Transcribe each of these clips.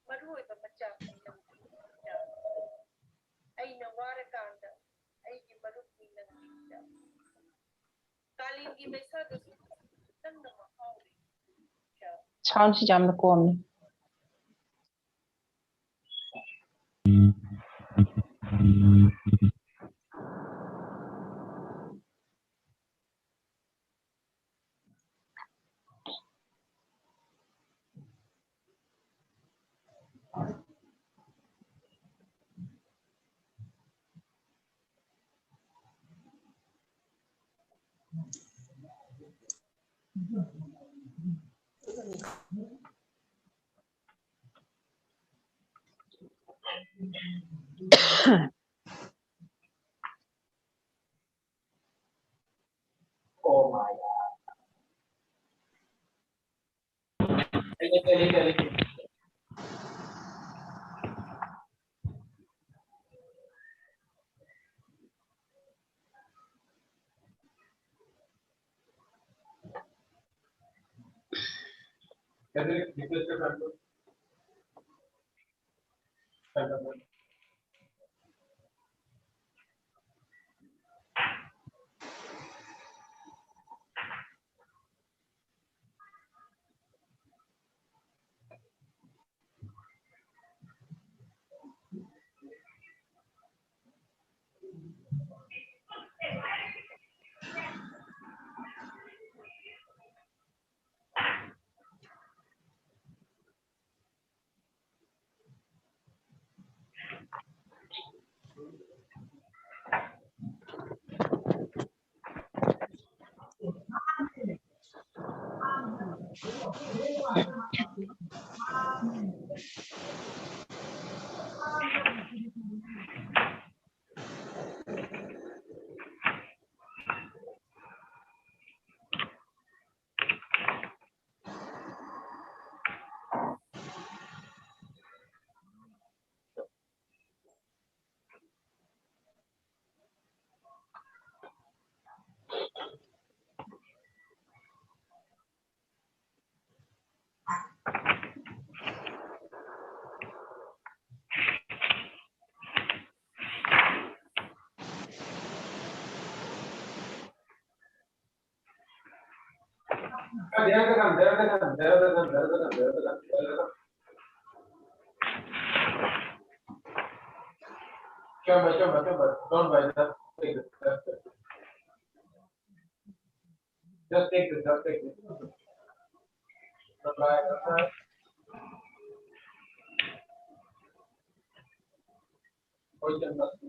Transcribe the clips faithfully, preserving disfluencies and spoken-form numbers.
ꯃꯔꯨꯑꯣꯏꯕ ꯃꯆꯥꯛ ꯑꯩꯅ ꯋꯥꯔꯀꯥꯟꯗ ꯑꯩꯒꯤ ꯃꯔꯨꯞꯅꯤ ꯅꯪꯒꯤꯗ꯫ ꯀꯥꯂꯦꯟꯒꯤ ꯃꯩꯁꯥꯗꯁꯨ ꯅꯪꯅ ꯃꯍꯥꯎꯔꯤ꯫ Sound ꯁꯤ ꯌꯥꯝꯅ ꯀꯣꯝꯃꯤ꯫ Oh my God. There are the gun, there are the gun, there are the gun, there are the gun, there are the gun, there are the gun. Chumba, chumba, chumba. Don't buy that. Take it. Just take it. Just take it. Just take it. Don't buy it. Poison must be.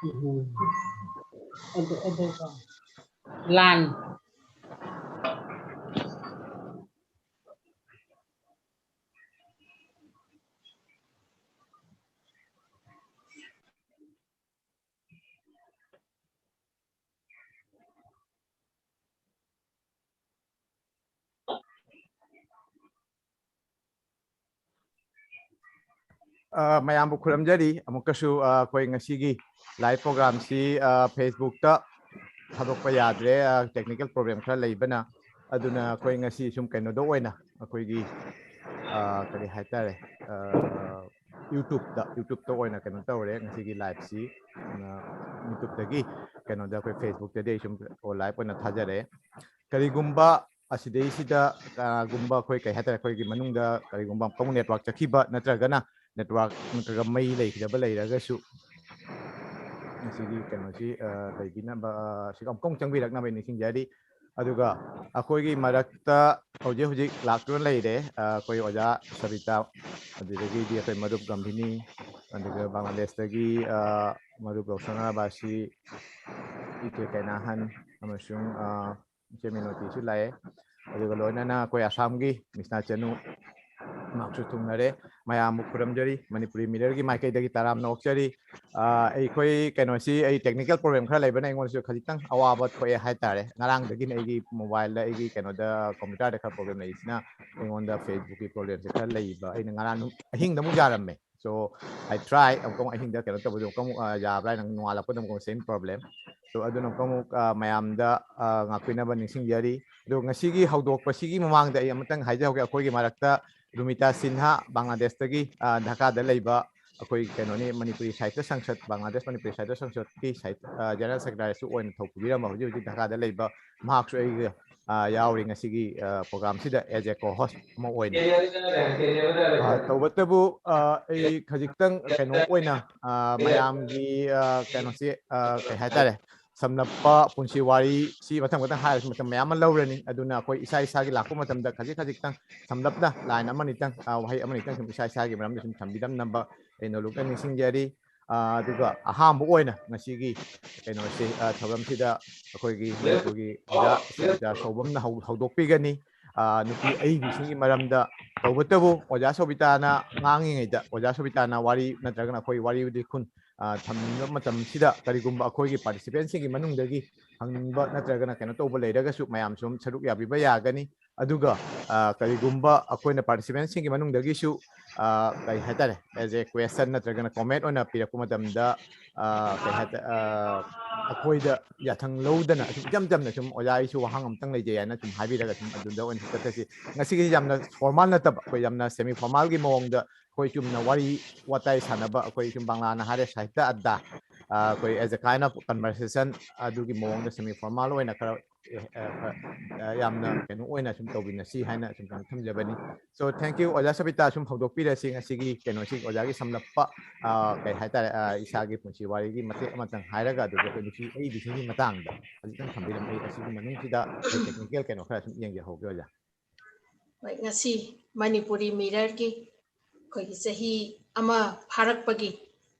ꯎꯝ꯫ ꯑꯗꯨ, ꯑꯗꯨꯒ ꯂꯥꯟ꯫ ꯑ, ꯃꯌꯥꯝꯕꯨ ꯈꯨꯔꯨꯝꯖꯔꯤ꯫ ꯑꯃꯨꯛꯀꯁꯨ, ꯑ, ꯑꯩꯈꯣꯏ ꯉꯁꯤꯒꯤ live programꯁꯤ, ꯑ, Facebookꯇ ꯊꯥꯗꯣꯛꯄ ꯌꯥꯗ꯭ꯔꯦ, ꯑ, technical problem ꯈꯔ ꯂꯩꯕꯅ꯫ ꯑꯗꯨꯅ ꯑꯩꯈꯣꯏ ꯉꯁꯤ ꯁꯨꯝ ꯀꯩꯅꯣꯗ ꯑꯣꯏꯅ ꯑꯩꯈꯣꯏꯒꯤ, ꯑ, ꯀꯔꯤ ꯍꯥꯏꯇꯥꯔꯦ, ꯑ, YouTubeꯇ, YouTubeꯇ ꯑꯣꯏꯅ ꯀꯩꯅꯣ ꯇꯧꯔꯦ ꯉꯁꯤꯒꯤ liveꯁꯤ꯫ ꯑ, YouTubeꯇꯒꯤ ꯀꯩꯅꯣꯗ ꯑꯩꯈꯣꯏ Facebookꯇꯗꯤ ꯑꯩ ꯁꯨꯝ live ꯑꯣꯏꯅ ꯊꯥꯖꯔꯦ꯫ ꯀꯔꯤꯒꯨꯝꯕ ꯑꯁꯤꯗꯩꯁꯤꯗ ꯀꯅꯥꯒꯨꯝꯕ ꯑꯩꯈꯣꯏ ꯀꯩ ꯍꯥꯏꯇꯥꯔꯦ, ꯑꯩꯈꯣꯏꯒꯤ ꯃꯅꯨꯡꯗ ꯀꯔꯤꯒꯨꯝꯕ ꯑꯃꯨꯛ network ꯆꯠꯈꯤꯕ ꯅꯠꯇ꯭ꯔꯒꯅ network ꯅꯠꯇ꯭ꯔꯒ ꯃꯩ ꯂꯩꯈꯤꯗꯕ ꯂꯩꯔꯒꯁꯨ ꯉꯁꯤꯒꯤ ꯀꯩꯅꯣꯁꯤ, ꯑ, ꯂꯩꯕꯤꯅꯕ, ꯑ, ꯁꯤꯒ ꯑꯃꯨꯛꯇꯪ ꯆꯪꯕꯤꯔꯛꯅꯕ ꯑꯩ ꯅꯤꯡꯁꯤꯡꯖꯔꯤ꯫ ꯑꯗꯨꯒ ꯑꯩꯈꯣꯏꯒꯤ ꯃꯔꯛꯇ ꯍꯧꯖꯤꯛ ꯍꯧꯖꯤꯛ ꯂꯥꯛꯇꯨꯅ ꯂꯩꯔꯦ, ꯑ, ꯑꯩꯈꯣꯏ ꯑꯣꯖꯥ ꯁꯕꯤꯇꯥ, ꯑꯗꯨꯗꯒꯤꯗꯤ ꯑꯩꯈꯣꯏ ꯃꯔꯨꯞ ꯒꯝꯚꯤꯅꯤ, ꯑꯗꯨꯒ ꯕꯪꯒ꯭ꯂꯥꯗꯦꯁꯇꯒꯤ, ꯑ, ꯃꯔꯨꯞ ꯔꯣꯁꯟ ꯑꯕꯥꯁꯤ, ꯏꯆꯦ ꯀꯩꯅꯥꯍꯟ, ꯑꯃꯁꯨꯡ, ꯑ, ꯏꯆꯦ ꯃꯤꯅꯣꯇꯤꯁꯨ ꯂꯥꯛꯑꯦ꯫ ꯑꯗꯨꯒ ꯂꯣꯏꯅꯅ ꯑꯩꯈꯣꯏ ꯑꯁꯥꯝꯒꯤ ꯃꯤꯁꯅꯥ ꯆꯅꯨ ꯃꯍꯥꯛꯁꯨ ꯊꯨꯡꯅꯔꯦ꯫ ꯃꯌꯥꯝꯕꯨ ꯈꯨꯔꯨꯝꯖꯔꯤ꯫ ꯃꯅꯤꯄꯨꯔꯤ ꯃꯤꯔꯔꯒꯤ ꯃꯥꯏꯀꯩꯗꯒꯤ ꯇꯔꯥꯝꯅ ꯑꯣꯛꯆꯔꯤ꯫ ꯑ, ꯑꯩꯈꯣꯏ ꯀꯩꯅꯣꯁꯤ, ꯑꯩ technical problem ꯈꯔ ꯂꯩꯕꯅ ꯑꯩꯉꯣꯟꯗꯁꯨ ꯈꯖꯤꯛꯇꯪ ꯑꯋꯥꯕ ꯊꯣꯛꯑꯦ ꯍꯥꯏꯇꯥꯔꯦ꯫ ꯉꯔꯥꯡꯗꯒꯤꯅ ꯑꯩꯒꯤ mobileꯗ, ꯑꯩꯒꯤ ꯀꯩꯅꯣꯗ, computerꯗ ꯈꯔ problem ꯂꯩꯔꯤꯁꯤꯅ ꯑꯩꯉꯣꯟꯗ Facebookꯀꯤ problemꯁꯦ ꯈꯔ ꯂꯩꯕ꯫ ꯑꯩꯅ ꯉꯔꯥꯡ ꯑꯍꯤꯡꯗ ꯑꯃꯨꯛ ꯌꯥꯔꯝꯃꯦ꯫ So I try, ꯑꯃꯨꯛꯀ ꯑꯃꯨꯛ ꯑꯍꯤꯡꯗ ꯀꯩꯅꯣ ꯇꯧꯕꯗꯣ ꯑꯃꯨꯛꯀ ꯑꯃꯨꯛ, ꯑ, ꯌꯥꯕ꯭ꯔꯥ ꯍꯥꯏꯅ ꯅꯣꯡꯉꯥꯜꯂꯛꯄꯗ ꯑꯃꯨꯛꯀ same problem. So ꯑꯗꯨꯅ ꯑꯃꯨꯛꯀ ꯑꯃꯨꯛ, ꯑ, ꯃꯌꯥꯝꯗ, ꯑ, ꯉꯥꯛꯄꯤꯅꯕ ꯅꯤꯡꯁꯤꯡꯖꯔꯤ꯫ ꯑꯗꯣ ꯉꯁꯤꯒꯤ ꯍꯧꯗꯣꯛꯄꯁꯤꯒꯤ ꯃꯃꯥꯡꯗ ꯑꯩ ꯑꯃꯇꯪ ꯍꯥꯏꯖꯍꯧꯒꯦ꯫ ꯑꯩꯈꯣꯏꯒꯤ ꯃꯔꯛꯇ ꯔꯨꯃꯤꯇꯥ ꯁꯤꯟꯍꯥ, ꯕꯪꯒ꯭ꯂꯥꯗꯦꯁꯇꯒꯤ, ꯑ, ꯙꯥꯀꯥꯗ ꯂꯩꯕ ꯑꯩꯈꯣꯏ ꯀꯩꯅꯣꯅꯤ, ꯃꯅꯤꯄꯨꯔꯤ ꯁꯥꯍꯤꯇ꯭ꯌ ꯁꯪꯁꯠ, ꯕꯪꯒ꯭ꯂꯥꯗꯦꯁ ꯃꯅꯤꯄꯨꯔꯤ ꯁꯥꯍꯤꯇ꯭ꯌ ꯁꯪꯁꯠꯀꯤ ꯁꯥꯍꯤꯇ꯭ꯌ, ꯑ, ꯖꯦꯅꯔꯦꯜ ꯁꯦꯀ꯭ꯔꯦꯇꯔꯤꯁꯨ ꯑꯣꯏꯅ ꯊꯧ ꯄꯨꯕꯤꯔꯝꯕ, ꯍꯧꯖꯤꯛ ꯍꯧꯖꯤꯛ ꯙꯥꯀꯥꯗ ꯂꯩꯕ ꯃꯍꯥꯛꯁꯨ ꯑꯩꯒ, ꯑ, ꯌꯥꯎꯔꯤ ꯉꯁꯤꯒꯤ, ꯑ, ꯄ꯭ꯔꯣꯒ꯭ꯔꯥꯝꯁꯤꯗ as a co-host ꯑꯃ ꯑꯣꯏꯅ꯫ ꯑ, ꯇꯧꯕꯇꯕꯨ, ꯑ, ꯑꯩ ꯈꯖꯤꯛꯇꯪ ꯀꯩꯅꯣ ꯑꯣꯏꯅ, ꯑ, ꯃꯌꯥꯝꯒꯤ, ꯑ, ꯀꯩꯅꯣꯁꯤ, ꯑ, ꯀꯩ ꯍꯥꯏꯇꯥꯔꯦ, ꯁꯝꯂꯞꯄ ꯄꯨꯟꯁꯤ ꯋꯥꯔꯤ ꯁꯤ ꯃꯊꯪ ꯃꯊꯪ ꯍꯥꯏꯔꯁꯨ ꯃꯇꯝ ꯃꯌꯥꯝ ꯑꯃ ꯂꯧꯔꯅꯤ꯫ ꯑꯗꯨꯅ ꯑꯩꯈꯣꯏ ꯏꯁꯥ ꯏꯁꯥꯒꯤ ꯂꯥꯛꯄ ꯃꯇꯝꯗ ꯈꯖꯤꯛ ꯈꯖꯤꯛꯇꯪ ꯁꯝꯂꯞꯅ line ꯑꯃꯅꯤꯇꯪ, ꯑ, ꯋꯥꯍꯩ ꯑꯃꯅꯤꯇꯪ ꯁꯨꯝ ꯏꯁꯥ ꯏꯁꯥꯒꯤ ꯃꯔꯝꯗ ꯁꯨꯝ ꯊꯝꯕꯤꯔꯝꯅꯕ ꯑꯩ ꯅꯣꯂꯨꯛꯅ ꯅꯤꯡꯁꯤꯡꯖꯔꯤ꯫ ꯑ, ꯑꯗꯨꯒ ꯑꯍꯥꯟꯕ ꯑꯣꯏꯅ ꯉꯁꯤꯒꯤ ꯀꯩꯅꯣꯁꯤ, ꯑ, ꯊꯧꯔꯝꯁꯤꯗ ꯑꯩꯈꯣꯏꯒꯤ ꯃꯅꯤꯄꯨꯔꯒꯤ ꯑꯣꯖꯥ ꯁꯣꯕꯤꯇꯥ ꯁꯧꯕꯝꯅ ꯍꯧ-, ꯍꯧꯗꯣꯛꯄꯤꯒꯅꯤ꯫ ꯑ, ꯅꯨꯄꯤ ꯑꯏꯕꯤꯁꯤꯡꯒꯤ ꯃꯔꯝꯗ꯫ ꯇꯧꯕꯇꯕꯨ ꯑꯣꯖꯥ ꯁꯣꯕꯤꯇꯥꯅ ꯉꯥꯡꯉꯤꯉꯩꯗ, ꯑꯣꯖꯥ ꯁꯣꯕꯤꯇꯥꯅ ꯋꯥꯔꯤ ꯅꯠꯇ꯭ꯔꯒꯅ ꯑꯩꯈꯣꯏ ꯋꯥꯔꯤ ꯂꯤꯈꯨꯟ, ꯑ, ꯊꯝꯅꯤꯡꯕ ꯃꯇꯝꯁꯤꯗ ꯀꯔꯤꯒꯨꯝꯕ ꯑꯩꯈꯣꯏꯒꯤ participantꯁꯤꯡꯒꯤ ꯃꯅꯨꯡꯗꯒꯤ ꯍꯪꯅꯤꯡꯕ ꯅꯠꯇ꯭ꯔꯒꯅ ꯀꯩꯅꯣ ꯇꯧꯕ ꯂꯩꯔꯒꯁꯨ ꯃꯌꯥꯝꯁꯨ ꯑꯗꯨꯝ ꯁꯔꯨꯛ ꯌꯥꯕꯤꯕ ꯌꯥꯒꯅꯤ꯫ ꯑꯗꯨꯒ, ꯑ, ꯀꯔꯤꯒꯨꯝꯕ ꯑꯩꯈꯣꯏꯅ participantꯁꯤꯡꯒꯤ ꯃꯅꯨꯡꯗꯒꯤꯁꯨ, ꯑ, ꯀꯔꯤ ꯍꯥꯏꯇꯥꯔꯦ, as a question ꯅꯠꯇ꯭ꯔꯒꯅ comment ꯑꯣꯏꯅ ꯄꯤꯔꯛꯄ ꯃꯇꯝꯗ, ꯑ, ꯀꯩ ꯍꯥꯏꯇꯥ-, ꯑ, ꯑꯩꯈꯣꯏꯗ ꯌꯥꯊꯪ ꯂꯧꯗꯅ ꯑꯁꯨꯝ ꯏꯆꯝ ꯆꯝꯅ ꯁꯨꯝ "ꯑꯣꯖꯥ, ꯑꯩꯁꯨ ꯋꯥꯍꯪ ꯑꯃꯇꯪ ꯂꯩꯖꯩ" ꯍꯥꯏꯅ ꯁꯨꯝ ꯍꯥꯏꯕꯤꯔꯒ ꯁꯨꯝ ꯑꯗꯨꯗ ꯑꯣꯏꯅ ꯆꯠꯊꯁꯤ꯫ ꯉꯁꯤꯒꯤꯁꯤ ꯌꯥꯝꯅ formal ꯅꯠꯇꯕ, ꯑꯩꯈꯣꯏ ꯌꯥꯝꯅ semi formalꯒꯤ ꯃꯑꯣꯡꯗ ꯑꯩꯈꯣꯏ ꯆꯨꯝꯅ ꯋꯥꯔꯤ ꯋꯥꯇꯥꯏ ꯁꯥꯟꯅꯕ, ꯑꯩꯈꯣꯏ ꯁꯨꯝ ꯕꯪꯂꯥꯅ ꯍꯥꯏꯔꯦ ꯁꯥꯍꯤꯇ꯭ꯌ ꯑꯗ꯭ꯗꯥ, ꯑ, ꯑꯩꯈꯣꯏ as a kind of conversation ꯑꯗꯨꯒꯤ ꯃꯑꯣꯡꯗ semi formal ꯑꯣꯏꯅ ꯈꯔ, ꯑ, ꯑ, ꯑ, ꯌꯥꯝꯅ ꯀꯩꯅꯣ ꯑꯣꯏꯅ ꯁꯨꯝ ꯇꯧꯕꯤꯅꯁꯤ ꯍꯥꯏꯅ ꯁꯨꯝ ꯀꯩꯅꯣ ꯊꯝꯖꯕꯅꯤ꯫ So thank you, ꯑꯣꯖꯥ ꯁꯕꯤꯇꯥ꯫ ꯁꯨꯝ ꯍꯧꯗꯣꯛꯄꯤꯔꯁꯤ ꯉꯁꯤꯒꯤ ꯀꯩꯅꯣꯁꯤ, ꯑꯣꯖꯥꯒꯤ ꯁꯝꯂꯞꯄ, ꯑ, ꯀꯩ ꯍꯥꯏꯇꯥꯔꯦ, ꯑ, ꯏꯁꯥꯒꯤ ꯄꯨꯟꯁꯤ ꯋꯥꯔꯤꯒꯤ ꯃꯇꯦꯛ ꯑꯃꯇꯪ ꯍꯥꯏꯔꯒ ꯑꯗꯨꯒ ꯑꯩꯈꯣꯏ ꯅꯨꯄꯤ ꯑꯏꯕꯤꯁꯤꯡꯒꯤ ꯃꯇꯥꯡꯗ ꯈꯖꯤꯛꯇꯪ ꯊꯝꯕꯤꯔꯝꯃꯤ꯫ ꯑꯁꯤꯒꯤ ꯃꯅꯨꯡꯁꯤꯗ ꯑꯩꯈꯣꯏ technical ꯀꯩꯅꯣ ꯈꯔ ꯁꯨꯝ ꯌꯦꯡꯖꯍꯧꯒꯦ, ꯑꯣꯖꯥ꯫ ꯍꯣꯏ, ꯉꯁꯤ ꯃꯅꯤꯄꯨꯔꯤ ꯃꯤꯔꯔꯒꯤ ꯑꯩꯈꯣꯏꯒꯤ ꯆꯍꯤ ꯑꯃ ꯐꯥꯔꯛꯄꯒꯤ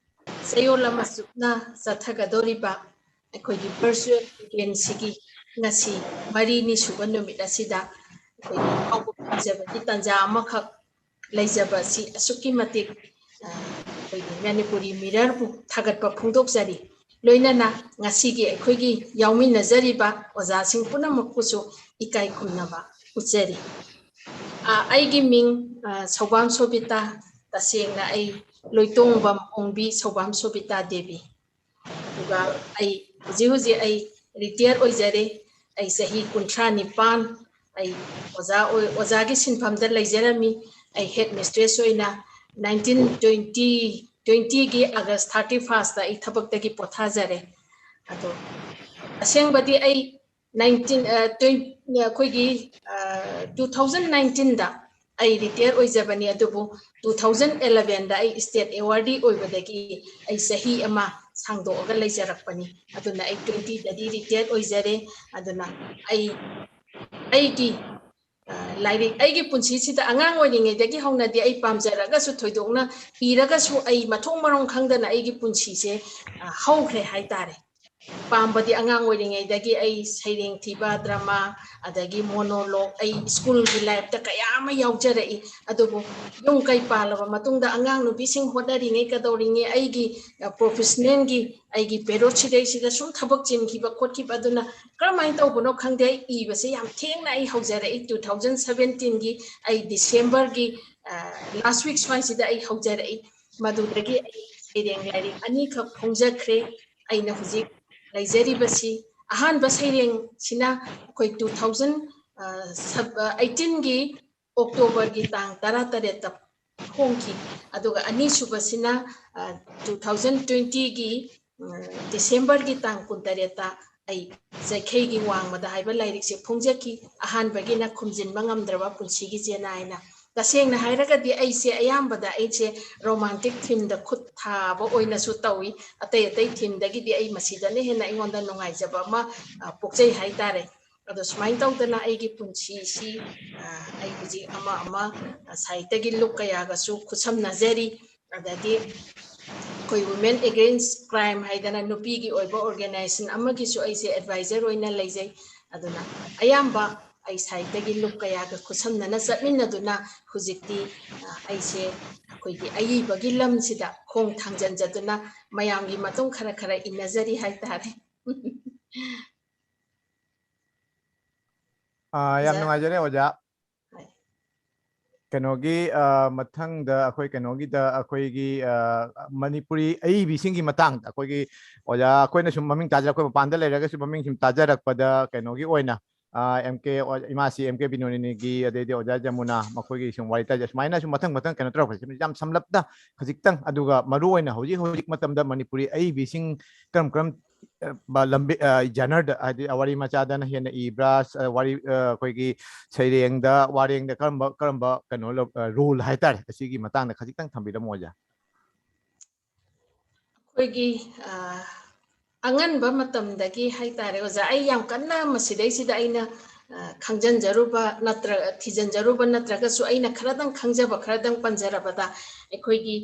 ꯆꯌꯣꯜ ꯑꯃ ꯆꯨꯞꯅ ꯆꯠꯊꯒꯗꯧꯔꯤꯕ ꯑꯩꯈꯣꯏꯒꯤ virtual eventꯁꯤꯒꯤ ꯉꯁꯤ ꯃꯔꯤꯅꯤ ꯁꯨꯕ ꯅꯨꯃꯤꯠ ꯑꯁꯤꯗ ꯑꯩꯈꯣꯏꯒꯤ ꯍꯥꯎꯕ ꯐꯪꯖꯕꯒꯤ ꯇꯥꯟꯖꯥ ꯑꯃꯈꯛ ꯂꯩꯖꯕ ꯑꯁꯤ ꯑꯁꯨꯛꯀꯤ ꯃꯇꯤꯛ, ꯑ, ꯑꯩꯈꯣꯏꯒꯤ ꯃꯅꯤꯄꯨꯔꯤ ꯃꯤꯔꯔꯕꯨ ꯊꯥꯒꯠꯄ ꯐꯣꯡꯗꯣꯛꯆꯔꯤ꯫ ꯂꯣꯏꯅꯅ ꯉꯁꯤꯒꯤ ꯑꯩꯈꯣꯏꯒꯤ ꯌꯥꯎꯃꯤꯟꯅꯖꯔꯤꯕ ꯑꯣꯖꯥꯁꯤꯡ ꯄꯨꯝꯅꯃꯛꯄꯨꯁꯨ ꯏꯀꯥꯏ ꯈꯨꯝꯅꯕ ꯎꯠꯆꯔꯤ꯫ ꯑ, ꯑꯩꯒꯤ ꯃꯤꯡ, ꯑ, ꯁꯧꯕꯥꯝ ꯁꯣꯕꯤꯇꯥ꯫ ꯇꯁꯦꯡꯅ ꯑꯩ ꯂꯣꯏꯇꯣꯡꯕꯝ ꯑꯣꯡꯕꯤ ꯁꯧꯕꯥꯝ ꯁꯣꯕꯤꯇꯥ ꯗꯦꯕꯤ꯫ ꯑꯗꯨꯒ ꯑꯩ ꯍꯧꯖꯤꯛ ꯍꯧꯖꯤꯛ ꯑꯩ ꯔꯤꯇꯥꯌꯔ ꯑꯣꯏꯖꯔꯦ꯫ ꯑꯩ ꯆꯍꯤ ꯀꯨꯟꯊ꯭ꯔꯥ ꯅꯤꯄꯥꯟ ꯑꯩ ꯑꯣꯖꯥ ꯑꯣꯏ-, ꯑꯣꯖꯥꯒꯤ ꯁꯤꯟꯐꯝꯗ ꯂꯩꯖꯔꯝꯃꯤ꯫ ꯑꯩ ꯍꯦꯗ ꯃꯤꯁꯇ꯭ꯔꯦꯁ ꯑꯣꯏꯅ ꯅꯥꯏꯟꯇꯤꯟ ꯇ꯭ꯋꯦꯟꯇꯤ, ꯇ꯭ꯋꯦꯟꯇꯤꯒꯤ ꯑꯥꯒꯁ ꯊꯥꯔꯇꯤ ꯐꯥꯔꯁꯇ ꯑꯩ ꯊꯕꯛꯇꯒꯤ ꯄꯣꯊꯥꯖꯔꯦ꯫ ꯑꯗꯣ ꯑꯁꯦꯡꯕꯗꯤ ꯑꯩ ꯅꯥꯏꯟꯇꯤꯟ, ꯑ, ꯇ꯭ꯋꯦꯟ-, ꯑꯩꯈꯣꯏꯒꯤ, ꯑ, ꯇꯨ ꯊꯥꯎꯖꯟ ꯅꯥꯏꯟꯇꯤꯟꯗ ꯑꯩ ꯔꯤꯇꯥꯌꯔ ꯑꯣꯏꯖꯕꯅꯤ, ꯑꯗꯨꯕꯨ ꯇꯨ ꯊꯥꯎꯖꯟ ꯑꯦꯂꯚꯦꯟꯗ ꯑꯩ ꯁ꯭ꯇꯦꯠ ꯑꯦꯋꯥꯔꯗꯤ ꯑꯣꯏꯕꯗꯒꯤ ꯑꯩ ꯆꯍꯤ ꯑꯃ ꯁꯥꯡꯗꯣꯛꯑꯒ ꯂꯩꯖꯔꯛꯄꯅꯤ꯫ ꯑꯗꯨꯅ ꯑꯩ ꯇ꯭ꯋꯦꯟꯇꯤꯗꯗꯤ ꯔꯤꯇꯥꯌꯔ ꯑꯣꯏꯖꯔꯦ꯫ ꯑꯗꯨꯅ ꯑꯩ, ꯑꯩꯒꯤ, ꯑ, ꯂꯥꯏꯔꯤꯛ, ꯑꯩꯒꯤ ꯄꯨꯟꯁꯤꯁꯤꯗ ꯑꯉꯥꯡ ꯑꯣꯏꯔꯤꯉꯩꯗꯒꯤ ꯍꯧꯅꯗꯤ ꯑꯩ ꯄꯥꯝꯖꯔꯒꯁꯨ, ꯊꯣꯏꯗꯣꯛꯅ ꯏꯔꯒꯁꯨ, ꯑꯩ ꯃꯊꯣꯡ ꯃꯔꯣꯡ ꯈꯪꯗꯅ ꯑꯩꯒꯤ ꯄꯨꯟꯁꯤꯁꯦ, ꯑ, ꯍꯧꯈ꯭ꯔꯦ ꯍꯥꯏꯇꯥꯔꯦ꯫ ꯄꯥꯝꯕꯗꯤ ꯑꯉꯥꯡ ꯑꯣꯏꯔꯤꯉꯩꯗꯒꯤ ꯑꯩ ꯁꯩꯔꯦꯡ ꯊꯤꯕ, ꯗ꯭ꯔꯃꯥ, ꯑꯗꯒꯤ ꯃꯣꯅꯣꯂꯣꯛ, ꯑꯩ ꯁ꯭ꯀꯨꯜꯒꯤ ꯂꯥꯏꯐꯇ ꯀꯌꯥ ꯑꯃ ꯌꯥꯎꯖꯔꯛꯏ꯫ ꯑꯗꯨꯕꯨ ꯌꯨꯝ ꯀꯩ ꯄꯥꯜꯂꯕ ꯃꯇꯨꯡꯗ ꯑꯉꯥꯡ ꯅꯨꯄꯤꯁꯤꯡ ꯍꯣꯠꯅꯔꯤꯉꯩ ꯀꯩꯗꯧꯔꯤꯉꯩ ꯑꯩꯒꯤ, ꯑ, ꯄ꯭ꯔꯣꯐꯦꯁꯅꯦꯜꯒꯤ ꯑꯩꯒꯤ ꯄꯦꯔꯣꯠꯁꯤꯗꯩꯁꯤꯗ ꯁꯨꯝ ꯊꯕꯛ ꯆꯤꯟꯈꯤꯕ ꯈꯣꯠꯈꯤꯕ, ꯑꯗꯨꯅ ꯀꯔꯝꯍꯥꯏꯅ ꯇꯧꯕꯅꯣ ꯈꯪꯗꯦ, ꯑꯩ ꯏꯕꯁꯦ ꯌꯥꯝ ꯊꯦꯡꯅ ꯑꯩ ꯍꯧꯖꯔꯛꯏ꯫ ꯇꯨ ꯊꯥꯎꯖꯟ ꯁꯕꯦꯟꯇꯤꯟꯒꯤ ꯑꯩ ꯗꯤꯁꯦꯝꯕꯔꯒꯤ, ꯑ, ꯂꯥꯁ ꯋꯤꯛ ꯁ꯭ꯋꯥꯏꯁꯤꯗ ꯑꯩ ꯍꯧꯖꯔꯛꯏ꯫ ꯃꯗꯨꯗꯒꯤ ꯑꯩ ꯁꯩꯔꯦꯡ ꯂꯥꯏꯔꯤꯛ ꯑꯅꯤꯈꯛ ꯐꯣꯡꯖꯈ꯭ꯔꯦ꯫ ꯑꯩꯅ ꯍꯧꯖꯤꯛ ꯂꯩꯖꯔꯤꯕꯁꯤ, ꯑꯍꯥꯟꯕ ꯁꯩꯔꯦꯡꯁꯤꯅ ꯑꯩꯈꯣꯏ ꯇꯨ ꯊꯥꯎꯖꯟ, ꯑ, ꯁꯕ-, ꯑ, ꯑꯩꯇꯤꯟꯒꯤ ꯑꯣꯛꯇꯣꯕꯔꯒꯤ ꯇꯥꯡ ꯇꯔꯥꯇꯔꯦꯠꯇ ꯐꯣꯡꯈꯤ꯫ ꯑꯗꯨꯒ ꯑꯅꯤꯁꯨꯕꯁꯤꯅ, ꯑ, ꯇꯨ ꯊꯥꯎꯖꯟ ꯇ꯭ꯋꯦꯟꯇꯤꯒꯤ, ꯑ, ꯗꯤꯁꯦꯝꯕꯔꯒꯤ ꯇꯥꯡ ꯀꯨꯟꯇꯔꯦꯠꯇ ꯑꯩ ꯆꯩꯈꯩꯒꯤ ꯋꯥꯡꯃꯗ ꯍꯥꯏꯕ ꯂꯥꯏꯔꯤꯛꯁꯦ ꯐꯣꯡꯖꯈꯤ꯫ ꯑꯍꯥꯟꯕꯒꯤꯅ ꯈꯨꯝꯖꯤꯟꯕ ꯉꯝꯗ꯭ꯔꯕ ꯄꯨꯟꯁꯤꯒꯤ ꯆꯦꯅꯥꯏꯅ꯫ ꯇꯁꯦꯡꯅ ꯍꯥꯏꯔꯒꯗꯤ ꯑꯩꯁꯦ ꯑꯌꯥꯝꯕꯗ ꯑꯩꯁꯦ ꯔꯣꯃꯥꯟꯇꯤꯛ ꯊꯤꯝꯗ ꯈꯨꯠ ꯊꯥꯕ ꯑꯣꯏꯅꯁꯨ ꯇꯧꯏ꯫ ꯑꯇꯩ ꯑꯇꯩ ꯊꯤꯝꯗꯒꯤꯗꯤ ꯑꯩ ꯃꯁꯤꯗꯅ ꯍꯦꯟꯅ ꯑꯩꯉꯣꯟꯗ ꯅꯨꯡꯉꯥꯏꯖꯕ ꯑꯃ, ꯑ, ꯄꯣꯛꯆꯩ ꯍꯥꯏꯇꯥꯔꯦ꯫ ꯑꯗꯣ ꯁꯨꯃꯥꯏꯅ ꯇꯧꯗꯅ ꯑꯩꯒꯤ ꯄꯨꯟꯁꯤꯁꯤ, ꯑ, ꯑꯩ ꯍꯧꯖꯤꯛ ꯑꯃ ꯑꯃ, ꯑ, ꯁꯥꯍꯤꯇ꯭ꯌꯒꯤ ꯂꯨꯞ ꯀꯌꯥꯒꯁꯨ ꯈꯨꯠꯁꯝꯅꯖꯔꯤ꯫ ꯑꯗꯒꯤ ꯑꯩꯈꯣꯏ Women Against Crime ꯍꯥꯏꯗꯅ ꯅꯨꯄꯤꯒꯤ ꯑꯣꯏꯕ organization ꯑꯃꯒꯤꯁꯨ ꯑꯩꯁꯦ advisor ꯑꯣꯏꯅ ꯂꯩꯖꯩ꯫ ꯑꯗꯨꯅ ꯑꯌꯥꯝꯕ ꯑꯩ ꯁꯥꯍꯤꯇ꯭ꯌꯒꯤ ꯂꯨꯞ ꯀꯌꯥꯒ ꯈꯨꯠꯁꯝꯅꯅ ꯆꯠꯃꯤꯟꯅꯗꯨꯅ ꯍꯧꯖꯤꯛꯇꯤ, ꯑ, ꯑꯩꯁꯦ ꯑꯩꯈꯣꯏꯒꯤ ꯑꯏꯕꯒꯤ ꯂꯝꯁꯤꯗ ꯈꯣꯡ ꯊꯥꯡꯖꯟꯖꯗꯨꯅ ꯃꯌꯥꯝꯒꯤ ꯃꯇꯨꯡ ꯈꯔ ꯈꯔ ꯏꯟꯅꯖꯔꯤ ꯍꯥꯏꯇꯥꯔꯦ꯫ ꯑꯥ, ꯌꯥꯝ ꯑꯣꯖꯥ꯫ ꯅꯨꯡꯉꯥꯏꯖꯔꯦ, ꯑꯣꯖꯥ꯫ ꯍꯣꯏ꯫ ꯀꯩꯅꯣꯒꯤ ꯑ, ꯃꯊꯪꯗ ꯑꯩꯈꯣꯏ ꯀꯩꯅꯣꯒꯤꯗ ꯑꯩꯈꯣꯏꯒꯤ ꯑ, ꯃꯅꯤꯄꯨꯔꯤ ꯑꯏꯕꯤꯁꯤꯡꯒꯤ ꯃꯇꯥꯡꯗ ꯑꯩꯈꯣꯏꯒꯤ ꯑꯣꯖꯥ, ꯑꯩꯈꯣꯏꯅ ꯁꯨꯝ ꯃꯃꯤꯡ ꯇꯥꯖꯔꯛꯄ, ꯃꯄꯥꯟꯗ ꯂꯩꯔꯒꯁꯨ ꯃꯃꯤꯡ ꯁꯨꯝ ꯇꯥꯖꯔꯛꯄꯗ ꯀꯩꯅꯣꯒꯤ ꯑꯣꯏꯅ ꯑꯦꯝ ꯀꯦ, ꯏꯃꯥꯁꯤ ꯑꯦꯝ ꯀꯦ ꯕꯤꯅꯣꯅꯤꯅꯤꯒꯤ, ꯑꯗꯩꯗꯤ ꯑꯣꯖꯥ ꯖꯃꯨꯅꯥ, ꯃꯈꯣꯏꯒꯤ ꯁꯨꯝ ꯋꯥꯔꯤ ꯇꯥꯖ, ꯁꯨꯃꯥꯏꯅ ꯁꯨꯝ ꯃꯊꯪ ꯃꯊꯪ ꯀꯩꯅꯣ ꯇꯧꯔꯛꯄꯁꯦ ꯌꯥꯝ ꯁꯝꯂꯞꯇ ꯈꯖꯤꯛꯇꯪ, ꯑꯗꯨꯒ ꯃꯔꯨ ꯑꯣꯏꯅ ꯍꯧꯖꯤꯛ ꯍꯧꯖꯤꯛ ꯃꯇꯝꯗ ꯃꯅꯤꯄꯨꯔꯤ ꯑꯏꯕꯤꯁꯤꯡ ꯀꯔꯝ ꯀꯔꯝ ꯑ, ꯂꯝꯕꯤ ꯖꯅꯔꯗ, ꯍꯥꯏꯗꯤ ꯋꯥꯔꯤ ꯃꯆꯥꯗꯅ ꯍꯦꯟꯅ ꯏꯕ꯭ꯔꯥ, ꯑ, ꯋꯥꯔꯤ ꯑ, ꯑꯩꯈꯣꯏꯒꯤ ꯁꯩꯔꯦꯡꯗ, ꯋꯥꯔꯦꯡꯗ ꯀꯔꯝꯕ ꯀꯔꯝꯕ ꯀꯩꯅꯣ ꯔꯣꯜ ꯍꯥꯏꯇꯥꯔꯦ, ꯑꯁꯤꯒꯤ ꯃꯇꯥꯡꯗ ꯈꯖꯤꯛꯇꯪ ꯊꯝꯕꯤꯔꯝꯃꯣ ꯑꯣꯖꯥ꯫ ꯑꯩꯈꯣꯏꯒꯤ ꯑ, ꯑꯉꯟꯕ ꯃꯇꯝꯗꯒꯤ ꯍꯥꯏꯇꯥꯔꯦ ꯑꯣꯖꯥ, ꯑꯩ ꯌꯥꯝ ꯀꯟꯅ ꯃꯁꯤꯗꯩꯁꯤꯗ ꯑꯩꯅ ꯑ, ꯈꯪꯖꯤꯟꯖꯔꯨꯕ ꯅꯠꯇ꯭ꯔ ꯊꯤꯖꯤꯟꯖꯔꯨꯕ ꯅꯠꯇ꯭ꯔꯒꯁꯨ ꯑꯩꯅ ꯈꯔꯗꯪ ꯈꯪꯖꯕ ꯈꯔꯗꯪ ꯄꯟꯖꯔꯕꯗ, ꯑꯩꯈꯣꯏꯒꯤ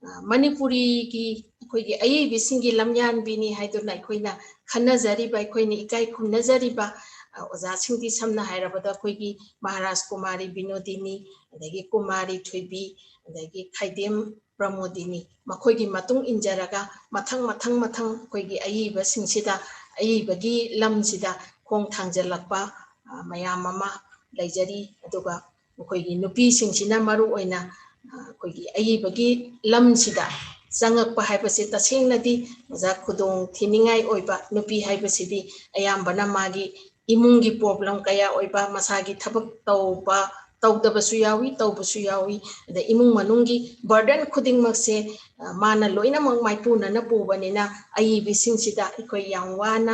ꯑ, ꯃꯅꯤꯄꯨꯔꯤꯒꯤ ꯑꯩꯈꯣꯏꯒꯤ ꯑꯏꯕꯤꯁꯤꯡꯒꯤ ꯂꯝꯌꯥꯟꯕꯤꯅꯤ ꯍꯥꯏꯗꯨꯅ ꯑꯩꯈꯣꯏꯅ ꯈꯟꯅꯖꯔꯤꯕ, ꯑꯩꯈꯣꯏꯅ ꯏꯀꯥꯏ ꯈꯨꯝꯅꯖꯔꯤꯕ ꯑ, ꯑꯣꯖꯥꯁꯤꯡꯗꯤ ꯁꯝꯅ ꯍꯥꯏꯔꯕꯗ ꯑꯩꯈꯣꯏꯒꯤ ꯃꯍꯥꯔꯥꯖ ꯀꯨꯃꯥꯔꯤ ꯕꯤꯅꯣꯗꯤꯅꯤ, ꯑꯗꯒꯤ ꯀꯨꯃꯥꯔꯤ ꯊꯣꯏꯕꯤ, ꯑꯗꯒꯤ ꯈꯥꯏꯗꯦꯝ ꯄ꯭ꯔꯃꯣꯗꯤꯅꯤ, ꯃꯈꯣꯏꯒꯤ ꯃꯇꯨꯡ ꯏꯟꯖꯔꯒ ꯃꯊꯪ ꯃꯊꯪ ꯃꯊꯪ ꯑꯩꯈꯣꯏꯒꯤ ꯑꯏꯕꯁꯤꯡꯁꯤꯗ, ꯑꯏꯕꯒꯤ ꯂꯝꯁꯤꯗ ꯈꯣꯡ ꯊꯥꯡꯖꯤꯜꯂꯛꯄ ꯑ, ꯃꯌꯥꯝ ꯑꯃ ꯂꯩꯖꯔꯤ꯫ ꯑꯗꯨꯒ ꯑꯩꯈꯣꯏꯒꯤ ꯅꯨꯄꯤꯁꯤꯡꯁꯤꯅ ꯃꯔꯨ ꯑꯣꯏꯅ ꯑ, ꯑꯩꯈꯣꯏꯒꯤ ꯑꯏꯕꯒꯤ ꯂꯝꯁꯤꯗ ꯆꯪꯉꯛꯄ ꯍꯥꯏꯕꯁꯦ ꯇꯁꯦꯡꯅꯗꯤ ꯑꯣꯖꯥ ꯈꯨꯗꯣꯡ ꯊꯤꯅꯤꯡꯉꯥꯏ ꯑꯣꯏꯕ, ꯅꯨꯄꯤ ꯍꯥꯏꯕꯁꯤꯗꯤ ꯑꯌꯥꯝꯕꯅ ꯃꯥꯒꯤ ꯏꯃꯨꯡꯒꯤ ꯄ꯭ꯔꯣꯕ꯭ꯂꯦꯝ ꯀꯌꯥ ꯑꯣꯏꯕ, ꯃꯁꯥꯒꯤ ꯊꯕꯛ ꯇꯧꯕ, ꯇꯧꯗꯕꯁꯨ ꯌꯥꯎꯏ, ꯇꯧꯕꯁꯨ ꯌꯥꯎꯏ꯫ ꯑꯗ ꯏꯃꯨꯡ ꯃꯅꯨꯡꯒꯤ ꯕꯔꯗꯟ ꯈꯨꯗꯤꯡꯃꯛꯁꯦ ꯑ, ꯃꯥꯅ ꯂꯣꯏꯅꯃꯛ ꯃꯥꯏꯄꯨꯅꯅ ꯄꯨꯕꯅꯤꯅ ꯑꯏꯕꯤꯁꯤꯡꯁꯤꯗ ꯑꯩꯈꯣꯏ ꯌꯥꯝ ꯋꯥꯅ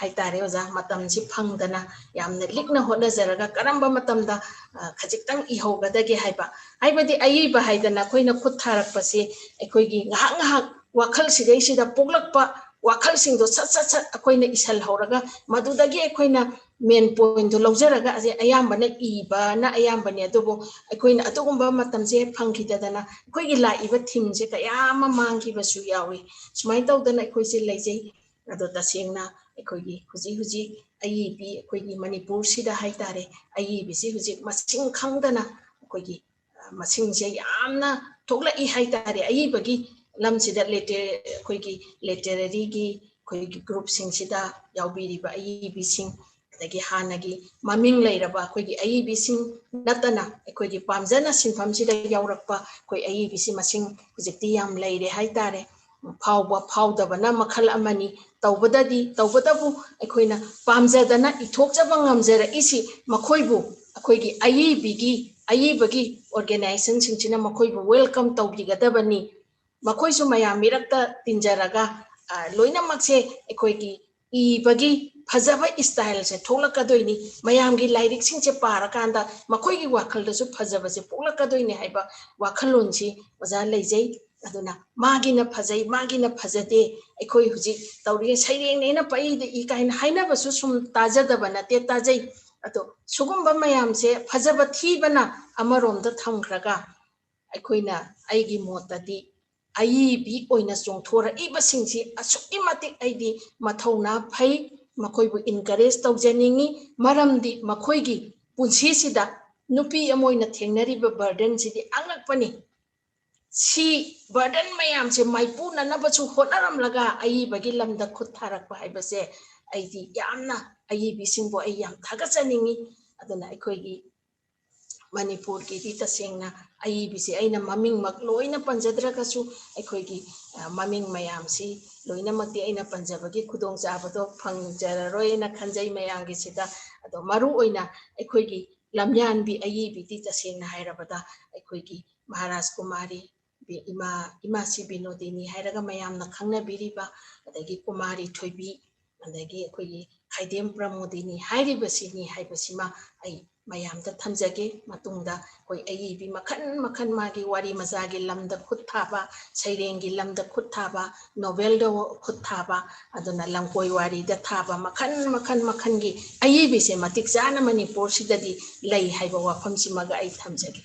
ꯍꯥꯏꯇꯥꯔꯦ ꯑꯣꯖꯥ, ꯃꯇꯝꯁꯤ ꯐꯪꯗꯅ ꯌꯥꯝꯅ ꯂꯤꯛꯅ ꯍꯣꯠꯅꯖꯔꯒ ꯀꯔꯝꯕ ꯃꯇꯝꯗ ꯑ, ꯈꯖꯤꯛꯇꯪ ꯏꯍꯧꯒꯗꯒꯦ ꯍꯥꯏꯕ, ꯍꯥꯏꯕꯗꯤ ꯑꯏꯕ ꯍꯥꯏꯗꯅ ꯑꯩꯈꯣꯏꯅ ꯈꯨꯠ ꯊꯥꯔꯛꯄꯁꯤ ꯑꯩꯈꯣꯏꯒꯤ ꯉꯥꯏꯍꯥꯛ ꯉꯥꯏꯍꯥꯛ ꯋꯥꯈꯜꯁꯤꯗꯩꯁꯤꯗ ꯄꯣꯛꯂꯛꯄ ꯋꯥꯈꯜꯁꯤꯡꯗꯣ ꯁꯠ ꯁꯠ ꯁꯠ ꯑꯩꯈꯣꯏꯅ ꯏꯁꯜꯍꯧꯔꯒ ꯃꯗꯨꯗꯒꯤ ꯑꯩꯈꯣꯏꯅ ꯃꯦꯟ ꯄꯣꯏꯟꯗꯣ ꯂꯧꯖꯔꯒ ꯑꯁꯦ ꯑꯌꯥꯝꯕꯅ ꯏꯕꯅ ꯑꯌꯥꯝꯕꯅꯦ꯫ ꯑꯗꯨꯕꯨ ꯑꯩꯈꯣꯏꯅ ꯑꯗꯨꯒꯨꯝꯕ ꯃꯇꯝꯁꯦ ꯐꯪꯈꯤꯗꯗꯅ ꯑꯩꯈꯣꯏꯒꯤ ꯂꯥꯛꯏꯕ ꯊꯤꯝꯁꯦ ꯀꯌꯥ ꯑꯃ ꯃꯥꯡꯈꯤꯕꯁꯨ ꯌꯥꯎꯏ꯫ ꯁꯨꯃꯥꯏꯅ ꯇꯧꯗꯅ ꯑꯩꯈꯣꯏꯁꯦ ꯂꯩꯖꯩ꯫ ꯑꯗꯣ ꯇꯁꯦꯡꯅ ꯑꯩꯈꯣꯏꯒꯤ ꯍꯧꯖꯤꯛ ꯍꯧꯖꯤꯛ ꯑꯏꯕꯤ ꯑꯩꯈꯣꯏꯒꯤ ꯃꯅꯤꯄꯨꯔꯁꯤꯗ ꯍꯥꯏꯇꯥꯔꯦ, ꯑꯏꯕꯤꯁꯤ ꯍꯧꯖꯤꯛ ꯃꯁꯤꯡ ꯈꯪꯗꯅ ꯑꯩꯈꯣꯏꯒꯤ ꯃꯁꯤꯡꯁꯦ ꯌꯥꯝꯅ ꯊꯣꯛꯂꯛꯏ ꯍꯥꯏꯇꯥꯔꯦ꯫ ꯑꯏꯕꯒꯤ ꯂꯝꯁꯤꯗ ꯂꯤꯇꯦ-, ꯑꯩꯈꯣꯏꯒꯤ ꯂꯤꯇꯦꯔꯦꯔꯤꯒꯤ ꯑꯩꯈꯣꯏꯒꯤ ꯒ꯭ꯔꯨꯞꯁꯤꯡꯁꯤꯗ ꯌꯥꯎꯕꯤꯔꯤꯕ ꯑꯏꯕꯤꯁꯤꯡ, ꯑꯗꯒꯤ ꯍꯥꯟꯅꯒꯤ ꯃꯃꯤꯡ ꯂꯩꯔꯕ ꯑꯩꯈꯣꯏꯒꯤ ꯑꯏꯕꯤꯁꯤꯡ ꯅꯠꯇꯅ ꯑꯩꯈꯣꯏꯒꯤ ꯄꯥꯝꯖꯅ ꯁꯤꯟꯐꯝꯁꯤꯗ ꯌꯥꯎꯔꯛꯄ ꯑꯩꯈꯣꯏ ꯑꯏꯕꯤꯁꯤ ꯃꯁꯤꯡ ꯍꯧꯖꯤꯛꯇꯤ ꯌꯥꯝ ꯂꯩꯔꯦ ꯍꯥꯏꯇꯥꯔꯦ꯫ ꯐꯥꯎꯕ ꯐꯥꯎꯗꯕꯅ ꯃꯈꯜ ꯑꯃꯅꯤ꯫ ꯇꯧꯕꯗꯗꯤ, ꯇꯧꯕꯇꯕꯨ ꯑꯩꯈꯣꯏꯅ ꯄꯥꯝꯖꯗꯅ ꯏꯊꯣꯛꯆꯕ ꯉꯝꯖꯔꯛꯏꯁꯤ ꯃꯈꯣꯏꯕꯨ ꯑꯩꯈꯣꯏꯒꯤ ꯑꯏꯕꯤꯒꯤ, ꯑꯏꯕꯒꯤ organization ꯁꯤꯡꯁꯤꯅ ꯃꯈꯣꯏꯕꯨ welcome ꯇꯧꯕꯤꯒꯗꯕꯅꯤ꯫ ꯃꯈꯣꯏꯁꯨ ꯃꯌꯥꯝ ꯃꯤꯔꯛꯇ ꯇꯤꯟꯖꯔꯒ, ꯑ, ꯂꯣꯏꯅꯃꯛꯁꯦ ꯑꯩꯈꯣꯏꯒꯤ ꯏꯕꯒꯤ ꯐꯖꯕ style ꯁꯦ ꯊꯣꯛꯂꯛꯀꯗꯣꯏꯅꯤ꯫ ꯃꯌꯥꯝꯒꯤ ꯂꯥꯏꯔꯤꯛꯁꯤꯡꯁꯦ ꯄꯥꯔꯀꯥꯟꯗ ꯃꯈꯣꯏꯒꯤ ꯋꯥꯈꯜꯗꯁꯨ ꯐꯖꯕꯁꯦ ꯄꯣꯛꯂꯛꯀꯗꯣꯏꯅꯤ ꯍꯥꯏꯕ ꯋꯥꯈꯜꯂꯣꯟꯁꯤ ꯑꯣꯖꯥ ꯂꯩꯖꯩ꯫ ꯑꯗꯨꯅ ꯃꯥꯒꯤꯅ ꯐꯖꯩ, ꯃꯥꯒꯤꯅ ꯐꯖꯗꯦ, ꯑꯩꯈꯣꯏ ꯍꯧꯖꯤꯛ ꯇꯧꯔꯤꯉꯩ ꯁꯩꯔꯦꯡꯅꯦꯅ ꯄꯛꯏꯗ ꯏ ꯀꯥꯏꯅ ꯍꯥꯏꯅꯕꯁꯨ ꯁꯨꯝ ꯇꯥꯖꯗꯕ ꯅꯠꯇꯦ, ꯇꯥꯖꯩ꯫ ꯑꯗꯣ ꯁꯤꯒꯨꯝꯕ ꯃꯌꯥꯝꯁꯦ ꯐꯖꯕ ꯊꯤꯕꯅ ꯑꯃꯔꯣꯝꯗ ꯊꯝꯈ꯭ꯔꯒ, ꯑꯩꯈꯣꯏꯅ, ꯑꯩꯒꯤ ꯃꯣꯠꯇꯗꯤ, ꯑꯏꯕꯤ ꯑꯣꯏꯅ ꯆꯣꯡꯊꯣꯔꯛꯏꯕꯁꯤꯡꯁꯤ ꯑꯁꯨꯛꯀꯤ ꯃꯇꯤꯛ ꯑꯩꯗꯤ ꯃꯊꯧꯅꯥ ꯐꯩ, ꯃꯈꯣꯏꯕꯨ encourage ꯇꯧꯖꯅꯤꯡꯉꯤ꯫ ꯃꯔꯝꯗꯤ ꯃꯈꯣꯏꯒꯤ ꯄꯨꯟꯁꯤꯁꯤꯗ ꯅꯨꯄꯤ ꯑꯃ ꯑꯣꯏꯅ ꯊꯦꯡꯅꯔꯤꯕ burden ꯁꯤꯗꯤ ꯑꯉꯛꯄꯅꯤ꯫ ꯁꯤ burden ꯃꯌꯥꯝꯁꯦ ꯃꯥꯏꯄꯨꯅꯅꯕꯁꯨ ꯍꯣꯠꯅꯔꯝꯂꯒ ꯑꯏꯕꯒꯤ ꯂꯝꯗ ꯈꯨꯠ ꯊꯥꯔꯛꯄ ꯍꯥꯏꯕꯁꯦ ꯑꯩꯗꯤ ꯌꯥꯝꯅ, ꯑꯏꯕꯤꯁꯤꯡꯕꯨ ꯑꯩ ꯌꯥꯝ ꯊꯥꯒꯠꯆꯅꯤꯡꯉꯤ꯫ ꯑꯗꯨꯅ ꯑꯩꯈꯣꯏꯒꯤ ꯃꯅꯤꯄꯨꯔꯒꯤꯗꯤ ꯇꯁꯦꯡꯅ ꯑꯏꯕꯤꯁꯦ ꯑꯩꯅ ꯃꯃꯤꯡꯃꯛ ꯂꯣꯏꯅ ꯄꯟꯖꯗ꯭ꯔꯒꯁꯨ, ꯑꯩꯈꯣꯏꯒꯤ, ꯑ, ꯃꯃꯤꯡ ꯃꯌꯥꯝꯁꯤ ꯂꯣꯏꯅꯃꯛꯇꯤ ꯑꯩꯅ ꯄꯟꯖꯕꯒꯤ ꯈꯨꯗꯣꯡꯆꯥꯕꯗꯣ ꯐꯪꯖꯔꯔꯣꯏꯅ ꯈꯟꯖꯩ ꯃꯌꯥꯝꯒꯤꯁꯤꯗ꯫ ꯑꯗꯣ ꯃꯔꯨ ꯑꯣꯏꯅ ꯑꯩꯈꯣꯏꯒꯤ ꯂꯝꯌꯥꯟꯕꯤ ꯑꯏꯕꯤꯗꯤ ꯇꯁꯦꯡꯅ ꯍꯥꯏꯔꯕꯗ ꯑꯩꯈꯣꯏꯒꯤ ꯃꯍꯥꯔꯥꯖ ꯀꯨꯃꯥꯔꯤ, ꯕꯤ-, ꯏꯃꯥ, ꯏꯃꯥꯁꯤ ꯕꯤꯅꯣꯗꯤꯅꯤ ꯍꯥꯏꯔꯒ ꯃꯌꯥꯝꯅ ꯈꯪꯅꯕꯤꯔꯤꯕ, ꯑꯗꯒꯤ ꯀꯨꯃꯥꯔꯤ ꯊꯣꯏꯕꯤ, ꯑꯗꯒꯤ ꯑꯩꯈꯣꯏꯒꯤ ꯈꯥꯏꯗꯦꯝ ꯄ꯭ꯔꯃꯣꯗꯤꯅꯤ ꯍꯥꯏꯔꯤꯕꯁꯤꯅꯤ ꯍꯥꯏꯕꯁꯤꯃ ꯑꯩ ꯃꯌꯥꯝꯗ ꯊꯝꯖꯒꯦ꯫ ꯃꯇꯨꯡꯗ ꯑꯩꯈꯣꯏ ꯑꯏꯕꯤ ꯃꯈꯜ ꯃꯈꯜ, ꯃꯥꯒꯤ ꯋꯥꯔꯤ ꯃꯆꯥꯒꯤ ꯂꯝꯗ ꯈꯨꯠ ꯊꯥꯕ, ꯁꯩꯔꯦꯡꯒꯤ ꯂꯝꯗ ꯈꯨꯠ ꯊꯥꯕ, novel ꯗ ꯈꯨꯠ ꯊꯥꯕ, ꯑꯗꯨꯅ ꯂꯝꯀꯣꯏ ꯋꯥꯔꯤꯗ ꯊꯥꯕ, ꯃꯈꯜ ꯃꯈꯜ ꯃꯈꯜꯒꯤ ꯑꯏꯕꯤꯁꯦ ꯃꯇꯤꯛ ꯆꯥꯅ ꯃꯅꯤꯄꯨꯔꯁꯤꯗꯗꯤ ꯂꯩ ꯍꯥꯏꯕ ꯋꯥꯐꯝꯁꯤꯃꯒ ꯑꯩ ꯊꯝꯖꯒꯦ꯫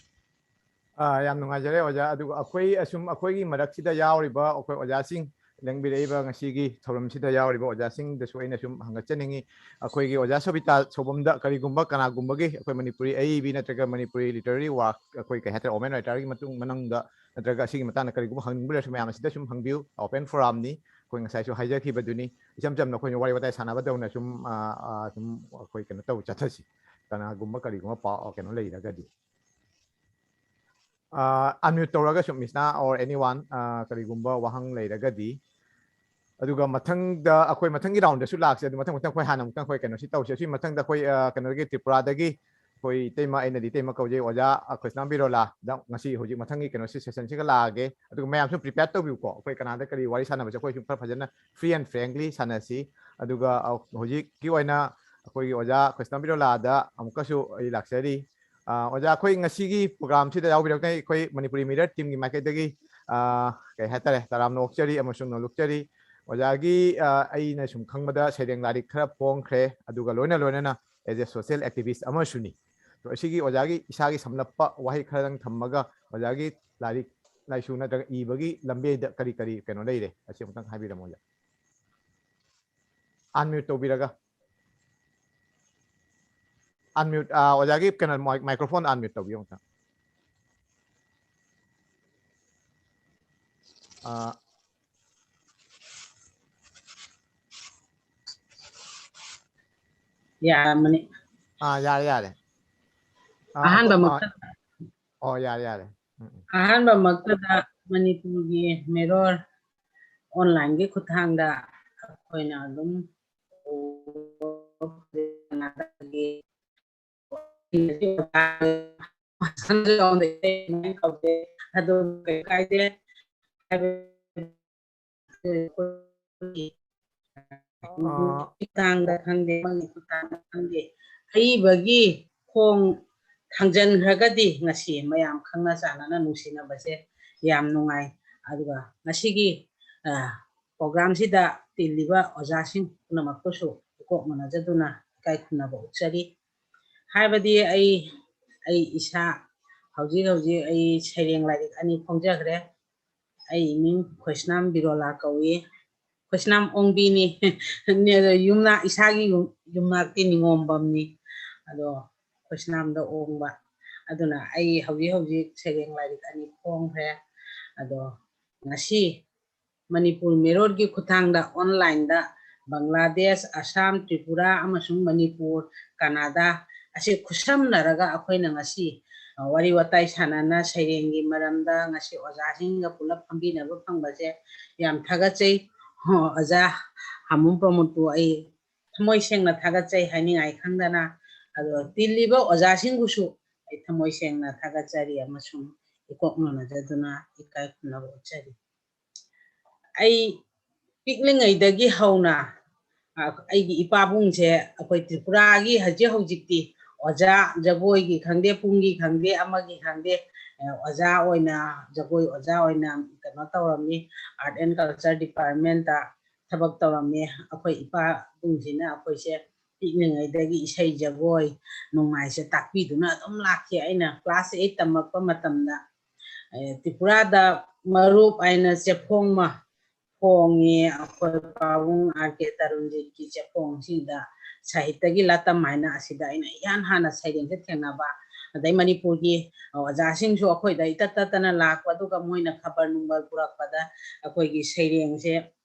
ꯑꯥ, ꯌꯥꯝ ꯅꯨꯡꯉꯥꯏꯖꯔꯦ ꯑꯣꯖꯥ꯫ ꯑꯗꯨꯒ ꯑꯩꯈꯣꯏ ꯑꯁꯨꯝ ꯑꯩꯈꯣꯏꯒꯤ ꯃꯔꯛꯁꯤꯗ ꯌꯥꯎꯔꯤꯕ ꯑꯩꯈꯣꯏ ꯑꯣꯖꯥꯁꯤꯡ, ꯂꯦꯡꯕꯤꯔꯛꯏꯕ ꯉꯁꯤꯒꯤ ꯊꯧꯔꯝꯁꯤꯗ ꯌꯥꯎꯔꯤꯕ ꯑꯣꯖꯥꯁꯤꯡꯗꯁꯨ ꯑꯩꯅ ꯁꯨꯝ ꯍꯪꯒꯠꯆꯅꯤꯡꯉꯤ꯫ ꯑꯩꯈꯣꯏꯒꯤ ꯑꯣꯖꯥ ꯁꯣꯕꯤꯇꯥ ꯁꯣꯕꯝꯗ ꯀꯔꯤꯒꯨꯝꯕ ꯀꯅꯥꯒꯨꯝꯕꯒꯤ ꯑꯩꯈꯣꯏ ꯃꯅꯤꯄꯨꯔꯤ ꯑꯏꯕꯤ ꯅꯠꯇ꯭ꯔꯒ ꯃꯅꯤꯄꯨꯔꯤ literary work, ꯑꯩꯈꯣꯏ ꯀꯩ ꯍꯥꯏꯇꯥꯔꯦ, women writer ꯒꯤ ꯃꯇꯨꯡ ꯃꯅꯨꯡꯗ ꯅꯠꯇ꯭ꯔꯒ ꯑꯁꯤꯒꯤ ꯃꯇꯥꯡꯗ ꯀꯔꯤꯒꯨꯝꯕ ꯍꯪꯅꯤꯡꯕ ꯂꯩꯔꯁꯨ ꯃꯌꯥꯝ ꯑꯁꯤꯗ ꯁꯨꯝ ꯍꯪꯕꯤꯌꯨ, open forum ꯅꯤ꯫ ꯑꯩꯈꯣꯏ ꯉꯁꯥꯏꯁꯨ ꯍꯥꯏꯖꯈꯤꯕꯗꯨꯅꯤ, ꯏꯆꯝ ꯆꯝꯅ ꯑꯩꯈꯣꯏꯅ ꯋꯥꯔꯤ ꯋꯥꯇꯥꯏ ꯁꯥꯟꯅꯕꯗꯧꯅ ꯁꯨꯝ, ꯑ, ꯑ, ꯁꯨꯝ ꯑꯩꯈꯣꯏ ꯀꯩꯅꯣ ꯇꯧ ꯆꯠꯊꯁꯤ꯫ ꯀꯅꯥꯒꯨꯝꯕ ꯀꯔꯤꯒꯨꯝꯕ ꯄꯥꯎ ꯀꯩꯅꯣ ꯂꯩꯔꯒꯗꯤ꯫ ꯑ, unmute ꯇꯧꯔꯒ ꯁꯨꯝ ꯃꯤꯁꯅꯥ or anyone, ꯑ, ꯀꯔꯤꯒꯨꯝꯕ ꯋꯥꯍꯪ ꯂꯩꯔꯒꯗꯤ꯫ ꯑꯗꯨꯒ ꯃꯊꯪꯗ ꯑꯩꯈꯣꯏ ꯃꯊꯪꯒꯤ round ꯗꯁꯨ ꯂꯥꯛꯁꯦ꯫ ꯑꯗꯨ ꯃꯊꯪ ꯃꯊꯪ ꯑꯩꯈꯣꯏ ꯍꯥꯟꯅ ꯑꯃꯨꯛꯇꯪ ꯑꯩꯈꯣꯏ ꯀꯩꯅꯣꯁꯤ ꯇꯧꯁꯦ꯫ ꯑꯁꯤ ꯃꯊꯪꯗ ꯑꯩꯈꯣꯏ, ꯑ, ꯀꯩꯅꯣꯗꯒꯤ, ꯇ꯭ꯔꯤꯄꯨꯔꯥꯗꯒꯤ ꯑꯩꯈꯣꯏ ꯏꯇꯩꯃ, ꯑꯩꯅꯗꯤ ꯏꯇꯩꯃ ꯀꯧꯖꯩ, ꯑꯣꯖꯥ, ꯑ, ꯀ꯭ꯔꯤꯁꯅꯥꯝ ꯕꯤꯔꯣꯂꯥꯗ ꯉꯁꯤ ꯍꯧꯖꯤꯛ ꯃꯊꯪꯒꯤ ꯀꯩꯅꯣꯁꯤ, session ꯁꯤꯒ ꯂꯥꯛꯑꯒꯦ꯫ ꯑꯗꯨꯒ ꯃꯌꯥꯝꯁꯨ prepare ꯇꯧꯕꯤꯌꯨꯀꯣ꯫ ꯑꯩꯈꯣꯏ ꯀꯅꯥꯗ ꯀꯔꯤ ꯋꯥꯔꯤ ꯁꯥꯟꯅꯕꯁꯦ ꯑꯩꯈꯣꯏ ꯁꯨꯝ ꯈꯔ ꯐꯖꯅ free and frankly ꯁꯥꯟꯅꯁꯤ꯫ ꯑꯗꯨꯒ, ꯑ, ꯍꯧꯖꯤꯛꯀꯤ ꯑꯣꯏꯅ ꯑꯩꯈꯣꯏꯒꯤ ꯑꯣꯖꯥ ꯀ꯭ꯔꯤꯁꯅꯥꯝ ꯕꯤꯔꯣꯂꯥꯗ ꯑꯃꯨꯛꯀꯁꯨ ꯑꯩ ꯂꯥꯛꯆꯔꯤ꯫ ꯑ, ꯑꯣꯖꯥ, ꯑꯩꯈꯣꯏ ꯉꯁꯤꯒꯤ program ꯁꯤꯗ ꯌꯥꯎꯕꯤꯔꯛꯄ ꯑꯩꯈꯣꯏ ꯃꯅꯤꯄꯨꯔꯤ ꯃꯤꯔꯔ team ꯒꯤ ꯃꯥꯏꯀꯩꯗꯒꯤ, ꯑ, ꯀꯩ ꯍꯥꯏꯇꯥꯔꯦ, ꯇꯔꯥꯝꯅ ꯑꯣꯛꯆꯔꯤ ꯑꯃꯁꯨꯡ ꯅꯣꯂꯨꯛꯆꯔꯤ꯫ ꯑꯣꯖꯥꯒꯤ, ꯑ, ꯑꯩꯅ ꯁꯨꯝ ꯈꯪꯕꯗ ꯁꯩꯔꯦꯡ ꯂꯥꯏꯔꯤꯛ ꯈꯔ ꯐꯣꯡꯈ꯭ꯔꯦ, ꯑꯗꯨꯒ ꯂꯣꯏꯅ ꯂꯣꯏꯅꯅ as a social activist ꯑꯃꯁꯨꯅꯤ꯫ ꯑꯗꯣ ꯑꯁꯤꯒꯤ ꯑꯣꯖꯥꯒꯤ ꯏꯁꯥꯒꯤ ꯁꯝꯂꯞꯄ ꯋꯥꯍꯩ ꯈꯔꯗꯪ ꯊꯝꯃꯒ ꯑꯣꯖꯥꯒꯤ ꯂꯥꯏꯔꯤꯛ ꯂꯥꯏꯁꯨ ꯅꯠꯇ꯭ꯔꯒ ꯏꯕꯒꯤ ꯂꯝꯕꯤꯗ ꯀꯔꯤ ꯀꯔꯤ ꯀꯩꯅꯣ ꯂꯩꯔꯦ, ꯑꯁꯤ ꯑꯃꯨꯛꯇꯪ ꯍꯥꯏꯕꯤꯔꯝꯃꯣ ꯑꯣꯖꯥ꯫ Unmute ꯇꯧꯕꯤꯔꯒ꯫ Unmute, ꯑ, ꯑꯣꯖꯥꯒꯤ ꯀꯩꯅꯣ, mic-, microphone unmute ꯇꯧꯕꯤꯌꯨ ꯑꯃꯨꯛꯇꯪ꯫ ꯑ, ꯌꯥꯔꯝꯃꯅꯤ꯫ ꯑ, ꯌꯥꯔꯦ, ꯌꯥꯔꯦ꯫ ꯑ, ꯑꯍꯥꯟꯕ ꯑ, ꯃꯛꯇꯗ ꯑꯣ, ꯌꯥꯔꯦ, ꯌꯥꯔꯦ꯫ ꯎꯝ, ꯎꯝ꯫ ꯑꯍꯥꯟꯕꯃꯛꯇꯗ ꯃꯅꯤꯄꯨꯔꯒꯤ ꯃꯤꯔꯣꯜ online ꯒꯤ ꯈꯨꯠꯊꯥꯡꯗ ꯑꯩꯈꯣꯏꯅ ꯑꯗꯨꯝ ꯑꯗꯨ ꯀꯩ ꯀꯥꯏꯗꯦ꯫ ꯑꯥ꯫ ꯈꯨꯠꯊꯥꯡꯗ ꯈꯪꯗꯦ, ꯑꯃꯒꯤ ꯈꯨꯠꯊꯥꯡꯗ ꯈꯪꯗꯦ, ꯑꯏꯕꯒꯤ ꯈꯣꯡ ꯊꯥꯡꯖꯟꯈ꯭ꯔꯒꯗꯤ ꯉꯁꯤ ꯃꯌꯥꯝ ꯈꯪꯅ ꯆꯥꯟꯅꯅ ꯅꯨꯡꯁꯤꯅꯕꯁꯦ ꯌꯥꯝ ꯅꯨꯡꯉꯥꯏ꯫ ꯑꯗꯨꯒ ꯉꯁꯤꯒꯤ, ꯑ, program ꯁꯤꯗ ꯇꯤꯜꯂꯤꯕ ꯑꯣꯖꯥꯁꯤꯡ ꯄꯨꯝꯅꯃꯛꯄꯨꯁꯨ ꯏꯀꯣꯛ ꯃꯥꯟꯅꯖꯗꯨꯅ ꯏꯀꯥꯏ ꯈꯨꯝꯅꯕ ꯎꯠꯆꯔꯤ꯫ ꯍꯥꯏꯕꯗꯤ ꯑꯩ, ꯑꯩ ꯏꯁꯥ ꯍꯧꯖꯤꯛ ꯍꯧꯖꯤꯛ ꯑꯩ ꯁꯩꯔꯦꯡ ꯂꯥꯏꯔꯤꯛ ꯑꯅꯤ ꯐꯣꯡꯖꯈ꯭ꯔꯦ꯫ ꯑꯩ ꯏꯃꯤꯡ ꯈꯣꯏꯁꯅꯥꯝ ꯕꯤꯔꯣꯂꯥ ꯀꯧꯏ꯫ ꯈꯣꯏꯁꯅꯥꯝ ꯑꯣꯡꯕꯤꯅꯤ꯫ ꯌꯨꯝꯅꯥꯛ, ꯏꯁꯥꯒꯤ ꯌꯨꯝ-, ꯌꯨꯝꯅꯥꯛꯇꯤ ꯅꯤꯉꯣꯝꯕꯝꯅꯤ꯫ ꯑꯗꯣ ꯈꯣꯏꯁꯅꯥꯝꯗ ꯑꯣꯡꯕ꯫ ꯑꯗꯨꯅ ꯑꯩ ꯍꯧꯖꯤꯛ ꯍꯧꯖꯤꯛ ꯁꯩꯔꯦꯡ ꯂꯥꯏꯔꯤꯛ ꯑꯅꯤ ꯐꯣꯡꯈ꯭ꯔꯦ꯫ ꯑꯗꯣ ꯉꯁꯤ ꯃꯅꯤꯄꯨꯔ ꯃꯤꯔꯣꯜꯒꯤ ꯈꯨꯠꯊꯥꯡꯗ online ꯗ ꯕꯪꯒ꯭ꯂꯥꯗꯦꯁ, ꯑꯁꯥꯝ, ꯇ꯭ꯔꯤꯄꯨꯔꯥ ꯑꯃꯁꯨꯡ ꯃꯅꯤꯄꯨꯔ, ꯀꯅꯥꯗꯥ ꯑꯁꯤ ꯈꯨꯠꯁꯝꯅꯔꯒ ꯑꯩꯈꯣꯏꯅ ꯉꯁꯤ, ꯑ, ꯋꯥꯔꯤ ꯋꯥꯇꯥꯏ ꯁꯥꯟꯅꯅ ꯁꯩꯔꯦꯡꯒꯤ ꯃꯔꯝꯗ ꯉꯁꯤ ꯑꯣꯖꯥꯁꯤꯡꯒ ꯄꯨꯂꯞ ꯐꯝꯕꯤꯅꯕ ꯐꯪꯕꯁꯦ ꯌꯥꯝ ꯊꯥꯒꯠꯆꯩ꯫ ꯑꯣ, ꯑꯣꯖꯥ ꯍꯥꯃꯨꯝ ꯄ꯭ꯔꯃꯣꯗꯄꯨ ꯑꯩ ꯊꯃꯣꯏ ꯁꯦꯡꯅ ꯊꯥꯒꯠꯆꯩ ꯍꯥꯏꯅꯤꯡꯉꯥꯏ ꯈꯪꯗꯅ, ꯑꯗꯣ ꯇꯤꯜꯂꯤꯕ ꯑꯣꯖꯥꯁꯤꯡꯕꯨꯁꯨ ꯑꯩ ꯊꯃꯣꯏ ꯁꯦꯡꯅ ꯊꯥꯒꯠꯆꯔꯤ ꯑꯃꯁꯨꯡ ꯏꯀꯣꯛ ꯅꯣꯟꯅꯖꯗꯨꯅ ꯏꯀꯥꯏ ꯈꯨꯝꯅꯕ ꯎꯠꯆꯔꯤ꯫ ꯑꯩ ꯄꯤꯛꯂꯤꯉꯩꯗꯒꯤ ꯍꯧꯅ, ꯑ, ꯑꯩꯒꯤ ꯏꯄꯥꯕꯨꯡꯁꯦ ꯑꯩꯈꯣꯏ ꯇ꯭ꯔꯤꯄꯨꯔꯥꯒꯤ ꯍꯧꯖꯤꯛ ꯍꯧꯖꯤꯛꯇꯤ ꯑꯣꯖꯥ, ꯖꯒꯣꯏꯒꯤ ꯈꯪꯗꯦ, ꯄꯨꯡꯒꯤ ꯈꯪꯗꯦ, ꯑꯃꯒꯤ ꯈꯪꯗꯦ, ꯑ, ꯑꯣꯖꯥ ꯑꯣꯏꯅ, ꯖꯒꯣꯏ ꯑꯣꯖꯥ ꯑꯣꯏꯅ ꯀꯩꯅꯣ ꯇꯧꯔꯝꯃꯤ, Art and Culture Department ꯇ ꯊꯕꯛ ꯇꯧꯔꯝꯃꯤ꯫ ꯑꯩꯈꯣꯏ ꯏꯄꯥꯕꯨꯡꯁꯤꯅ ꯑꯩꯈꯣꯏꯁꯦ ꯄꯤꯛꯂꯤꯉꯩꯗꯒꯤ ꯏꯁꯩ ꯖꯒꯣꯏ ꯅꯣꯡꯃꯥꯏꯁꯦ ꯇꯥꯛꯄꯤꯗꯨꯅ ꯑꯗꯨꯝ ꯂꯥꯛꯈꯤ꯫ ꯑꯩꯅ class eight ꯇꯝꯃꯛꯄ ꯃꯇꯝꯗ, ꯑꯦ, ꯇ꯭ꯔꯤꯄꯨꯔꯥꯗ ꯃꯔꯨꯞ ꯍꯥꯏꯅ ꯆꯦꯐꯣꯡ ꯑꯃ ꯐꯣꯡꯉꯤ, ꯑꯩꯈꯣꯏ ꯄꯥꯕꯨꯡ R K ꯇꯔꯨꯟꯖꯤꯠꯀꯤ ꯆꯦꯐꯣꯡꯁꯤꯗ ꯁꯥꯍꯤꯠꯇꯒꯤ ꯂꯥꯇꯝ ꯍꯥꯏꯅ ꯑꯁꯤꯗ ꯑꯩꯅ ꯏꯍꯥꯟ ꯍꯥꯟꯅ ꯁꯩꯔꯦꯡꯁꯦ ꯊꯦꯡꯅꯕ꯫ ꯑꯗꯩ ꯃꯅꯤꯄꯨꯔꯒꯤ ꯑꯣꯖꯥꯁꯤꯡꯁꯨ ꯑꯩꯈꯣꯏꯗ ꯏꯇꯠ ꯇꯠꯇꯅ ꯂꯥꯛꯄ, ꯑꯗꯨꯒ ꯃꯣꯏꯅ ꯈꯕꯔ ꯅꯨꯡꯕꯔ ꯄꯨꯔꯛꯄꯗ ꯑꯩꯈꯣꯏꯒꯤ ꯁꯩꯔꯦꯡꯁꯦ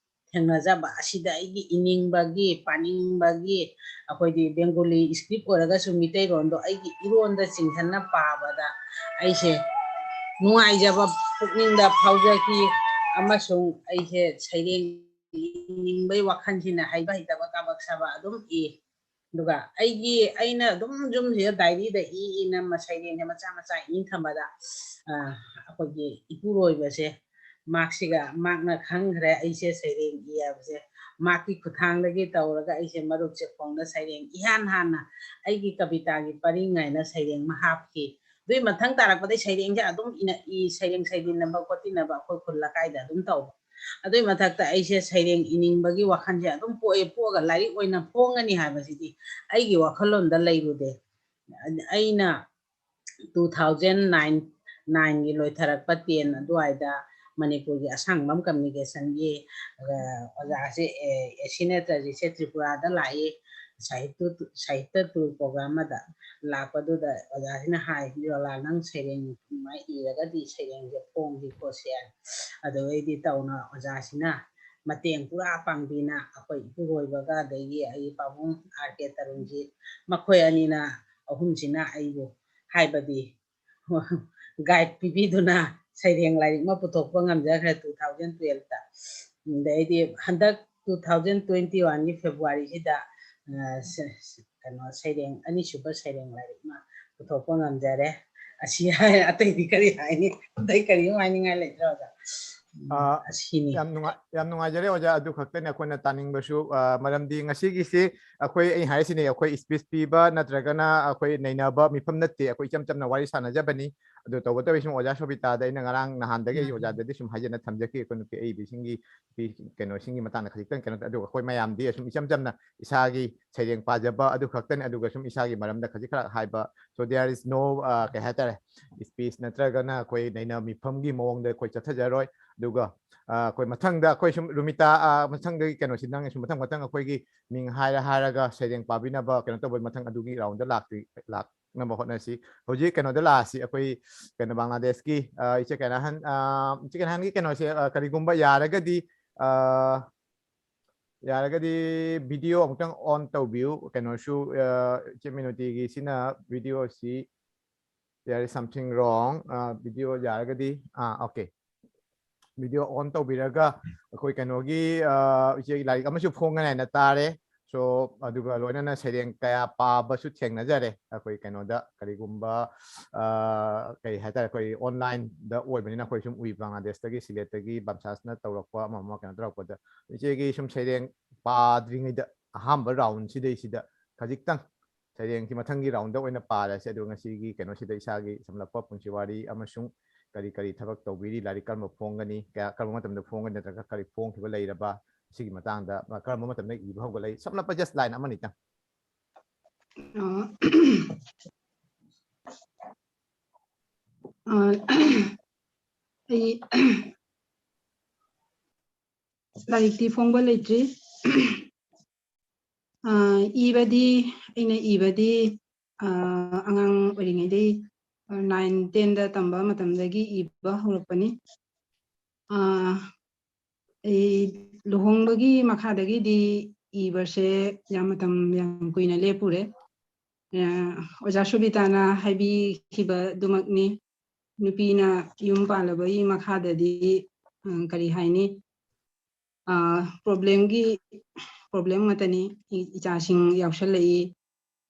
ꯊꯦꯡꯅꯖꯕ ꯑꯁꯤꯗ ꯑꯩꯒꯤ ꯏꯅꯤꯡꯕꯒꯤ, ꯄꯥꯅꯤꯡꯕꯒꯤ, ꯑꯩꯈꯣꯏꯗꯤ Bengali script ꯑꯣꯏꯔꯒꯁꯨ ꯃꯤꯇꯩꯔꯣꯟꯗꯣ ꯑꯩꯒꯤ ꯏꯔꯣꯟꯗ ꯆꯤꯡꯁꯤꯟꯅ ꯄꯥꯕꯗ ꯑꯩꯁꯦ ꯅꯨꯡꯉꯥꯏꯖꯕ ꯄꯨꯛꯅꯤꯡꯗ ꯐꯥꯎꯖꯈꯤ, ꯑꯃꯁꯨꯡ ꯑꯩꯁꯦ ꯁꯩꯔꯦꯡ ꯏꯅꯤꯡꯕꯒꯤ ꯋꯥꯈꯜꯁꯤꯅ ꯍꯩꯕ ꯍꯩꯇꯕ ꯀꯥꯕꯛ ꯁꯥꯕ ꯑꯗꯨꯝ ꯏ꯫ ꯑꯗꯨꯒ ꯑꯩꯒꯤ, ꯑꯩꯅ ꯑꯗꯨꯝ ꯌꯨꯝꯁꯤꯗ diary ꯗ ꯏ ꯏ ꯅꯝꯃ ꯁꯩꯔꯦꯡꯁꯦ ꯃꯆꯥ ꯃꯆꯥ ꯏ ꯊꯝꯕꯗ, ꯑ, ꯑꯩꯈꯣꯏꯒꯤ ꯏꯄꯨꯔꯣꯏꯕꯁꯦ, ꯃꯍꯥꯛꯁꯤꯒ, ꯃꯍꯥꯛꯅ ꯈꯪꯈ꯭ꯔꯦ ꯑꯩꯁꯦ ꯁꯩꯔꯦꯡ ꯏ ꯍꯥꯏꯕꯁꯦ꯫ ꯃꯍꯥꯛꯀꯤ ꯈꯨꯠꯊꯥꯡꯗꯒꯤ ꯇꯧꯔꯒ ꯑꯩꯁꯦ ꯃꯔꯨꯞꯁꯦ ꯐꯣꯡꯗ ꯁꯩꯔꯦꯡ ꯏꯍꯥꯟ ꯍꯥꯟꯅ ꯑꯩꯒꯤ ꯀꯕꯤꯇꯥꯒꯤ ꯄꯔꯤꯡ ꯍꯥꯏꯅ ꯁꯩꯔꯦꯡ ꯑꯃ ꯍꯥꯞꯈꯤ꯫ ꯑꯗꯨꯒꯤ ꯃꯊꯪ ꯇꯥꯔꯛꯄꯗꯩ ꯁꯩꯔꯦꯡꯁꯦ ꯑꯗꯨꯝ ꯏꯅ-, ꯏ, ꯁꯩꯔꯦꯡ ꯁꯩꯗꯤꯟꯅꯕ ꯈꯣꯠꯇꯤꯟꯅꯕ ꯑꯩꯈꯣꯏ ꯈꯨꯜ ꯂꯩꯀꯥꯏꯗ ꯑꯗꯨꯝ ꯇꯧꯕ꯫ ꯑꯗꯨꯏ ꯃꯊꯛꯇ ꯑꯩꯁꯦ ꯁꯩꯔꯦꯡ ꯏꯅꯤꯡꯕꯒꯤ ꯋꯥꯈꯜꯁꯦ ꯑꯗꯨꯝ ꯄꯣꯛꯑꯦ, ꯄꯣꯛꯑꯒ ꯂꯥꯏꯔꯤꯛ ꯑꯣꯏꯅ ꯐꯣꯡꯒꯅꯤ ꯍꯥꯏꯕꯁꯤꯗꯤ ꯑꯩꯒꯤ ꯋꯥꯈꯜꯂꯣꯟꯗ ꯂꯩꯔꯨꯗꯦ꯫ ꯑꯩꯅ two thousand nine, nine ꯒꯤ ꯂꯣꯏꯊꯔꯛꯄ ten ꯑꯗꯨꯋꯥꯏꯗ ꯃꯅꯤꯄꯨꯔꯒꯤ ꯑꯁꯥꯡꯕꯝ communication ꯒꯤ, ꯑ, ꯑꯣꯖꯥꯁꯦ, ꯑꯦ, ꯑꯦ ꯁꯤ ꯅꯦꯇ꯭ꯔꯖꯤꯠꯁꯦ ꯇ꯭ꯔꯤꯄꯨꯔꯥꯗ ꯂꯥꯛꯏ꯫ ꯁꯥꯍꯤꯇ꯭ꯌ ꯇꯨ-, ꯁꯥꯍꯤꯇ꯭ꯌ ꯇꯨꯔ ꯄ꯭ꯔꯣꯒ꯭ꯔꯥꯝ ꯑꯃꯗ ꯂꯥꯛꯄꯗꯨꯗ ꯑꯣꯖꯥꯁꯤꯅ ꯍꯥꯏ, "ꯌꯣꯂꯥ, ꯅꯪ ꯁꯩꯔꯦꯡ ꯑꯃ ꯏꯔꯒꯗꯤ ꯁꯩꯔꯦꯡꯁꯦ ꯐꯣꯡꯁꯤ ꯈꯣꯠꯁꯤ" ꯍꯥꯏꯅ꯫ ꯑꯗꯨꯗꯩꯗꯤ ꯇꯧꯅ ꯑꯣꯖꯥꯁꯤꯅ ꯃꯇꯦꯡ ꯄꯨꯔꯥ ꯄꯥꯡꯕꯤꯅ ꯑꯩꯈꯣꯏ ꯏꯄꯨꯔꯣꯏꯕꯒ ꯑꯗꯒꯤ ꯑꯩ ꯄꯥꯕꯨꯡ ꯑꯥꯔ ꯀꯦ ꯇꯔꯨꯟꯖꯤꯠ, ꯃꯈꯣꯏ ꯑꯅꯤꯅ, ꯑꯍꯨꯝꯁꯤꯅ ꯑꯩꯕꯨ ꯍꯥꯏꯕꯗꯤ ꯒꯥꯏꯗ ꯄꯤꯕꯤꯗꯨꯅ ꯁꯩꯔꯦꯡ ꯂꯥꯏꯔꯤꯛ ꯑꯃ ꯄꯨꯊꯣꯛꯄ ꯉꯝꯖꯈ꯭ꯔꯦ two thousand twelveꯇ꯫ ꯑꯗꯩꯗꯤ ꯍꯟꯗꯛ two thousand twenty oneꯒꯤ Februaryꯁꯤꯗ, ꯑ, ꯁ-, ꯁ-, ꯀꯩꯅꯣ, ꯁꯩꯔꯦꯡ, ꯑꯅꯤꯁꯨꯕ ꯁꯩꯔꯦꯡ ꯂꯥꯏꯔꯤꯛ ꯑꯃ ꯄꯨꯊꯣꯛꯄ ꯉꯝꯖꯔꯦ꯫ ꯑꯁꯤ ꯍꯥꯏ, ꯑꯇꯩꯗꯤ ꯀꯔꯤ ꯍꯥꯏꯅꯤ? ꯑꯇꯩ ꯀꯔꯤꯃꯨꯛ ꯍꯥꯏꯅꯤꯡꯉꯥꯏ ꯂꯩꯇ꯭ꯔꯦ, ꯑꯣꯖꯥ? ꯎꯝ, ꯑ, ꯑꯁꯤꯅꯤ꯫ ꯌꯥꯝ ꯅꯨꯡꯉꯥꯏ-, ꯌꯥꯝ ꯅꯨꯡꯉꯥꯏꯖꯔꯦ, ꯑꯣꯖꯥ꯫ ꯑꯗꯨ ꯈꯛꯇꯅꯤ ꯑꯩꯈꯣꯏꯅ ꯇꯥꯅꯤꯡꯕꯁꯨ, ꯑ, ꯃꯔꯝꯗꯤ ꯉꯁꯤꯒꯤꯁꯤ ꯑꯩꯈꯣꯏ, ꯑꯩ ꯍꯥꯏꯔꯤꯁꯤꯅꯦ, ꯑꯩꯈꯣꯏ speech ꯄꯤꯕ ꯅꯠꯇ꯭ꯔꯒꯅ ꯑꯩꯈꯣꯏ ꯅꯩꯅꯕ ꯃꯤꯐꯝ ꯅꯠꯇꯦ꯫ ꯑꯩꯈꯣꯏ ꯏꯆꯝ ꯆꯝꯅ ꯋꯥꯔꯤ ꯁꯥꯟꯅꯖꯕꯅꯤ꯫ ꯑꯗꯨ ꯇꯧꯕꯇꯕꯨ ꯁꯨꯝ ꯑꯣꯖꯥ ꯁꯣꯕꯤꯇꯥꯗ ꯑꯩꯅ ꯉꯔꯥꯡ ꯅꯍꯥꯟꯗꯒꯤ ꯑꯩ ꯎꯝ꯫ ꯑꯣꯖꯥꯗꯗꯤ ꯁꯨꯝ ꯍꯥꯏꯖꯅ ꯊꯝꯖꯈꯤ, ꯑꯩꯈꯣꯏ ꯅꯨꯄꯤ ꯑꯏꯕꯤꯁꯤꯡꯒꯤ, ꯅꯨꯄꯤ ꯀꯩꯅꯣꯁꯤꯡꯒꯤ ꯃꯇꯥꯡꯗ ꯈꯖꯤꯛꯇꯪ ꯀꯩꯅꯣ ꯇꯧ-, ꯑꯗꯨꯒ ꯑꯩꯈꯣꯏ ꯃꯌꯥꯝꯗꯤ ꯑꯁꯨꯝ ꯏꯆꯝ ꯆꯝꯅ ꯏꯁꯥꯒꯤ ꯁꯩꯔꯦꯡ ꯄꯥꯖꯕ ꯑꯗꯨ ꯈꯛꯇꯅꯤ, ꯑꯗꯨꯒ ꯁꯨꯝ ꯏꯁꯥꯒꯤ ꯃꯔꯝꯗ ꯈꯖꯤꯛ ꯈꯔ ꯍꯥꯏꯕ꯫ So there is no, ꯑ, ꯀꯩ ꯍꯥꯏꯇꯥꯔꯦ, speech ꯅꯠꯇ꯭ꯔꯒꯅ ꯑꯩꯈꯣꯏ ꯅꯩꯅ ꯃꯤꯐꯝꯒꯤ ꯃꯑꯣꯡꯗ ꯑꯩꯈꯣꯏ ꯆꯠꯊꯖꯔꯣꯏ꯫ ꯑꯗꯨꯒ, ꯑ, ꯑꯩꯈꯣꯏ ꯃꯊꯪꯗ ꯑꯩꯈꯣꯏ ꯁꯨꯝ ꯔꯨꯃꯤꯇꯥ, ꯑ, ꯃꯊꯪꯗꯒꯤ ꯀꯩꯅꯣꯁꯤ ꯅꯪ ꯁꯨꯝ ꯃꯊꯪ ꯃꯊꯪ ꯑꯩꯈꯣꯏꯒꯤ ꯃꯤꯡ ꯍꯥꯏꯔ ꯍꯥꯏꯔꯒ ꯁꯩꯔꯦꯡ ꯄꯥꯕꯤꯅꯕ ꯀꯩꯅꯣ ꯇꯧꯕ ꯃꯊꯪ ꯑꯗꯨꯒꯤ roundꯗ ꯂꯥꯛꯇ꯭ꯔꯤ, ꯂꯥꯛꯅꯕ ꯍꯣꯠꯅꯁꯤ꯫ ꯍꯧꯖꯤꯛ ꯀꯩꯅꯣꯗ ꯂꯥꯛꯑꯁꯤ, ꯑꯩꯈꯣꯏ ꯀꯩꯅꯣ ꯕꯪꯒ꯭ꯂꯥꯗꯦꯁꯀꯤ, ꯑ, ꯏꯆꯦ ꯀꯩꯅꯥꯍꯟ, ꯑ, ꯏꯆꯦ ꯀꯩꯅꯥꯍꯟꯒꯤ ꯀꯩꯅꯣꯁꯦ, ꯑ, ꯀꯔꯤꯒꯨꯝꯕ ꯌꯥꯔꯒꯗꯤ, ꯑ, ꯌꯥꯔꯒꯗꯤ video ꯑꯃꯨꯛꯇꯪ on ꯇꯧꯕꯤꯌꯨ꯫ ꯀꯩꯅꯣꯁꯨ, ꯑ, ꯏꯆꯦ ꯃꯤꯅꯣꯇꯤꯒꯤ ꯁꯤꯅ video ꯁꯤ, there is something wrong꯫ ꯑ, video ꯌꯥꯔꯒꯗꯤ, ꯑ, okay꯫ Video on ꯇꯧꯕꯤꯔꯒ ꯑꯩꯈꯣꯏ ꯀꯩꯅꯣꯒꯤ, ꯑ, ꯏꯆꯦꯒꯤ ꯂꯥꯏꯔꯤꯛ ꯑꯃꯁꯨ ꯐꯣꯡꯒꯅꯤ ꯍꯥꯏꯅ ꯇꯥꯔꯦ꯫ So, ꯑꯗꯨꯒ ꯂꯣꯏꯅꯅ ꯁꯩꯔꯦꯡ ꯀꯌꯥ ꯄꯥꯕꯁꯨ ꯊꯦꯡꯅꯖꯔꯦ꯫ ꯑꯩꯈꯣꯏ ꯀꯩꯅꯣꯗ ꯀꯔꯤꯒꯨꯝꯕ, ꯑ, ꯀꯔꯤ ꯍꯥꯏꯇꯥꯔꯦ, ꯑꯩꯈꯣꯏ onlineꯗ ꯑꯣꯏꯕꯅꯤꯅ ꯑꯩꯈꯣꯏ ꯁꯨꯝ ꯎꯏ, ꯕꯪꯒ꯭ꯂꯥꯗꯦꯁꯇꯒꯤ, ꯁꯤꯂꯦꯠꯇꯒꯤ, ꯕꯝꯁꯥꯁꯅ ꯇꯧꯔꯛꯄ ꯑꯃ ꯑꯃ ꯀꯩꯅꯣ ꯇꯧꯔꯛꯄꯗ ꯏꯆꯦꯒꯤ ꯁꯨꯝ ꯁꯩꯔꯦꯡ ꯄꯥꯗ꯭ꯔꯤꯉꯩꯗ ꯑꯍꯥꯟꯕ round ꯁꯤꯗꯩꯁꯤꯗ ꯈꯖꯤꯛꯇꯪ ꯁꯩꯔꯦꯡꯁꯤ ꯃꯊꯪꯒꯤ roundꯗ ꯑꯣꯏꯅ ꯄꯥꯔꯁꯦ꯫ ꯑꯗꯨꯒ ꯉꯁꯤꯒꯤ ꯀꯩꯅꯣꯁꯤꯗ ꯏꯁꯥꯒꯤ ꯁꯝꯂꯞꯄ ꯄꯨꯟꯁꯤ ꯋꯥꯔꯤ ꯑꯃꯁꯨꯡ ꯀꯔꯤ ꯀꯔꯤ ꯊꯕꯛ ꯇꯧꯕꯤꯔꯤ, ꯂꯥꯏꯔꯤꯛ ꯀꯔꯝꯕ ꯐꯣꯡꯒꯅꯤ, ꯀꯌꯥ, ꯀꯔꯝꯕ ꯃꯇꯝꯗ ꯐꯣꯡꯒꯅꯤ ꯅꯠꯇ꯭ꯔꯒ ꯀꯔꯤ ꯐꯣꯡꯈꯤꯕ ꯂꯩꯔꯕ, ꯁꯤꯒꯤ ꯃꯇꯥꯡꯗ ꯀꯔꯝꯕ ꯃꯇꯝꯗ ꯏꯕ ꯍꯧꯒꯠꯂꯛꯏ, ꯁꯝꯂꯞꯄ just line ꯑꯃꯅꯤꯇꯪ꯫ ꯑ, ꯑ, ꯑꯩ ꯂꯥꯏꯔꯤꯛꯇꯤ ꯐꯣꯡꯕ ꯂꯩꯇ꯭ꯔꯤ꯫ ꯑꯥ, ꯏꯕꯗꯤ, ꯑꯩꯅ ꯏꯕꯗꯤ, ꯑꯥ, ꯑꯉꯥꯡ ꯑꯣꯏꯔꯤꯉꯩꯗꯩ, ꯑꯥ, nine ten ꯗ ꯇꯝꯕ ꯃꯇꯝꯗꯒꯤ ꯏꯕ ꯍꯧꯔꯛꯄꯅꯤ꯫ ꯑꯥ, ꯑꯩ ꯂꯨꯍꯣꯡꯕꯒꯤ ꯃꯈꯥꯗꯒꯤꯗꯤ ꯏꯕꯁꯦ ꯌꯥꯝ ꯃꯇꯝ ꯌꯥꯝ ꯀꯨꯏꯅ ꯂꯦꯞꯄꯨꯔꯦ꯫ ꯑꯥ, ꯑꯣꯖꯥ ꯁꯣꯕꯤꯇꯥꯅ ꯍꯥꯏꯕꯤꯈꯤꯕꯗꯨꯃꯛꯅꯤ, ꯅꯨꯄꯤꯅ ꯌꯨꯝ ꯄꯥꯜꯂꯕꯒꯤ ꯃꯈꯥꯗꯗꯤ, ꯑꯥ, ꯀꯔꯤ ꯍꯥꯏꯅꯤ, ꯑꯥ, problemꯒꯤ problem ꯉꯥꯛꯇꯅꯤ꯫ ꯏ-, ꯏꯆꯥꯁꯤꯡ ꯌꯥꯎꯁꯜꯂꯛꯏ,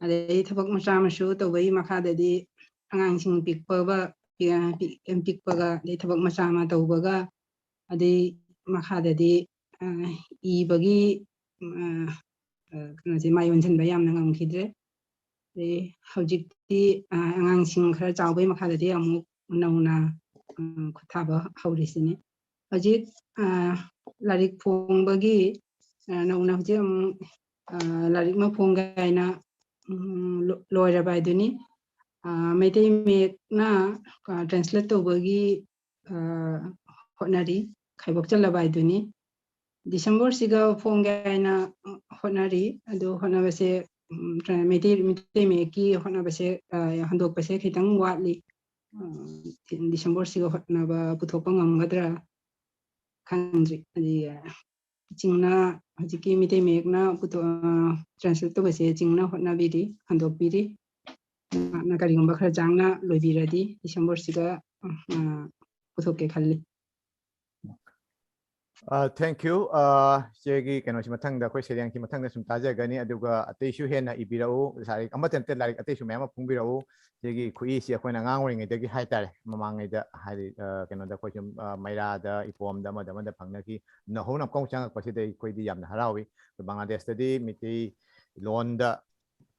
ꯑꯗꯩ ꯊꯕꯛ ꯃꯆꯥ ꯃꯁꯨ ꯇꯧꯕꯒꯤ ꯃꯈꯥꯗꯗꯤ ꯑꯉꯥꯡꯁꯤꯡ ꯄꯤꯛꯄꯒ, ꯄꯤ-, ꯄꯤꯛ-, ꯄꯤꯛꯄꯒ, ꯑꯗꯩ ꯊꯕꯛ ꯃꯆꯥ ꯑꯃ ꯇꯧꯕꯒ, ꯑꯗꯩ ꯃꯈꯥꯗꯗꯤ, ꯑꯥ, ꯏꯕꯒꯤ, ꯑꯥ, ꯑꯥ, ꯀꯩꯅꯣꯁꯦ, ꯃꯥꯏ ꯑꯣꯟꯁꯤꯟꯕ ꯌꯥꯝꯅ ꯉꯝꯈꯤꯗ꯭ꯔꯦ꯫ ꯑꯗꯩ ꯍꯧꯖꯤꯛꯇꯤ, ꯑꯥ, ꯑꯉꯥꯡꯁꯤꯡ ꯈꯔ ꯆꯥꯎꯕꯒꯤ ꯃꯈꯥꯗꯗꯤ ꯑꯃꯨꯛ ꯅꯧꯅ, ꯑꯥ, ꯈꯨꯠ ꯊꯥꯕ ꯍꯧꯔꯤꯁꯤꯅꯤ꯫ ꯍꯧꯖꯤꯛ, ꯑꯥ, ꯂꯥꯏꯔꯤꯛ ꯐꯣꯡꯕꯒꯤ, ꯑꯥ, ꯅꯧꯅ ꯍꯧꯖꯤꯛ ꯑꯃꯨꯛ, ꯑꯥ, ꯂꯥꯏꯔꯤꯛ ꯑꯃ ꯐꯣꯡꯒꯦ ꯍꯥꯏꯅ, ꯎꯝ, ꯂꯣ-, ꯂꯣꯏꯔꯕ ꯍꯥꯏꯗꯨꯅꯤ꯫ ꯑꯥ, ꯃꯩꯇꯩ ꯃꯌꯦꯛꯅ, ꯑꯥ, translate ꯇꯧꯕꯒꯤ, ꯑꯥ, ꯍꯣꯠꯅꯔꯤ꯫ ꯈꯥꯏꯕꯣꯛ ꯆꯜꯂꯕ ꯍꯥꯏꯗꯨꯅꯤ꯫ ꯗꯤꯁꯦꯝꯕꯔꯁꯤꯒ ꯐꯣꯡꯒꯦ ꯍꯥꯏꯅ ꯍꯣꯠꯅꯔꯤ꯫ ꯑꯗꯨ ꯍꯣꯠꯅꯕꯁꯦ, ꯎꯝ, ꯃꯩꯇꯩ, ꯃꯩꯇꯩ ꯃꯌꯦꯛꯀꯤ ꯍꯣꯠꯅꯕꯁꯦ, ꯑꯥ, ꯍꯟꯗꯣꯛꯄꯁꯦ ꯈꯤꯇꯪ ꯋꯥꯠꯂꯤ꯫ ꯑꯥ, ꯗꯤꯁꯦꯝꯕꯔꯁꯤꯒ ꯍꯣꯠꯅꯕ ꯄꯨꯊꯣꯛꯄ ꯉꯝꯒꯗ꯭ꯔꯥ ꯈꯪꯗ꯭ꯔꯤ꯫ ꯑꯗꯨꯒ ꯆꯤꯡꯅ, ꯍꯧꯖꯤꯛꯀꯤ ꯃꯩꯇꯩ ꯃꯌꯦꯛꯅ ꯄꯨꯊꯣꯛ-, ꯑꯥ, translate ꯇꯧꯕꯁꯦ ꯆꯤꯡꯅ ꯍꯣꯠꯅꯕꯤꯔꯤ, ꯍꯟꯗꯣꯛꯄꯤꯔꯤ꯫ ꯃꯍꯥꯛꯅ ꯀꯔꯤꯒꯨꯝꯕ ꯈꯔ ꯆꯥꯡꯅ ꯂꯣꯏꯕꯤꯔꯗꯤ ꯗꯤꯁꯦꯝꯕꯔꯁꯤꯗ, ꯑꯥ, ꯄꯨꯊꯣꯛꯀꯦ ꯈꯜꯂꯤ꯫ ꯑ, thank you꯫ ꯑ, ꯏꯆꯦꯒꯤ ꯀꯩꯅꯣꯁꯤ ꯃꯊꯪꯗ, ꯑꯩꯈꯣꯏ ꯁꯩꯔꯦꯡꯁꯤ ꯃꯊꯪꯗ ꯁꯨꯝ ꯇꯥꯖꯒꯅꯤ, ꯑꯗꯨꯒ ꯑꯇꯩꯁꯨ ꯍꯦꯟꯅ ꯏꯕꯤꯔꯛꯎ꯫ ꯂꯥꯏꯔꯤꯛ ꯑꯃꯠꯇ ꯅꯠꯇꯦ, ꯂꯥꯏꯔꯤꯛ ꯑꯇꯩꯁꯨ ꯃꯌꯥꯝ ꯑꯃ ꯐꯣꯡꯕꯤꯔꯛꯎ꯫ ꯏꯆꯦꯒꯤ ꯈꯨꯠꯏꯁꯤ ꯑꯩꯈꯣꯏꯅ ꯑꯉꯥꯡ ꯑꯣꯏꯔꯤꯉꯩꯗꯒꯤ ꯍꯥꯏꯇꯥꯔꯦ, ꯃꯃꯥꯡꯉꯩꯗ ꯍꯥꯏꯗꯤ, ꯑ, ꯀꯩꯅꯣꯗ ꯑꯩꯈꯣꯏ ꯁꯨꯝ, ꯑ, ꯃꯩꯔꯥꯗ, ꯏꯄꯣꯝꯗ, ꯑꯃꯗ ꯑꯃꯗ ꯐꯪꯅꯈꯤ꯫ ꯅꯧꯍꯧꯅ ꯑꯃꯨꯛꯀ ꯆꯪꯉꯛꯄꯁꯤꯗ ꯑꯩꯈꯣꯏꯗꯤ ꯌꯥꯝꯅ ꯍꯔꯥꯎꯏ꯫ ꯑꯩꯈꯣꯏ ꯕꯪꯒ꯭ꯂꯥꯗꯦꯁꯇꯗꯤ ꯃꯩꯇꯩ ꯂꯣꯟꯗ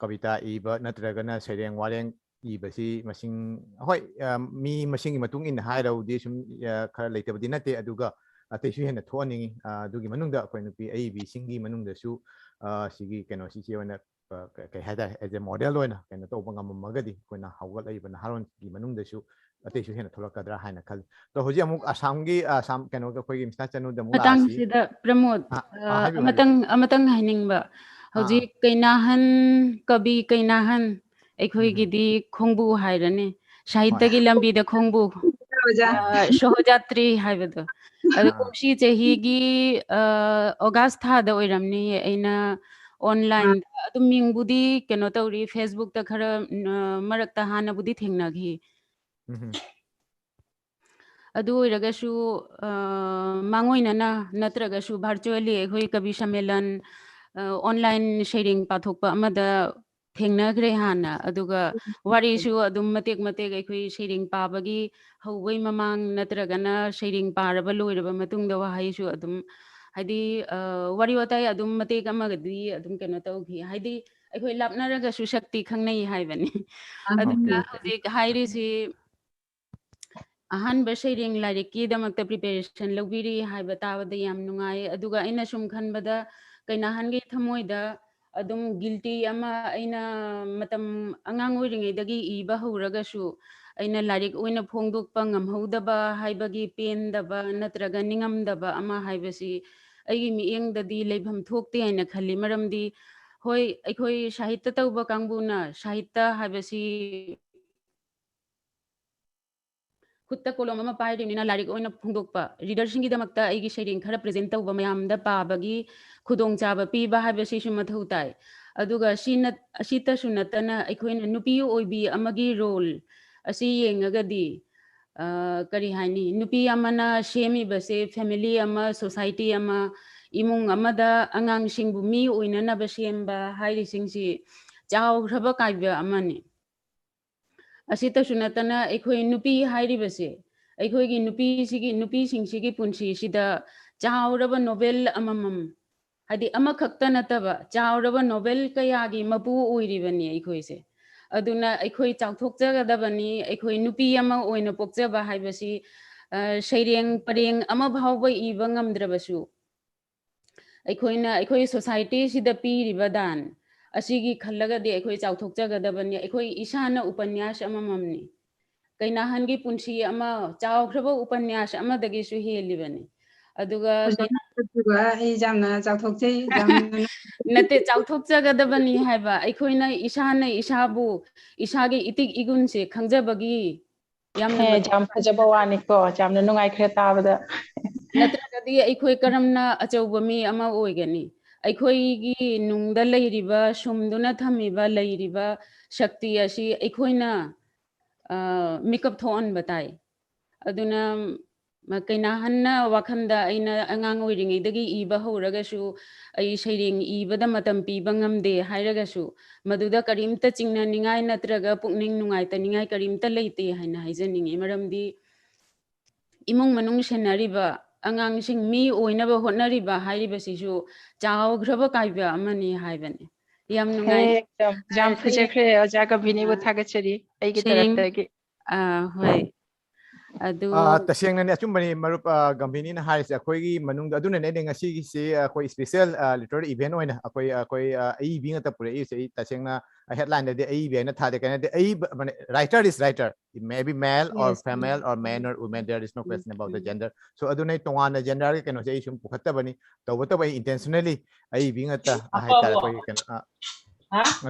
ꯀꯕꯤꯇꯥ ꯏꯕ ꯅꯠꯇ꯭ꯔꯒꯅ ꯁꯩꯔꯦꯡ ꯋꯥꯔꯦꯡ ꯏꯕꯁꯤ ꯃꯁꯤꯡ, ꯍꯣꯏ, ꯑ, ꯃꯤ ꯃꯁꯤꯡꯒꯤ ꯃꯇꯨꯡ ꯏꯟꯅ ꯍꯥꯏꯔꯕꯗꯤ ꯁꯨꯝ, ꯑ, ꯈꯔ ꯂꯩꯇꯕꯗꯤ ꯅꯠꯇꯦ, ꯑꯗꯨꯒ ꯑꯇꯩꯁꯨ ꯍꯦꯟꯅ ꯊꯣꯛꯍꯟꯅꯤꯡꯉꯤ꯫ ꯑ, ꯑꯗꯨꯒꯤ ꯃꯅꯨꯡꯗ ꯑꯩꯈꯣꯏ ꯅꯨꯄꯤ ꯑꯏꯕꯤꯁꯤꯡꯒꯤ ꯃꯅꯨꯡꯗꯁꯨ, ꯑ, ꯁꯤꯒꯤ ꯀꯩꯅꯣꯁꯤꯁꯦ ꯑꯣꯏꯅ, ꯑ, ꯀ-, ꯀꯩ ꯍꯥꯏꯇꯥꯔꯦ, as a model ꯑꯣꯏꯅ ꯀꯩꯅꯣ ꯇꯧꯕ ꯉꯝꯃꯝꯃꯒꯗꯤ ꯑꯩꯈꯣꯏꯅ ꯍꯧꯒꯠꯂꯛꯏꯕ ꯅꯍꯥꯔꯣꯟꯒꯤ ꯃꯅꯨꯡꯗꯁꯨ ꯑꯇꯩꯁꯨ ꯍꯦꯟꯅ ꯊꯣꯛꯂꯛꯀꯗ꯭ꯔꯥ ꯍꯥꯏꯅ ꯈꯜꯂꯤ꯫ ꯑꯗꯣ ꯍꯧꯖꯤꯛ ꯑꯃꯨꯛ ꯑꯁꯥꯝꯒꯤ, ꯑꯁꯥꯝ ꯀꯩꯅꯣꯗ ꯑꯩꯈꯣꯏꯒꯤ ꯃꯤꯁꯅꯥ ꯆꯅꯨꯗ ꯑꯃꯨꯛ ꯂꯥꯛꯑꯁꯤ꯫ ꯃꯇꯥꯡꯁꯤꯗ ꯄ꯭ꯔꯃꯣꯗ, ꯑ, ꯑ, ꯑ, ꯍꯥꯏꯕꯤꯌꯨ, ꯑꯃꯇꯪ, ꯑꯃꯇꯪ ꯍꯥꯏꯅꯤꯡꯕ, ꯍꯧꯖꯤꯛ ꯀꯩꯅꯥꯍꯟ, ꯀꯕꯤ ꯀꯩꯅꯥꯍꯟ, ꯑꯩꯈꯣꯏꯒꯤꯗꯤ ꯈꯣꯡꯕꯨ ꯍꯥꯏꯔꯅꯤ, ꯁꯥꯍꯤꯇ꯭ꯌꯒꯤ ꯂꯝꯕꯤꯗ ꯈꯣꯡꯕꯨ, ꯑꯣꯖꯥ꯫ ꯑ, ꯁꯣꯍꯖꯥꯇ꯭ꯔꯤ ꯍꯥꯏꯕꯗꯣ꯫ ꯑꯗꯣ ꯀꯨꯝꯁꯤ ꯆꯍꯤꯒꯤ, ꯑ, ꯑꯣꯒꯁ ꯊꯥꯗ ꯑꯣꯏꯔꯝꯅꯤ ꯑꯩꯅ online-ꯗ, ꯑꯗꯨꯝ ꯃꯤꯡꯕꯨꯗꯤ ꯀꯩꯅꯣ ꯇꯧꯔꯤ, Facebook-ꯇ ꯈꯔ, ꯑ, ꯃꯔꯛꯇ ꯍꯥꯟꯅꯕꯨꯗꯤ ꯊꯦꯡꯅꯈꯤ꯫ ꯑꯗꯨ ꯑꯣꯏꯔꯒꯁꯨ, ꯑ, ꯃꯥꯡꯑꯣꯏꯅꯅ ꯅꯠꯇ꯭ꯔꯒꯁꯨ virtually ꯑꯩꯈꯣꯏ ꯀꯕꯤ ꯁꯝꯃꯦꯂꯟ, ꯑ, online ꯁꯩꯔꯦꯡ ꯄꯥꯊꯣꯛꯄ ꯑꯃꯗ ꯊꯦꯡꯅꯈ꯭ꯔꯦ ꯍꯥꯟꯅ꯫ ꯑꯗꯨꯒ ꯋꯥꯔꯤꯁꯨ ꯑꯗꯨꯝ ꯃꯇꯦꯛ ꯃꯇꯦꯛ ꯑꯩꯈꯣꯏ ꯁꯩꯔꯦꯡ ꯄꯥꯕꯒꯤ ꯍꯧꯕꯩ ꯃꯃꯥꯡ ꯅꯠꯇ꯭ꯔꯒꯅ ꯁꯩꯔꯦꯡ ꯄꯥꯔꯕ ꯂꯣꯏꯔꯕ ꯃꯇꯨꯡꯗ ꯋꯥꯍꯩꯁꯨ ꯑꯗꯨꯝ, ꯍꯥꯏꯗꯤ, ꯑ, ꯋꯥꯔꯤ ꯋꯥꯇꯥꯏ ꯑꯗꯨꯝ ꯃꯇꯦꯛ ꯑꯃꯒꯗꯤ ꯑꯗꯨꯝ ꯀꯩꯅꯣ ꯇꯧꯈꯤ꯫ ꯍꯥꯏꯗꯤ, ꯑꯩꯈꯣꯏ ꯂꯥꯞꯅꯔꯒꯁꯨ ꯁꯛꯇꯤ ꯈꯪꯅꯩ ꯍꯥꯏꯕꯅꯤ꯫ ꯑꯗꯨꯒ ꯍꯧꯖꯤꯛ ꯍꯥꯏꯔꯤꯁꯤ ꯑꯍꯥꯟꯕ ꯁꯩꯔꯦꯡ ꯂꯥꯏꯔꯤꯛꯀꯤꯗꯃꯛꯇ preparation ꯂꯧꯕꯤꯔꯤ ꯍꯥꯏꯕ ꯇꯥꯕꯗ ꯌꯥꯝ ꯅꯨꯡꯉꯥꯏ꯫ ꯑꯗꯨꯒ ꯑꯩꯅ ꯁꯨꯝ ꯈꯟꯕꯗ, ꯀꯩꯅꯥꯍꯟꯒꯤ ꯊꯃꯣꯏꯗ ꯑꯗꯨꯝ guilty ꯑꯃ, ꯑꯩꯅ ꯃꯇꯝ ꯑꯉꯥꯡ ꯑꯣꯏꯔꯤꯉꯩꯗꯒꯤ ꯏꯕ ꯍꯧꯔꯒꯁꯨ, ꯑꯩꯅ ꯂꯥꯏꯔꯤꯛ ꯑꯣꯏꯅ ꯐꯣꯡꯗꯣꯛꯄ ꯉꯝꯍꯧꯗꯕ ꯍꯥꯏꯕꯒꯤ ꯄꯦꯟꯗꯕ ꯅꯠꯇ꯭ꯔꯒ ꯅꯤꯡꯉꯝꯗꯕ ꯑꯃ ꯍꯥꯏꯕꯁꯤ ꯑꯩꯒꯤ ꯃꯤꯠꯌꯦꯡꯗꯗꯤ ꯂꯩꯐꯝ ꯊꯣꯛꯇꯦ ꯍꯥꯏꯅ ꯈꯜꯂꯤ꯫ ꯃꯔꯝꯗꯤ, ꯍꯣꯏ, ꯑꯩꯈꯣꯏ ꯁꯥꯍꯤꯇ꯭ꯌ ꯇꯧꯕ ꯀꯥꯡꯕꯨꯅ ꯁꯥꯍꯤꯇ꯭ꯌ ꯍꯥꯏꯕꯁꯤ ꯈꯨꯠꯇ ꯀꯣꯂꯣꯝ ꯑꯃ ꯄꯥꯏꯔꯤꯕꯅꯤꯅ ꯂꯥꯏꯔꯤꯛ ꯑꯣꯏꯅ ꯐꯣꯡꯗꯣꯛꯄ, reader-ꯁꯤꯡꯒꯤꯗꯃꯛꯇ ꯑꯩꯒꯤ ꯁꯩꯔꯦꯡ ꯈꯔ present ꯇꯧꯕ, ꯃꯌꯥꯝꯗ ꯄꯥꯕꯒꯤ ꯈꯨꯗꯣꯡꯆꯥꯕ ꯄꯤꯕ ꯍꯥꯏꯕꯁꯤꯁꯨ ꯃꯊꯧ ꯇꯥꯏ꯫ ꯑꯗꯨꯒ ꯁꯤ ꯅꯠ-, ꯑꯁꯤꯇꯁꯨ ꯅꯠꯇꯅ ꯑꯩꯈꯣꯏꯅ ꯅꯨꯄꯤ ꯑꯣꯏꯕꯤ ꯑꯃꯒꯤ role ꯑꯁꯤ ꯌꯦꯡꯉꯒꯗꯤ, ꯑ, ꯀꯔꯤ ꯍꯥꯏꯅꯤ, ꯅꯨꯄꯤ ꯑꯃꯅ ꯁꯦꯝꯃꯤꯕꯁꯦ family ꯑꯃ, society ꯑꯃ, ꯏꯃꯨꯡ ꯑꯃꯗ ꯑꯉꯥꯡꯁꯤꯡꯕꯨ ꯃꯤ ꯑꯣꯏꯅꯅꯕ ꯁꯦꯝꯕ ꯍꯥꯏꯔꯤꯁꯤꯡꯁꯤ ꯆꯥꯎꯈ꯭ꯔꯕ ꯀꯥꯏꯕ ꯑꯃꯅꯤ꯫ ꯑꯁꯤꯇꯁꯨ ꯅꯠꯇꯅ ꯑꯩꯈꯣꯏ ꯅꯨꯄꯤ ꯍꯥꯏꯔꯤꯕꯁꯦ, ꯑꯩꯈꯣꯏꯒꯤ ꯅꯨꯄꯤꯁꯤꯒꯤ, ꯅꯨꯄꯤꯁꯤꯡꯁꯤꯒꯤ ꯄꯨꯟꯁꯤꯁꯤꯗ ꯆꯥꯎꯔꯕ novel ꯑꯃꯃꯝ, ꯍꯥꯏꯗꯤ ꯑꯃꯈꯛꯇ ꯅꯠꯇꯕ ꯆꯥꯎꯔꯕ novel ꯀꯌꯥꯒꯤ ꯃꯄꯨ ꯑꯣꯏꯔꯤꯕꯅꯤ ꯑꯩꯈꯣꯏꯁꯦ꯫ ꯑꯗꯨꯅ ꯑꯩꯈꯣꯏ ꯆꯥꯎꯊꯣꯛꯆꯒꯗꯕꯅꯤ꯫ ꯑꯩꯈꯣꯏ ꯅꯨꯄꯤ ꯑꯃ ꯑꯣꯏꯅ ꯄꯣꯛꯆꯕ ꯍꯥꯏꯕꯁꯤ, ꯑ, ꯁꯩꯔꯦꯡ ꯄꯔꯦꯡ ꯑꯃ ꯐꯥꯎꯕ ꯏꯕ ꯉꯝꯗ꯭ꯔꯕꯁꯨ, ꯑꯩꯈꯣꯏꯅ ꯑꯩꯈꯣꯏ society-ꯁꯤꯗ ꯄꯤꯔꯤꯕ ꯗꯥꯟ ꯑꯁꯤꯒꯤ ꯈꯜꯂꯒꯗꯤ ꯑꯩꯈꯣꯏ ꯆꯥꯎꯊꯣꯛꯆꯒꯗꯕꯅꯤ꯫ ꯑꯩꯈꯣꯏ ꯏꯁꯥꯅ ꯎꯄꯟꯌꯥꯁ ꯑꯃꯃꯝꯅꯤ꯫ ꯀꯩꯅꯥꯍꯟꯒꯤ ꯄꯨꯟꯁꯤ ꯑꯃ ꯆꯥꯎꯈ꯭ꯔꯕ ꯎꯄꯟꯌꯥꯁ ꯑꯃꯗꯒꯤꯁꯨ ꯍꯦꯜꯂꯤꯕꯅꯤ꯫ ꯑꯗꯨꯒ ꯑꯣꯖꯥ, ꯀꯩꯅꯥ-, ꯑꯗꯨꯒ ꯑꯩ ꯌꯥꯝꯅ ꯆꯥꯎꯊꯣꯛꯆꯩ, ꯌꯥꯝꯅ ꯅꯠꯇꯦ, ꯆꯥꯎꯊꯣꯛꯆꯒꯗꯕꯅꯤ ꯍꯥꯏꯕ꯫ ꯑꯩꯈꯣꯏꯅ ꯏꯁꯥꯅ ꯏꯁꯥꯕꯨ, ꯏꯁꯥꯒꯤ ꯏꯇꯤꯛ ꯏꯒꯨꯟꯁꯦ ꯈꯪꯖꯕꯒꯤ ꯌꯥꯝꯅ ꯍꯦ, ꯌꯥꯝ ꯐꯖꯕ ꯋꯥꯅꯤꯀꯣ, ꯌꯥꯝꯅ ꯅꯨꯡꯉꯥꯏꯈ꯭ꯔꯦ ꯇꯥꯕꯗ꯫ ꯅꯠꯇ꯭ꯔꯒꯗꯤ ꯑꯩꯈꯣꯏ ꯀꯔꯝꯅ ꯑꯆꯧꯕ ꯃꯤ ꯑꯃ ꯑꯣꯏꯒꯅꯤ? ꯑꯩꯈꯣꯏꯒꯤ ꯅꯨꯡꯗ ꯂꯩꯔꯤꯕ, ꯁꯨꯝꯗꯨꯅ ꯊꯝꯃꯤꯕ, ꯂꯩꯔꯤꯕ ꯁꯛꯇꯤ ꯑꯁꯤ ꯑꯩꯈꯣꯏꯅ, ꯑ, ꯃꯤꯀꯞ ꯊꯣꯛꯍꯟꯕ ꯇꯥꯏ꯫ ꯑꯗꯨꯅ ꯃ-, ꯀꯩꯅꯥꯍꯟꯅ ꯋꯥꯈꯜꯗ, ꯑꯩꯅ ꯑꯉꯥꯡ ꯑꯣꯏꯔꯤꯉꯩꯗꯒꯤ ꯏꯕ ꯍꯧꯔꯒꯁꯨ, ꯑꯩ ꯁꯩꯔꯦꯡ ꯏꯕꯗ ꯃꯇꯝ ꯄꯤꯕ ꯉꯝꯗꯦ ꯍꯥꯏꯔꯒꯁꯨ, ꯃꯗꯨꯗ ꯀꯔꯤꯝꯇ ꯆꯤꯡꯅꯅꯤꯡꯉꯥꯏ ꯅꯠꯇ꯭ꯔꯒ ꯄꯨꯛꯅꯤꯡ ꯅꯨꯡꯉꯥꯏꯇꯅꯤꯡꯉꯥꯏ ꯀꯔꯤꯝꯇ ꯂꯩꯇꯦ ꯍꯥꯏꯅ ꯍꯥꯏꯖꯅꯤꯡꯉꯤ꯫ ꯃꯔꯝꯗꯤ ꯏꯃꯨꯡ ꯃꯅꯨꯡ ꯁꯦꯟꯅꯔꯤꯕ, ꯑꯉꯥꯡꯁꯤꯡ ꯃꯤ ꯑꯣꯏꯅꯕ ꯍꯣꯠꯅꯔꯤꯕ ꯍꯥꯏꯔꯤꯕꯁꯤꯁꯨ ꯆꯥꯎꯈ꯭ꯔꯕ ꯀꯥꯏꯕ ꯑꯃꯅꯤ ꯍꯥꯏꯕꯅꯤ꯫ ꯌꯥꯝ ꯅꯨꯡꯉꯥꯏ꯫ ꯍꯦ, ꯌꯥꯝ, ꯌꯥꯝ ꯐꯖꯈ꯭ꯔꯦ꯫ ꯑꯣꯖꯥ ꯒꯝꯚꯤꯅꯤꯕꯨ ꯑ, ꯊꯥꯒꯠꯆꯔꯤ ꯑꯩꯒꯤ ꯁꯦꯡ-, ꯇꯔꯞꯇꯒꯤ꯫ ꯑ, ꯍꯣꯏ꯫ ꯑꯗꯨ ꯑ, ꯇꯁꯦꯡꯅꯅꯦ, ꯑꯆꯨꯝꯕꯅꯤ ꯃꯔꯨꯞ, ꯑ, ꯒꯝꯚꯤꯅꯤꯅ ꯍꯥꯏꯔꯤꯁꯦ꯫ ꯑꯩꯈꯣꯏꯒꯤ ꯃꯅꯨꯡꯗ, ꯑꯗꯨꯅꯅꯦ ꯑꯩꯅ ꯉꯁꯤꯒꯤꯁꯤ ꯑꯩꯈꯣꯏ special, ꯑ, literary event ꯑꯣꯏꯅ ꯑꯩꯈꯣꯏ, ꯑꯩꯈꯣꯏ, ꯑ, ꯑꯏꯕꯤ ꯉꯥꯛꯇ ꯄꯨꯔꯛꯏꯁꯦ꯫ ꯑꯩ ꯇꯁꯦꯡꯅ headlineꯗꯗꯤ ꯑꯏꯕꯤ ꯍꯥꯏꯅ ꯊꯥꯗꯦ, ꯀꯩꯅꯣꯗꯤ ꯑꯏꯕ, ꯃꯥꯅꯦ, writer is writer, it may be male or Yes. female or man or woman, there is no question about the Mm. gender. So ꯑꯗꯨꯅ ꯑꯩ ꯇꯣꯉꯥꯟꯅ genderꯒꯤ ꯀꯩꯅꯣꯁꯦ ꯑꯩ ꯁꯨꯝ ꯄꯨꯈꯠꯇꯕꯅꯤ, ꯇꯧꯕꯇꯕꯨ ꯑꯩ intentionally ꯑꯏꯕꯤ ꯉꯥꯛꯇ ꯍꯥꯏꯇꯥꯔꯦ, ꯑꯩꯈꯣꯏꯒꯤ ꯀꯩꯅꯣ, ꯑ,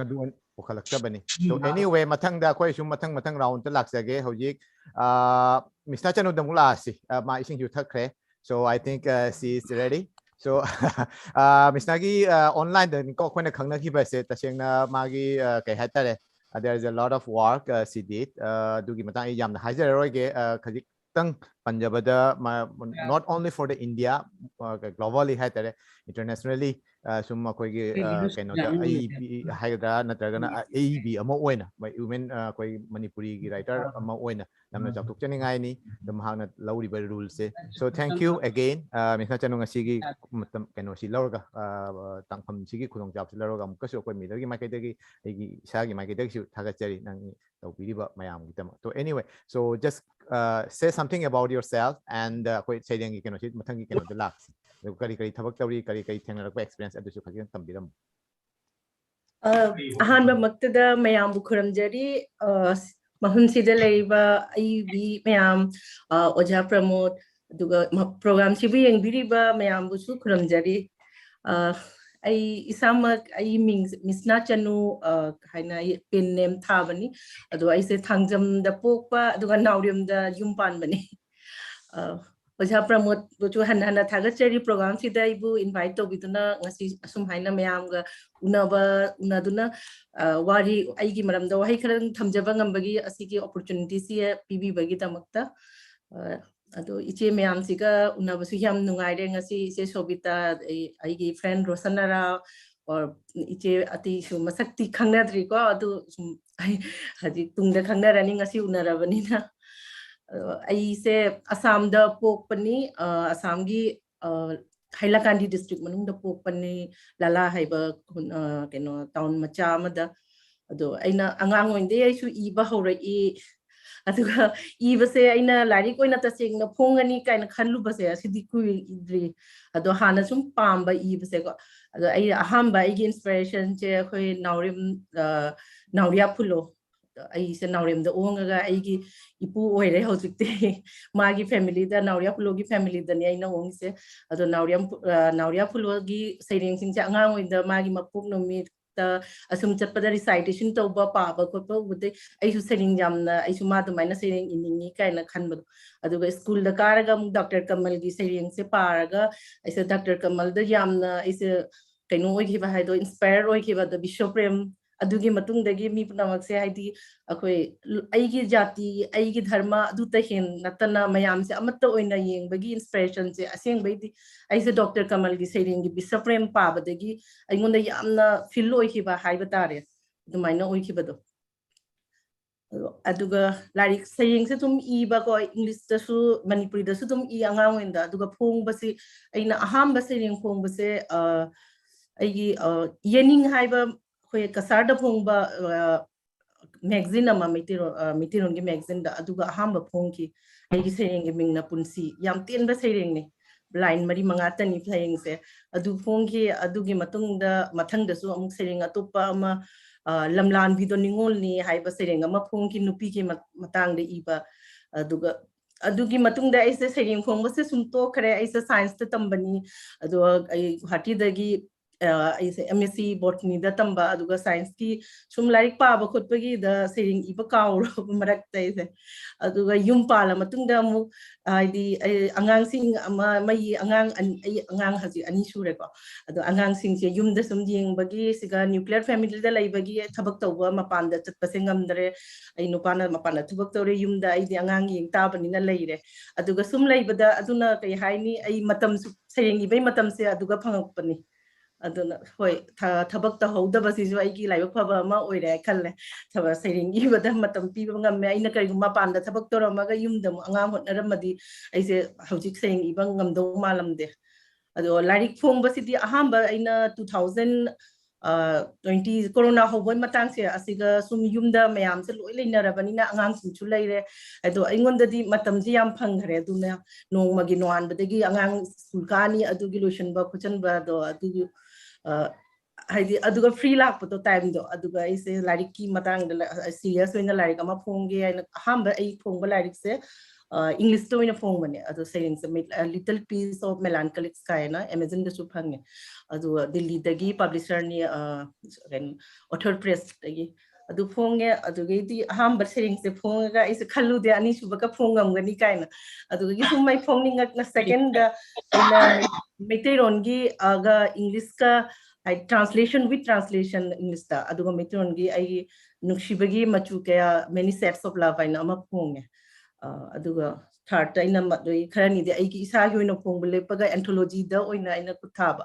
ꯑꯗꯨ ꯑꯣꯏꯅ ꯄꯨꯈꯠꯂꯛꯇꯕꯅꯤ꯫ So anyway, ꯃꯊꯪꯗ ꯑꯩꯈꯣꯏ ꯁꯨꯝ ꯃꯊꯪ ꯃꯊꯪ roundꯇ ꯂꯥꯛꯆꯒꯦ꯫ ꯍꯧꯖꯤꯛ, ꯑ, ꯃꯤꯁꯅꯥ ꯆꯅꯨꯗ ꯑꯃꯨꯛ ꯂꯥꯛꯑꯁꯤ꯫ ꯑ, ꯃꯥ ꯏꯁꯤꯡꯁꯨ ꯊꯛꯈ꯭ꯔꯦ꯫ So I think, uh, she is ready. So, uh, ꯃꯤꯁꯅꯥꯒꯤ, uh, onlineꯗꯅꯤꯀꯣ ꯑꯩꯈꯣꯏꯅ ꯈꯪꯅꯈꯤꯕꯁꯦ꯫ ꯇꯁꯦꯡꯅ ꯃꯥꯒꯤ, uh, ꯀꯩ ꯍꯥꯏꯇꯥꯔꯦ, uh, there is a lot of work, uh, she did. Uh, ꯑꯗꯨꯒꯤ ꯃꯇꯥꯡ ꯑꯩ ꯌꯥꯝꯅ ꯍꯥꯏꯖꯔꯔꯣꯏꯒꯦ꯫ Uh, ꯈꯖꯤꯛꯇꯪ ꯄꯟꯖꯕꯗ, ꯃꯥ, not only for the India, uh, globally ꯍꯥꯏꯇꯥꯔꯦ, internationally, uh, ꯁꯨꯝ ꯑꯩꯈꯣꯏꯒꯤ, uh, ꯀꯩꯅꯣꯗ ꯑꯏꯕꯤ ꯍꯥꯏꯒꯗ꯭ꯔꯥ, ꯅꯠꯇ꯭ꯔꯒꯅ ꯑꯏꯕꯤ ꯑꯃ ꯑꯣꯏꯅ, women, uh, ꯑꯩꯈꯣꯏ ꯃꯅꯤꯄꯨꯔꯤꯒꯤ writer ꯑꯃ ꯑꯣꯏꯅ ꯌꯥꯝꯅ ꯆꯥꯎꯊꯣꯛꯆꯅꯤꯡꯉꯥꯏꯅꯤ꯫ ꯑꯗꯣ ꯃꯍꯥꯛꯅ ꯂꯧꯔꯤꯕ roleꯁꯦ꯫ So thank you again, uh, ꯃꯤꯁꯅꯥ ꯆꯅꯨ, ꯉꯁꯤꯒꯤ ꯃꯇꯝ, ꯀꯩꯅꯣꯁꯤ ꯂꯧꯔꯒ, uh, ꯇꯥꯡꯐꯝꯁꯤꯒꯤ ꯈꯨꯗꯣꯡꯆꯥꯕꯁꯤ ꯂꯧꯔꯒ ꯑꯃꯨꯛꯀꯁꯨ ꯑꯩꯈꯣꯏ ꯃꯤꯗꯜꯒꯤ ꯃꯥꯏꯀꯩꯗꯒꯤ, ꯑꯩꯒꯤ ꯏꯁꯥꯒꯤ ꯃꯥꯏꯀꯩꯗꯒꯤꯁꯨ ꯊꯥꯒꯠꯆꯔꯤ ꯅꯪ ꯇꯧꯕꯤꯔꯤꯕ ꯃꯌꯥꯝꯒꯤꯗꯃꯛ꯫ So anyway, so just, uh, say something about yourself and, uh, ꯑꯩꯈꯣꯏ ꯁꯩꯔꯦꯡꯒꯤ ꯀꯩꯅꯣꯁꯤ ꯃꯊꯪꯒꯤ ꯀꯩꯅꯣꯗ ꯂꯥꯛꯁꯤ꯫ ꯑꯗꯨꯒ ꯀꯔꯤ ꯀꯔꯤ ꯊꯕꯛ ꯇꯧꯔꯤ, ꯀꯔꯤ ꯀꯔꯤ ꯊꯦꯡꯅꯔꯛꯄ experience ꯑꯗꯨꯁꯨ ꯈꯖꯤꯛꯇꯪ ꯇꯝꯕꯤꯔꯝꯃꯨ꯫ ꯑ, ꯑꯍꯥꯟꯕꯃꯛꯇꯗ ꯃꯌꯥꯝꯕꯨ ꯈꯨꯔꯨꯝꯖꯔꯤ꯫ ꯑ, ꯃꯐꯝꯁꯤꯗ ꯂꯩꯔꯤꯕ ꯑꯏꯕꯤ ꯃꯌꯥꯝ, ꯑ, ꯑꯣꯖꯥ ꯄ꯭ꯔꯃꯣꯗ, ꯑꯗꯨꯒ ꯃ-, program ꯁꯤꯕꯨ ꯌꯦꯡꯕꯤꯔꯤꯕ ꯃꯌꯥꯝꯕꯨꯁꯨ ꯈꯨꯔꯨꯝꯖꯔꯤ꯫ ꯑ, ꯑꯩ ꯏꯁꯥꯃꯛ, ꯑꯩ ꯃꯤꯡ ꯃꯤꯁꯅꯥ ꯆꯅꯨ, ꯑ, ꯍꯥꯏꯅ ꯑꯩ pen name ꯊꯥꯕꯅꯤ꯫ ꯑꯗꯣ ꯑꯩꯁꯦ ꯊꯥꯡꯖꯝꯗ ꯄꯣꯛꯄ, ꯑꯗꯨꯒ ꯅꯥꯎꯔꯦꯝꯗ ꯌꯨꯝ ꯄꯥꯟꯕꯅꯤ꯫ ꯑ, ꯑꯣꯖꯥ ꯄ꯭ꯔꯃꯣꯗꯕꯨꯁꯨ ꯍꯟꯅ ꯍꯟꯅ ꯊꯥꯒꯠꯆꯔꯤ, program ꯁꯤꯗ ꯑꯩꯕꯨ invite ꯇꯧꯕꯤꯗꯨꯅ ꯉꯁꯤ ꯑꯁꯨꯝ ꯍꯥꯏꯅ ꯃꯌꯥꯝꯒ ꯎꯅꯕ, ꯎꯅꯗꯨꯅ, ꯑ, ꯋꯥꯔꯤ, ꯑꯩꯒꯤ ꯃꯔꯝꯗ ꯋꯥꯍꯩ ꯈꯔ ꯊꯝꯖꯕ ꯉꯝꯕꯒꯤ ꯑꯁꯤꯒꯤ opportunity ꯁꯤ ꯄꯤꯕꯤꯕꯒꯤꯗꯃꯛꯇ꯫ ꯑ, ꯑꯗꯣ ꯏꯆꯦ ꯃꯌꯥꯝꯁꯤꯒ ꯎꯅꯕꯁꯨ ꯌꯥꯝ ꯅꯨꯡꯉꯥꯏꯔꯦ ꯉꯁꯤ꯫ ꯏꯆꯦ ꯁꯣꯕꯤꯇꯥ, ꯑꯩ, ꯑꯩꯒꯤ friend ꯔꯣꯁꯟ ꯑꯔꯥ, or ꯏꯆꯦ ꯑꯇꯩꯁꯨ ꯃꯁꯛꯇꯤ ꯈꯪꯅꯗ꯭ꯔꯤꯀꯣ, ꯑꯗꯨ ꯁꯨꯝ ꯑꯩ ꯍꯧꯖꯤꯛ ꯇꯨꯡꯗ ꯈꯪꯅꯔꯅꯤ, ꯉꯁꯤ ꯎꯅꯔꯕꯅꯤꯅ꯫ ꯑꯗꯣ ꯑꯩꯁꯦ ꯑꯁꯥꯝꯗ ꯄꯣꯛꯄꯅꯤ, ꯑ, ꯑꯁꯥꯝꯒꯤ, ꯑ, ꯍꯥꯏꯂꯥꯀꯥꯟꯗꯤ district ꯃꯅꯨꯡꯗ ꯄꯣꯛꯄꯅꯤ, ꯂꯥꯂꯥ ꯍꯥꯏꯕ ꯈꯨꯟ-, ꯑ, ꯀꯩꯅꯣ, town ꯃꯆꯥ ꯑꯃꯗ꯫ ꯑꯗꯣ ꯑꯩꯅ ꯑꯉꯥꯡ ꯑꯣꯏꯅꯗꯒꯤ ꯑꯩꯁꯨ ꯏꯕ ꯍꯧꯔꯛꯏ꯫ ꯑꯗꯨꯒ ꯏꯕꯁꯦ ꯑꯩꯅ ꯂꯥꯏꯔꯤꯛ ꯑꯣꯏꯅ ꯇꯁꯦꯡꯅ ꯐꯣꯡꯒꯅꯤ ꯀꯥꯏꯅ ꯈꯜꯂꯨꯕꯁꯦ ꯑꯁꯤꯗꯤ ꯀꯨꯏꯗ꯭ꯔꯤ꯫ ꯑꯗꯣ ꯍꯥꯟꯅ ꯁꯨꯝ ꯄꯥꯝꯕ ꯏꯕꯁꯦꯀꯣ꯫ ꯑꯗꯣ ꯑꯩ ꯑꯍꯥꯟꯕ ꯑꯩꯒꯤ inspiration ꯁꯦ ꯑꯩꯈꯣꯏ ꯅꯥꯎꯔꯦꯝ, ꯑ, ꯅꯥꯎꯔꯤꯌꯥ ꯐꯨꯂꯣ꯫ ꯑꯩꯁꯦ ꯅꯥꯎꯔꯦꯝꯗ ꯑꯣꯡꯉꯒ ꯑꯩꯒꯤ ꯏꯄꯨ ꯑꯣꯏꯔꯦ ꯍꯧꯖꯤꯛꯇꯤ꯫ ꯃꯥꯒꯤ family ꯗ, ꯅꯥꯎꯔꯤꯌꯥ ꯐꯨꯂꯣꯒꯤ family ꯗꯅꯤ ꯑꯩꯅ ꯑꯣꯡꯉꯤꯁꯦ꯫ ꯑꯗꯣ ꯅꯥꯎꯔꯤꯌꯥ, ꯑ, ꯅꯥꯎꯔꯤꯌꯥ ꯐꯨꯂꯣꯒꯤ ꯁꯩꯔꯦꯡꯁꯤꯡꯁꯦ ꯑꯉꯥꯡ ꯑꯣꯏꯅ ꯃꯥꯒꯤ ꯃꯄꯣꯛ ꯅꯨꯃꯤꯠ, ꯑ, ꯑꯁꯨꯝ ꯆꯠꯄꯗ recitation ꯇꯧꯕ, ꯄꯥꯕ ꯈꯣꯠꯄ ꯎꯕꯗꯩ ꯑꯩꯁꯨ ꯁꯩꯔꯦꯡ ꯌꯥꯝꯅ, ꯑꯩꯁꯨ ꯃꯥ ꯑꯗꯨꯃꯥꯏꯅ ꯁꯩꯔꯦꯡ ꯏꯅꯤꯡꯉꯤ ꯀꯥꯏꯅ ꯈꯟꯕꯗꯣ꯫ ꯑꯗꯨꯒ ꯁ꯭ꯀꯨꯜꯗ ꯀꯥꯔꯒ ꯑꯃꯨꯛ ꯗꯥꯛꯇꯔ ꯀꯃꯜꯒꯤ ꯁꯩꯔꯦꯡꯁꯦ ꯄꯥꯔꯒ ꯑꯩꯁꯦ ꯗꯥꯛꯇꯔ ꯀꯃꯜꯗ ꯌꯥꯝꯅ ꯑꯩꯁꯦ ꯀꯩꯅꯣ ꯑꯣꯏꯈꯤꯕ ꯍꯥꯏꯗꯣ, inspire ꯑꯣꯏꯈꯤꯕ꯫ ꯑꯗꯣ ꯕꯤꯁ꯭ꯋ ꯄ꯭ꯔꯦꯝ, ꯑꯗꯨꯒꯤ ꯃꯇꯨꯡꯗꯒꯤ ꯃꯤ ꯄꯨꯝꯅꯃꯛꯁꯦ, ꯍꯥꯏꯗꯤ ꯑꯩꯈꯣꯏ ꯂ-, ꯑꯩꯒꯤ ꯖꯥꯇꯤ, ꯑꯩꯒꯤ ꯙꯔꯃ ꯑꯗꯨꯇ ꯍꯦꯟ ꯅꯠꯇꯅ ꯃꯌꯥꯝꯁꯦ ꯑꯃꯠꯇ ꯑꯣꯏꯅ ꯌꯦꯡꯕꯒꯤ inspiration ꯁꯦ ꯑꯁꯦꯡꯕꯩꯗꯤ ꯑꯩꯁꯦ ꯗꯥꯛꯇꯔ ꯀꯃꯜꯒꯤ ꯁꯩꯔꯦꯡꯒꯤ ꯕꯤꯁ꯭ꯋ ꯄ꯭ꯔꯦꯝ ꯄꯥꯕꯗꯒꯤ ꯑꯩꯉꯣꯟꯗ ꯌꯥꯝꯅ feel ꯑꯣꯏꯈꯤꯕ ꯍꯥꯏꯕ ꯇꯥꯔꯦ, ꯑꯗꯨꯃꯥꯏꯅ ꯑꯣꯏꯈꯤꯕꯗꯣ꯫ ꯑꯗꯣ, ꯑꯗꯨꯒ ꯂꯥꯏꯔꯤꯛ ꯁꯩꯔꯦꯡꯁꯦ ꯑꯗꯨꯝ ꯏꯕꯀꯣ, English ꯇꯁꯨ, ꯃꯅꯤꯄꯨꯔꯤꯗꯁꯨ ꯑꯗꯨꯝ ꯏ ꯑꯉꯥꯡ ꯑꯣꯏꯅꯗ꯫ ꯑꯗꯨꯒ ꯐꯣꯡꯕꯁꯤ, ꯑꯩꯅ ꯑꯍꯥꯟꯕ ꯁꯩꯔꯦꯡ ꯐꯣꯡꯕꯁꯦ, ꯑ, ꯑꯩꯒꯤ, ꯑ, ꯌꯦꯅꯤꯡ ꯍꯥꯏꯕ ꯑꯩꯈꯣꯏ ꯀꯁꯥꯔꯗ ꯐꯣꯡꯕ, ꯑ, magazine ꯑꯃ, ꯃꯩꯇꯩꯔꯣꯟ, ꯑ, ꯃꯩꯇꯩꯔꯣꯟꯒꯤ magazine ꯗ, ꯑꯗꯨꯒ ꯑꯍꯥꯟꯕ ꯐꯣꯡꯈꯤ꯫ ꯑꯩꯒꯤ ꯁꯩꯔꯦꯡꯒꯤ ꯃꯤꯡꯅ ꯄꯨꯟꯁꯤ, ꯌꯥꯝ ꯇꯦꯟꯕ ꯁꯩꯔꯦꯡꯅꯤ, line ꯃꯔꯤ ꯃꯉꯥꯇꯅꯤ ꯁꯩꯔꯦꯡꯁꯦ꯫ ꯑꯗꯨ ꯐꯣꯡꯈꯤ꯫ ꯑꯗꯨꯒꯤ ꯃꯇꯨꯡꯗ ꯃꯊꯪꯗꯁꯨ ꯑꯃꯨꯛ ꯁꯩꯔꯦꯡ ꯑꯇꯣꯞꯄ ꯑꯃ, ꯑ, ꯂꯝꯂꯥꯟꯕꯤꯗꯣ ꯅꯤꯉꯣꯜꯅꯤ ꯍꯥꯏꯕ ꯁꯩꯔꯦꯡ ꯑꯃ ꯐꯣꯡꯈꯤ, ꯅꯨꯄꯤꯒꯤ ꯃ-, ꯃꯇꯥꯡꯗ ꯏꯕ꯫ ꯑꯗꯨꯒ ꯑꯗꯨꯒꯤ ꯃꯇꯨꯡꯗ ꯑꯩꯁꯦ ꯁꯩꯔꯦꯡ ꯐꯣꯡꯕꯁꯦ ꯁꯨꯝ ꯇꯣꯛꯈ꯭ꯔꯦ꯫ ꯑꯩꯁꯦ ꯁꯥꯏꯟꯁꯇ ꯇꯝꯕꯅꯤ, ꯑꯗꯣ ꯑꯩ ꯒꯨꯍꯥꯇꯤꯗꯒꯤ ꯑꯩꯁꯦ M Sc Botanyꯗ ꯇꯝꯕ, ꯑꯗꯨꯒ ꯁꯥꯏꯟꯁꯀꯤ ꯁꯨꯝ ꯂꯥꯏꯔꯤꯛ ꯄꯥꯕ ꯈꯣꯠꯄꯒꯤꯗ ꯁꯩꯔꯦꯡ ꯏꯕ ꯀꯥꯎꯔꯕ ꯃꯔꯛꯇ ꯑꯩꯁꯦ, ꯑꯗꯨꯒ ꯌꯨꯝ ꯄꯥꯜꯂ ꯃꯇꯨꯡꯗ ꯑꯃꯨꯛ, ꯍꯥꯏꯗꯤ ꯑꯩ ꯑꯉꯥꯡꯁꯤꯡ ꯑꯃ, ꯃꯩ ꯑꯉꯥꯡ ꯑꯅꯤ, ꯑꯩ ꯑꯉꯥꯡ ꯍꯧꯖꯤꯛ ꯑꯅꯤ ꯁꯨꯔꯦꯀꯣ꯫ ꯑꯗꯣ ꯑꯉꯥꯡꯁꯤꯡꯁꯦ ꯌꯨꯝꯗ ꯁꯨꯝ ꯌꯦꯡꯕꯒꯤ, ꯁꯤꯒ nuclear familyꯗ ꯂꯩꯕꯒꯤ ꯊꯕꯛ ꯇꯧꯕ ꯃꯄꯥꯟꯗ ꯆꯠꯄꯁꯦ ꯉꯝꯗ꯭ꯔꯦ꯫ ꯑꯩ ꯅꯨꯄꯥꯅ ꯃꯄꯥꯟꯗ ꯊꯕꯛ ꯇꯧꯔꯦ, ꯌꯨꯝꯗ ꯑꯩꯗꯤ ꯑꯉꯥꯡ ꯌꯦꯡ ꯇꯥꯕꯅꯤꯅ ꯂꯩꯔꯦ꯫ ꯑꯗꯨꯒ ꯁꯨꯝ ꯂꯩꯕꯗ, ꯑꯗꯨꯅ ꯀꯩ ꯍꯥꯏꯅꯤ, ꯑꯩ ꯃꯇꯝꯁꯨ, ꯁꯩꯔꯦꯡ ꯏꯕꯩ ꯃꯇꯝꯁꯦ ꯑꯗꯨꯒ ꯐꯪꯉꯛꯄꯅꯤ꯫ ꯑꯗꯨꯅ ꯍꯣꯏ, ꯊ-, ꯊꯕꯛ ꯇꯧꯍꯧꯗꯕꯁꯤꯁꯨ ꯑꯩꯒꯤ ꯂꯥꯏꯕꯛ ꯐꯕ ꯑꯃ ꯑꯣꯏꯔꯦ ꯍꯥꯏ ꯈꯜꯂꯦ꯫ ꯊꯕꯛ, ꯁꯩꯔꯦꯡ ꯏꯕꯗ ꯃꯇꯝ ꯄꯤꯕ ꯉꯝꯃꯦ꯫ ꯑꯩꯅ ꯀꯔꯤꯒꯨꯝꯕ ꯃꯄꯥꯟꯗ ꯊꯕꯛ ꯇꯧꯔꯝꯃꯒ ꯌꯨꯝꯗ ꯑꯃꯨꯛ ꯑꯉꯥꯡ ꯍꯣꯠꯅꯔꯝꯃꯗꯤ ꯑꯩꯁꯦ ꯍꯧꯖꯤꯛ ꯁꯩꯔꯦꯡ ꯏꯕ ꯉꯝꯗꯧ ꯃꯥꯜꯂꯝꯗꯦ꯫ ꯑꯗꯣ ꯂꯥꯏꯔꯤꯛ ꯐꯣꯡꯕꯁꯤꯗꯤ ꯑꯍꯥꯟꯕ ꯑꯩꯅ two thousand, ꯑ, twenty, ꯀꯣꯔꯣꯅꯥ ꯍꯧꯕꯒꯤ ꯃꯇꯥꯡꯁꯦ, ꯑꯁꯤꯒ ꯁꯨꯝ ꯌꯨꯝꯗ ꯃꯌꯥꯝꯁꯦ ꯂꯣꯏ ꯂꯩꯅꯔꯕꯅꯤꯅ ꯑꯉꯥꯡꯁꯤꯡꯁꯨ ꯂꯩꯔꯦ꯫ ꯑꯗꯣ ꯑꯩꯉꯣꯟꯗꯗꯤ ꯃꯇꯝꯁꯦ ꯌꯥꯝ ꯐꯪꯈ꯭ꯔꯦ꯫ ꯑꯗꯨꯅ ꯅꯣꯡꯃꯒꯤ ꯅꯣꯡꯉꯥꯟꯕꯗꯒꯤ ꯑꯉꯥꯡ ꯁ꯭ꯀꯨꯜ ꯀꯥꯅꯤ, ꯑꯗꯨꯒꯤ ꯂꯣꯏꯁꯤꯟꯕ ꯈꯣꯠꯆꯟꯕ, ꯑꯗꯣ ꯑꯗꯨꯒꯤ, ꯑ, ꯍꯥꯏꯗꯤ ꯑꯗꯨꯒ free ꯂꯥꯛꯄꯗꯣ, timeꯗꯣ, ꯑꯗꯨꯒ ꯑꯩꯁꯦ ꯂꯥꯏꯔꯤꯛꯀꯤ ꯃꯇꯥꯡꯗ ꯂ-, serious ꯑꯣꯏꯅ ꯂꯥꯏꯔꯤꯛ ꯑꯃ ꯐꯣꯡꯒꯦ ꯍꯥꯏꯅ ꯑꯍꯥꯟꯕ ꯑꯩ ꯐꯣꯡꯕ ꯂꯥꯏꯔꯤꯛꯁꯦ, ꯑ, Englishꯇ ꯑꯣꯏꯅ ꯐꯣꯡꯕꯅꯦ꯫ ꯑꯗꯣ ꯁꯩꯔꯦꯡꯁꯦ ꯃꯤ-, ꯑ, Little Piece of Melancholics ꯀꯥꯏꯅ Amazonꯗꯁꯨ ꯐꯪꯉꯦ꯫ ꯑꯗꯨꯒ ꯗꯤꯜꯂꯤꯗꯒꯤ publisherꯅꯤ, ꯑ, ꯀꯩꯅꯣ, Author Pressꯇꯒꯤ꯫ ꯑꯗꯨ ꯐꯣꯡꯉꯦ꯫ ꯑꯗꯨꯗꯒꯤꯗꯤ ꯑꯍꯥꯟꯕ ꯁꯩꯔꯦꯡꯁꯦ ꯐꯣꯡꯉꯒ ꯑꯩꯁꯦ ꯈꯜꯂꯨꯗꯦ ꯑꯅꯤꯁꯨꯕꯒ ꯐꯣꯡꯉꯝꯒꯅꯤ ꯀꯥꯏꯅ꯫ ꯑꯗꯨꯗꯒꯤ ꯁꯨꯝ ꯑꯩ ꯐꯣꯡꯅꯤꯡꯉꯛꯅ secondꯗ ꯑꯩꯅ ꯃꯩꯇꯩꯔꯣꯟꯒꯤ, ꯑꯒ, Englishꯀ, ꯍꯥꯏ, translation with translation Englishꯇ, ꯑꯗꯨꯒ ꯃꯩꯇꯩꯔꯣꯟꯒꯤ ꯑꯩꯒꯤ ꯅꯨꯡꯁꯤꯕꯒꯤ ꯃꯆꯨ ꯀꯌꯥ, Many Shades of Love ꯍꯥꯏꯅ ꯑꯃ ꯐꯣꯡꯉꯦ꯫ ꯑ, ꯑꯗꯨꯒ thirdꯇ ꯑꯩꯅ ꯃꯗꯨꯒꯤ ꯈꯔꯅꯤꯗꯤ ꯑꯩꯒꯤ ꯏꯁꯥꯒꯤ ꯑꯣꯏꯅ ꯐꯣꯡꯕ ꯂꯦꯞꯄꯒ anthologyꯗ ꯑꯣꯏꯅ ꯑꯩꯅ ꯈꯨꯠ ꯊꯥꯕ꯫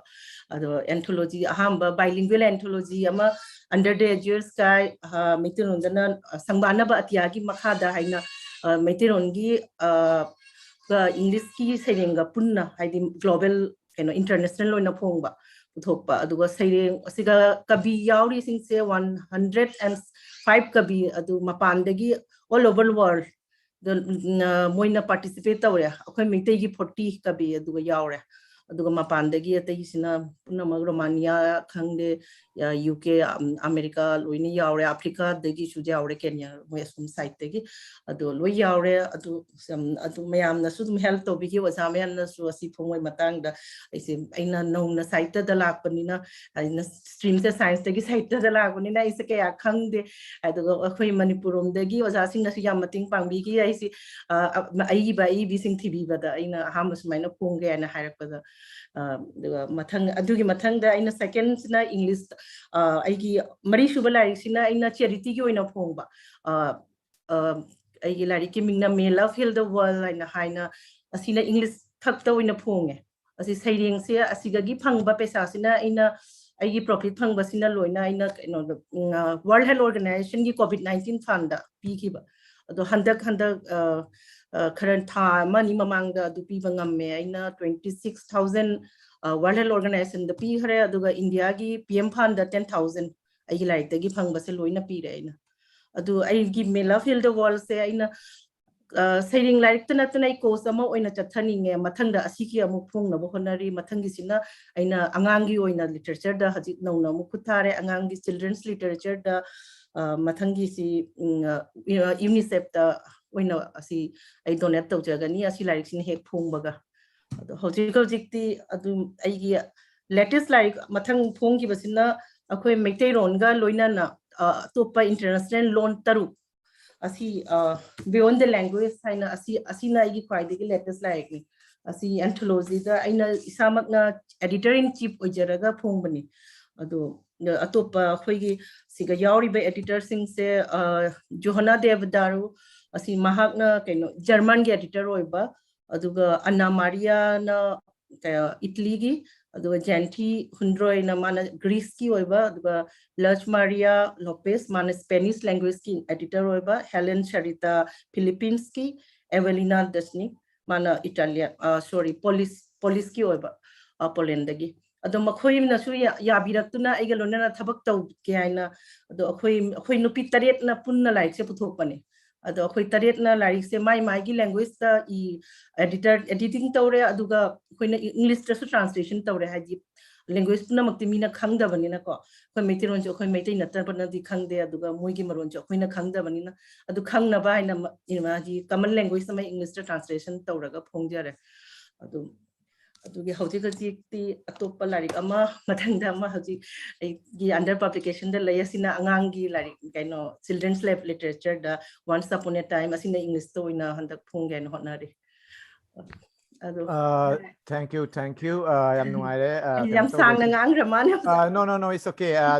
ꯑꯗꯣ anthology, ꯑꯍꯥꯟꯕ bilingual anthology ꯑꯃ, Under the Azure Sky, ꯑ, ꯃꯩꯇꯩꯂꯣꯟꯗꯅ, ꯑ, ꯁꯪꯕꯥꯟꯅꯕ ꯑꯇꯤꯌꯥꯒꯤ ꯃꯈꯥꯗ ꯍꯥꯏꯅ, ꯑ, ꯃꯩꯇꯩꯂꯣꯟꯒꯤ, ꯑ, ꯒ Englishꯀꯤ ꯁꯩꯔꯦꯡꯒ ꯄꯨꯟꯅ, ꯍꯥꯏꯗꯤ global, ꯀꯩꯅꯣ, international ꯑꯣꯏꯅ ꯐꯣꯡꯕ, ꯄꯨꯊꯣꯛꯄ꯫ ꯑꯗꯨꯒ ꯁꯩꯔꯦꯡ ꯑꯁꯤꯒ ꯀꯕꯤ ꯌꯥꯎꯔꯤꯁꯤꯡꯁꯦ one hundred and five ꯀꯕꯤ, ꯑꯗꯨ ꯃꯄꯥꯟꯗꯒꯤ all over the world ꯗ, ꯎꯝ, ꯑ, ꯃꯣꯏꯅ participate ꯇꯧꯔꯦ꯫ ꯑꯩꯈꯣꯏ ꯃꯩꯇꯩꯒꯤ forty ꯀꯕꯤ ꯑꯗꯨꯒ ꯌꯥꯎꯔꯦ꯫ ꯑꯗꯨꯒ ꯃꯄꯥꯟꯗꯒꯤ ꯑꯇꯩꯁꯤꯅ ꯄꯨꯝꯅꯃꯛ ꯔꯣꯃꯥꯅꯤꯌꯥ ꯈꯪꯗꯦ, ꯌꯨ ꯀꯦ, ꯑꯃꯦꯔꯤꯀꯥ ꯂꯣꯏꯅ ꯌꯥꯎꯔꯦ, ꯑꯥꯐ꯭ꯔꯤꯀꯥꯗꯒꯤꯁꯨ ꯌꯥꯎꯔꯦ, ꯀꯦꯅꯤꯌꯥ, ꯃꯣꯏ ꯑꯁꯣꯝ ꯁꯥꯏꯠꯇꯒꯤ꯫ ꯑꯗꯣ ꯂꯣꯏ ꯌꯥꯎꯔꯦ꯫ ꯑꯗꯨ ꯑꯗꯨ ꯃꯌꯥꯝꯅꯁꯨ ꯑꯗꯨꯝ ꯍꯦꯜꯞ ꯇꯧꯕꯤꯈꯤ, ꯑꯣꯖꯥ ꯃꯌꯥꯝꯅꯁꯨ꯫ ꯑꯁꯤ ꯐꯣꯡꯕꯒꯤ ꯃꯇꯥꯡꯗ ꯑꯩꯁꯦ, ꯑꯩꯅ ꯅꯧꯅ ꯁꯥꯍꯤꯇ꯭ꯌꯗ ꯂꯥꯛꯄꯅꯤꯅ, ꯑꯩꯅ ꯁ꯭ꯇ꯭ꯔꯤꯝꯁꯦ ꯁꯥꯏꯟꯁꯇꯒꯤ ꯁꯥꯍꯤꯇ꯭ꯌꯗ ꯂꯥꯛꯄꯅꯤꯅ ꯑꯩꯁꯦ ꯀꯌꯥ ꯈꯪꯗꯦ꯫ ꯑꯗꯨꯒ ꯑꯩꯈꯣꯏ ꯃꯅꯤꯄꯨꯔ ꯔꯣꯝꯗꯒꯤ ꯑꯣꯖꯥꯁꯤꯡꯅꯁꯨ ꯌꯥꯝ ꯃꯇꯦꯡ ꯄꯥꯡꯕꯤꯈꯤ꯫ ꯑꯩꯁꯦ ꯑ, ꯑ, ꯑꯏꯕ ꯑꯏꯕꯤꯁꯤꯡ ꯊꯤꯕꯤꯕꯗ ꯑꯩꯅ ꯑꯍꯥꯟꯕ ꯁꯨꯃꯥꯏꯅ ꯐꯣꯡꯒꯦ ꯍꯥꯏꯅ ꯍꯥꯏꯔꯛꯄꯗ, ꯑ, ꯑꯗꯨꯒ ꯃꯊꯪ, ꯑꯗꯨꯒꯤ ꯃꯊꯪꯗ ꯑꯩꯅ ꯁꯦꯀꯦꯟꯁꯤꯅ ꯏꯪꯂꯤꯁ, ꯑ, ꯑꯩꯒꯤ ꯃꯔꯤꯁꯨꯕ ꯂꯥꯏꯔꯤꯛꯁꯤꯅ ꯑꯩꯅ ꯆꯦꯔꯤꯇꯤꯒꯤ ꯑꯣꯏꯅ ꯐꯣꯡꯕ, ꯑ, ꯑ, ꯑꯩꯒꯤ ꯂꯥꯏꯔꯤꯛꯀꯤ ꯃꯤꯡꯅ May Love Heal the World ꯍꯥꯏꯅ, ꯍꯥꯏꯅ, ꯑꯁꯤꯅ ꯏꯪꯂꯤꯁ ꯈꯛꯇ ꯑꯣꯏꯅ ꯐꯣꯡꯉꯦ꯫ ꯑꯁꯤ ꯁꯩꯔꯦꯡꯁꯦ ꯑꯁꯤꯗꯒꯤ ꯐꯪꯕ ꯄꯩꯁꯥꯁꯤꯅ ꯑꯩꯅ, ꯑꯩꯒꯤ ꯄ꯭ꯔꯣꯐꯤꯠ ꯐꯪꯕꯁꯤꯅ ꯂꯣꯏꯅ ꯑꯩꯅ ꯀꯩꯅꯣꯗ, ꯎꯝ, ꯑ, World Health Organizationꯒꯤ COVID nineteen fundꯗ ꯄꯤꯈꯤꯕ꯫ ꯑꯗꯣ ꯍꯟꯗꯛ, ꯍꯟꯗꯛ, ꯑ, ꯑ, ꯈꯔ ꯊꯥ ꯑꯃ ꯑꯅꯤ ꯃꯃꯥꯡꯗ ꯑꯗꯨ ꯄꯤꯕ ꯉꯝꯃꯦ꯫ ꯑꯩꯅ twenty six thousand, ꯑ, World Health Organizationꯗ ꯄꯤꯈ꯭ꯔꯦ, ꯑꯗꯨꯒ ꯏꯟꯗꯤꯌꯥꯒꯤ P M fundꯗ ten thousand ꯑꯩꯒꯤ ꯂꯥꯏꯔꯤꯛꯇꯒꯤ ꯐꯪꯕꯁꯦ ꯂꯣꯏꯅ ꯄꯤꯔꯦ ꯑꯩꯅ꯫ ꯑꯗꯨ ꯑꯩꯒꯤ May Love Heal the Worldꯁꯦ ꯑꯩꯅ, ꯑ, ꯁꯩꯔꯦꯡ ꯂꯥꯏꯔꯤꯛꯇ ꯅꯠꯇꯅ ꯑꯩ ꯀꯣꯁ ꯑꯃ ꯑꯣꯏꯅ ꯆꯠꯊꯅꯤꯡꯉꯦ꯫ ꯃꯊꯪꯗ ꯑꯁꯤꯒꯤ ꯑꯃꯨꯛ ꯐꯣꯡꯅꯕ ꯍꯣꯠꯅꯔꯤ꯫ ꯃꯊꯪꯒꯤꯁꯤꯅ ꯑꯩꯅ ꯑꯉꯥꯡꯒꯤ ꯑꯣꯏꯅ ꯂꯤꯇꯔꯦꯆꯔꯗ ꯍꯧꯖꯤꯛ ꯅꯧꯅ ꯑꯃꯨꯛ ꯈꯨꯠ ꯊꯥꯔꯦ꯫ ꯑꯉꯥꯡꯒꯤ ꯆꯤꯜꯗ꯭ꯔꯦꯟꯁ ꯂꯤꯇꯔꯦꯆꯔꯗ, ꯑ, ꯃꯊꯪꯒꯤꯁꯤ, ꯎꯝ, ꯑ, ꯌꯨꯅꯤꯁꯦꯐꯇ ꯑꯣꯏꯅ ꯑꯁꯤ ꯑꯩ ꯗꯣꯅꯦꯠ ꯇꯧꯖꯒꯅꯤ, ꯑꯁꯤ ꯂꯥꯏꯔꯤꯛꯁꯤꯅ ꯍꯦꯛ ꯐꯣꯡꯕꯒ꯫ ꯑꯗꯣ ꯍꯧꯖꯤꯛ ꯍꯧꯖꯤꯛꯇꯤ ꯑꯗꯨꯝ ꯑꯩꯒꯤ ꯂꯦꯇꯦꯁ ꯂꯥꯏꯔꯤꯛ ꯃꯊꯪ ꯐꯣꯡꯈꯤꯕꯁꯤꯅ ꯑꯩꯈꯣꯏ ꯃꯩꯇꯩꯔꯣꯟꯒ ꯂꯣꯏꯅꯅ, ꯑ, ꯑꯇꯣꯞꯄ ꯏꯟꯇꯔꯅꯦꯁꯅꯦꯜ ꯂꯣꯟ ꯇꯔꯨꯛ, ꯑꯁꯤ, ꯑ, Beyond the Language ꯍꯥꯏꯅ, ꯑꯁꯤ, ꯑꯁꯤꯅ ꯑꯩꯒꯤ ꯈ꯭ꯋꯥꯏꯗꯒꯤ ꯂꯦꯇꯦꯁ ꯂꯥꯏꯔꯤꯛꯅꯤ꯫ ꯑꯁꯤ ꯑꯦꯟꯊꯣꯂꯣꯖꯤꯗ ꯑꯩꯅ ꯏꯁꯥꯃꯛꯅ editor in chief ꯑꯣꯏꯖꯔꯒ ꯐꯣꯡꯕꯅꯤ꯫ ꯑꯗꯣ, ꯑ, ꯑꯇꯣꯞꯄ ꯑꯩꯈꯣꯏꯒꯤ ꯁꯤꯒ ꯌꯥꯎꯔꯤꯕ ꯑꯦꯗꯤꯇꯔꯁꯤꯡꯁꯦ, ꯑ, ꯖꯣꯍꯅꯥ ꯗꯦꯕꯗꯥꯔꯨ, ꯑꯁꯤ ꯃꯍꯥꯛꯅ ꯀꯩꯅꯣ, ꯖꯔꯃꯟꯒꯤ ꯑꯦꯗꯤꯇꯔ ꯑꯣꯏꯕ, ꯑꯗꯨꯒ ꯑꯅꯥ ꯃꯥꯔꯤꯌꯥꯅ ꯀ-, ꯏꯇꯂꯤꯒꯤ, ꯑꯗꯨꯒ ꯖꯦꯟꯊꯤ ꯍꯨꯟꯗ꯭ꯔꯣꯏꯅ ꯃꯥꯅ ꯒ꯭ꯔꯤꯁꯀꯤ ꯑꯣꯏꯕ, ꯑꯗꯨꯒ ꯂꯖ ꯃꯥꯔꯤꯌꯥ ꯂꯣꯄꯦꯁ, ꯃꯥꯅ ꯁ꯭ꯄꯦꯅꯤꯁ ꯂꯦꯡꯒ꯭ꯋꯦꯖꯀꯤ ꯑꯦꯗꯤꯇꯔ ꯑꯣꯏꯕ, ꯍꯦꯂꯦꯟ ꯁꯔꯤꯇꯥ ꯐꯤꯂꯤꯄꯤꯟꯁꯀꯤ, ꯑꯦꯚꯦꯂꯤꯅꯥ ꯗꯁꯅꯤ, ꯃꯥꯅ ꯏꯇꯥꯂꯤꯌꯥ, ꯑ, ꯁꯣꯔꯤ, ꯄꯣꯂꯤꯁ, ꯄꯣꯂꯤꯁꯀꯤ ꯑꯣꯏꯕ, ꯑ, ꯄꯣꯂꯦꯟꯗꯒꯤ꯫ ꯑꯗꯣ ꯃꯈꯣꯏꯅꯁꯨ ꯌꯥ-, ꯌꯥꯕꯤꯔꯛꯇꯨꯅ ꯑꯩꯒ ꯂꯣꯏꯅꯅ ꯊꯕꯛ ꯇꯧꯒꯦ ꯍꯥꯏꯅ, ꯑꯗꯣ ꯑꯩꯈꯣꯏ, ꯑꯩꯈꯣꯏ ꯅꯨꯄꯤ ꯇꯔꯦꯠꯅ ꯄꯨꯟꯅ ꯂꯥꯏꯔꯤꯛꯁꯦ ꯄꯨꯊꯣꯛꯄꯅꯦ꯫ ꯑꯗꯣ ꯑꯩꯈꯣꯏ ꯇꯔꯦꯠꯅ ꯂꯥꯏꯔꯤꯛꯁꯦ ꯃꯥꯏ ꯃꯥꯏꯒꯤ ꯂꯦꯡꯒ꯭ꯋꯦꯖꯇ ꯏ, ꯑꯦꯗꯤꯇꯔ ꯑꯦꯗꯤꯇꯤꯡ ꯇꯧꯔꯦ, ꯑꯗꯨꯒ ꯑꯩꯈꯣꯏꯅ ꯏꯪꯂꯤꯁꯇꯁꯨ ꯇ꯭ꯔꯥꯟꯁꯂꯦꯁꯟ ꯇꯧꯔꯦ꯫ ꯍꯥꯏꯗꯤ ꯂꯦꯡꯒ꯭ꯋꯦꯖ ꯄꯨꯝꯅꯃꯛꯇꯤ ꯃꯤꯅ ꯈꯪꯗꯕꯅꯤꯅꯀꯣ, ꯑꯩꯈꯣꯏ ꯃꯩꯇꯩꯂꯣꯟꯁꯨ ꯑꯩꯈꯣꯏ ꯃꯩꯇꯩ ꯅꯠꯇꯕꯅꯗꯤ ꯈꯪꯗꯦ, ꯑꯗꯨꯒ ꯃꯣꯏꯒꯤ ꯃꯔꯣꯟꯁꯨ ꯑꯩꯈꯣꯏꯅ ꯈꯪꯗꯕꯅꯤꯅ, ꯑꯗꯨ ꯈꯪꯅꯕ ꯍꯥꯏꯅ ꯃ-, ꯏꯃꯥ-, ꯍꯥꯏꯗꯤ ꯀꯃꯟ ꯂꯦꯡꯒ꯭ꯋꯦꯖ ꯑꯃ ꯏꯪꯂꯤꯁꯇ ꯇ꯭ꯔꯥꯟꯁꯂꯦꯁꯟ ꯇꯧꯔꯒ ꯐꯣꯡꯖꯔꯦ꯫ ꯑꯗꯨ ꯑꯗꯨꯒꯤ ꯍꯧꯖꯤꯛ ꯍꯧꯖꯤꯛꯇꯤ ꯑꯇꯣꯞꯄ ꯂꯥꯏꯔꯤꯛ ꯑꯃ ꯃꯊꯪꯗ ꯑꯃ ꯍꯧꯖꯤꯛ ꯑꯩꯒꯤ ꯑꯟꯗꯔ ꯄꯕ꯭ꯂꯤꯀꯦꯁꯟꯗ ꯂꯩ꯫ ꯑꯁꯤꯅ ꯑꯉꯥꯡꯒꯤ ꯂꯥꯏꯔꯤꯛ, ꯀꯩꯅꯣ, ꯆꯤꯜꯗ꯭ꯔꯟꯁ ꯂꯤꯇꯔꯦꯆꯔꯗ Once Upon a Time, ꯑꯁꯤꯅ ꯏꯪꯂꯤꯁꯇ ꯑꯣꯏꯅ ꯍꯟꯗꯛ ꯐꯣꯡꯒꯦ ꯍꯥꯏꯅ ꯍꯣꯠꯅꯔꯤ꯫ ꯑꯗꯣ Thank you, thank you. ꯌꯥꯝ ꯅꯨꯡꯉꯥꯏꯔꯦ꯫ ꯌꯥꯝ ꯁꯥꯡꯅ ꯉꯥꯡꯈ꯭ꯔ ꯃꯥꯜꯂꯦ꯫ No, no, no, it's okay.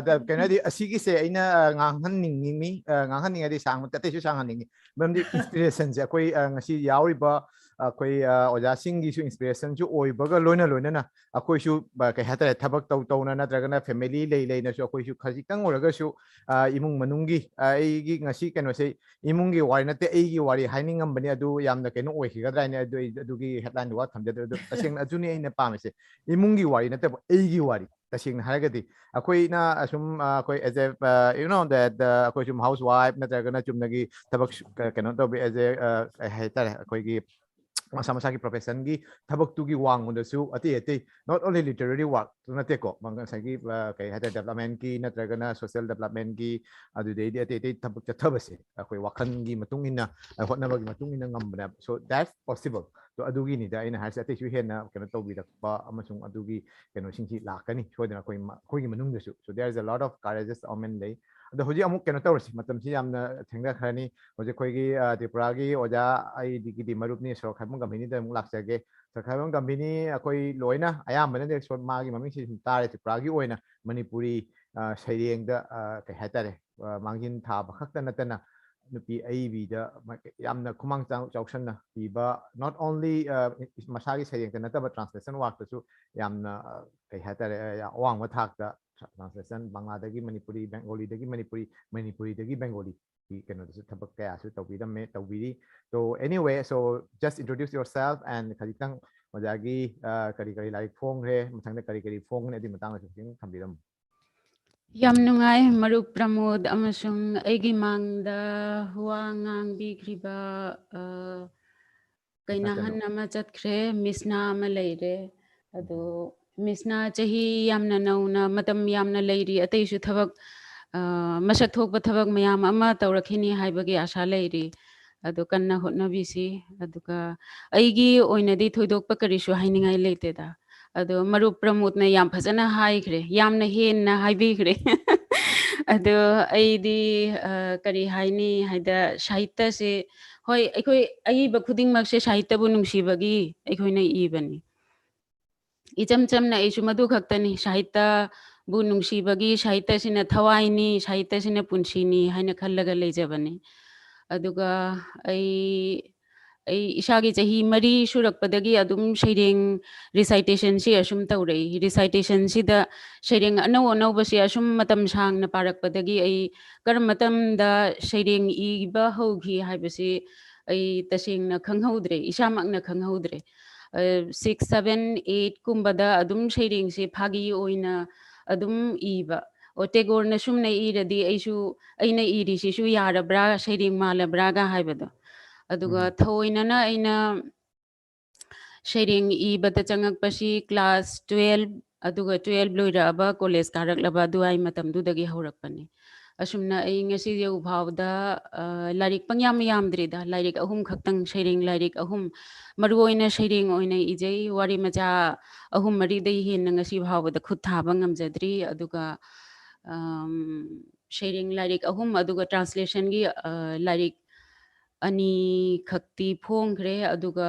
ꯀꯩꯅꯣꯗꯤ, ꯑꯁꯤꯒꯤꯁꯦ ꯑꯩꯅ ꯉꯥꯡꯍꯟꯅꯤꯡꯉꯤ, ꯉꯥꯡꯍꯟꯅꯤꯡꯉꯗꯤ ꯁꯥꯡ ꯑꯇꯩꯁꯨ ꯁꯥꯡꯍꯟꯅꯤꯡꯉꯤ꯫ ꯃꯔꯝꯗꯤ ꯏꯟꯁꯄꯤꯔꯦꯁꯟꯁꯦ ꯑꯩꯈꯣꯏ ꯉꯁꯤ ꯌꯥꯎꯔꯤꯕ ꯑꯩꯈꯣꯏ ꯑꯣꯖꯥꯁꯤꯡꯒꯤꯁꯨ ꯏꯟꯁꯄꯤꯔꯦꯁꯟꯁꯨ ꯑꯣꯏꯕꯒ ꯂꯣꯏꯅ ꯂꯣꯏꯅꯅ ꯑꯩꯈꯣꯏꯁꯨ ꯀꯩ ꯍꯥꯏꯇꯥꯔꯦ, ꯊꯕꯛ ꯇꯧ ꯇꯧꯅ ꯅꯠꯇ꯭ꯔꯒꯅ ꯐꯦꯃꯤꯂꯤ ꯂꯩ ꯂꯩꯅꯁꯨ ꯑꯩꯈꯣꯏꯁꯨ ꯈꯖꯤꯛꯇꯪ ꯑꯣꯏꯔꯒꯁꯨ ꯏꯃꯨꯡ ꯃꯅꯨꯡꯒꯤ, ꯑꯩꯒꯤ ꯉꯁꯤ ꯀꯩꯅꯣꯁꯦ ꯏꯃꯨꯡꯒꯤ ꯋꯥꯔꯤ ꯅꯠꯇꯦ, ꯑꯩꯒꯤ ꯋꯥꯔꯤ ꯍꯥꯏꯅꯤꯡꯉꯝꯕꯅꯤ꯫ ꯑꯗꯨ ꯌꯥꯝꯅ ꯀꯩꯅꯣ ꯑꯣꯏꯈꯤꯒꯗ꯭ꯔꯥ ꯍꯥꯏꯅ ꯑꯗꯨ ꯑꯩ ꯑꯗꯨꯒꯤ ꯍꯦꯗꯂꯥꯏꯟꯗꯨ ꯋꯥ ꯊꯝꯖꯗ꯭ꯔꯦ꯫ ꯑꯗꯨ ꯇꯁꯦꯡꯅ ꯑꯗꯨꯅꯤ ꯑꯩꯅ ꯄꯥꯝꯃꯤꯁꯦ, ꯏꯃꯨꯡꯒꯤ ꯋꯥꯔꯤ ꯅꯠꯇꯕ ꯑꯩꯒꯤ ꯋꯥꯔꯤ꯫ ꯇꯁꯦꯡꯅ ꯍꯥꯏꯔꯒꯗꯤ ꯑꯩꯈꯣꯏꯅ ꯑꯁꯨꯝ ꯑꯩꯈꯣꯏ as a, you know that, ꯑꯩꯈꯣꯏ ꯁꯨꯝ ꯍꯥꯎꯁ ꯋꯥꯏꯐ ꯅꯠꯇ꯭ꯔꯒꯅ ꯆꯨꯝꯅꯒꯤ ꯊꯕꯛ ꯀꯩꯅꯣ ꯇꯧꯕꯤ as a, ꯀꯩ ꯍꯥꯏꯇꯥꯔꯦ, ꯑꯩꯈꯣꯏꯒꯤ ꯃꯁꯥ ꯃꯁꯥꯒꯤ ꯄ꯭ꯔꯣꯐꯦꯁꯟꯒꯤ ꯊꯕꯛꯇꯨꯒꯤ ꯋꯥꯡꯃꯗꯁꯨ ꯑꯇꯩ ꯑꯇꯩ not only literary work ꯅꯠꯇꯦꯀꯣ, ꯉꯁꯥꯏꯒꯤ ꯀꯩ ꯍꯥꯏꯇꯥꯔꯦ, ꯗꯦꯕꯂꯞꯃꯦꯟꯒꯤ ꯅꯠꯇ꯭ꯔꯒꯅ ꯁꯣꯁꯤꯌꯦꯜ ꯗꯦꯕꯂꯞꯃꯦꯟꯒꯤ, ꯑꯗꯨꯗꯩꯗꯤ ꯑꯇꯩ ꯑꯇꯩ ꯊꯕꯛ ꯆꯠꯊꯕꯁꯦ ꯑꯩꯈꯣꯏ ꯋꯥꯈꯜꯒꯤ ꯃꯇꯨꯡ ꯏꯟꯅ, ꯍꯣꯠꯅꯕꯒꯤ ꯃꯇꯨꯡ ꯏꯟꯅ ꯉꯝꯕꯅꯦꯕ꯫ So that's possible. So ꯑꯗꯨꯒꯤꯅꯤꯗ ꯑꯩꯅ ꯍꯥꯏꯔꯤꯁꯦ, ꯑꯇꯩꯁꯨ ꯍꯦꯟꯅ ꯀꯩꯅꯣ ꯇꯧꯕꯤꯔꯛꯄ ꯑꯃꯁꯨꯡ ꯑꯗꯨꯒꯤ ꯀꯩꯅꯣꯁꯤꯡꯁꯤ ꯂꯥꯛꯀꯅꯤ ꯁꯣꯏꯗꯅ ꯑꯩꯈꯣꯏ ꯑꯩꯈꯣꯏꯒꯤ ꯃꯅꯨꯡꯗꯁꯨ꯫ So there is a lot of courageous women ꯂꯩ꯫ ꯑꯗꯣ ꯍꯧꯖꯤꯛ ꯑꯃꯨꯛ ꯀꯩꯅꯣ ꯇꯧꯔꯁꯤ, ꯃꯇꯝꯁꯤ ꯌꯥꯝꯅ ꯊꯦꯡꯅꯈ꯭ꯔꯅꯤ꯫ ꯍꯧꯖꯤꯛ ꯑꯩꯈꯣꯏꯒꯤ ꯇ꯭ꯔꯤꯄꯨꯔꯥꯒꯤ ꯑꯣꯖꯥ ꯑꯩꯒꯤꯗꯤ ꯃꯔꯨꯞꯅꯤ ꯁꯣꯔꯣꯛ ꯈꯥꯏꯕꯝ ꯀꯝꯄꯦꯅꯤꯗ ꯑꯃꯨꯛ ꯂꯥꯛꯆꯒꯦ꯫ ꯁꯣꯔꯣꯛ ꯈꯥꯏꯕꯝ ꯀꯝꯄꯦꯅꯤ ꯑꯩꯈꯣꯏ ꯂꯣꯏꯅ ꯑꯌꯥꯝꯕꯅꯗꯤ ꯃꯥꯒꯤ ꯃꯃꯤꯡꯁꯤ ꯁꯨꯝ ꯇꯥꯔꯦ, ꯇ꯭ꯔꯤꯄꯨꯔꯥꯒꯤ ꯑꯣꯏꯅ ꯃꯅꯤꯄꯨꯔꯤ ꯁꯩꯔꯦꯡꯗ ꯀꯩ ꯍꯥꯏꯇꯥꯔꯦ, ꯃꯥꯡꯖꯤꯟ ꯊꯥꯕ ꯈꯛꯇ ꯅꯠꯇꯅ ꯅꯨꯄꯤ ꯑꯏꯕꯤꯗ ꯌꯥꯝꯅ ꯈꯨꯃꯥꯡ ꯆꯥꯎꯁꯟꯅ ꯄꯤꯕ, not only ꯃꯁꯥꯒꯤ ꯁꯩꯔꯦꯡꯇ ꯅꯠꯇꯕ ꯇ꯭ꯔꯥꯟꯁꯂꯦꯁꯟ ꯋꯥꯛꯇꯁꯨ ꯌꯥꯝꯅ ꯀꯩ ꯍꯥꯏꯇꯥꯔꯦ, ꯑꯋꯥꯡꯕ ꯊꯥꯛꯇ ꯇ꯭ꯔꯥꯟꯁꯂꯦꯁꯟ ꯕꯪꯂꯥꯗꯒꯤ ꯃꯅꯤꯄꯨꯔꯤ, ꯕꯦꯡꯒꯣꯂꯤꯗꯒꯤ ꯃꯅꯤꯄꯨꯔꯤ, ꯃꯅꯤꯄꯨꯔꯤꯗꯒꯤ ꯕꯦꯡꯒꯣꯂꯤ ꯀꯩꯅꯣꯗꯁꯨ ꯊꯕꯛ ꯀꯌꯥꯁꯨ ꯇꯧꯕꯤꯔꯝꯃꯦ, ꯇꯧꯕꯤꯔꯤ꯫ So anyway, so just introduce yourself and ꯈꯖꯤꯛꯇꯪ ꯑꯣꯖꯥꯒꯤ ꯀꯔꯤ ꯀꯔꯤ ꯂꯥꯏꯔꯤꯛ ꯐꯣꯡꯈ꯭ꯔꯦ, ꯃꯊꯪꯗ ꯀꯔꯤ ꯀꯔꯤ ꯐꯣꯡꯒꯅꯤ, ꯑꯗꯨꯒꯤ ꯃꯇꯥꯡꯗꯁꯨ ꯈꯤꯇꯪ ꯊꯝꯕꯤꯔꯝꯃꯨ꯫ ꯌꯥꯝ ꯅꯨꯡꯉꯥꯏ, ꯃꯔꯨꯞ ꯄ꯭ꯔꯃꯣꯗ ꯑꯃꯁꯨꯡ ꯑꯩꯒꯤ ꯃꯥꯡꯗ ꯋꯥ ꯉꯥꯡꯕꯤꯈ꯭ꯔꯤꯕ, ꯑ, ꯀꯩꯅꯥꯍꯟ ꯑꯃ ꯆꯠꯈ꯭ꯔꯦ, ꯃꯤꯁꯅꯥ ꯑꯃ ꯂꯩꯔꯦ꯫ ꯑꯗꯣ ꯃꯤꯁꯅꯥ ꯆꯍꯤ ꯌꯥꯝꯅ ꯅꯧꯅ, ꯃꯇꯝ ꯌꯥꯝꯅ ꯂꯩꯔꯤ, ꯑꯇꯩꯁꯨ ꯊꯕꯛ, ꯑ, ꯃꯁꯛ ꯊꯣꯛꯄ ꯊꯕꯛ ꯃꯌꯥꯝ ꯑꯃ ꯇꯧꯔꯛꯈꯤꯅꯤ ꯍꯥꯏꯕꯒꯤ ꯑꯥꯁꯥ ꯂꯩꯔꯤ꯫ ꯑꯗꯣ ꯀꯟꯅ ꯍꯣꯠꯅꯕꯤꯁꯤ꯫ ꯑꯗꯨꯒ ꯑꯩꯒꯤ ꯑꯣꯏꯅꯗꯤ ꯊꯣꯏꯗꯣꯛꯄ ꯀꯔꯤꯁꯨ ꯍꯥꯏꯅꯤꯡꯉꯥꯏ ꯂꯩꯇꯦꯗ꯫ ꯑꯗꯣ ꯃꯔꯨꯞ ꯄ꯭ꯔꯃꯣꯗꯅ ꯌꯥꯝ ꯐꯖꯅ ꯍꯥꯏꯈ꯭ꯔꯦ, ꯌꯥꯝꯅ ꯍꯦꯟꯅ ꯍꯥꯏꯕꯤꯈ꯭ꯔꯦ꯫ ꯑꯗꯣ ꯑꯩꯗꯤ, ꯑ, ꯀꯔꯤ ꯍꯥꯏꯅꯤ ꯍꯥꯏꯗ, ꯁꯥꯍꯤꯇ꯭ꯌꯁꯦ, ꯍꯣꯏ, ꯑꯩꯈꯣꯏ ꯑꯏꯕ ꯈꯨꯗꯤꯡꯃꯛꯁꯦ ꯁꯥꯍꯤꯇ꯭ꯌꯕꯨ ꯅꯨꯡꯁꯤꯕꯒꯤ ꯑꯩꯈꯣꯏꯅ ꯏꯕꯅꯤ꯫ ꯏꯆꯝ ꯆꯝꯅ ꯑꯩꯁꯨ ꯃꯗꯨ ꯈꯛꯇꯅꯤ, ꯁꯥꯍꯤꯇ꯭ꯌꯕꯨ ꯅꯨꯡꯁꯤꯕꯒꯤ, ꯁꯥꯍꯤꯇ꯭ꯌꯁꯤꯅ ꯊꯋꯥꯏꯅꯤ, ꯁꯥꯍꯤꯇ꯭ꯌꯁꯤꯅ ꯄꯨꯟꯁꯤꯅꯤ ꯍꯥꯏꯅ ꯈꯜꯂꯒ ꯂꯩꯖꯕꯅꯤ꯫ ꯑꯗꯨꯒ ꯑꯩ, ꯑꯩ ꯏꯁꯥꯒꯤ ꯆꯍꯤ ꯃꯔꯤ ꯁꯨꯔꯛꯄꯗꯒꯤ ꯑꯗꯨꯝ ꯁꯩꯔꯦꯡ recitation-ꯁꯤ ꯑꯁꯨꯝ ꯇꯧꯔꯛꯏ꯫ Recitation-ꯁꯤꯗ ꯁꯩꯔꯦꯡ ꯑꯅꯧ ꯑꯅꯧꯕꯁꯦ ꯑꯁꯨꯝ ꯃꯇꯝ ꯁꯥꯡꯅ ꯄꯥꯔꯛꯄꯗꯒꯤ ꯑꯩ ꯀꯔꯝꯕ ꯃꯇꯝꯗ ꯁꯩꯔꯦꯡ ꯏꯕ ꯍꯧꯈꯤ ꯍꯥꯏꯕꯁꯤ ꯑꯩ ꯇꯁꯦꯡꯅ ꯈꯪꯍꯧꯗ꯭ꯔꯦ, ꯏꯁꯥꯃꯛꯅ ꯈꯪꯍꯧꯗ꯭ꯔꯦ꯫ ꯑ, six, seven, eight ꯀꯨꯝꯕꯗ ꯑꯗꯨꯝ ꯁꯩꯔꯦꯡꯁꯦ ꯐꯥꯒꯤ ꯑꯣꯏꯅ ꯑꯗꯨꯝ ꯏꯕ꯫ ꯑꯣ, ꯇꯦꯒꯣꯔꯅ ꯁꯨꯝꯅ ꯏꯔꯗꯤ ꯑꯩꯁꯨ, ꯑꯩꯅ ꯏꯔꯤꯁꯤꯁꯨ ꯌꯥꯔꯕ꯭ꯔꯥ, ꯁꯩꯔꯦꯡ ꯃꯥꯜꯂꯕ꯭ꯔꯥꯒ ꯍꯥꯏꯕꯗꯣ꯫ ꯑꯗꯨꯒ ꯎꯝ꯫ ꯊꯑꯣꯏꯅꯅ ꯑꯩꯅ ꯁꯩꯔꯦꯡ ꯏꯕꯗ ꯆꯪꯉꯛꯄꯁꯤ class twelve, ꯑꯗꯨꯒ twelve ꯂꯣꯏꯔꯛꯑꯕ, college ꯀꯥꯔꯛꯂꯕ ꯑꯗꯨꯋꯥꯏ ꯃꯇꯝꯗꯨꯗꯒꯤ ꯍꯧꯔꯛꯄꯅꯤ꯫ ꯑꯁꯨꯝꯅ ꯑꯩ ꯉꯁꯤ ꯌꯧ ꯐꯥꯎꯕꯗ, ꯑ, ꯂꯥꯏꯔꯤꯛ ꯄꯪꯌꯥꯝ ꯌꯥꯝꯗ꯭ꯔꯤꯗ, ꯂꯥꯏꯔꯤꯛ ꯑꯍꯨꯝ ꯈꯛꯇꯪ, ꯁꯩꯔꯦꯡ ꯂꯥꯏꯔꯤꯛ ꯑꯍꯨꯝ, ꯃꯔꯨ ꯑꯣꯏꯅ ꯁꯩꯔꯦꯡ ꯑꯣꯏꯅ ꯏꯖꯩ꯫ ꯋꯥꯔꯤ ꯃꯆꯥ ꯑꯍꯨꯝ ꯃꯔꯤꯗꯩ ꯍꯦꯟꯅ ꯉꯁꯤ ꯐꯥꯎꯕꯗ ꯈꯨꯠ ꯊꯥꯕ ꯉꯝꯖꯗ꯭ꯔꯤ꯫ ꯑꯗꯨꯒ, ꯑꯝ, ꯁꯩꯔꯦꯡ ꯂꯥꯏꯔꯤꯛ ꯑꯍꯨꯝ, ꯑꯗꯨꯒ translation-ꯒꯤ, ꯑ, ꯂꯥꯏꯔꯤꯛ ꯑꯅꯤ ꯈꯛꯇꯤ ꯐꯣꯡꯈ꯭ꯔꯦ, ꯑꯗꯨꯒ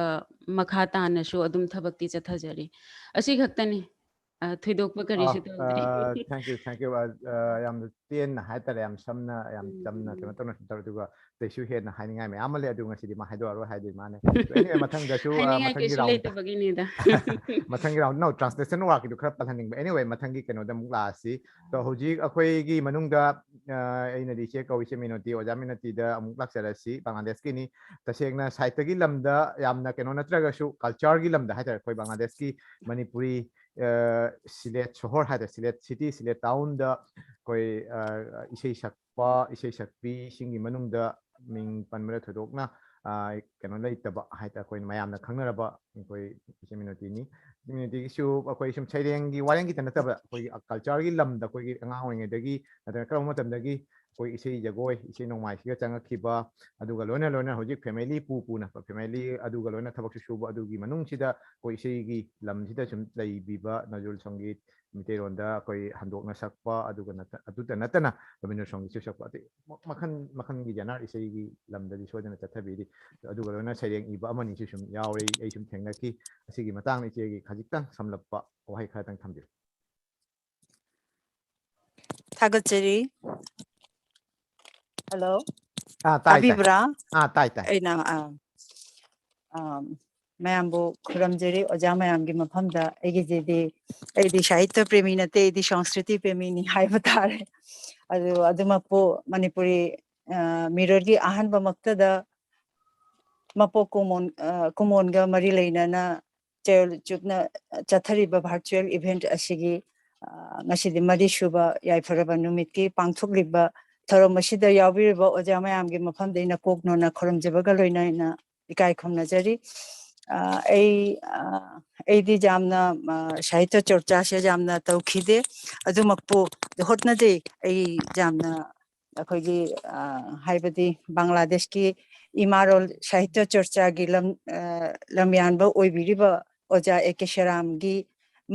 ꯃꯈꯥ ꯇꯥꯅꯁꯨ ꯑꯗꯨꯝ ꯊꯕꯛꯇꯤ ꯆꯠꯊꯖꯔꯤ꯫ ꯑꯁꯤ ꯈꯛꯇꯅꯤ꯫ ꯑ, ꯊꯣꯏꯗꯣꯛꯄ ꯀꯔꯤꯁꯨ ꯑ, ꯇꯧꯗ꯭ꯔꯤ꯫ ꯑ, thank you, thank you꯫ ꯑ, ꯑ, ꯌꯥꯝꯅ ꯇꯦꯟꯅ ꯍꯥꯏꯇꯥꯔꯦ, ꯌꯥꯝ ꯁꯝꯅ, ꯌꯥꯝ ꯎꯝ, ꯆꯝꯅ ꯎꯝ꯫ ꯀꯩꯅꯣ ꯇꯧꯅ ꯁꯨꯝ ꯇꯧꯔꯦ꯫ ꯑꯗꯨꯒ ꯀꯩꯁꯨ ꯍꯦꯟꯅ ꯍꯥꯏꯅꯤꯡꯉꯥꯏ ꯃꯌꯥꯝ ꯑꯃ ꯂꯩ, ꯑꯗꯨ ꯉꯁꯤꯗꯤ ꯃꯥ ꯍꯥꯏꯗꯣꯛꯑꯔꯣꯏ ꯍꯥꯏꯗꯣꯏ ꯃꯥꯅꯦ꯫ So, anyway, ꯃꯊꯪꯗꯁꯨ, ꯑ, ꯍꯥꯏꯅꯤꯡꯉꯥꯏ ꯃꯊꯪꯒꯤ ꯀꯩꯁꯨ round, ꯂꯩꯇꯕꯒꯤꯅꯤꯗ꯫ ꯃꯊꯪꯒꯤ round, no, translation ꯋꯥꯔꯛꯀꯤꯗꯨ ꯈꯔ ꯄꯜꯍꯟꯅꯤꯡꯕ꯫ Anyway, ꯃꯊꯪꯒꯤ ꯀꯩꯅꯣꯗ ꯑꯃꯨꯛ ꯂꯥꯛꯑꯁꯤ꯫ So, ꯍꯧꯖꯤꯛ ꯑꯩꯈꯣꯏꯒꯤ ꯃꯅꯨꯡꯗ, ꯑ, ꯑꯩꯅꯗꯤ ꯏꯆꯦ ꯀꯧꯏ, ꯏꯆꯦ ꯃꯤꯅꯣꯇꯤ, ꯑꯣꯖꯥ ꯃꯤꯅꯣꯇꯤꯗ ꯑꯃꯨꯛ ꯂꯥꯛꯆꯔꯁꯤ, ꯕꯪꯒ꯭ꯂꯥꯗꯦꯁꯀꯤꯅꯤ꯫ ꯇꯁꯦꯡꯅ ꯁꯥꯍꯤꯇ꯭ꯌꯒꯤ ꯂꯝꯗ ꯌꯥꯝꯅ ꯀꯩꯅꯣ ꯅꯠꯇ꯭ꯔꯒꯁꯨ, culture ꯒꯤ ꯂꯝꯗ ꯍꯥꯏꯇꯥꯔꯦ, ꯑꯩꯈꯣꯏ ꯕꯪꯒ꯭ꯂꯥꯗꯦꯁꯀꯤ ꯃꯅꯤꯄꯨꯔꯤ, ꯑ, ꯁꯤꯂꯦꯠ ꯁꯣꯍꯣꯔ ꯍꯥꯏꯇꯥꯔꯦ, ꯁꯤꯂꯦꯠ city, ꯁꯤꯂꯦꯠ town ꯗ ꯑꯩꯈꯣꯏ, ꯑ, ꯏꯁꯩ ꯁꯛꯄ, ꯏꯁꯩ ꯁꯛꯄꯤꯁꯤꯡꯒꯤ ꯃꯅꯨꯡꯗ ꯃꯤꯡ ꯄꯟꯕꯗ ꯊꯣꯏꯗꯣꯛꯅ, ꯑ, ꯀꯩꯅꯣ ꯂꯩꯇꯕ ꯍꯥꯏꯇꯥꯔꯦ, ꯑꯩꯈꯣꯏꯅ ꯃꯌꯥꯝꯅ ꯈꯪꯅꯔꯕ ꯑꯩꯈꯣꯏ ꯏꯆꯦ ꯃꯤꯅꯣꯇꯤꯅꯤ꯫ ꯏꯆꯦ ꯃꯤꯅꯣꯇꯤꯒꯤꯁꯨ ꯑꯩꯈꯣꯏ ꯁꯨꯝ ꯁꯩꯔꯦꯡꯒꯤ ꯋꯥꯔꯦꯡ ꯈꯤꯇ ꯅꯠꯇꯕ, ꯑꯩꯈꯣꯏꯒꯤ culture ꯒꯤ ꯂꯝꯗ ꯑꯩꯈꯣꯏꯒꯤ ꯑꯉꯥꯡ ꯑꯣꯏꯔꯤꯉꯩꯗꯒꯤ ꯅꯠꯇ꯭ꯔꯒ ꯀꯔꯝꯕ ꯃꯇꯝꯗꯒꯤ ꯑꯩꯈꯣꯏ ꯏꯁꯩ ꯖꯒꯣꯏ, ꯏꯁꯩ ꯅꯣꯡꯃꯥꯏꯁꯤꯒ ꯆꯪꯉꯛꯈꯤꯕ, ꯑꯗꯨꯒ ꯂꯣꯏꯅ ꯂꯣꯏꯅ ꯍꯧꯖꯤꯛ family ꯄꯨ ꯄꯨꯅ, family ꯑꯗꯨꯒ ꯂꯣꯏꯅ ꯊꯕꯛꯁꯨ ꯁꯨꯕ, ꯑꯗꯨꯒꯤ ꯃꯅꯨꯡꯁꯤꯗ ꯑꯩꯈꯣꯏ ꯏꯁꯩꯒꯤ ꯂꯝꯁꯤꯗ ꯁꯨꯝ ꯂꯩꯕꯤꯕ ꯅꯖꯔꯨꯜ ꯁꯪꯒꯤꯠ, ꯃꯤꯇꯩꯔꯣꯟꯗ ꯑꯩꯈꯣꯏ ꯍꯟꯗꯣꯛꯅ ꯁꯛꯄ, ꯑꯗꯨꯒ ꯅꯠꯇ-, ꯑꯗꯨꯇ ꯅꯠꯇꯅ ꯔꯕꯤꯟꯗ꯭ꯔ ꯁꯪꯒꯤꯠꯁꯨ ꯁꯛꯄ, ꯑꯇꯩ ꯃ-, ꯃꯈꯜ ꯃꯈꯜꯒꯤ genre ꯏꯁꯩꯒꯤ ꯂꯝꯗꯗꯤ ꯁꯣꯏꯗꯅ ꯆꯠꯊꯕꯤꯔꯤ꯫ ꯑꯗꯨꯒ ꯂꯣꯏꯅ ꯁꯩꯔꯦꯡ ꯏꯕ ꯑꯃꯅꯤꯁꯨ ꯁꯨꯝ ꯌꯥꯎꯔꯦ, ꯑꯩ ꯁꯨꯝ ꯊꯦꯡꯅꯈꯤ꯫ ꯑꯁꯤꯒꯤ ꯃꯇꯥꯡꯗ ꯏꯆꯦꯒꯤ ꯈꯖꯤꯛꯇꯪ ꯁꯝꯂꯞꯄ ꯋꯥꯍꯩ ꯈꯔꯇꯪ ꯊꯝꯕꯤꯌꯨ꯫ ꯊꯥꯒꯠꯆꯔꯤ꯫ Hello, ꯑꯥ, ꯇꯥꯏ, ꯇꯥꯏ꯫ ꯇꯥꯕꯤꯕ꯭ꯔꯥ? ꯑꯥ, ꯇꯥꯏ, ꯇꯥꯏ꯫ ꯑꯩꯅ, ꯑꯥ, ꯑꯥ, ꯃꯌꯥꯝꯕꯨ ꯈꯨꯔꯨꯝꯖꯔꯤ꯫ ꯑꯣꯖꯥ ꯃꯌꯥꯝꯒꯤ ꯃꯐꯝꯗ ꯑꯩꯒꯤꯁꯤꯗꯤ, ꯑꯩꯗꯤ ꯁꯥꯍꯤꯇ꯭ꯌ ꯄ꯭ꯔꯦꯃꯤ ꯅꯠꯇꯦ, ꯑꯩꯗꯤ ꯁꯪꯁꯀ꯭ꯔꯤꯇꯤ ꯄ꯭ꯔꯦꯃꯤꯅꯤ ꯍꯥꯏꯕ ꯇꯥꯔꯦ꯫ ꯑꯗꯨ ꯑꯗꯨꯃꯛꯄꯨ ꯃꯅꯤꯄꯨꯔꯤ, ꯑꯥ, ꯃꯤꯔꯣꯜꯒꯤ ꯑꯍꯥꯟꯕꯃꯛꯇꯗ ꯃꯄꯣꯛ ꯀꯨꯝꯑꯣꯟ-, ꯑꯥ, ꯀꯨꯝꯑꯣꯟꯒ ꯃꯔꯤ ꯂꯩꯅꯅ ꯆꯌꯣꯜ ꯆꯨꯞꯅ ꯆꯠꯊꯔꯤꯕ virtual event ꯑꯁꯤꯒꯤ, ꯑꯥ, ꯉꯁꯤꯗꯤ ꯃꯔꯤꯁꯨꯕ ꯌꯥꯏꯐꯔꯕ ꯅꯨꯃꯤꯠꯀꯤ ꯄꯥꯡꯊꯣꯛꯂꯤꯕ ꯊꯧꯔꯝ ꯑꯁꯤꯗ ꯌꯥꯎꯕꯤꯔꯤꯕ ꯑꯣꯖꯥ ꯃꯌꯥꯝꯒꯤ ꯃꯐꯝꯗ ꯑꯩꯅ ꯀꯣꯛ ꯅꯣꯟꯅ ꯈꯨꯔꯨꯝꯖꯕꯒ ꯂꯣꯏꯅꯅ ꯏꯀꯥꯏ ꯈꯨꯝꯅꯖꯔꯤ꯫ ꯑꯥ, ꯑꯩ, ꯑꯥ, ꯑꯩꯗꯤ ꯌꯥꯝꯅ, ꯑꯥ, ꯁꯥꯍꯤꯇ꯭ꯌ ꯆꯣꯔꯆꯥꯁꯦ ꯌꯥꯝꯅ ꯇꯧꯈꯤꯗꯦ, ꯑꯗꯨꯃꯛꯄꯨ ꯍꯣꯠꯅꯖꯩ꯫ ꯑꯩ ꯌꯥꯝꯅ ꯑꯩꯈꯣꯏꯒꯤ, ꯑꯥ, ꯍꯥꯏꯕꯗꯤ ꯕꯪꯒ꯭ꯂꯥꯗꯦꯁꯀꯤ ꯏꯃꯥꯂꯣꯟ ꯁꯥꯍꯤꯇ꯭ꯌ ꯆꯣꯔꯆꯥꯒꯤ ꯂꯝ, ꯑꯥ, ꯂꯝꯌꯥꯟꯕ ꯑꯣꯏꯕꯤꯔꯤꯕ ꯑꯣꯖꯥ ꯑꯦ ꯀꯦ ꯁꯦꯔꯥꯝꯒꯤ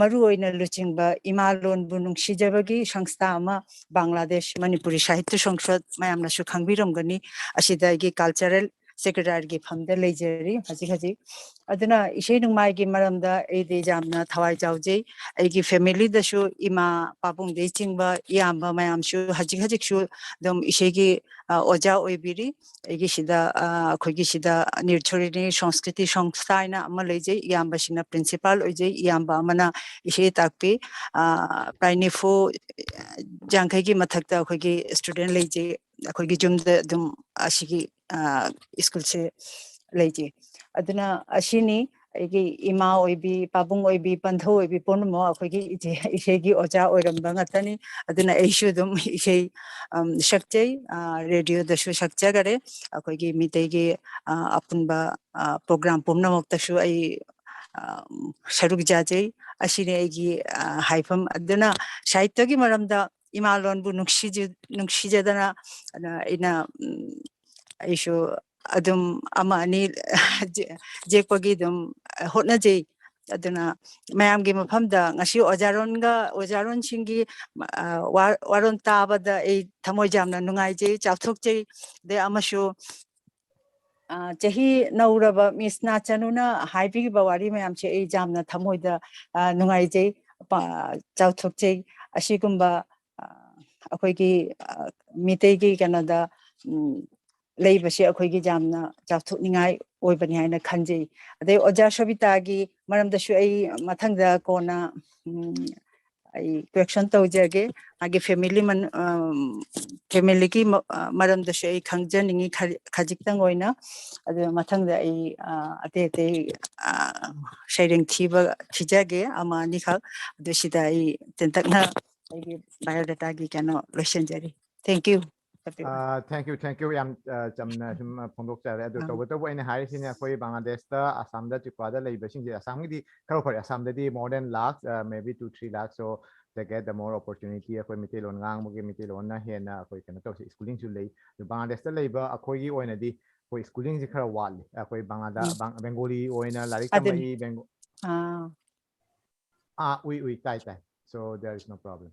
ꯃꯔꯨꯑꯣꯏꯅ ꯂꯨꯆꯤꯡꯕ ꯏꯃꯥꯂꯣꯟꯕꯨ ꯅꯨꯡꯁꯤꯖꯕꯒꯤ ꯁꯪꯁꯊꯥ ꯑꯃ, ꯕꯪꯒ꯭ꯂꯥꯗꯦꯁ ꯃꯅꯤꯄꯨꯔꯤ ꯁꯥꯍꯤꯇ꯭ꯌ ꯁꯪꯁꯠ, ꯃꯌꯥꯝꯅꯁꯨ ꯈꯪꯕꯤꯔꯝꯒꯅꯤ꯫ ꯑꯁꯤꯗ ꯑꯩꯒꯤ cultural ꯁꯦꯀ꯭ꯔꯦꯇꯥꯔꯤꯒꯤ ꯐꯝꯗ ꯂꯩꯖꯔꯤ ꯍꯧꯖꯤꯛ ꯍꯧꯖꯤꯛ꯫ ꯑꯗꯨꯅ ꯏꯁꯩ ꯅꯣꯡꯃꯥꯏꯒꯤ ꯃꯔꯝꯗ ꯑꯩꯗꯤ ꯌꯥꯝꯅ ꯊꯋꯥꯏ ꯌꯥꯎꯖꯩ꯫ ꯑꯩꯒꯤ ꯐꯦꯃꯤꯂꯤꯗꯁꯨ ꯏꯃꯥ ꯄꯥꯕꯨꯡꯗꯩ ꯆꯤꯡꯕ ꯏꯌꯥꯝꯕ ꯃꯌꯥꯝꯁꯨ ꯍꯧꯖꯤꯛ ꯍꯧꯖꯤꯛꯁꯨ ꯑꯗꯨꯝ ꯏꯁꯩꯒꯤ ꯑ, ꯑꯣꯖꯥ ꯑꯣꯏꯕꯤꯔꯤ꯫ ꯑꯩꯒꯤ ꯁꯤꯗ ꯑ, ꯑꯩꯈꯣꯏꯒꯤ ꯁꯤꯗ ꯅꯤꯔꯊꯨꯔꯤꯅꯤ ꯁꯪꯁꯀ꯭ꯔꯤꯇꯤ ꯁꯪꯁꯊꯥ ꯍꯥꯏꯅ ꯑꯃ ꯂꯩꯖꯩ꯫ ꯏꯌꯥꯝꯕꯁꯤꯅ ꯄ꯭ꯔꯤꯟꯁꯤꯄꯥꯜ ꯑꯣꯏꯖꯩ, ꯏꯌꯥꯝꯕ ꯑꯃꯅ ꯏꯁꯩ ꯇꯥꯛꯄꯤ꯫ ꯑ, ꯄ꯭ꯔꯥꯏ ꯅꯤꯐꯨ ꯌꯥꯡꯈꯩꯒꯤ ꯃꯊꯛꯇ ꯑꯩꯈꯣꯏꯒꯤ ꯁ꯭ꯇꯨꯗꯦꯟ ꯂꯩꯖꯩ꯫ ꯑꯩꯈꯣꯏꯒꯤ ꯌꯨꯝꯗ ꯑꯗꯨꯝ ꯑꯁꯤꯒꯤ ꯑ, ꯁ꯭ꯀꯨꯜꯁꯦ ꯂꯩꯖꯩ꯫ ꯑꯗꯨꯅ ꯑꯁꯤꯅꯤ ꯑꯩꯒꯤ ꯏꯃꯥ ꯑꯣꯏꯕꯤ, ꯄꯥꯕꯨꯡ ꯑꯣꯏꯕꯤ, ꯄꯟꯊꯧ ꯑꯣꯏꯕꯤ ꯄꯨꯝꯅꯃꯛ ꯑꯩꯈꯣꯏꯒꯤ ꯏꯆꯦ, ꯏꯆꯦꯒꯤ ꯑꯣꯖꯥ ꯑꯣꯏꯔꯝꯕ ꯉꯥꯛꯇꯅꯤ꯫ ꯑꯗꯨꯅ ꯑꯩꯁꯨ ꯑꯗꯨꯝ ꯏꯁꯩ ꯑꯝ, ꯁꯛꯆꯩ꯫ ꯑ, ꯔꯦꯗꯤꯑꯣꯗꯁꯨ ꯁꯛꯆꯈꯔꯦ꯫ ꯑꯩꯈꯣꯏꯒꯤ ꯃꯤꯇꯩꯒꯤ ꯑ, ꯑꯄꯨꯟꯕ ꯑ, ꯄ꯭ꯔꯣꯒ꯭ꯔꯥꯝ ꯄꯨꯝꯅꯃꯛꯇꯁꯨ ꯑꯩ ꯑ, ꯁꯔꯨꯛ ꯌꯥꯖꯩ꯫ ꯑꯁꯤꯅꯤ ꯑꯩꯒꯤ ꯑ, ꯍꯥꯏꯐꯝ꯫ ꯑꯗꯨꯅ ꯁꯥꯍꯤꯇ꯭ꯌꯒꯤ ꯃꯔꯝꯗ ꯏꯃꯥ ꯂꯣꯟꯕꯨ ꯅꯨꯡꯁꯤꯖ-, ꯅꯨꯡꯁꯤꯖꯗꯅ ꯑꯗ ꯑꯩꯅ ꯎꯝ, ꯑꯩꯁꯨ ꯑꯗꯨꯝ ꯑꯃ ꯑꯅꯤ ꯖꯦ-, ꯖꯦꯛꯄꯒꯤ ꯑꯗꯨꯝ ꯍꯣꯠꯅꯖꯩ꯫ ꯑꯗꯨꯅ ꯃꯌꯥꯝꯒꯤ ꯃꯐꯝꯗ ꯉꯁꯤ ꯑꯣꯖꯥꯔꯣꯟꯒ ꯑꯣꯖꯥꯔꯣꯟꯁꯤꯡꯒꯤ ꯑ, ꯋꯥ-, ꯋꯥꯔꯣꯜ ꯇꯥꯕꯗ ꯑꯩ ꯊꯃꯣꯏ ꯌꯥꯝꯅ ꯅꯨꯡꯉꯥꯏꯖꯩ, ꯆꯥꯎꯊꯣꯛꯆꯩ꯫ ꯑꯗꯩ ꯑꯃꯁꯨ ꯑ, ꯆꯍꯤ ꯅꯧꯔꯕ ꯃꯤꯁ ꯅꯥꯆꯅꯨꯅ ꯍꯥꯏꯕꯤꯈꯤꯕ ꯋꯥꯔꯤ ꯃꯌꯥꯝꯁꯦ ꯑꯩ ꯌꯥꯝꯅ ꯊꯃꯣꯏꯗ ꯑ, ꯅꯨꯡꯉꯥꯏꯖꯩ, ꯄ-, ꯆꯥꯎꯊꯣꯛꯆꯩ꯫ ꯑꯁꯤꯒꯨꯝꯕ ꯑ, ꯑꯩꯈꯣꯏꯒꯤ ꯑ, ꯃꯤꯇꯩꯒꯤ ꯀꯩꯅꯣꯗ ꯎꯝ, ꯂꯩꯕꯁꯦ ꯑꯩꯈꯣꯏꯒꯤ ꯌꯥꯝꯅ ꯆꯥꯎꯊꯣꯛꯅꯤꯡꯉꯥꯏ ꯑꯣꯏꯕꯅꯤ ꯍꯥꯏꯅ ꯈꯟꯖꯩ꯫ ꯑꯗꯩ ꯑꯣꯖꯥ ꯁꯣꯕꯤꯇꯥꯒꯤ ꯃꯔꯝꯗꯁꯨ ꯑꯩ ꯃꯊꯪꯗ ꯀꯣꯟꯅ ꯎꯝ, ꯑꯩ ꯀ꯭ꯋꯦꯁꯟ ꯇꯧꯖꯒꯦ꯫ ꯃꯥꯒꯤ ꯐꯦꯃꯤꯂꯤ ꯃꯅꯨꯡ-, ꯑꯝ, ꯐꯦꯃꯤꯂꯤꯒꯤ ꯃ-, ꯑ, ꯃꯔꯝꯗꯁꯨ ꯑꯩ ꯈꯪꯖꯅꯤꯡꯉꯤ ꯈ-, ꯈꯖꯤꯛꯇꯪ ꯑꯣꯏꯅ꯫ ꯑꯗꯨ ꯃꯊꯪꯗ ꯑꯩ ꯑ, ꯑꯇꯩ ꯑꯇꯩ ꯑ, ꯁꯩꯔꯦꯡ ꯊꯤꯕ ꯊꯤꯖꯒꯦ ꯑꯃ ꯑꯅꯤꯈꯛ꯫ ꯑꯗꯨ ꯁꯤꯗ ꯑꯩ ꯇꯦꯟꯇꯛꯅ ꯑꯩꯒꯤ ꯕꯥꯏꯑꯣꯗꯥꯇꯥꯒꯤ ꯀꯩꯅꯣ ꯂꯣꯏꯁꯤꯟꯖꯔꯤ꯫ Thank you꯫ ꯊꯦꯡꯀ꯭ꯌꯨ ꯊꯦꯡꯀ꯭ꯌꯨ ꯌꯥꯝ ꯑ, ꯆꯝꯅ ꯁꯨꯝ ꯑ, ꯐꯣꯡꯗꯣꯛꯆꯔꯦ꯫ ꯑꯗꯣ ꯑꯥ꯫ ꯇꯧꯕꯇꯕꯨ ꯑꯩꯅ ꯍꯥꯏꯔꯤꯁꯤꯅ ꯑꯩꯈꯣꯏ ꯕꯪꯒ꯭ꯂꯥꯗꯦꯁꯇ, ꯑꯁꯥꯝꯗ, ꯇ꯭ꯔꯤꯄꯨꯔꯥꯗ ꯂꯩꯕꯁꯤꯡꯁꯦ, ꯑꯁꯥꯝꯒꯤꯗꯤ ꯈꯔ ꯐꯔꯦ, ꯑꯁꯥꯝꯗꯗꯤ more than lakh, uh, maybe two three lakh, so they get the more opportunity, ꯑꯩꯈꯣꯏ ꯃꯩꯇꯩꯂꯣꯟ ꯉꯥꯡꯕꯒꯤ, ꯃꯩꯇꯩꯂꯣꯟꯅ ꯍꯦꯟꯅ ꯑꯩꯈꯣꯏ ꯀꯩꯅꯣ ꯇꯧꯁꯦ, ꯁ꯭ꯀꯨꯂꯤꯡꯁꯨ ꯂꯩ꯫ ꯑꯗꯣ ꯕꯪꯒ꯭ꯂꯥꯗꯦꯁꯇ ꯂꯩꯕ ꯑꯩꯈꯣꯏꯒꯤ ꯑꯣꯏꯅꯗꯤ ꯑꯩꯈꯣꯏ ꯁ꯭ꯀꯨꯂꯤꯡꯁꯦ ꯈꯔ ꯋꯥꯠꯂꯤ꯫ ꯑꯩꯈꯣꯏ ꯕꯪꯒ꯭ꯂꯥꯗ ꯎꯝ꯫ ꯕꯪ-, ꯕꯦꯡꯒꯣꯂꯤ ꯑꯣꯏꯅ ꯂꯥꯏꯔꯤꯛ ꯑꯗꯨꯅꯤ꯫ ꯇꯝꯃꯛꯏ, ꯕꯦꯡꯒꯣ-, ꯑꯥ, ꯑꯥ, ꯎꯏ ꯎꯏ, ꯇꯥꯏ ꯇꯥꯏ꯫ So there is no problem.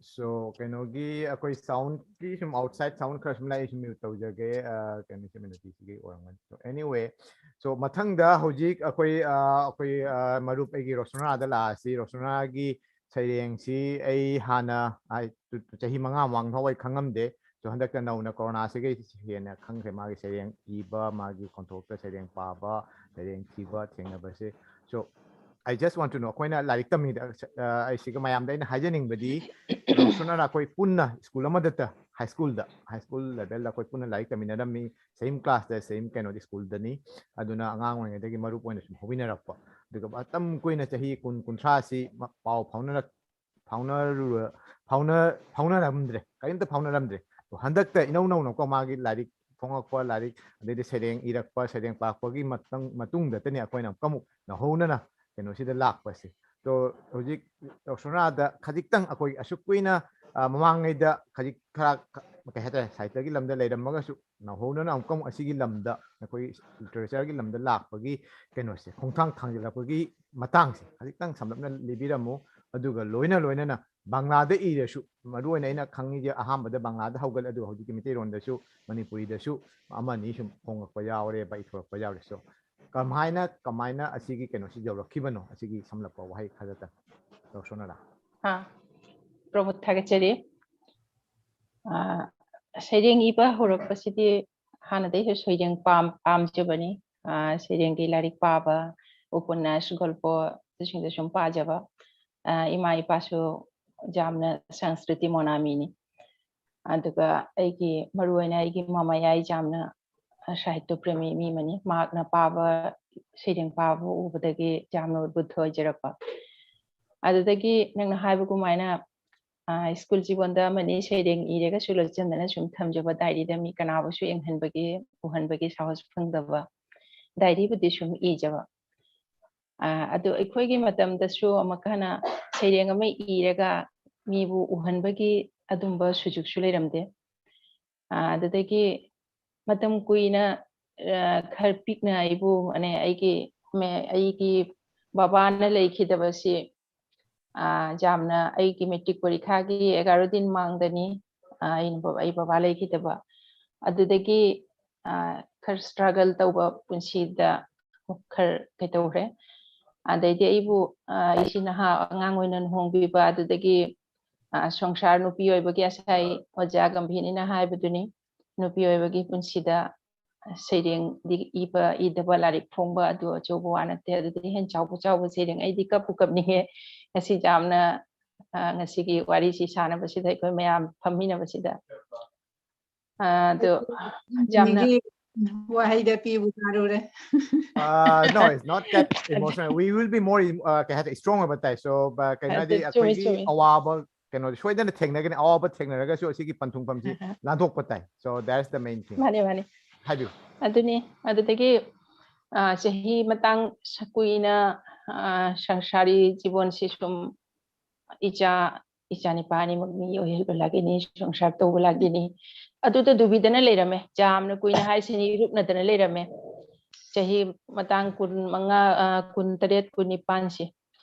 So ꯀꯩꯅꯣꯒꯤ ꯑꯩꯈꯣꯏ sound ꯀꯤ ꯁꯨꯝ outside sound ꯈꯔ ꯁꯨꯝ ꯂꯥꯛꯏ, ꯁꯨꯝ mute ꯇꯧꯖꯒꯦ꯫ ꯑ, ꯀꯩꯅꯣꯁꯦ ꯃꯤꯅꯣꯇꯤꯁꯤꯒꯤ ꯑꯣꯏꯔꯝꯒꯅꯤ꯫ So anyway, so ꯃꯊꯪꯗ ꯍꯧꯖꯤꯛ ꯑꯩꯈꯣꯏ, ꯑ, ꯑꯩꯈꯣꯏ, ꯑ, ꯃꯔꯨꯞ ꯑꯩꯒꯤ ꯔꯣꯁꯅꯥꯗ ꯂꯥꯛꯑꯁꯤ꯫ ꯔꯣꯁꯅꯥꯒꯤ ꯁꯩꯔꯦꯡꯁꯤ ꯑꯩ ꯍꯥꯟꯅ, ꯍꯥꯏ, ꯇꯨ-, ꯇꯨ-, ꯆꯍꯤ ꯃꯉꯥ ꯃꯃꯥꯡ ꯐꯥꯎ ꯑꯩ ꯈꯪꯉꯝꯗꯦ꯫ So ꯍꯟꯗꯛꯇ ꯅꯧꯅ ꯀꯣꯔꯣꯅꯥꯁꯤꯒꯤ ꯍꯦꯟꯅ ꯈꯪꯈ꯭ꯔꯦ ꯃꯥꯒꯤ ꯁꯩꯔꯦꯡ ꯏꯕ, ꯃꯥꯒꯤ ꯈꯣꯟꯊꯣꯛꯇ ꯁꯩꯔꯦꯡ ꯄꯥꯕ, ꯁꯩꯔꯦꯡ ꯊꯤꯕ ꯊꯦꯡꯅꯕꯁꯦ꯫ So I just want to know, ꯑꯩꯈꯣꯏꯅ ꯂꯥꯏꯔꯤꯛ ꯇꯝꯃꯤꯗ, ꯑ, ꯑꯩ ꯁꯤꯒ ꯃꯌꯥꯝꯗ ꯑꯩꯅ ꯍꯥꯏꯖꯅꯤꯡꯕꯗꯤ, ꯔꯣꯁꯅꯥ ꯑꯩꯈꯣꯏ ꯄꯨꯟꯅ ꯁ꯭ꯀꯨꯜ ꯑꯃꯗꯇ, ꯍꯥꯏ ꯁ꯭ꯀꯨꯜꯗ, ꯍꯥꯏ ꯁ꯭ꯀꯨꯜ ꯂꯦꯚꯦꯜꯗ ꯑꯩꯈꯣꯏ ꯄꯨꯟꯅ ꯂꯥꯏꯔꯤꯛ ꯇꯝꯃꯤꯟꯅꯔꯝꯃꯤ, same class ꯇ, same ꯀꯩꯅꯣꯗꯤ ꯁ꯭ꯀꯨꯜꯗꯅꯤ꯫ ꯑꯗꯨꯅ ꯑꯉꯥꯡ ꯑꯣꯏꯔꯤꯉꯩꯗꯒꯤ ꯃꯔꯨꯞ ꯑꯣꯏꯅ ꯁꯨꯝ ꯍꯧꯃꯤꯟꯅꯔꯛꯄ꯫ ꯑꯗꯨꯒ ꯃꯇꯝ ꯀꯨꯏꯅ ꯆꯍꯤ ꯀꯨꯟ, ꯀꯨꯟꯊ꯭ꯔꯥꯁꯤ ꯃ-, ꯄꯥꯎ ꯐꯥꯎꯅꯔꯛ-, ꯐꯥꯎꯅꯔꯨꯔ-, ꯐꯥꯎꯅ-, ꯐꯥꯎꯅꯔꯝꯗ꯭ꯔꯦ, ꯀꯔꯤꯝꯇ ꯐꯥꯎꯅꯔꯝꯗ꯭ꯔꯦ꯫ ꯑꯗꯣ ꯍꯟꯗꯛꯇ ꯏꯅꯧ ꯅꯧꯅꯀꯣ ꯃꯥꯒꯤ ꯂꯥꯏꯔꯤꯛ ꯐꯣꯡꯉꯛꯄ, ꯂꯥꯏꯔꯤꯛ, ꯑꯗꯩꯗꯤ ꯁꯩꯔꯦꯡ ꯏꯔꯛꯄ, ꯁꯩꯔꯦꯡ ꯄꯥꯔꯛꯄꯒꯤ ꯃꯇꯨꯡ-, ꯃꯇꯨꯡꯗꯇꯅꯤ ꯑꯩꯈꯣꯏꯅ ꯑꯃꯨꯛꯀ ꯑꯃꯨꯛ ꯅꯧꯍꯧꯅꯅ ꯀꯩꯅꯣꯁꯤꯗ ꯂꯥꯛꯄꯁꯦ꯫ ꯑꯗꯣ ꯍꯧꯖꯤꯛ ꯔꯣꯁꯅꯥꯗ ꯈꯖꯤꯛꯇꯪ ꯑꯩꯈꯣꯏ ꯑꯁꯨꯛ ꯀꯨꯏꯅ, ꯑ, ꯃꯃꯥꯡꯉꯩꯗ ꯈꯖꯤꯛ ꯈꯔ ꯀ-, ꯀꯩ ꯍꯥꯏꯇꯥꯔꯦ, ꯁꯥꯍꯤꯇ꯭ꯌꯒꯤ ꯂꯝꯗ ꯂꯩꯔꯝꯃꯒꯁꯨ ꯅꯧꯍꯧꯅꯅ ꯑꯃꯨꯛꯀ ꯑꯃꯨꯛ ꯑꯁꯤꯒꯤ ꯂꯝꯗ, ꯑꯩꯈꯣꯏ ꯂꯤꯇꯔꯦꯆꯔꯒꯤ ꯂꯝꯗ ꯂꯥꯛꯄꯒꯤ ꯀꯩꯅꯣꯁꯦ, ꯈꯣꯡꯊꯥꯡ ꯊꯥꯡꯖꯤꯜꯂꯛꯄꯒꯤ ꯃꯇꯥꯡꯁꯦ ꯈꯖꯤꯛꯇꯪ ꯁꯝꯂꯞꯅ ꯂꯤꯕꯤꯔꯝꯃꯨ꯫ ꯑꯗꯨꯒ ꯂꯣꯏꯅ ꯂꯣꯏꯅꯅ ꯕꯪꯂꯥꯗ ꯏꯔꯁꯨ, ꯃꯔꯨꯑꯣꯏꯅ ꯑꯩꯅ ꯈꯪꯉꯤꯁꯦ ꯑꯍꯥꯟꯕꯗ ꯕꯪꯂꯥꯗ ꯍꯧꯒꯠꯂꯦ, ꯑꯗꯨꯒ ꯍꯧꯖꯤꯛꯇꯤ ꯃꯩꯇꯩꯔꯣꯟꯗꯁꯨ, ꯃꯅꯤꯄꯨꯔꯤꯗꯁꯨ ꯑꯃ ꯑꯅꯤ ꯁꯨꯝ ꯐꯣꯡꯉꯛꯄ ꯌꯥꯎꯔꯦꯕ, ꯏꯊꯣꯔꯛꯄ ꯌꯥꯎꯔꯦ꯫ So ꯀꯃꯥꯏꯅ, ꯀꯃꯥꯏꯅ ꯑꯁꯤꯒꯤ ꯀꯩꯅꯣꯁꯤ ꯌꯧꯔꯛꯈꯤꯕꯅꯣ? ꯑꯁꯤꯒꯤ ꯁꯝꯂꯞꯄ ꯋꯥꯍꯩ ꯈꯔꯗ ꯂꯧꯁꯣꯟꯅꯔ꯫ ꯑꯥ, ꯄ꯭ꯔꯃꯣꯗ, ꯊꯥꯒꯠꯆꯔꯤ꯫ ꯑꯥ, ꯁꯩꯔꯦꯡ ꯏꯕ ꯍꯧꯔꯛꯄꯁꯤꯗꯤ ꯍꯥꯟꯅꯗꯩꯁꯨ ꯁꯩꯔꯦꯡ ꯄꯥꯝ-, ꯄꯥꯝꯖꯕꯅꯤ꯫ ꯑꯥ, ꯁꯩꯔꯦꯡꯒꯤ ꯂꯥꯏꯔꯤꯛ ꯄꯥꯕ, ꯎꯄꯟꯅꯥꯁ, ꯒꯜꯄꯣ, ꯑꯗꯨꯁꯤꯡꯗꯣ ꯁꯨꯝ ꯄꯥꯖꯕ꯫ ꯑꯥ, ꯏꯃꯥ ꯏꯄꯥꯁꯨ ꯌꯥꯝꯅ ꯁꯪꯁꯀ꯭ꯔꯤꯇꯤ ꯃꯣꯅꯥꯃꯤꯅꯤ꯫ ꯑꯗꯨꯒ ꯑꯩꯒꯤ, ꯃꯔꯨꯑꯣꯏꯅ ꯑꯩꯒꯤ ꯃꯃꯌꯥꯏ ꯌꯥꯝꯅ ꯁꯥꯍꯤꯇ꯭ꯌ ꯄ꯭ꯔꯦꯃꯤ ꯃꯤ ꯑꯃꯅꯤ꯫ ꯃꯍꯥꯛꯅ ꯄꯥꯕ, ꯁꯩꯔꯦꯡ ꯄꯥꯕ ꯎꯕꯗꯒꯤ ꯌꯥꯝꯅ ꯎꯠꯕꯨꯗ ꯑꯣꯏꯖꯔꯛꯄ꯫ ꯑꯗꯨꯗꯒꯤ ꯅꯪꯅ ꯍꯥꯏꯕꯒꯨꯃꯥꯏꯅ, ꯑ, ꯁ꯭ꯀꯨꯜ ꯖꯤꯕꯟꯗ ꯑꯃꯅꯤ ꯁꯩꯔꯦꯡ ꯏꯔꯒꯁꯨ ꯂꯣꯠꯁꯤꯟꯗꯅ ꯁꯨꯝ ꯊꯝꯖꯕ, ꯗꯥꯏꯔꯤꯗ ꯃꯤ ꯀꯅꯥꯕꯨꯁꯨ ꯌꯦꯡꯍꯟꯕꯒꯤ, ꯎꯍꯟꯕꯒꯤ ꯁꯥꯍꯁ ꯐꯪꯗꯕ, ꯗꯥꯏꯔꯤꯕꯨꯗꯤ ꯁꯨꯝ ꯏꯖꯕ꯫ ꯑ, ꯑꯗꯨ ꯑꯩꯈꯣꯏꯒꯤ ꯃꯇꯝꯗꯁꯨ ꯑꯃꯨꯛꯀ ꯍꯟꯅ ꯁꯩꯔꯦꯡ ꯑꯃ ꯏꯔꯒ ꯃꯤꯕꯨ ꯎꯍꯟꯕꯒꯤ ꯑꯗꯨꯝꯕ ꯁꯨꯖꯨꯛꯁꯨ ꯂꯩꯔꯝꯗꯦ꯫ ꯑ, ꯑꯗꯨꯗꯒꯤ ꯃꯇꯝ ꯀꯨꯏꯅ, ꯑ, ꯈꯔ ꯄꯤꯛꯅ ꯑꯩꯕꯨ, ꯑꯅꯦ, ꯑꯩꯒꯤ ꯃꯦ-, ꯑꯩꯒꯤ ꯕꯕꯥꯅ ꯂꯩꯈꯤꯗꯕꯁꯤ ꯑꯥ, ꯌꯥꯝꯅ ꯑꯩꯒꯤ ꯃꯦꯇ꯭ꯔꯤꯛ ꯄꯔꯤꯈꯥꯒꯤ ꯑꯦꯒꯥꯔꯣ ꯗꯤꯟ ꯃꯥꯡꯗꯅꯤ, ꯑꯥ, ꯑꯩꯅ ꯕ-, ꯑꯩ ꯕꯕꯥ ꯂꯩꯈꯤꯗꯕ꯫ ꯑꯗꯨꯗꯒꯤ, ꯑꯥ, ꯈꯔ ꯁ꯭ꯇ꯭ꯔꯒꯜ ꯇꯧꯕ ꯄꯨꯟꯁꯤꯗ ꯈꯔ ꯀꯩꯇꯧꯈ꯭ꯔꯦ꯫ ꯑꯗꯩꯗꯤ ꯑꯩꯕꯨ, ꯑꯥ, ꯑꯩꯁꯤ ꯅꯍꯥ ꯑꯉꯥꯡ ꯑꯣꯏꯅ ꯂꯨꯍꯣꯡꯕꯤꯕ, ꯑꯗꯨꯗꯒꯤ, ꯑꯥ, ꯁꯪꯁꯥꯔ ꯅꯨꯄꯤ ꯑꯣꯏꯕꯒꯤ ꯉꯁꯥꯏ ꯑꯣꯖꯥ ꯒꯝꯚꯤꯔꯅ ꯍꯥꯏꯕꯗꯨꯅꯤ, ꯅꯨꯄꯤ ꯑꯣꯏꯕꯒꯤ ꯄꯨꯟꯁꯤꯗ ꯁꯩꯔꯦꯡꯗꯤ ꯏꯕ, ꯏꯗꯕ, ꯂꯥꯏꯔꯤꯛ ꯐꯣꯡꯕ ꯑꯗꯨ ꯑꯆꯧꯕ ꯋꯥ ꯅꯠꯇꯦ꯫ ꯑꯗꯨꯗꯒꯤ ꯍꯦꯟꯅ ꯆꯥꯎꯕ ꯆꯥꯎꯕ ꯁꯩꯔꯦꯡ ꯑꯩꯗꯤ ꯀꯞꯄꯨ ꯀꯞꯅꯤꯡꯉꯦ꯫ ꯉꯁꯤ ꯌꯥꯝꯅ, ꯑ, ꯉꯁꯤꯒꯤ ꯋꯥꯔꯤꯁꯤ ꯁꯥꯟꯅꯕꯁꯤꯗ, ꯑꯩꯈꯣꯏ ꯃꯌꯥꯝ ꯐꯝꯃꯤꯟꯅꯕꯁꯤꯗ, ꯑ, ꯑꯗꯨ ꯌꯥꯝꯅ ꯅꯪꯒꯤ ꯋꯥꯍꯩꯗ ꯄꯤꯕꯨ ꯇꯥꯔꯨꯔꯦ꯫ Uh, no, it's not that emotional. We will be more em- uh, ꯀꯩ ꯍꯥꯏꯇꯥꯔꯦ, strong ꯑꯣꯏꯕ ꯇꯥꯏ꯫ So, uh, ꯀꯩꯅꯣ ꯍꯥꯏꯗꯤ, ꯑꯗꯨ ꯆꯨꯝꯃꯤ, ꯑꯩꯈꯣꯏꯒꯤ ꯆꯨꯝꯃꯤ꯫ ꯑꯋꯥꯕ ꯀꯩꯅꯣꯗꯤ ꯁꯣꯏꯗꯅ ꯊꯦꯡꯅꯒꯅꯤ꯫ ꯑꯋꯥꯕ ꯊꯦꯡꯅꯔꯒꯁꯨ ꯑꯁꯤꯒꯤ ꯄꯟꯊꯨꯡꯐꯝꯁꯤ ꯑꯍ꯫ ꯂꯥꯟꯊꯣꯛꯄ ꯇꯥꯏ꯫ So that's the main thing. ꯃꯥꯅꯦ, ꯃꯥꯅꯦ꯫ ꯍꯥꯏꯕꯤꯌꯨ꯫ ꯑꯗꯨꯅꯤ, ꯑꯗꯨꯗꯒꯤ, ꯑ, ꯆꯍꯤ ꯃꯇꯥꯡ ꯁ-, ꯀꯨꯏꯅ, ꯑ, ꯁꯪꯁꯥꯔꯤ ꯖꯤꯕꯣꯟꯁꯤ ꯁꯨꯝ ꯏꯆꯥ, ꯏꯆꯥ ꯅꯤꯄꯥ ꯑꯅꯤꯃꯛ ꯃꯤ ꯑꯣꯏꯍꯟꯕ ꯂꯥꯛꯏꯅꯤ, ꯁꯪꯁꯥꯔ ꯇꯧꯕ ꯂꯥꯛꯏꯅꯤ꯫ ꯑꯗꯨꯗ ꯗꯨꯕꯤꯗꯅ ꯂꯩꯔꯝꯃꯦ꯫ ꯌꯥꯝꯅ ꯀꯨꯏꯅ ꯍꯥꯏꯁꯤꯅꯤ, ꯏꯔꯨꯞꯅꯗꯅ ꯂꯩꯔꯝꯃꯦ꯫ ꯆꯍꯤ ꯃꯇꯥꯡ ꯀꯨꯟꯃꯉꯥ, ꯑ, ꯀꯨꯟꯇꯔꯦꯠ, ꯀꯨꯟꯅꯤꯄꯥꯟꯁꯤ꯫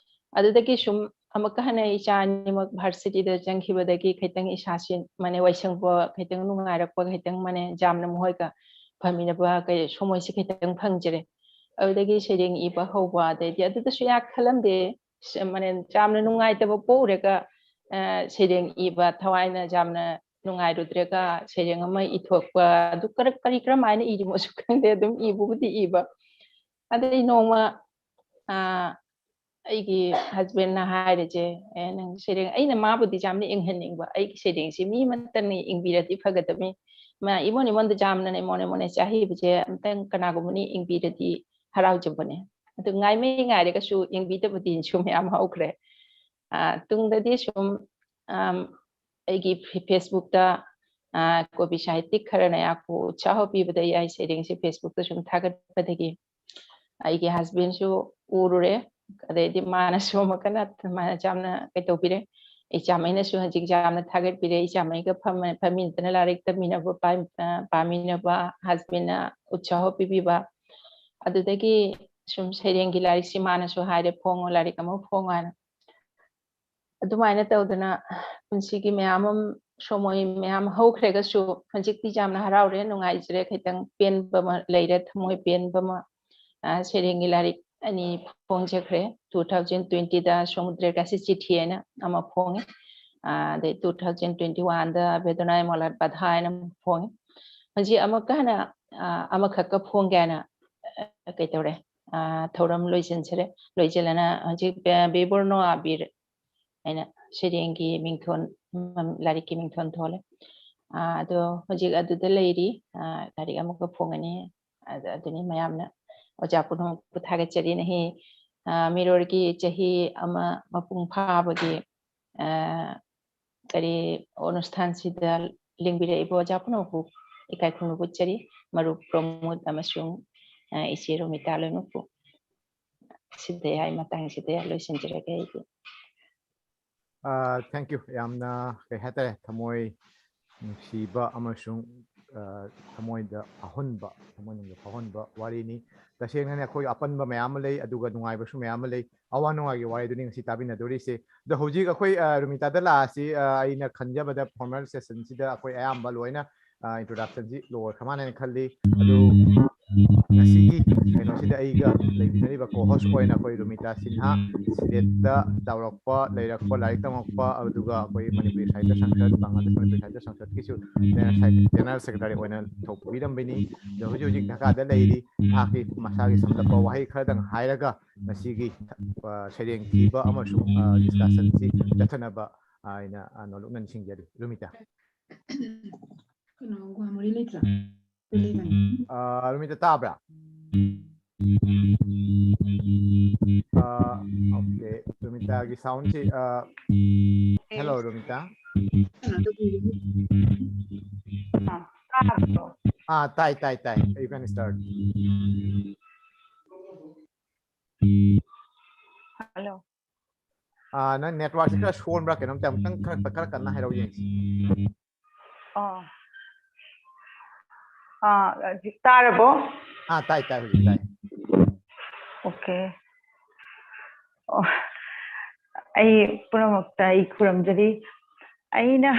ꯑꯗꯨꯗꯒꯤ ꯁꯨꯝ ꯑꯃꯨꯛꯀ ꯍꯟꯅ ꯏꯆꯥ ꯑꯅꯤꯃꯛ ꯚꯥꯔꯁꯤꯇꯤꯗ ꯆꯪꯈꯤꯕꯗꯒꯤ ꯈꯤꯇꯪ ꯏꯁꯥꯁꯤ ꯃꯥꯅꯦ ꯋꯥꯏꯁꯪꯕ, ꯈꯤꯇꯪ ꯅꯨꯡꯉꯥꯏꯔꯛꯄ, ꯈꯤꯇꯪ ꯃꯥꯅꯦ ꯌꯥꯝꯅ ꯃꯈꯣꯏꯒ ꯐꯝꯃꯤꯟꯅꯕ ꯀꯩ ꯁꯣꯃꯣꯏꯁꯤ ꯈꯤꯇꯪ ꯐꯪꯖꯔꯦ꯫ ꯑꯗꯨꯗꯒꯤ ꯁꯩꯔꯦꯡ ꯏꯕ ꯍꯧꯕ, ꯑꯗꯩꯗꯤ ꯑꯗꯨꯗꯁꯨ ꯌꯥꯝ ꯈꯜꯂꯝꯗꯦ꯫ ꯁ-, ꯃꯥꯅꯦ ꯌꯥꯝꯅ ꯅꯨꯡꯉꯥꯏꯇꯕ ꯄꯣꯛꯎꯔꯒ, ꯑ, ꯁꯩꯔꯦꯡ ꯏꯕ ꯊꯋꯥꯏꯅ ꯌꯥꯝꯅ ꯅꯨꯡꯉꯥꯏꯔꯨꯗ꯭ꯔꯒ ꯁꯩꯔꯦꯡ ꯑꯃ ꯏꯊꯣꯛꯄ, ꯑꯗꯨ ꯀꯔ-, ꯀꯔꯤ ꯀꯔꯝ ꯍꯥꯏꯅ ꯏꯔꯤꯃꯣꯁꯨ ꯈꯪꯗꯦ, ꯑꯗꯨꯝ ꯏꯕꯕꯨꯗꯤ ꯏꯕ꯫ ꯑꯗꯩ ꯅꯣꯡꯃ, ꯑ, ꯑꯩꯒꯤ ꯍꯁꯕꯦꯟꯅ ꯍꯥꯏꯔꯤꯁꯦ, "ꯑꯦ, ꯅꯪ ꯁꯩꯔꯦꯡ," ꯑꯩꯅ ꯃꯥꯕꯨꯗꯤ ꯌꯥꯝꯅ ꯏꯪꯍꯟꯅꯤꯡꯕ, "ꯑꯩꯒꯤ ꯁꯩꯔꯦꯡꯁꯤ ꯃꯤ ꯑꯃꯠꯇꯅ ꯏꯪꯕꯤꯔꯗꯤ ꯐꯒꯗꯕꯅꯤ꯫ ꯃꯥ ꯏꯃꯣꯟ ꯏꯃꯣꯟꯗ ꯌꯥꯝꯅꯅꯦ ꯃꯣꯅꯦ ꯃꯣꯅꯦ ꯆꯥꯍꯩꯕꯁꯦ ꯑꯝꯇꯪ ꯀꯅꯥꯒꯨꯝꯕꯅ ꯏꯪꯕꯤꯔꯗꯤ ꯍꯔꯥꯎꯖꯕꯅꯦ꯫ ꯑꯗꯨ ꯉꯥꯏꯃꯩ ꯉꯥꯏꯔꯒꯁꯨ ꯏꯪꯕꯤꯗꯕ ꯗꯤꯟꯁꯨ ꯃꯌꯥꯝ ꯍꯧꯈ꯭ꯔꯦ꯫" ꯑ, ꯇꯨꯡꯗꯗꯤ ꯁꯨꯝ, ꯑꯝ, ꯑꯩꯒꯤ ꯐꯦ-, ꯐꯦꯁꯕꯨꯛꯇ, ꯑ, ꯀꯣꯕꯤ ꯁꯥꯍꯤꯇꯤꯛ ꯈꯔꯅ ꯑꯩꯍꯥꯛꯄꯨ ꯎꯠꯁꯥꯍ ꯄꯤꯕꯗ ꯑꯩ ꯁꯩꯔꯦꯡꯁꯦ ꯐꯦꯁꯕꯨꯛꯇ ꯁꯨꯝ ꯊꯥꯒꯠꯄꯗꯒꯤ ꯑꯩꯒꯤ ꯍꯁꯕꯦꯟꯁꯨ ꯎꯔꯨꯔꯦ꯫ ꯑꯗꯩꯗꯤ ꯃꯥꯅꯁꯨ ꯑꯃꯨꯛꯀꯅ ꯃꯥꯅ ꯌꯥꯝꯅ ꯀꯩꯇꯧꯕꯤꯔꯦ꯫ ꯏꯆꯥꯃꯩꯅꯁꯨ ꯍꯧꯖꯤꯛ ꯌꯥꯝꯅ ꯊꯥꯒꯠꯄꯤꯔꯦ꯫ ꯏꯆꯥꯃꯩꯒ ꯐꯝꯃ-, ꯐꯝꯃꯤꯟꯅꯗꯅ ꯂꯥꯏꯔꯤꯛ ꯇꯝꯃꯤꯟꯅꯕ, ꯄꯥꯏ-, ꯑ, ꯄꯥꯃꯤꯟꯅꯕ, ꯍꯁꯕꯦꯟꯅ ꯎꯠꯁꯥꯍ ꯄꯤꯕꯤꯕ꯫ ꯑꯗꯨꯗꯒꯤ ꯁꯨꯝ ꯁꯩꯔꯦꯡꯒꯤ ꯂꯥꯏꯔꯤꯛꯁꯤ ꯃꯥꯅꯁꯨ ꯍꯥꯏꯔꯦ, "ꯐꯣꯡꯉꯣ, ꯂꯥꯏꯔꯤꯛ ꯑꯃ ꯐꯣꯡꯉꯣ" ꯍꯥꯏꯅ꯫ ꯑꯗꯨꯃꯥꯏꯅ ꯇꯧꯗꯅ ꯄꯨꯟꯁꯤꯒꯤ ꯃꯌꯥꯝ ꯑꯃ, ꯁꯣꯃꯣꯏ ꯃꯌꯥꯝ ꯍꯧꯈ꯭ꯔꯒꯁꯨ ꯍꯧꯖꯤꯛꯇꯤ ꯌꯥꯝꯅ ꯍꯔꯥꯎꯔꯦ, ꯅꯨꯡꯉꯥꯏꯖꯔꯦ, ꯈꯤꯇꯪ ꯄꯦꯟꯕ ꯑꯃ ꯂꯩꯔꯦ, ꯊꯃꯣꯏ ꯄꯦꯟꯕ ꯑꯃ꯫ ꯑ, ꯁꯩꯔꯦꯡꯒꯤ ꯂꯥꯏꯔꯤꯛ ꯑꯅꯤ ꯐꯣꯡꯖꯈ꯭ꯔꯦ꯫ Two thousand twenty ꯗ ꯁꯃꯨꯗ꯭ꯔꯒꯁꯤ ꯆꯤꯊꯤ ꯍꯥꯏꯅ ꯑꯃ ꯐꯣꯡꯉꯤ꯫ ꯑ, ꯑꯗꯩ two thousand twenty one ꯗ ꯕꯦꯗꯣꯅꯥꯏ ꯃꯣꯂꯥꯠ ꯄꯥꯙꯥ ꯍꯥꯏꯅ ꯑꯃ ꯐꯣꯡꯉꯤ꯫ ꯍꯧꯖꯤꯛ ꯑꯃꯨꯛꯀ ꯍꯟꯅ, ꯑ, ꯑꯃꯈꯛꯀ ꯐꯣꯡꯒꯦ ꯍꯥꯏꯅ, ꯑ, ꯀꯩꯇꯧꯔꯦ, ꯑ, ꯊꯧꯔꯝ ꯂꯣꯏꯁꯤꯟꯖꯔꯦ꯫ ꯂꯣꯏꯁꯤꯜꯂꯅ ꯍꯧꯖꯤꯛ ꯕꯦ-, ꯕꯦꯕꯨꯔꯅꯣ ꯑꯕꯤꯔ ꯍꯥꯏꯅ ꯁꯩꯔꯦꯡꯒꯤ ꯃꯤꯡꯊꯣꯟ, ꯃꯝ-, ꯂꯥꯏꯔꯤꯛꯀꯤ ꯃꯤꯡꯊꯣꯟ ꯊꯣꯜꯂꯦ꯫ ꯑ, ꯑꯗꯣ ꯍꯧꯖꯤꯛ ꯑꯗꯨꯗ ꯂꯩꯔꯤ꯫ ꯑ, ꯂꯥꯏꯔꯤꯛ ꯑꯃꯨꯛꯀ ꯐꯣꯡꯒꯅꯤ꯫ ꯑꯗ-, ꯑꯗꯨꯅꯤ ꯃꯌꯥꯝꯅ ꯑꯣꯖꯥ ꯄꯨꯝꯅꯃꯛꯄꯨ ꯊꯥꯒꯠꯆꯔꯤ꯫ ꯅꯍꯤ, ꯑ, ꯃꯤꯔꯣꯔꯒꯤ ꯆꯍꯤ ꯑꯃ ꯃꯄꯨꯡ ꯐꯥꯕꯒꯤ, ꯑ, ꯀꯔꯤ, ꯑꯣꯅꯨꯁꯊꯥꯟꯁꯤꯗ ꯂꯦꯡꯕꯤꯔꯛꯏꯕ ꯑꯣꯖꯥ ꯄꯨꯝꯅꯃꯛꯄꯨ ꯏꯀꯥꯏ ꯈꯨꯝꯅꯕ ꯎꯠꯆꯔꯤ꯫ ꯃꯔꯨꯞ ꯄ꯭ꯔꯃꯣꯗ ꯑꯃꯁꯨꯡ, ꯑ, ꯏꯆꯦ ꯔꯣꯃꯤꯇꯥ ꯂꯣꯏꯅꯃꯛꯄꯨ꯫ ꯁꯤꯗ ꯑꯩ ꯃꯇꯥꯡꯁꯤꯗ ꯂꯣꯏꯁꯤꯟꯖꯔꯒꯦ ꯑꯩꯒꯤ꯫ ꯑ, thank you꯫ ꯌꯥꯝꯅ, ꯀꯩ ꯍꯥꯏꯇꯥꯔꯦ, ꯊꯃꯣꯏ ꯅꯨꯡꯁꯤꯕ ꯑꯃꯁꯨꯡ, ꯑ, ꯊꯃꯣꯏꯗ ꯐꯥꯎꯍꯟꯕ, ꯊꯃꯣꯏꯅꯨꯡꯗ ꯐꯥꯎꯍꯟꯕ ꯋꯥꯔꯤꯅꯤ꯫ ꯇꯁꯦꯡꯅꯅꯦ, ꯑꯩꯈꯣꯏ ꯑꯄꯟꯕ ꯃꯌꯥꯝ ꯑꯃ ꯂꯩ, ꯑꯗꯨꯒ ꯅꯨꯡꯉꯥꯏꯕꯁꯨ ꯃꯌꯥꯝ ꯑꯃ ꯂꯩ꯫ ꯑꯋꯥ ꯅꯨꯡꯉꯥꯏꯒꯤ ꯋꯥꯔꯤꯗꯨꯅꯤ ꯉꯁꯤ ꯇꯥꯕꯤꯅꯗꯣꯔꯤꯁꯦ꯫ ꯑꯗꯣ ꯍꯧꯖꯤꯛ ꯑꯩꯈꯣꯏ, ꯑ, ꯔꯨꯃꯤꯇꯥꯗ ꯂꯥꯛꯑꯁꯤ꯫ ꯑ, ꯑꯩꯅ ꯈꯟꯖꯕꯗ formal session ꯁꯤꯗ ꯑꯩꯈꯣꯏ ꯑꯌꯥꯝꯕ ꯂꯣꯏꯅ, ꯑ, introduction ꯁꯤ ꯂꯣꯏꯈ꯭ꯔ ꯃꯥꯜꯂꯦꯅ ꯈꯜꯂꯤ꯫ ꯑꯗꯨ ꯉꯁꯤꯒꯤ ꯀꯩꯅꯣꯁꯤꯗ ꯑꯩꯒ ꯂꯩꯃꯤꯟꯅꯔꯤꯕ co-host ꯑꯣꯏꯅ ꯑꯩꯈꯣꯏ ꯔꯨꯃꯤꯇꯥ ꯁꯤꯟꯍꯥ, ꯁꯤꯂꯦꯠꯇ ꯆꯥꯎꯔꯛꯄ, ꯂꯩꯔꯛꯄ, ꯂꯥꯏꯔꯤꯛ ꯇꯝꯃꯛꯄ, ꯑꯗꯨꯒ ꯑꯩꯈꯣꯏ ꯃꯅꯤꯄꯨꯔꯤ ꯁꯥꯍꯤꯇ꯭ꯌ ꯁꯪꯁꯠ, ꯕꯪꯒ꯭ꯂꯥꯗꯦꯁ ꯃꯅꯤꯄꯨꯔꯤ ꯁꯥꯍꯤꯇ꯭ꯌ ꯁꯪꯁꯠꯀꯤꯁꯨ ꯖꯦꯅꯔꯦꯜ ꯁꯦꯀ꯭ꯔꯦꯇꯔꯤ ꯑꯣꯏꯅ ꯊꯧꯄꯨꯕꯤꯔꯝꯕꯅꯤ꯫ ꯑꯗꯣ ꯍꯧꯖꯤꯛ ꯍꯧꯖꯤꯛ ꯙꯥꯀꯥꯗ ꯂꯩꯔꯤ꯫ ꯃꯍꯥꯛꯀꯤ ꯃꯁꯥꯒꯤ ꯁꯝꯂꯞꯄ ꯋꯥꯍꯩ ꯈꯔꯗꯪ ꯍꯥꯏꯔꯒ ꯉꯁꯤꯒꯤ, ꯑ, ꯁꯩꯔꯦꯡ ꯊꯤꯕ ꯑꯃꯁꯨꯡ, ꯑ, discussion ꯁꯤ ꯆꯠꯊꯅꯕ ꯑꯩꯅ, ꯑ, ꯅꯣꯂꯨꯛꯅ ꯅꯤꯡꯁꯤꯡꯖꯔꯤ꯫ ꯔꯨꯃꯤꯇꯥ꯫ ꯀꯩꯅꯣ, ꯒꯣꯍꯥꯃꯣꯔꯤ ꯂꯩꯇ꯭ꯔꯥ? ꯑꯩꯈꯣꯏ ꯂꯩꯕꯅꯤ꯫ ꯑ, ꯔꯨꯃꯤꯇꯥ ꯇꯥꯕ꯭ꯔꯥ? ꯑ, okay꯫ ꯔꯨꯃꯤꯇꯥꯒꯤ sound ꯁꯤ, ꯑ, hello, ꯔꯨꯃꯤꯇꯥ꯫ ꯀꯩꯅꯣ ꯇꯧꯕꯤꯔꯤ꯫ ꯑꯥ, ꯇꯥꯏ, ꯇꯥꯏ, ꯇꯥꯏ꯫ You can start. Hello. ꯑꯥ, ꯅꯪ network ꯁꯤ ꯈꯔ ꯁꯣꯟꯕ꯭ꯔꯥ ꯀꯩꯅꯣꯝ ꯇꯧꯏ꯫ ꯑꯃꯨꯛꯇꯪ ꯈꯔ, ꯈꯔ ꯀꯟꯅ ꯍꯥꯏꯔꯛꯎ ꯌꯦꯡꯁꯤ꯫ ꯑꯣ꯫ ꯑꯥ, ꯍꯧꯖꯤꯛ ꯇꯥꯔꯕꯣ? ꯑꯥ, ꯇꯥꯏ, ꯇꯥꯏ, ꯍꯧꯖꯤꯛ ꯇꯥꯏ꯫ Okay꯫ ꯑꯣ꯫ ꯑꯩ ꯄꯨꯝꯅꯃꯛꯇ ꯑꯩ ꯈꯨꯔꯨꯝꯖꯔꯤ꯫ ꯑꯩꯅ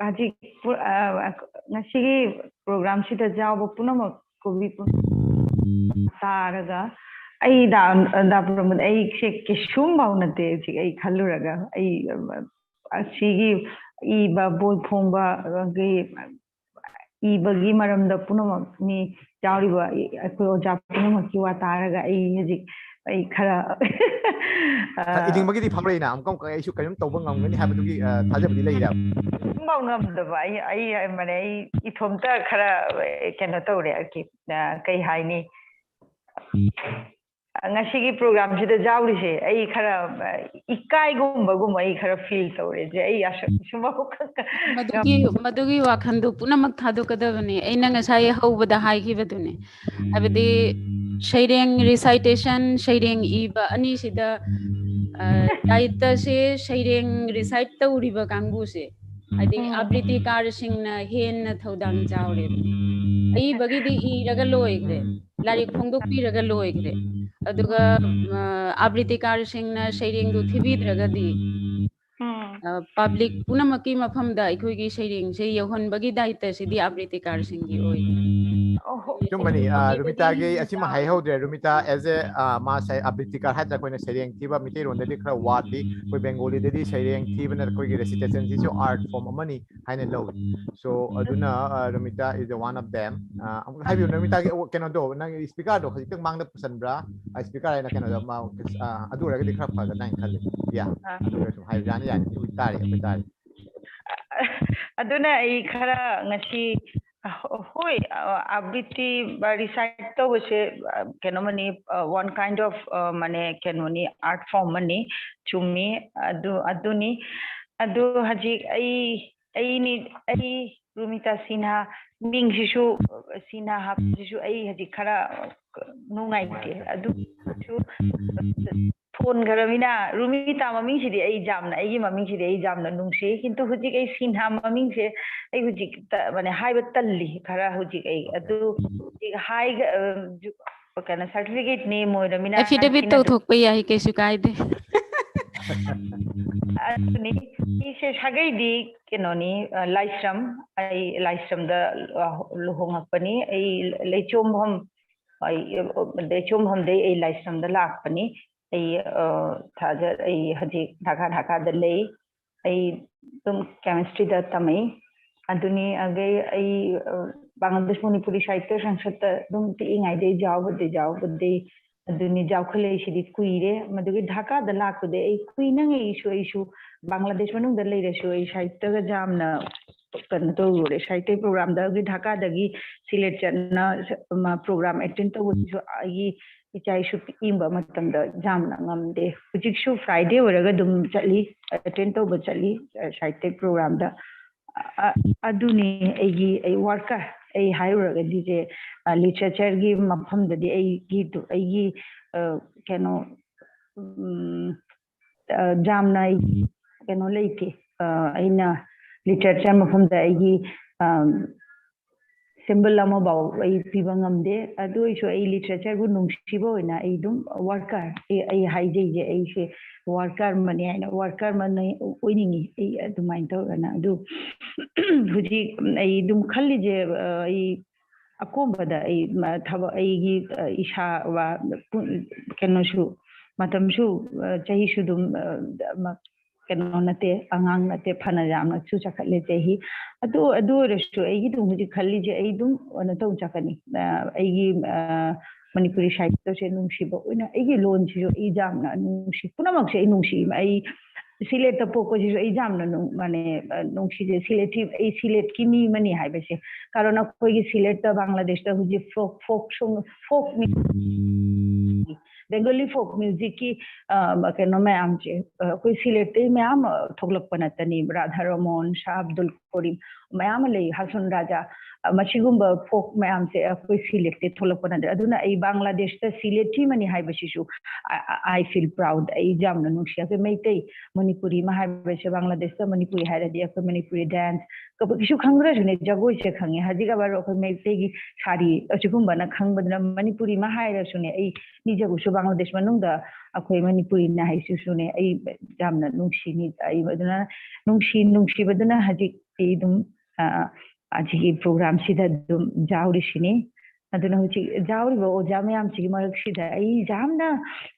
ꯍꯧꯖꯤꯛ ꯄꯨ-, ꯑ, ꯉꯁꯤꯒꯤ ꯄ꯭ꯔꯣꯒ꯭ꯔꯥꯝꯁꯤꯗ ꯌꯥꯎꯕ ꯄꯨꯝꯅꯃꯛ ꯀꯣꯕꯤ ꯄꯨꯝ-, ꯇꯥꯔꯒ ꯑꯩ ꯗꯥ, ꯗꯥ ꯄ꯭ꯔꯃꯣꯗ, ꯑꯩꯁꯦ ꯀꯩꯁꯨꯝ ꯐꯥꯎ ꯅꯠꯇꯦ ꯍꯧꯖꯤꯛ ꯑꯩ ꯈꯜꯂꯨꯔꯒ꯫ ꯑꯩ, ꯑ, ꯑꯁꯤꯒꯤ ꯏꯕ, ꯕꯣꯏ ꯐꯣꯡꯕ, ꯑꯗꯒꯤ ꯏꯕꯒꯤ ꯃꯔꯝꯗ ꯄꯨꯝꯅꯃꯛ ꯃꯤ ꯌꯥꯎꯔꯤꯕ ꯑꯩꯈꯣꯏ ꯑꯣꯖꯥ ꯄꯨꯝꯅꯃꯛꯀꯤ ꯋꯥ ꯇꯥꯔꯒ ꯑꯩ ꯍꯧꯖꯤꯛ ꯑꯩ ꯈꯔ, ꯑ, ꯏꯅꯤꯡꯕꯒꯤꯗꯤ ꯐꯥꯎꯔꯛꯏꯅ, ꯑꯃꯨꯛꯀ ꯑꯃꯨꯛꯀ ꯑꯩꯁꯨ ꯀꯔꯤꯝ ꯇꯧꯕ ꯉꯝꯒꯅꯤ ꯍꯥꯏꯕꯗꯨꯒꯤ, ꯑ, ꯊꯥꯖꯕꯗꯤ ꯂꯩꯔꯦ꯫ ꯉꯝꯕ ꯉꯝꯗꯕ ꯑꯩ, ꯑꯩ, ꯃꯥꯅꯦ, ꯑꯩ ꯏꯊꯣꯝꯇ ꯈꯔ, ꯑ, ꯀꯩꯅꯣ ꯇꯧꯔꯦ, ꯑ, ꯀꯩ ꯍꯥꯏꯅꯤ? ꯉꯁꯤꯒꯤ ꯄ꯭ꯔꯣꯒ꯭ꯔꯥꯝꯁꯤꯗ ꯌꯥꯎꯔꯤꯁꯦ ꯑꯩ ꯈꯔ, ꯑ, ꯏꯀꯥꯏꯒꯨꯝꯕꯒꯨꯝꯕ ꯑꯩ ꯈꯔ ꯐꯤꯜ ꯇꯧꯔꯦ꯫ ꯑꯩ ꯑꯁꯨꯝ, ꯁꯨꯝ ꯃꯗꯨꯒꯤ, ꯃꯗꯨꯒꯤ ꯋꯥꯈꯜꯗꯨ ꯄꯨꯝꯅꯃꯛ ꯊꯥꯗꯣꯛꯀꯗꯕꯅꯤ꯫ ꯑꯩꯅ ꯉꯁꯥꯏ ꯍꯧꯕꯗ ꯍꯥꯏꯈꯤꯕꯗꯨꯅꯤ꯫ ꯍꯥꯏꯕꯗꯤ ꯁꯩꯔꯦꯡ ꯔꯤꯁꯥꯏꯇꯦꯁꯟ, ꯁꯩꯔꯦꯡ ꯏꯕ ꯑꯅꯤꯁꯤꯗ, ꯑ, ꯗꯥꯏꯇꯁꯦ ꯁꯩꯔꯦꯡ ꯔꯤꯁꯥꯏꯠ ꯇꯧꯔꯤꯕ ꯀꯥꯡꯕꯨꯁꯦ, ꯍꯥꯏꯗꯤ ꯎꯝ꯫ ꯑꯥꯕ꯭ꯔꯤꯇꯤꯀꯥꯔꯁꯤꯡꯅ ꯍꯦꯟꯅ ꯊꯧꯗꯥꯡ ꯆꯥꯎꯔꯦꯕ꯫ ꯑꯏꯕꯒꯤꯗꯤ ꯏꯔꯒ ꯂꯣꯏꯈ꯭ꯔꯦ, ꯂꯥꯏꯔꯤꯛ ꯐꯣꯡꯗꯣꯛꯄꯤꯔꯒ ꯂꯣꯏꯈ꯭ꯔꯦ꯫ ꯑꯗꯨꯒ, ꯑ, ꯑꯥꯕ꯭ꯔꯤꯇꯤꯀꯥꯔꯁꯤꯡꯅ ꯁꯩꯔꯦꯡꯗꯨ ꯊꯤꯕꯤꯗ꯭ꯔꯒꯗꯤ, ꯎꯝ꯫ ꯑ, ꯄꯕ꯭ꯂꯤꯛ ꯄꯨꯝꯅꯃꯛꯀꯤ ꯃꯐꯝꯗ ꯑꯩꯈꯣꯏꯒꯤ ꯁꯩꯔꯦꯡꯁꯦ ꯌꯧꯍꯟꯕꯒꯤ ꯗꯥꯏꯇꯁꯤꯗꯤ ꯑꯥꯕ꯭ꯔꯤꯇꯤꯀꯥꯔꯁꯤꯡꯒꯤ ꯑꯣꯏ꯫ ꯑꯣꯍꯣ꯫ ꯑꯆꯨꯝꯕꯅꯤ, ꯑ, ꯔꯨꯃꯤꯇꯥꯒꯤ ꯑꯁꯤꯃ ꯍꯥꯏꯍꯧꯗ꯭ꯔꯦ꯫ ꯔꯨꯃꯤꯇꯥ as a, ꯑ, ꯃꯥ ꯁꯥꯏ-, ꯑꯥꯕ꯭ꯔꯤꯇꯤꯀꯥꯔ ꯍꯥꯏꯇꯥꯔꯦ, ꯑꯩꯈꯣꯏꯅ ꯁꯩꯔꯦꯡ ꯊꯤꯕ ꯃꯤꯇꯩꯔꯣꯟꯗꯗꯤ ꯈꯔ ꯋꯥꯠꯂꯤ꯫ ꯑꯩꯈꯣꯏ ꯕꯦꯡꯒꯣꯂꯤꯗꯗꯤ ꯁꯩꯔꯦꯡ ꯊꯤꯕꯅ ꯑꯩꯈꯣꯏꯒꯤ ꯔꯦꯁꯤꯇꯦꯁꯟꯁꯤꯁꯨ ꯑꯥꯔꯠ ꯐꯣꯔꯝ ꯑꯃꯅꯤ ꯍꯥꯏꯅ ꯂꯧꯏ꯫ So, ꯑꯗꯨꯅ, ꯑ, ꯔꯨꯃꯤꯇꯥ is one of them꯫ ꯑ, ꯑꯃꯨꯛ ꯍꯥꯏꯕꯤꯌꯨ, ꯔꯨꯃꯤꯇꯥꯒꯤ, ꯑꯣ, ꯀꯩꯅꯣꯗꯣ, ꯅꯪꯒꯤ ꯁ꯭ꯄꯤꯀꯔꯗꯣ ꯍꯧꯖꯤꯛꯇꯪ ꯃꯥꯡꯗ ꯄꯨꯁꯟꯕ꯭ꯔꯥ? ꯑ, ꯁ꯭ꯄꯤꯀꯔ ꯍꯥꯏꯅ ꯀꯩꯅꯣꯗꯣ, ꯃꯥ-, ꯑ, ꯑꯗꯨ ꯑꯣꯏꯔꯒꯗꯤ ꯈꯔ ꯐꯒꯗ꯭ꯔꯥ ꯍꯥꯏꯅ ꯈꯜꯂꯤ꯫ ꯌꯥ, ꯑꯥ꯫ ꯑꯗꯨꯒ ꯁꯨꯝ ꯍꯥꯏꯕ ꯌꯥꯅꯤ, ꯌꯥꯅꯤ, ꯑꯩꯈꯣꯏ ꯇꯥꯔꯤ, ꯑꯩꯈꯣꯏ ꯇꯥꯔꯤ꯫ ꯑꯗꯨꯅ ꯑꯩ ꯈꯔ ꯉꯁꯤ, ꯍꯣꯏ, ꯑ, ꯑꯥꯕ꯭ꯔꯤꯇꯤ, ꯑ, ꯔꯤꯁꯥꯏꯠ ꯇꯧꯕꯁꯦ, ꯑ, ꯀꯩꯅꯣꯃꯅꯤ, ꯑ, one kind of, ꯑ, ꯃꯅꯦ, ꯀꯩꯅꯣꯅꯤ, ꯑꯥꯔꯠ ꯐꯣꯔꯝ ꯑꯃꯅꯤ, ꯆꯨꯝꯃꯤ, ꯑꯗꯨ, ꯑꯗꯨꯅꯤ꯫ ꯑꯗꯨ ꯍꯧꯖꯤꯛ ꯑꯩ, ꯑꯩꯅꯤ, ꯑꯩ ꯔꯨꯃꯤꯇꯥ ꯁꯤꯟꯍꯥ, ꯃꯤꯡꯁꯤꯁꯨ, ꯁꯤꯟꯍꯥ ꯍꯥꯞꯄꯁꯤꯁꯨ ꯑꯩ ꯍꯧꯖꯤꯛ ꯈꯔ ꯅꯨꯡꯉꯥꯏꯇꯦ꯫ ꯑꯗꯨꯁꯨ ꯊꯣꯟꯈ꯭ꯔꯃꯤꯅ, ꯔꯨꯃꯤꯇꯥ ꯃꯃꯤꯡꯁꯤꯗꯤ ꯑꯩ ꯌꯥꯝꯅ, ꯑꯩꯒꯤ ꯃꯃꯤꯡꯁꯤꯗꯤ ꯑꯩ ꯌꯥꯝꯅ ꯅꯨꯡꯁꯤ꯫ ꯀꯤꯟꯇꯨ ꯍꯧꯖꯤꯛ ꯑꯩ ꯁꯤꯟꯍꯥ ꯃꯃꯤꯡꯁꯦ ꯑꯩ ꯍꯧꯖꯤꯛ ꯇ-, ꯃꯥꯅꯦ, ꯍꯥꯏꯕ ꯇꯜꯂꯤ ꯈꯔ ꯍꯧꯖꯤꯛ ꯑꯩ꯫ ꯑꯗꯨ ꯍꯧꯖꯤꯛ ꯍꯥꯏꯒ-, ꯑ, ꯖꯨ-, ꯀꯩꯅꯣ, ꯁꯥꯔꯇꯤꯐꯤꯀꯦꯠ ꯅꯦꯝ ꯑꯣꯏꯔꯃꯤꯅ ꯑꯦꯐꯤꯗꯦꯕꯤꯠ ꯁꯤꯅ ꯇꯧꯊꯣꯛꯄ ꯌꯥꯏ, ꯀꯩꯁꯨ ꯀꯥꯏꯗꯦ꯫ ꯑꯗꯨꯅꯤ, ꯑꯩꯁꯦ ꯁꯥꯒꯩꯗꯤ ꯀꯩꯅꯣꯅꯤ, ꯑ, ꯂꯥꯏꯁ꯭ꯔꯝ꯫ ꯑꯩ ꯂꯥꯏꯁ꯭ꯔꯝꯗ, ꯑ, ꯂꯨꯍꯣꯡꯉꯛꯄꯅꯤ꯫ ꯑꯩ ꯂꯩꯆꯣꯝꯐꯝ, ꯑꯩ, ꯑ, ꯂꯩꯆꯣꯝꯐꯝꯗꯩ ꯑꯩ ꯂꯥꯏꯁ꯭ꯔꯝꯗ ꯂꯥꯛꯄꯅꯤ꯫ ꯑꯩ, ꯑ, ꯊꯥꯖ-, ꯑꯩ ꯍꯧꯖꯤꯛ ꯙꯥꯀꯥ, ꯙꯥꯀꯥꯗ ꯂꯩ꯫ ꯑꯩ ꯑꯗꯨꯝ chemistryꯗ ꯇꯝꯃꯛꯏ꯫ ꯑꯗꯨꯅꯤ, ꯑꯗꯩ ꯑꯩ, ꯑ, ꯕꯪꯒ꯭ꯂꯥꯗꯦꯁ ꯃꯅꯤꯄꯨꯔꯤ ꯁꯥꯍꯤꯇ꯭ꯌ ꯁꯪꯁꯠꯇ ꯑꯗꯨꯝ ꯄꯤꯛꯏꯉꯩꯗꯩ ꯌꯥꯎꯕꯗꯤ ꯌꯥꯎꯕꯗꯤ ꯑꯗꯨꯅꯤ, ꯌꯥꯎꯈꯠꯂꯛꯏꯁꯤꯗꯤ ꯀꯨꯏꯔꯦ꯫ ꯃꯗꯨꯒꯤ ꯙꯥꯀꯥꯗ ꯂꯥꯛꯄꯗꯤ ꯑꯩ ꯀꯨꯏꯅꯉꯩꯁꯨ, ꯑꯩꯁꯨ ꯕꯪꯒ꯭ꯂꯥꯗꯦꯁ ꯃꯅꯨꯡꯗ ꯂꯩꯔꯁꯨ ꯑꯩ ꯁꯥꯍꯤꯇ꯭ꯌꯒ ꯌꯥꯝꯅ ꯀꯩꯅꯣ ꯇꯧꯔꯨꯔꯦ꯫ ꯁꯥꯍꯤꯇ꯭ꯌ programꯗꯒꯤ ꯙꯥꯀꯥꯗꯒꯤ ꯁꯤꯂꯦꯠ ꯆꯠꯅ ꯁ-, ꯃ-, program attend ꯇꯧꯕꯁꯤꯁꯨ ꯑꯩꯒꯤ ꯏꯆꯥ ꯏꯁꯨ ꯄꯤꯛꯏꯕ ꯃꯇꯝꯗ ꯌꯥꯝꯅ ꯉꯝꯗꯦ꯫ ꯍꯧꯖꯤꯛꯁꯨ Friday ꯑꯣꯏꯔꯒ ꯑꯗꯨꯝ ꯆꯠꯂꯤ, attend ꯇꯧꯕ ꯆꯠꯂꯤ, ꯑ, ꯁꯥꯍꯤꯇ꯭ꯌ programꯗ꯫ ꯑ-, ꯑꯗꯨꯅꯤ ꯑꯩꯒꯤ, ꯑꯩ worker, ꯑꯩ ꯍꯥꯏꯔꯨꯔꯒꯗꯤ ꯁꯦ, ꯑ, literatureꯒꯤ ꯃꯐꯝꯗꯗꯤ ꯑꯩꯒꯤ, ꯑꯩꯒꯤ, ꯑ, ꯀꯩꯅꯣ, ꯎꯝ, ꯑ, ꯌꯥꯝꯅ ꯑꯩ ꯀꯩꯅꯣ ꯂꯩꯇꯦ꯫ ꯑ, ꯑꯩꯅ literature ꯃꯐꯝꯗ ꯑꯩꯒꯤ, ꯑ, symbol ꯑꯃꯐꯥꯎ ꯑꯩ ꯄꯤꯕ ꯉꯝꯗꯦ꯫ ꯑꯗꯨ ꯑꯣꯏꯔꯁꯨ ꯑꯩ literatureꯕꯨ ꯅꯨꯡꯁꯤꯕ ꯑꯣꯏꯅ ꯑꯩ ꯑꯗꯨꯝ worker, ꯑꯩ, ꯑꯩ ꯍꯥꯏꯖꯩꯁꯦ, ꯑꯩꯁꯦ worker ꯑꯃꯅꯤ ꯍꯥꯏꯅ, worker ꯑꯃꯅ ꯑꯣꯏꯅꯤꯡꯉꯤ ꯑꯩ ꯑꯗꯨꯃꯥꯏꯅ ꯇꯧꯗꯅ꯫ ꯑꯗꯨ ꯍꯧꯖꯤꯛ ꯑꯩ ꯑꯗꯨꯝ ꯈꯜꯂꯤꯁꯦ, ꯑ, ꯑꯩ ꯑꯀꯣꯟꯕꯗ ꯑꯩ ꯃ-, ꯊꯕꯛ ꯑꯩꯒꯤ, ꯑ, ꯏꯁꯥ ꯋꯥ-, ꯄꯨ-, ꯀꯩꯅꯣꯁꯨ, ꯃꯇꯝꯁꯨ, ꯑ, ꯆꯍꯤꯁꯨ ꯑꯗꯨꯝ, ꯑ, ꯃ-, ꯀꯩꯅꯣ ꯅꯠꯇꯦ, ꯑꯉꯥꯡ ꯅꯠꯇꯦ, ꯐꯅ ꯌꯥꯝꯅꯁꯨ ꯆꯥꯎꯈꯠꯂꯦ ꯆꯍꯤ꯫ ꯑꯗꯨ, ꯑꯗꯨ ꯑꯣꯏꯔꯁꯨ ꯑꯩꯒꯤ ꯑꯗꯨꯝ ꯍꯧꯖꯤꯛ ꯈꯜꯂꯤꯁꯦ ꯑꯩ ꯑꯗꯨꯝ ꯀꯩꯅꯣ ꯇꯧ ꯆꯠꯀꯅꯤ꯫ ꯑ, ꯑꯩꯒꯤ, ꯑ, ꯃꯅꯤꯄꯨꯔꯤ ꯁꯥꯍꯤꯇ꯭ꯌꯁꯦ ꯅꯨꯡꯁꯤꯕ ꯑꯣꯏꯅ ꯑꯩꯒꯤ ꯂꯣꯟꯁꯤꯁꯨ ꯑꯩ ꯌꯥꯝꯅ ꯅꯨꯡꯁꯤ, ꯄꯨꯝꯅꯃꯛꯁꯦ ꯑꯩ ꯅꯨꯡꯁꯤ꯫ ꯑꯩ ꯁꯤꯂꯦꯠꯇ ꯄꯣꯛꯄꯁꯤꯁꯨ ꯑꯩ ꯌꯥꯝꯅ ꯅꯨꯡ-, ꯃꯥꯅꯦ, ꯑ, ꯅꯨꯡꯁꯤꯖꯩ꯫ ꯁꯤꯂꯦꯠꯁꯤ ꯑꯩ ꯁꯤꯂꯦꯠꯀꯤ ꯃꯤ ꯑꯃꯅꯤ ꯍꯥꯏꯕꯁꯦ, ꯀꯥꯔꯟ ꯑꯩꯈꯣꯏꯒꯤ ꯁꯤꯂꯦꯠꯇ ꯕꯪꯒ꯭ꯂꯥꯗꯦꯁꯇ ꯍꯧꯖꯤꯛ folk, folk song, folk music, Bengali folk musicꯀꯤ, ꯑ, ꯀꯩꯅꯣ ꯃꯌꯥꯝꯁꯦ, ꯑ, ꯑꯩꯈꯣꯏ ꯁꯤꯂꯦꯠꯇꯩ ꯃꯌꯥꯝ, ꯑ, ꯊꯣꯛꯂꯛꯄ ꯅꯠꯇꯅꯤ꯫ ꯔꯥꯙꯥ ꯔꯃꯣꯟ, ꯁꯥꯍ ꯑꯕꯗꯨꯜ ꯀꯣꯔꯤꯝ ꯃꯌꯥꯝ ꯑꯃ ꯂꯩ, ꯍꯥꯁꯟ ꯔꯥꯖꯥ, ꯑ, ꯃꯁꯤꯒꯨꯝꯕ ꯐꯣꯛ ꯃꯌꯥꯝꯁꯦ ꯑꯩꯈꯣꯏ ꯁꯤꯂꯦꯠꯇꯤ ꯊꯣꯛꯂꯛꯄ ꯅꯠꯇ꯭ꯔꯦ꯫ ꯑꯗꯨꯅ ꯑꯩ ꯕꯪꯒ꯭ꯂꯥꯗꯦꯁꯇ ꯁꯤꯂꯦꯠꯇꯤ ꯃꯅꯤ ꯍꯥꯏꯕꯁꯤꯁꯨ I feel proud꯫ ꯑꯩ ꯌꯥꯝꯅ ꯅꯨꯡꯁꯤ꯫ ꯑꯩꯈꯣꯏ ꯃꯩꯇꯩ ꯃꯅꯤꯄꯨꯔꯤ ꯑꯃ ꯍꯥꯏꯕꯁꯦ, ꯕꯪꯒ꯭ꯂꯥꯗꯦꯁꯇ ꯃꯅꯤꯄꯨꯔꯤ ꯍꯥꯏꯔꯗꯤ ꯑꯩꯈꯣꯏ ꯃꯅꯤꯄꯨꯔꯤ ꯗꯥꯟꯁ ꯀꯩꯁꯨ ꯈꯪꯗ꯭ꯔꯁꯨꯅꯦ, ꯖꯒꯣꯏꯁꯦ ꯈꯪꯉꯦ꯫ ꯍꯧꯖꯤꯛ ꯑꯋꯥꯔ ꯑꯩꯈꯣꯏ ꯃꯩꯇꯩꯒꯤ ꯁꯥꯔꯤ ꯑꯁꯤꯒꯨꯝꯕꯅ ꯈꯪꯕꯗꯨꯅ ꯃꯅꯤꯄꯨꯔꯤ ꯑꯃ ꯍꯥꯏꯔꯁꯨꯅꯦ, ꯑꯩ ꯅꯤꯖꯕꯁꯨ ꯕꯪꯒ꯭ꯂꯥꯗꯦꯁ ꯃꯅꯨꯡꯗ ꯑꯩꯈꯣꯏ ꯃꯅꯤꯄꯨꯔꯤꯅ ꯍꯥꯏꯁꯤꯁꯨꯅꯦ, ꯑꯩ ꯌꯥꯝꯅ ꯅꯨꯡꯁꯤꯅꯤ꯫ ꯑꯩ ꯑꯗꯨꯅ ꯅꯨꯡꯁꯤ ꯅꯨꯡꯁꯤꯕꯗꯨꯅ ꯍꯧꯖꯤꯛ ꯑꯩ ꯑꯗꯨꯝ, ꯑ, ꯑꯁꯤꯒꯤ ꯄ꯭ꯔꯣꯒ꯭ꯔꯥꯝꯁꯤꯗ ꯑꯗꯨꯝ ꯌꯥꯎꯔꯤꯁꯤꯅꯤ꯫ ꯑꯗꯨꯅ ꯍꯧꯖꯤꯛ ꯌꯥꯎꯔꯤꯕ ꯑꯣꯖꯥ ꯃꯌꯥꯝꯁꯤꯒꯤ ꯃꯔꯛꯁꯤꯗ ꯑꯩ ꯌꯥꯝꯅ,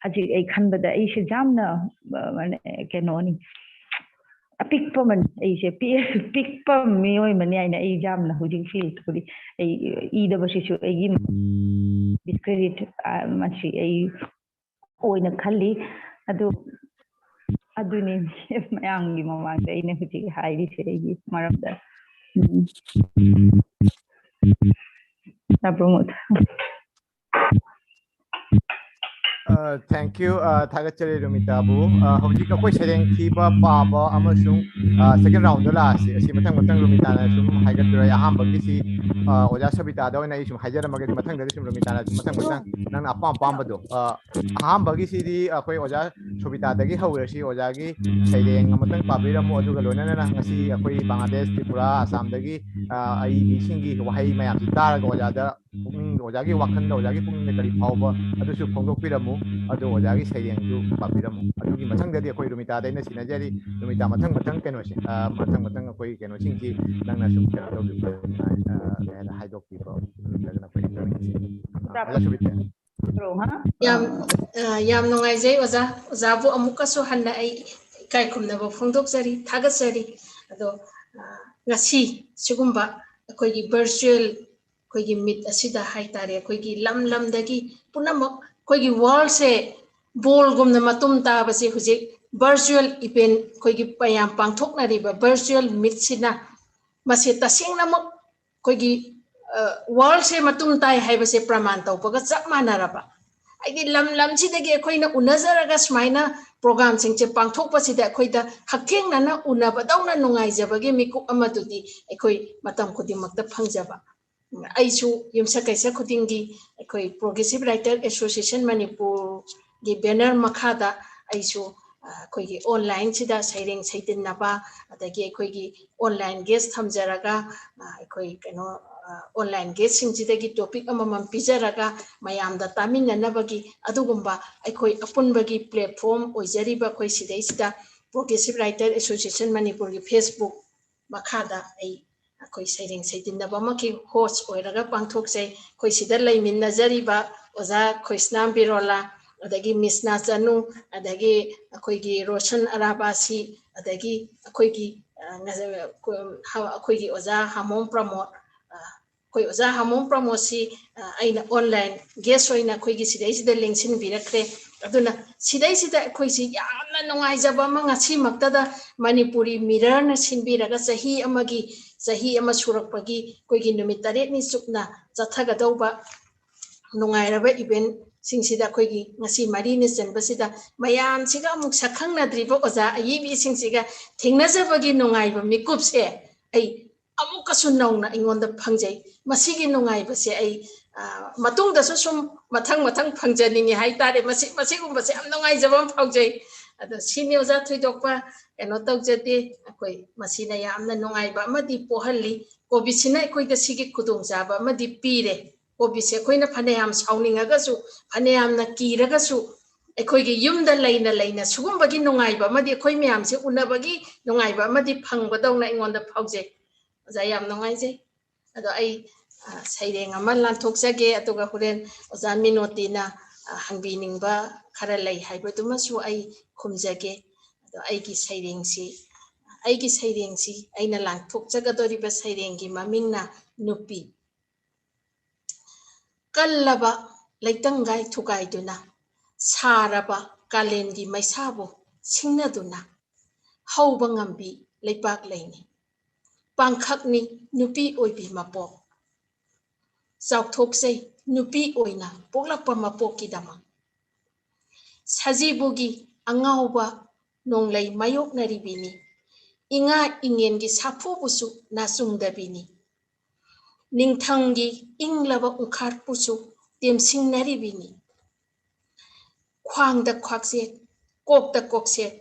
ꯍꯧꯖꯤꯛ ꯑꯩ ꯈꯟꯕꯗ ꯑꯩꯁꯦ ꯌꯥꯝꯅ, ꯑ, ꯀꯩꯅꯣꯅꯤ, ꯑꯄꯤꯛꯄ ꯑꯃꯅꯤ꯫ ꯑꯩꯁꯦ ꯄꯤ-, ꯄꯤꯛꯄ ꯃꯤꯑꯣꯏ ꯑꯃꯅꯤ ꯍꯥꯏꯅ ꯑꯩ ꯌꯥꯝꯅ ꯍꯧꯖꯤꯛ ꯐꯤꯜ ꯇꯧꯔꯤ꯫ ꯑꯩ ꯏꯗꯕꯁꯤꯁꯨ ꯑꯩꯒꯤ ꯗꯤꯁꯀ꯭ꯔꯦꯗꯤꯠ, ꯑ, ꯃꯁꯤ ꯑꯩ ꯑꯣꯏꯅ ꯈꯜꯂꯤ꯫ ꯑꯗꯨ, ꯑꯗꯨꯅꯤ ꯃꯌꯥꯝꯒꯤ ꯃꯃꯥꯡꯗ ꯑꯩꯅ ꯍꯧꯖꯤꯛ ꯍꯥꯏꯔꯤꯁꯦ ꯑꯩꯒꯤ ꯃꯔꯝꯗ꯫ ꯎꯝ꯫ ꯇꯥꯕ꯭ꯔꯣ, ꯃꯣꯠ? Thank you. ꯊꯥꯒꯠꯆꯔꯤ ꯔꯣꯃꯤꯇꯥꯕꯨ꯫ ꯑ, ꯍꯧꯖꯤꯛ ꯑꯩꯈꯣꯏ ꯁꯩꯔꯦꯡ ꯊꯤꯕ, ꯄꯥꯕ ꯑꯃꯁꯨꯡ ꯁꯦꯀꯦꯟ ꯔꯥꯎꯟꯗ ꯂꯥꯛꯑꯁꯤ꯫ ꯑꯁꯤ ꯃꯊꯪ ꯃꯊꯪ ꯔꯣꯃꯤꯇꯥꯅ ꯁꯨꯝ ꯍꯥꯏꯒꯠꯄꯤꯔꯣ꯫ ꯑꯍꯥꯟꯕꯒꯤꯁꯤ, ꯑ, ꯑꯣꯖꯥ ꯁꯣꯕꯤꯇꯥꯗ ꯑꯣꯏꯅ ꯑꯩ ꯁꯨꯝ ꯍꯥꯏꯖꯔꯝꯃꯒꯦ, ꯃꯊꯪꯗꯗꯤ ꯁꯨꯝ ꯔꯣꯃꯤꯇꯥꯅ ꯁꯨꯝ ꯃꯊꯪ ꯃꯊꯪ ꯅꯪꯅ ꯑꯄꯥꯝ ꯑꯄꯥꯝꯕꯗꯣ꯫ ꯑ, ꯑꯍꯥꯟꯕꯒꯤꯁꯤꯗꯤ ꯑꯩꯈꯣꯏ ꯑꯣꯖꯥ ꯁꯣꯕꯤꯇꯥꯗꯒꯤ ꯍꯧꯔꯁꯤ꯫ ꯑꯣꯖꯥꯒꯤ ꯁꯩꯔꯦꯡ ꯑꯃꯇꯪ ꯄꯥꯕꯤꯔꯝꯃꯨ, ꯑꯗꯨꯒ ꯂꯣꯏꯅꯅ ꯉꯁꯤ ꯑꯩꯈꯣꯏ ꯕꯪꯒ꯭ꯂꯥꯗꯦꯁ, ꯇ꯭ꯔꯤꯄꯨꯔꯥ, ꯑꯁꯥꯝꯗꯒꯤ, ꯑ, ꯑꯏꯕꯤꯁꯤꯡꯒꯤ ꯋꯥꯍꯩ ꯃꯌꯥꯝꯁꯤ ꯇꯥꯔꯒ ꯑꯣꯖꯥꯗ ꯄꯨꯛꯅꯤꯡ, ꯑꯣꯖꯥꯒꯤ ꯋꯥꯈꯜꯗ, ꯑꯣꯖꯥꯒꯤ ꯄꯨꯛꯅꯤꯡꯗ ꯀꯔꯤ ꯐꯥꯎꯕ, ꯑꯗꯨꯁꯨ ꯐꯣꯡꯗꯣꯛꯄꯤꯔꯝꯃꯨ꯫ ꯑꯗꯨ ꯑꯣꯖꯥꯒꯤ ꯁꯩꯔꯦꯡꯁꯨ ꯄꯥꯕꯤꯔꯝꯃꯨ꯫ ꯑꯗꯨꯒꯤ ꯃꯊꯪꯗꯗꯤ ꯑꯩꯈꯣꯏ ꯔꯣꯃꯤꯇꯥꯗ ꯑꯩꯅ ꯁꯤꯟꯅꯖꯔꯤ꯫ ꯔꯣꯃꯤꯇꯥ, ꯃꯊꯪ ꯃꯊꯪ ꯀꯩꯅꯣꯁꯦ, ꯑ, ꯃꯊꯪ ꯃꯊꯪ ꯑꯩꯈꯣꯏ ꯀꯩꯅꯣꯁꯤꯡꯁꯤ ꯅꯪꯅ ꯁꯨꯝ ꯀꯩꯅꯣ ꯇꯧꯕꯤꯕ, ꯑ, ꯀꯩ ꯍꯥꯏꯅ ꯍꯥꯏꯗꯣꯛꯄꯤꯕ, ꯅꯠꯇ꯭ꯔꯒꯅ ꯑꯩꯈꯣꯏ ꯇꯧꯅꯤꯡꯉꯤꯁꯦ꯫ ꯑ, ꯑꯣꯖꯥ ꯁꯨꯕꯤꯇꯥ꯫ ꯇꯥꯕ꯭ꯔꯣ, ꯍꯥ? ꯌꯥꯝ, ꯑ, ꯌꯥꯝ ꯅꯨꯡꯉꯥꯏꯖꯩ ꯑꯣꯖꯥ꯫ ꯑꯣꯖꯥꯕꯨ ꯑꯃꯨꯛꯀꯁꯨ ꯍꯟꯅ ꯑꯩ ꯏꯀꯥꯏ ꯈꯨꯝꯅꯕ ꯐꯣꯡꯗꯣꯛꯆꯔꯤ, ꯊꯥꯒꯠꯆꯔꯤ꯫ ꯑꯗꯣ, ꯑ, ꯉꯁꯤ ꯁꯤꯒꯨꯝꯕ ꯑꯩꯈꯣꯏꯒꯤ ꯚꯔꯆꯨꯋꯦꯜ ꯑꯩꯈꯣꯏꯒꯤ ꯃꯤꯠ ꯑꯁꯤꯗ ꯍꯥꯏꯇꯥꯔꯦ, ꯑꯩꯈꯣꯏꯒꯤ ꯂꯝ ꯂꯝꯗꯒꯤ ꯄꯨꯝꯅꯃꯛ ꯑꯩꯈꯣꯏꯒꯤ ꯋꯥꯔꯜꯁꯦ ꯕꯣꯜꯒꯨꯝꯅ ꯃꯇꯨꯝ ꯇꯥꯕꯁꯦ ꯍꯧꯖꯤꯛ ꯚꯔꯆꯨꯋꯦꯜ ꯏꯚꯦꯟ ꯑꯩꯈꯣꯏꯒꯤ ꯃꯌꯥꯝ ꯄꯥꯡꯊꯣꯛꯅꯔꯤꯕ ꯚꯔꯆꯨꯋꯦꯜ ꯃꯤꯠꯁꯤꯅ ꯃꯁꯤ ꯇꯁꯦꯡꯅꯃꯛ ꯑꯩꯈꯣꯏꯒꯤ, ꯑ, ꯋꯥꯔꯜꯁꯦ ꯃꯇꯨꯝ ꯇꯥꯏ ꯍꯥꯏꯕꯁꯦ ꯄ꯭ꯔꯃꯥꯟ ꯇꯧꯕꯒ ꯆꯞ ꯃꯥꯟꯅꯔꯕ ꯍꯥꯏꯗꯤ ꯂꯝ ꯂꯝꯁꯤꯗꯒꯤ ꯑꯩꯈꯣꯏꯅ ꯎꯅꯖꯔꯒ ꯁꯨꯃꯥꯏꯅ ꯄ꯭ꯔꯣꯒ꯭ꯔꯥꯝꯁꯤꯡꯁꯦ ꯄꯥꯡꯊꯣꯛꯄꯁꯤꯗ ꯑꯩꯈꯣꯏꯗ ꯍꯛꯊꯦꯡꯅꯅ ꯎꯅꯕꯗꯧꯅ ꯅꯨꯡꯉꯥꯏꯖꯕꯒꯤ ꯃꯤꯀꯨꯞ ꯑꯃꯗꯨꯗꯤ ꯑꯩꯈꯣꯏ ꯃꯇꯝ ꯈꯨꯗꯤꯡꯃꯛꯇ ꯐꯪꯖꯕ꯫ ꯑꯩꯁꯨ ꯌꯨꯝꯁꯀꯩꯁ ꯈꯨꯗꯤꯡꯒꯤ ꯑꯩꯈꯣꯏ Progressive Writer Association ꯃꯅꯤꯄꯨꯔꯒꯤ ꯕꯦꯅꯔ ꯃꯈꯥꯗ ꯑꯩꯁꯨ ꯑꯩꯈꯣꯏꯒꯤ ꯑꯣꯟꯂꯥꯏꯟꯁꯤꯗ ꯁꯩꯔꯦꯡ ꯁꯩꯗꯤꯟꯅꯕ, ꯑꯗꯒꯤ ꯑꯩꯈꯣꯏꯒꯤ ꯑꯣꯟꯂꯥꯏꯟ ꯒꯦꯁ ꯊꯝꯖꯔꯒ ꯑꯩꯈꯣꯏ ꯀꯩꯅꯣ ꯑꯣꯟꯂꯥꯏꯟ ꯒꯦꯁꯁꯤꯡꯁꯤꯗꯒꯤ ꯇꯣꯄꯤꯛ ꯑꯃꯃꯝ ꯄꯤꯖꯔꯒ ꯃꯌꯥꯝꯗ ꯇꯥꯃꯤꯟꯅꯅꯕꯒꯤ ꯑꯗꯨꯒꯨꯝꯕ ꯑꯩꯈꯣꯏ ꯑꯄꯨꯟꯕꯒꯤ ꯄ꯭ꯂꯦꯠꯐꯣꯝ ꯑꯣꯏꯖꯔꯤꯕ ꯑꯩꯈꯣꯏ ꯁꯤꯗꯩꯁꯤꯗ Progressive Writer Association ꯃꯅꯤꯄꯨꯔꯒꯤ Facebook ꯃꯈꯥꯗ ꯑꯩ ꯑꯩꯈꯣꯏ ꯁꯩꯔꯦꯡ ꯁꯩꯗꯤꯟꯅꯕ ꯑꯃꯒꯤ ꯍꯣꯁ ꯑꯣꯏꯔꯒ ꯄꯥꯡꯊꯣꯛꯆꯩ꯫ ꯑꯩꯈꯣꯏ ꯁꯤꯗ ꯂꯩꯃꯤꯟꯅꯖꯔꯤꯕ ꯑꯣꯖꯥ ꯈꯣꯏꯁꯅꯥꯝ ꯕꯤꯔꯣꯂꯥ, ꯑꯗꯒꯤ ꯃꯤꯁꯅꯥ ꯆꯅꯨ, ꯑꯗꯒꯤ ꯑꯩꯈꯣꯏꯒꯤ ꯔꯣꯁꯟ ꯑꯔꯥꯕꯥꯁꯤ, ꯑꯗꯒꯤ ꯑꯩꯈꯣꯏꯒꯤ ꯑꯩꯈꯣꯏꯒꯤ ꯑꯣꯖꯥ ꯍꯥꯃꯣꯝ ꯄ꯭ꯔꯃꯣꯗ, ꯑꯩꯈꯣꯏ ꯑꯣꯖꯥ ꯍꯥꯃꯣꯝ ꯄ꯭ꯔꯃꯣꯗꯁꯤ ꯑꯩꯅ ꯑꯣꯟꯂꯥꯏꯟ ꯒꯦꯁ ꯑꯣꯏꯅ ꯑꯩꯈꯣꯏꯒꯤ ꯁꯤꯗꯩꯁꯤꯗ ꯂꯦꯡꯁꯤꯟꯕꯤꯔꯛꯈ꯭ꯔꯦ꯫ ꯑꯗꯨꯅ ꯁꯤꯗꯩꯁꯤꯗ ꯑꯩꯈꯣꯏꯁꯤ ꯌꯥꯝꯅ ꯅꯨꯡꯉꯥꯏꯖꯕ ꯑꯃ, ꯉꯁꯤꯃꯛꯇꯗ ꯃꯅꯤꯄꯨꯔꯤ ꯃꯤꯔꯔꯅ ꯁꯤꯟꯕꯤꯔꯒ ꯆꯍꯤ ꯑꯃꯒꯤ, ꯆꯍꯤ ꯑꯃ ꯁꯨꯔꯛꯄꯒꯤ ꯑꯩꯈꯣꯏꯒꯤ ꯅꯨꯃꯤꯠ ꯇꯔꯦꯠꯅꯤ ꯆꯨꯞꯅ ꯆꯠꯊꯒꯗꯧꯕ ꯅꯨꯡꯉꯥꯏꯔꯕ ꯏꯚꯦꯟꯁꯤꯡꯁꯤꯗ ꯑꯩꯈꯣꯏꯒꯤ ꯉꯁꯤ ꯃꯔꯤꯅꯤ ꯆꯟꯕꯁꯤꯗ ꯃꯌꯥꯝꯁꯤꯒ ꯑꯃꯨꯛ ꯁꯛꯈꯪꯅꯗ꯭ꯔꯤꯕ ꯑꯣꯖꯥ ꯑꯏꯕꯤꯁꯤꯡꯁꯤꯒ ꯊꯦꯡꯅꯖꯕꯒꯤ ꯅꯨꯡꯉꯥꯏꯕ ꯃꯤꯀꯨꯞꯁꯦ ꯑꯩ ꯑꯃꯨꯛꯀꯁꯨ ꯅꯧꯅ ꯑꯩꯉꯣꯟꯗ ꯐꯪꯖꯩ꯫ ꯃꯁꯤꯒꯤ ꯅꯨꯡꯉꯥꯏꯕꯁꯦ ꯑꯩ ꯃꯇꯨꯡꯗꯁꯨ ꯁꯨꯝ ꯃꯊꯪ ꯃꯊꯪ ꯐꯪꯖꯅꯤꯡꯉꯤ ꯍꯥꯏꯇꯥꯔꯦ꯫ ꯃꯁꯤ, ꯃꯁꯤꯒꯨꯝꯕꯁꯦ ꯌꯥꯝ ꯅꯨꯡꯉꯥꯏꯖꯕ ꯑꯃ ꯐꯥꯎꯖꯩ꯫ ꯑꯗꯣ ꯁꯤꯅꯤ ꯑꯣꯖꯥ, ꯊꯣꯏꯗꯣꯛꯄ ꯀꯩꯅꯣ ꯇꯧꯖꯗꯦ꯫ ꯑꯩꯈꯣꯏ ꯃꯁꯤꯅ ꯌꯥꯝꯅ ꯅꯨꯡꯉꯥꯏꯕ ꯑꯃꯗꯤ ꯄꯣꯛꯍꯜꯂꯤ꯫ ꯀꯣꯚꯤꯗꯁꯤꯅ ꯑꯩꯈꯣꯏꯗ ꯁꯤꯒꯤ ꯈꯨꯗꯣꯡꯆꯥꯕ ꯑꯃꯗꯤ ꯄꯤꯔꯦ꯫ ꯀꯣꯚꯤꯗꯁꯦ ꯑꯩꯈꯣꯏꯅ ꯐꯅꯌꯥꯝ ꯁꯥꯎꯅꯤꯡꯉꯒꯁꯨ, ꯐꯅꯌꯥꯝꯅ ꯀꯤꯔꯒꯁꯨ, ꯑꯩꯈꯣꯏꯒꯤ ꯌꯨꯝꯗ ꯂꯩꯅ ꯂꯩꯅ ꯁꯤꯒꯨꯝꯕꯒꯤ ꯅꯨꯡꯉꯥꯏꯕ ꯑꯃꯗꯤ ꯑꯩꯈꯣꯏ ꯃꯌꯥꯝꯁꯦ ꯎꯅꯕꯒꯤ ꯅꯨꯡꯉꯥꯏꯕ ꯑꯃꯗꯤ ꯐꯪꯕꯗꯧꯅ ꯑꯩꯉꯣꯟꯗ ꯐꯥꯎꯖꯩ꯫ ꯑꯣꯖꯥ, ꯌꯥꯝ ꯅꯨꯡꯉꯥꯏꯖꯩ꯫ ꯑꯗꯣ ꯑꯩ ꯁꯩꯔꯦꯡ ꯑꯃ ꯂꯥꯟꯊꯣꯛꯆꯒꯦ, ꯑꯗꯨꯒ ꯍꯣꯔꯦꯟ ꯑꯣꯖꯥ ꯃꯤꯅꯣꯇꯤꯅ ꯍꯪꯕꯤꯅꯤꯡꯕ ꯈꯔ ꯂꯩ ꯍꯥꯏꯕꯗꯨꯃꯁꯨ ꯑꯩ ꯈꯨꯝꯖꯒꯦ꯫ ꯑꯗꯣ ꯑꯩꯒꯤ ꯁꯩꯔꯦꯡꯁꯤ, ꯑꯩꯒꯤ ꯁꯩꯔꯦꯡꯁꯤ, ꯑꯩꯅ ꯂꯥꯟꯊꯣꯛꯆꯒꯗꯧꯔꯤꯕ ꯁꯩꯔꯦꯡꯒꯤ ꯃꯃꯤꯡꯅ ꯅꯨꯄꯤ꯫ ꯀꯜꯂꯕ ꯂꯩꯇꯪꯒꯥꯏ ꯊꯨꯒꯥꯏꯗꯨꯅ, ꯁꯥꯔꯕ ꯀꯥꯂꯦꯟꯒꯤ ꯃꯩꯁꯥꯕꯨ ꯁꯤꯡꯅꯗꯨꯅ, ꯍꯧꯕ ꯉꯝꯕꯤ ꯂꯩꯄꯥꯛ ꯂꯩꯅꯤ꯫ ꯄꯥꯡꯈꯛꯅꯤ ꯅꯨꯄꯤ ꯑꯣꯏꯕꯤ ꯃꯄꯣꯛ꯫ ꯆꯥꯎꯊꯣꯛꯆꯩ ꯅꯨꯄꯤ ꯑꯣꯏꯅ ꯄꯣꯛꯂꯛꯄ ꯃꯄꯣꯛꯀꯤꯗꯃꯛ꯫ ꯁꯖꯤꯕꯨꯒꯤ ꯑꯉꯥꯎꯕ ꯅꯣꯡꯂꯩ ꯃꯥꯌꯣꯛꯅꯔꯤꯕꯤꯅꯤ꯫ ꯏꯉꯥ ꯏꯉꯦꯟꯒꯤ ꯁꯥꯐꯨꯕꯨꯁꯨ ꯅꯥꯆꯨꯡꯗꯕꯤꯅꯤ꯫ ꯅꯤꯡꯊꯝꯒꯤ ꯏꯪꯂꯕ ꯎꯪꯈꯥꯠꯄꯨꯁꯨ ꯇꯦꯝꯁꯤꯡꯅꯔꯤꯕꯤꯅꯤ꯫ ꯈ꯭ꯋꯥꯡꯗ ꯈ꯭ꯋꯥꯛꯆꯦꯠ, ꯀꯣꯛꯇ ꯀꯣꯛꯆꯦꯠ,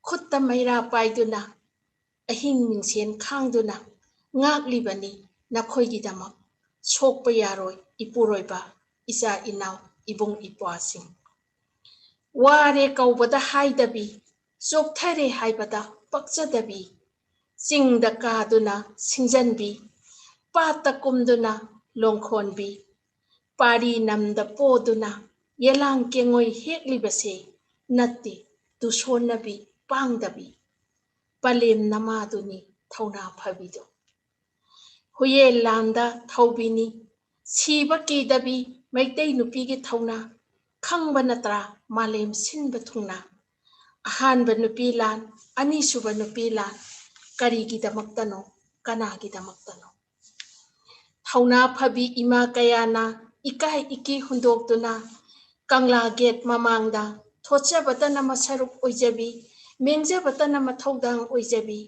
ꯈꯨꯠꯇ ꯃꯩꯔꯥ ꯄꯥꯏꯗꯨꯅ, ꯑꯍꯤꯡ ꯃꯤꯡꯁꯦꯟ ꯈꯥꯡꯗꯨꯅ ꯉꯥꯛꯂꯤꯕꯅꯤ ꯅꯈꯣꯏꯒꯤꯗꯃꯛ꯫ ꯁꯣꯛꯄ ꯌꯥꯔꯣꯏ ꯏꯄꯨꯔꯣꯏꯕ, ꯏꯆꯥ ꯏꯅꯥꯎ, ꯏꯕꯨꯡ ꯏꯄ꯭ꯋꯥꯁꯤꯡ꯫ ꯋꯥꯔꯦ ꯀꯧꯕꯗ ꯍꯥꯏꯗꯕꯤ, ꯆꯣꯛꯊꯔꯦ ꯍꯥꯏꯕꯗ ꯄꯛꯆꯗꯕꯤ, ꯆꯤꯡꯗ ꯀꯥꯗꯨꯅ ꯁꯤꯡꯖꯟꯕꯤ, ꯄꯥꯠꯇ ꯀꯨꯝꯗꯨꯅ ꯂꯣꯡꯈꯣꯟꯕꯤ, ꯄꯥꯔꯤ ꯅꯝꯗ ꯄꯣꯗꯨꯅ ꯌꯦꯂꯥꯡ ꯀꯦꯡꯉꯣꯏ ꯍꯦꯛꯂꯤꯕꯁꯦ ꯅꯠꯇꯦ ꯇꯨꯁꯣꯟꯅꯕꯤ ꯄꯥꯡꯗꯕꯤ, ꯄꯂꯦꯝ ꯅꯃꯥꯗꯨꯅꯤ ꯊꯧꯅꯥ ꯐꯕꯤꯗꯣ꯫ ꯍꯨꯌꯦꯟ ꯂꯥꯟꯗ ꯊꯧꯕꯤꯅꯤ ꯁꯤꯕ ꯀꯤꯗꯕꯤ ꯃꯩꯇꯩ ꯅꯨꯄꯤꯒꯤ ꯊꯧꯅꯥ ꯈꯪꯕ ꯅꯠꯇ꯭ꯔꯥ ꯃꯥꯂꯦꯝ ꯁꯤꯟꯕ ꯊꯨꯡꯅ? ꯑꯍꯥꯟꯕ ꯅꯨꯄꯤ ꯂꯥꯟ, ꯑꯅꯤꯁꯨꯕ ꯅꯨꯄꯤ ꯂꯥꯟ ꯀꯔꯤꯒꯤꯗꯃꯛꯇꯅꯣ, ꯀꯅꯥꯒꯤꯗꯃꯛꯇꯅꯣ? ꯊꯧꯅꯥ ꯐꯕꯤ ꯏꯃꯥ ꯀꯌꯥꯅ ꯏꯀꯥꯏ ꯏꯀꯤ ꯍꯨꯟꯗꯣꯛꯇꯨꯅ ꯀꯪꯂꯥ ꯒꯦꯠ ꯃꯃꯥꯡꯗ ꯊꯣꯠꯆꯕꯇꯅ ꯃꯁꯔꯨꯛ ꯑꯣꯏꯖꯕꯤ, ꯃꯦꯡꯖꯕꯇꯅ ꯃꯊꯧꯗꯥꯡ ꯑꯣꯏꯖꯕꯤ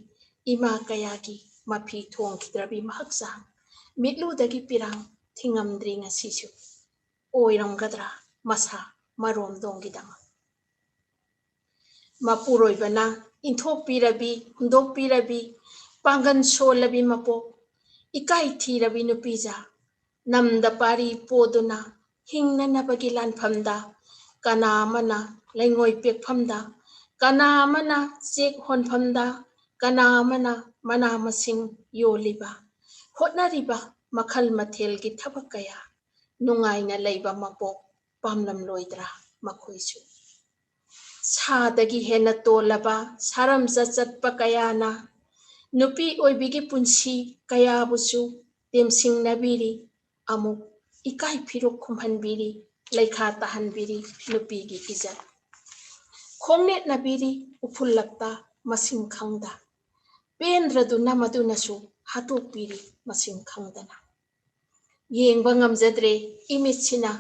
ꯏꯃꯥ ꯀꯌꯥꯒꯤ ꯃꯐꯤ ꯊꯣꯡꯈꯤꯗ꯭ꯔꯕꯤ ꯃꯍꯛꯆꯥꯡ ꯃꯤꯠꯂꯨꯗꯒꯤ ꯄꯤꯔꯥꯡ ꯊꯤꯡꯉꯝꯗ꯭ꯔꯤ ꯉꯁꯤꯁꯨ꯫ ꯑꯣꯏꯔꯝꯒꯗ꯭ꯔꯥ ꯃꯁꯥ ꯃꯔꯣꯝꯗꯣꯝꯒꯤꯗꯃꯛ? ꯃꯄꯨꯔꯣꯏꯕꯅ ꯏꯟꯊꯣꯛꯄꯤꯔꯕꯤ, ꯍꯨꯟꯗꯣꯛꯄꯤꯔꯕꯤ, ꯄꯥꯡꯒꯜ ꯁꯣꯜꯂꯕꯤ ꯃꯄꯣꯛ, ꯏꯀꯥꯏ ꯊꯤꯔꯕꯤ ꯅꯨꯄꯤꯖꯥ, ꯅꯝꯗ ꯄꯥꯔꯤ ꯄꯣꯗꯨꯅ ꯍꯤꯡꯅꯅꯕꯒꯤ ꯂꯥꯟꯐꯝꯗ ꯀꯅꯥ ꯑꯃꯅ ꯂꯩꯉꯣꯏ ꯄꯦꯛꯐꯝꯗ, ꯀꯅꯥ ꯑꯃꯅ ꯆꯦꯛ ꯍꯣꯟꯐꯝꯗ, ꯀꯅꯥ ꯑꯃꯅ ꯃꯅꯥ ꯃꯁꯤꯡ ꯌꯣꯜꯂꯤꯕ, ꯍꯣꯠꯅꯔꯤꯕ ꯃꯈꯜ ꯃꯊꯦꯜꯒꯤ ꯊꯕꯛ ꯀꯌꯥ ꯅꯨꯡꯉꯥꯏꯅ ꯂꯩꯕ ꯃꯄꯣꯛ ꯄꯥꯝꯂꯝꯂꯣꯏꯗ꯭ꯔꯥ ꯃꯈꯣꯏꯁꯨ? ꯁꯥꯗꯒꯤ ꯍꯦꯟꯅ ꯇꯣꯜꯂꯕ ꯁꯥꯔꯝ ꯆꯠꯆꯠꯄ ꯀꯌꯥꯅ ꯅꯨꯄꯤ ꯑꯣꯏꯕꯤꯒꯤ ꯄꯨꯟꯁꯤ ꯀꯌꯥꯕꯨꯁꯨ ꯇꯦꯝꯁꯤꯡꯅꯕꯤꯔꯤ, ꯑꯃꯨꯛ ꯏꯀꯥꯏ ꯐꯤꯔꯨꯛ ꯈꯨꯝꯍꯟꯕꯤꯔꯤ, ꯂꯩꯈꯥ ꯇꯥꯍꯟꯕꯤꯔꯤ ꯅꯨꯄꯤꯒꯤ ꯏꯖꯠ꯫ ꯈꯣꯡꯅꯦꯠꯅꯕꯤꯔꯤ ꯎꯐꯨꯜꯂꯛꯇ ꯃꯁꯤꯡ ꯈꯪꯗ, ꯄꯦꯟꯗ꯭ꯔꯗꯨꯅ ꯃꯗꯨꯅꯁꯨ ꯍꯥꯠꯇꯣꯛꯄꯤꯔꯤ ꯃꯁꯤꯡ ꯈꯪꯗꯅ꯫ ꯌꯦꯡꯕ ꯉꯝꯖꯗ꯭ꯔꯦ ꯏꯃꯤꯠꯁꯤꯅ,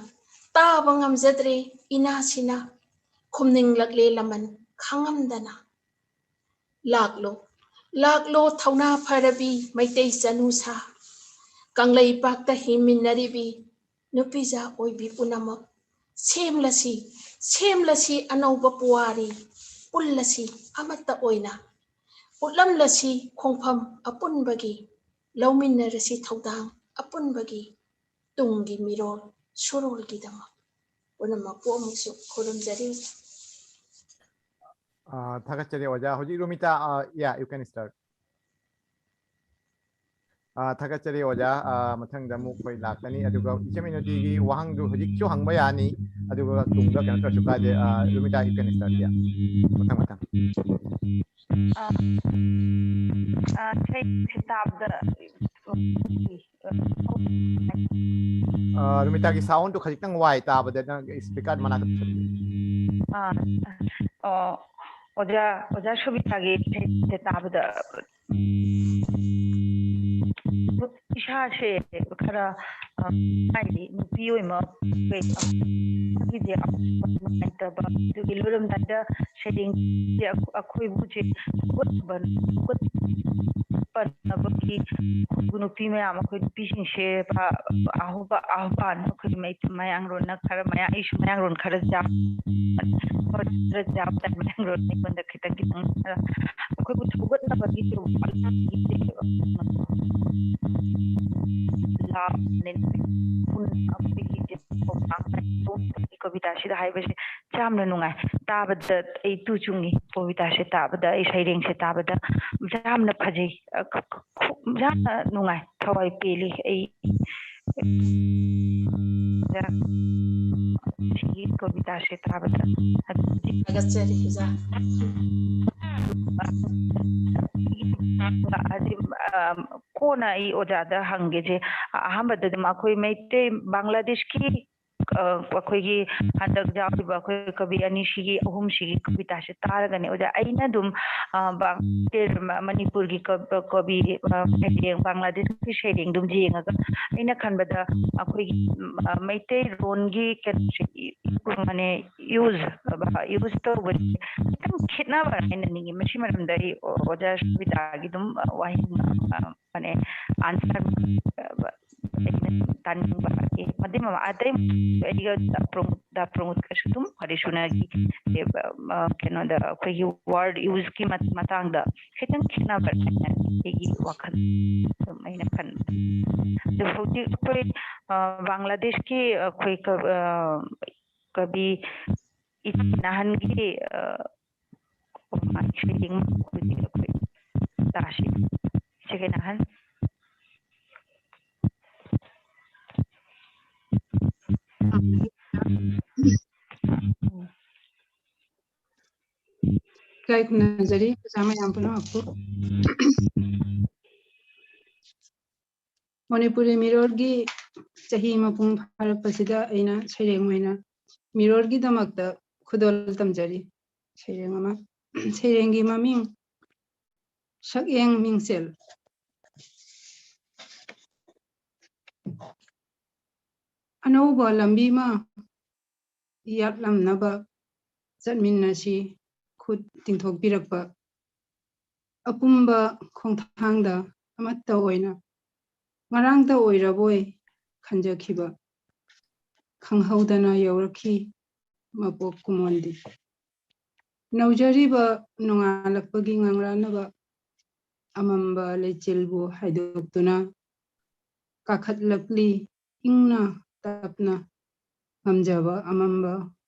ꯇꯥꯕ ꯉꯝꯖꯗ꯭ꯔꯦ ꯏꯅꯥꯁꯤꯅ, ꯈꯨꯝꯅꯤꯡꯂꯛꯂꯦ ꯂꯃꯟ ꯈꯥꯡꯉꯝꯗꯅ꯫ ꯂꯥꯛꯂꯣ, ꯂꯥꯛꯂꯣ ꯊꯧꯅꯥ ꯐꯔꯕꯤ ꯃꯩꯇꯩ ꯆꯅꯨꯁꯥ, ꯀꯪꯂꯩꯄꯥꯛꯇ ꯍꯤꯡꯃꯤꯟꯅꯔꯤꯕꯤ ꯅꯨꯄꯤꯖꯥ ꯑꯣꯏꯕꯤ ꯄꯨꯝꯅꯃꯛ꯫ ꯁꯦꯝꯂꯁꯤ, ꯁꯦꯝꯂꯁꯤ ꯑꯅꯧꯕ ꯄꯨꯋꯥꯔꯤ, ꯄꯨꯜꯂꯁꯤ ꯑꯃꯠꯇ ꯑꯣꯏꯅ, ꯎꯠꯂꯝꯂꯁꯤ ꯈꯣꯡꯐꯝ ꯑꯄꯨꯟꯕꯒꯤ, ꯂꯧꯃꯤꯟꯅꯔꯁꯤ ꯊꯧꯗꯥꯡ ꯑꯄꯨꯟꯕꯒꯤ, ꯇꯨꯡꯒꯤ ꯃꯤꯔꯣꯜ ꯁꯨꯔꯣꯜꯒꯤꯗꯃꯛ꯫ ꯄꯨꯝꯅꯃꯛꯄꯨ ꯑꯃꯨꯛꯁꯨ ꯈꯨꯔꯨꯝꯖꯔꯤ꯫ ꯑ, ꯊꯥꯒꯠꯆꯔꯤ ꯑꯣꯖꯥ꯫ ꯍꯧꯖꯤꯛ ꯔꯣꯃꯤꯇꯥ, ꯑ, yeah, you can start. ꯑ, ꯊꯥꯒꯠꯆꯔꯤ ꯑꯣꯖꯥ꯫ ꯑ, ꯃꯊꯪꯗ ꯑꯃꯨꯛ ꯑꯩꯈꯣꯏ ꯂꯥꯛꯀꯅꯤ꯫ ꯑꯗꯨꯒ ꯏꯆꯦ ꯃꯤꯅꯣꯇꯤꯒꯤ ꯋꯥꯍꯪꯗꯨ ꯍꯧꯖꯤꯛꯁꯨ ꯍꯪꯕ ꯌꯥꯅꯤ, ꯑꯗꯨꯒ ꯇꯨꯡꯗ ꯀꯩꯅꯣ ꯇꯧꯔꯁꯨ ꯀꯥꯏꯗꯦ꯫ ꯑ, Romita, you can start, yeah. ꯃꯊꯪ, ꯃꯊꯪ꯫ ꯑ, ꯑ, ꯏꯁꯩꯁꯦ ꯇꯥꯕꯗ ꯑ, ꯔꯣꯃꯤꯇꯥꯒꯤ soundꯗꯨ ꯈꯖꯤꯛꯇꯪ ꯋꯥꯏ ꯇꯥꯕꯗ, ꯅꯪ speaker ꯃꯅꯥꯛꯇ ꯄꯨꯁꯜꯂꯨ꯫ ꯑ, ꯑ, ꯑꯣꯖꯥ, ꯑꯣꯖꯥ ꯁꯣꯕꯤꯇꯥꯒꯤ ꯏꯁꯩꯁꯦ ꯇꯥꯕꯗ ꯏꯁꯥꯁꯦ ꯈꯔ, ꯑ, ꯍꯥꯏꯗꯤ ꯅꯨꯄꯤ ꯑꯣꯏꯃ ꯀꯩ, ꯑ, ꯑꯩꯒꯤꯗꯤ ꯅꯨꯡꯉꯥꯏꯇꯕ, ꯑꯗꯨꯒꯤ ꯂꯣꯏꯔꯝꯗꯥꯏꯗ ꯁꯩꯔꯦꯡꯁꯦ ꯑꯩꯈꯣꯏꯕꯨ ꯍꯧꯖꯤꯛ ꯍꯧꯒꯠꯄ, ꯍꯧꯒꯠꯄꯅꯕꯒꯤ ꯑꯩꯈꯣꯏꯕꯨ ꯅꯨꯄꯤ ꯃꯌꯥꯝ, ꯑꯩꯈꯣꯏ ꯅꯨꯄꯤꯁꯤꯡꯁꯦ ꯑꯍꯧꯕ ꯑꯍꯧꯕ ꯑꯩꯈꯣꯏꯒꯤ ꯃꯩ-, ꯃꯌꯥꯡꯂꯣꯟꯅ ꯈꯔ ꯃꯌꯥ-, ꯑꯩꯁꯨ ꯃꯌꯥꯡꯂꯣꯟ ꯈꯔ ꯌꯥꯝ, ꯈꯔ ꯌꯥꯝ ꯇꯥꯏ ꯃꯌꯥꯡꯂꯣꯟ ꯑꯩꯉꯣꯟꯗ ꯈꯤꯇꯪ ꯈꯤꯇꯪ ꯈꯔ ꯑꯩꯈꯣꯏꯕꯨ ꯊꯧꯒꯠꯅꯕꯒꯤ ꯀꯕꯤꯇꯥꯁꯤꯗ ꯍꯥꯏꯕꯁꯦ ꯌꯥꯝꯅ ꯅꯨꯡꯉꯥꯏ꯫ ꯇꯥꯕꯗ ꯑꯩ ꯇꯨ ꯆꯨꯡꯉꯤ꯫ ꯀꯕꯤꯇꯥꯁꯦ ꯇꯥꯕꯗ, ꯑꯩ ꯁꯩꯔꯦꯡꯁꯦ ꯇꯥꯕꯗ ꯌꯥꯝꯅ ꯐꯖꯩ꯫ ꯑ, ꯈ-, ꯈ-, ꯌꯥꯝꯅ ꯅꯨꯡꯉꯥꯏ꯫ ꯊꯋꯥꯏ ꯄꯦꯜꯂꯤ꯫ ꯑꯩ ꯁꯤꯒꯤ ꯀꯕꯤꯇꯥꯁꯦ ꯇꯥꯕꯗ ꯑꯗꯨꯗꯤ ꯊꯥꯒꯠꯆꯔꯤ ꯑꯣꯖꯥ꯫ ꯍꯥꯏꯗꯤ, ꯑ, ꯀꯣꯟꯅ ꯑꯩ ꯑꯣꯖꯥꯗ ꯍꯪꯒꯦꯁꯦ꯫ ꯑꯍꯥꯟꯕꯗ ꯑꯗꯨꯝ ꯑꯩꯈꯣꯏ ꯃꯩꯇꯩ ꯕꯪꯒ꯭ꯂꯥꯗꯦꯁꯀꯤ ꯑ, ꯑꯩꯈꯣꯏꯒꯤ ꯍꯟꯗꯛ ꯌꯥꯎꯔꯤꯕ ꯑꯩꯈꯣꯏ ꯀꯕꯤ ꯑꯅꯤꯁꯤꯒꯤ, ꯑꯍꯨꯝꯁꯤꯒꯤ ꯀꯕꯤꯇꯥꯁꯦ ꯇꯥꯔꯒꯅꯦ ꯑꯣꯖꯥ, ꯑꯩꯅ ꯑꯗꯨꯝ, ꯑ, ꯕꯥꯡ-, ꯃꯅꯤꯄꯨꯔꯒꯤ ꯀ-, ꯀꯕꯤ, ꯑ, ꯁꯩꯔꯦꯡ, ꯕꯪꯒ꯭ꯂꯥꯗꯦꯁꯀꯤ ꯁꯩꯔꯦꯡ ꯑꯗꯨꯝ ꯌꯦꯡꯉꯒ ꯑꯩꯅ ꯈꯟꯕꯗ ꯑꯩꯈꯣꯏꯒꯤ, ꯎꯝ, ꯑ, ꯃꯩꯇꯩꯔꯣꯟꯒꯤ ꯀꯩꯅꯣꯁꯦ, ꯏ-, ꯏ-, ꯃꯥꯅꯦ, ꯌꯨꯁ, ꯕ-, ꯌꯨꯁ ꯇꯧꯕꯁꯦ ꯈꯤꯇꯪ ꯈꯦꯠꯅꯕ꯭ꯔꯥ ꯍꯥꯏꯅ ꯅꯤꯡꯉꯤ꯫ ꯃꯁꯤ ꯃꯔꯝꯗ ꯑꯩ ꯑꯣ-, ꯑꯣꯖꯥ ꯁꯨꯕꯤꯇꯥꯒꯤ ꯑꯗꯨꯝ, ꯑ, ꯋꯥꯍꯩ, ꯑ, ꯃꯥꯅꯦ, ꯑꯟꯁꯔ, ꯑ, ꯑꯩꯅ ꯇꯥꯅꯤꯡꯕ꯫ ꯑꯦ, ꯃꯇꯩ ꯃꯃꯥ-, ꯑꯇꯩ ꯑꯩꯒ ꯗꯥ ꯄ꯭ꯔꯃꯣ-, ꯗꯥ ꯄ꯭ꯔꯃꯣꯗꯀꯁꯨ ꯑꯗꯨꯝ ꯋꯥꯔꯤ ꯁꯨꯅꯈꯤ꯫ ꯑꯦ, ꯑ, ꯀꯩꯅꯣꯗ ꯑꯩꯈꯣꯏꯒꯤ ꯋꯥꯔꯗ ꯌꯨꯁꯀꯤ ꯃꯠ-, ꯃꯇꯥꯡꯗ ꯈꯤꯇꯪ ꯈꯦꯠꯅꯕ꯭ꯔꯥ ꯍꯥꯏꯅ ꯑꯩꯒꯤ ꯋꯥꯈꯜ ꯑꯗꯨꯝ ꯑꯩꯅ ꯈꯟꯕ꯫ ꯑꯗꯨ ꯍꯧꯖꯤꯛ ꯑꯩꯈꯣꯏ, ꯑ, ꯕꯪꯒ꯭ꯂꯥꯗꯦꯁꯀꯤ ꯑꯩꯈꯣꯏ ꯀ-, ꯑ, ꯀꯕꯤ ꯏꯆꯦ ꯅꯍꯥꯟꯒꯤ, ꯑ, ꯁꯩꯔꯦꯡ ꯍꯧꯖꯤꯛ ꯑꯩꯈꯣꯏ ꯇꯥꯁꯤ꯫ ꯏꯆꯦ ꯅꯍꯥꯟ꯫ ꯏꯀꯥꯏ ꯈꯨꯝꯅꯖꯔꯤ ꯑꯣꯖꯥ ꯃꯌꯥꯝ ꯄꯨꯝꯅꯃꯛꯄꯨ꯫ ꯃꯅꯤꯄꯨꯔꯤ ꯃꯤꯔꯣꯜꯒꯤ ꯆꯍꯤ ꯃꯄꯨꯡ ꯐꯥꯔꯛꯄꯁꯤꯗ ꯑꯩꯅ ꯁꯩꯔꯦꯡ ꯑꯣꯏꯅ ꯃꯤꯔꯣꯜꯒꯤꯗꯃꯛꯇ ꯈꯨꯗꯣꯜ ꯇꯝꯖꯔꯤ꯫ ꯁꯩꯔꯦꯡ ꯑꯃ, ꯁꯩꯔꯦꯡꯒꯤ ꯃꯃꯤꯡ ꯁꯛꯌꯦꯡ ꯃꯤꯡꯁꯦꯜ꯫ ꯑꯅꯧꯕ ꯂꯝꯕꯤ ꯑꯃ ꯌꯥꯠꯂꯝꯅꯕ ꯆꯠꯃꯤꯟꯅꯁꯤ ꯈꯨꯠ ꯇꯤꯡꯊꯣꯛꯄꯤꯔꯛꯄ꯫ ꯑꯄꯨꯝꯕ ꯈꯣꯡꯊꯥꯡꯗ ꯑꯃꯠꯇ ꯑꯣꯏꯅ ꯉꯔꯥꯡꯇ ꯑꯣꯏꯔꯕꯣꯏ ꯈꯟꯖꯈꯤꯕ ꯈꯪꯍꯧꯗꯅ ꯌꯧꯔꯛꯈꯤ ꯃꯄꯣꯛ ꯀꯨꯝꯑꯣꯟꯗꯤ꯫ ꯅꯧꯖꯔꯤꯕ ꯅꯣꯡꯉꯥꯜꯂꯛꯄꯒꯤ ꯉꯥꯡꯂꯥꯟꯅꯕ ꯑꯃꯝꯕ ꯂꯩꯆꯤꯜꯕꯨ ꯍꯥꯏꯗꯣꯛꯇꯨꯅ ꯀꯥꯈꯠꯂꯛꯂꯤ ꯏꯪꯅ ꯇꯞꯅ ꯉꯝꯖꯕ ꯑꯃꯝꯕ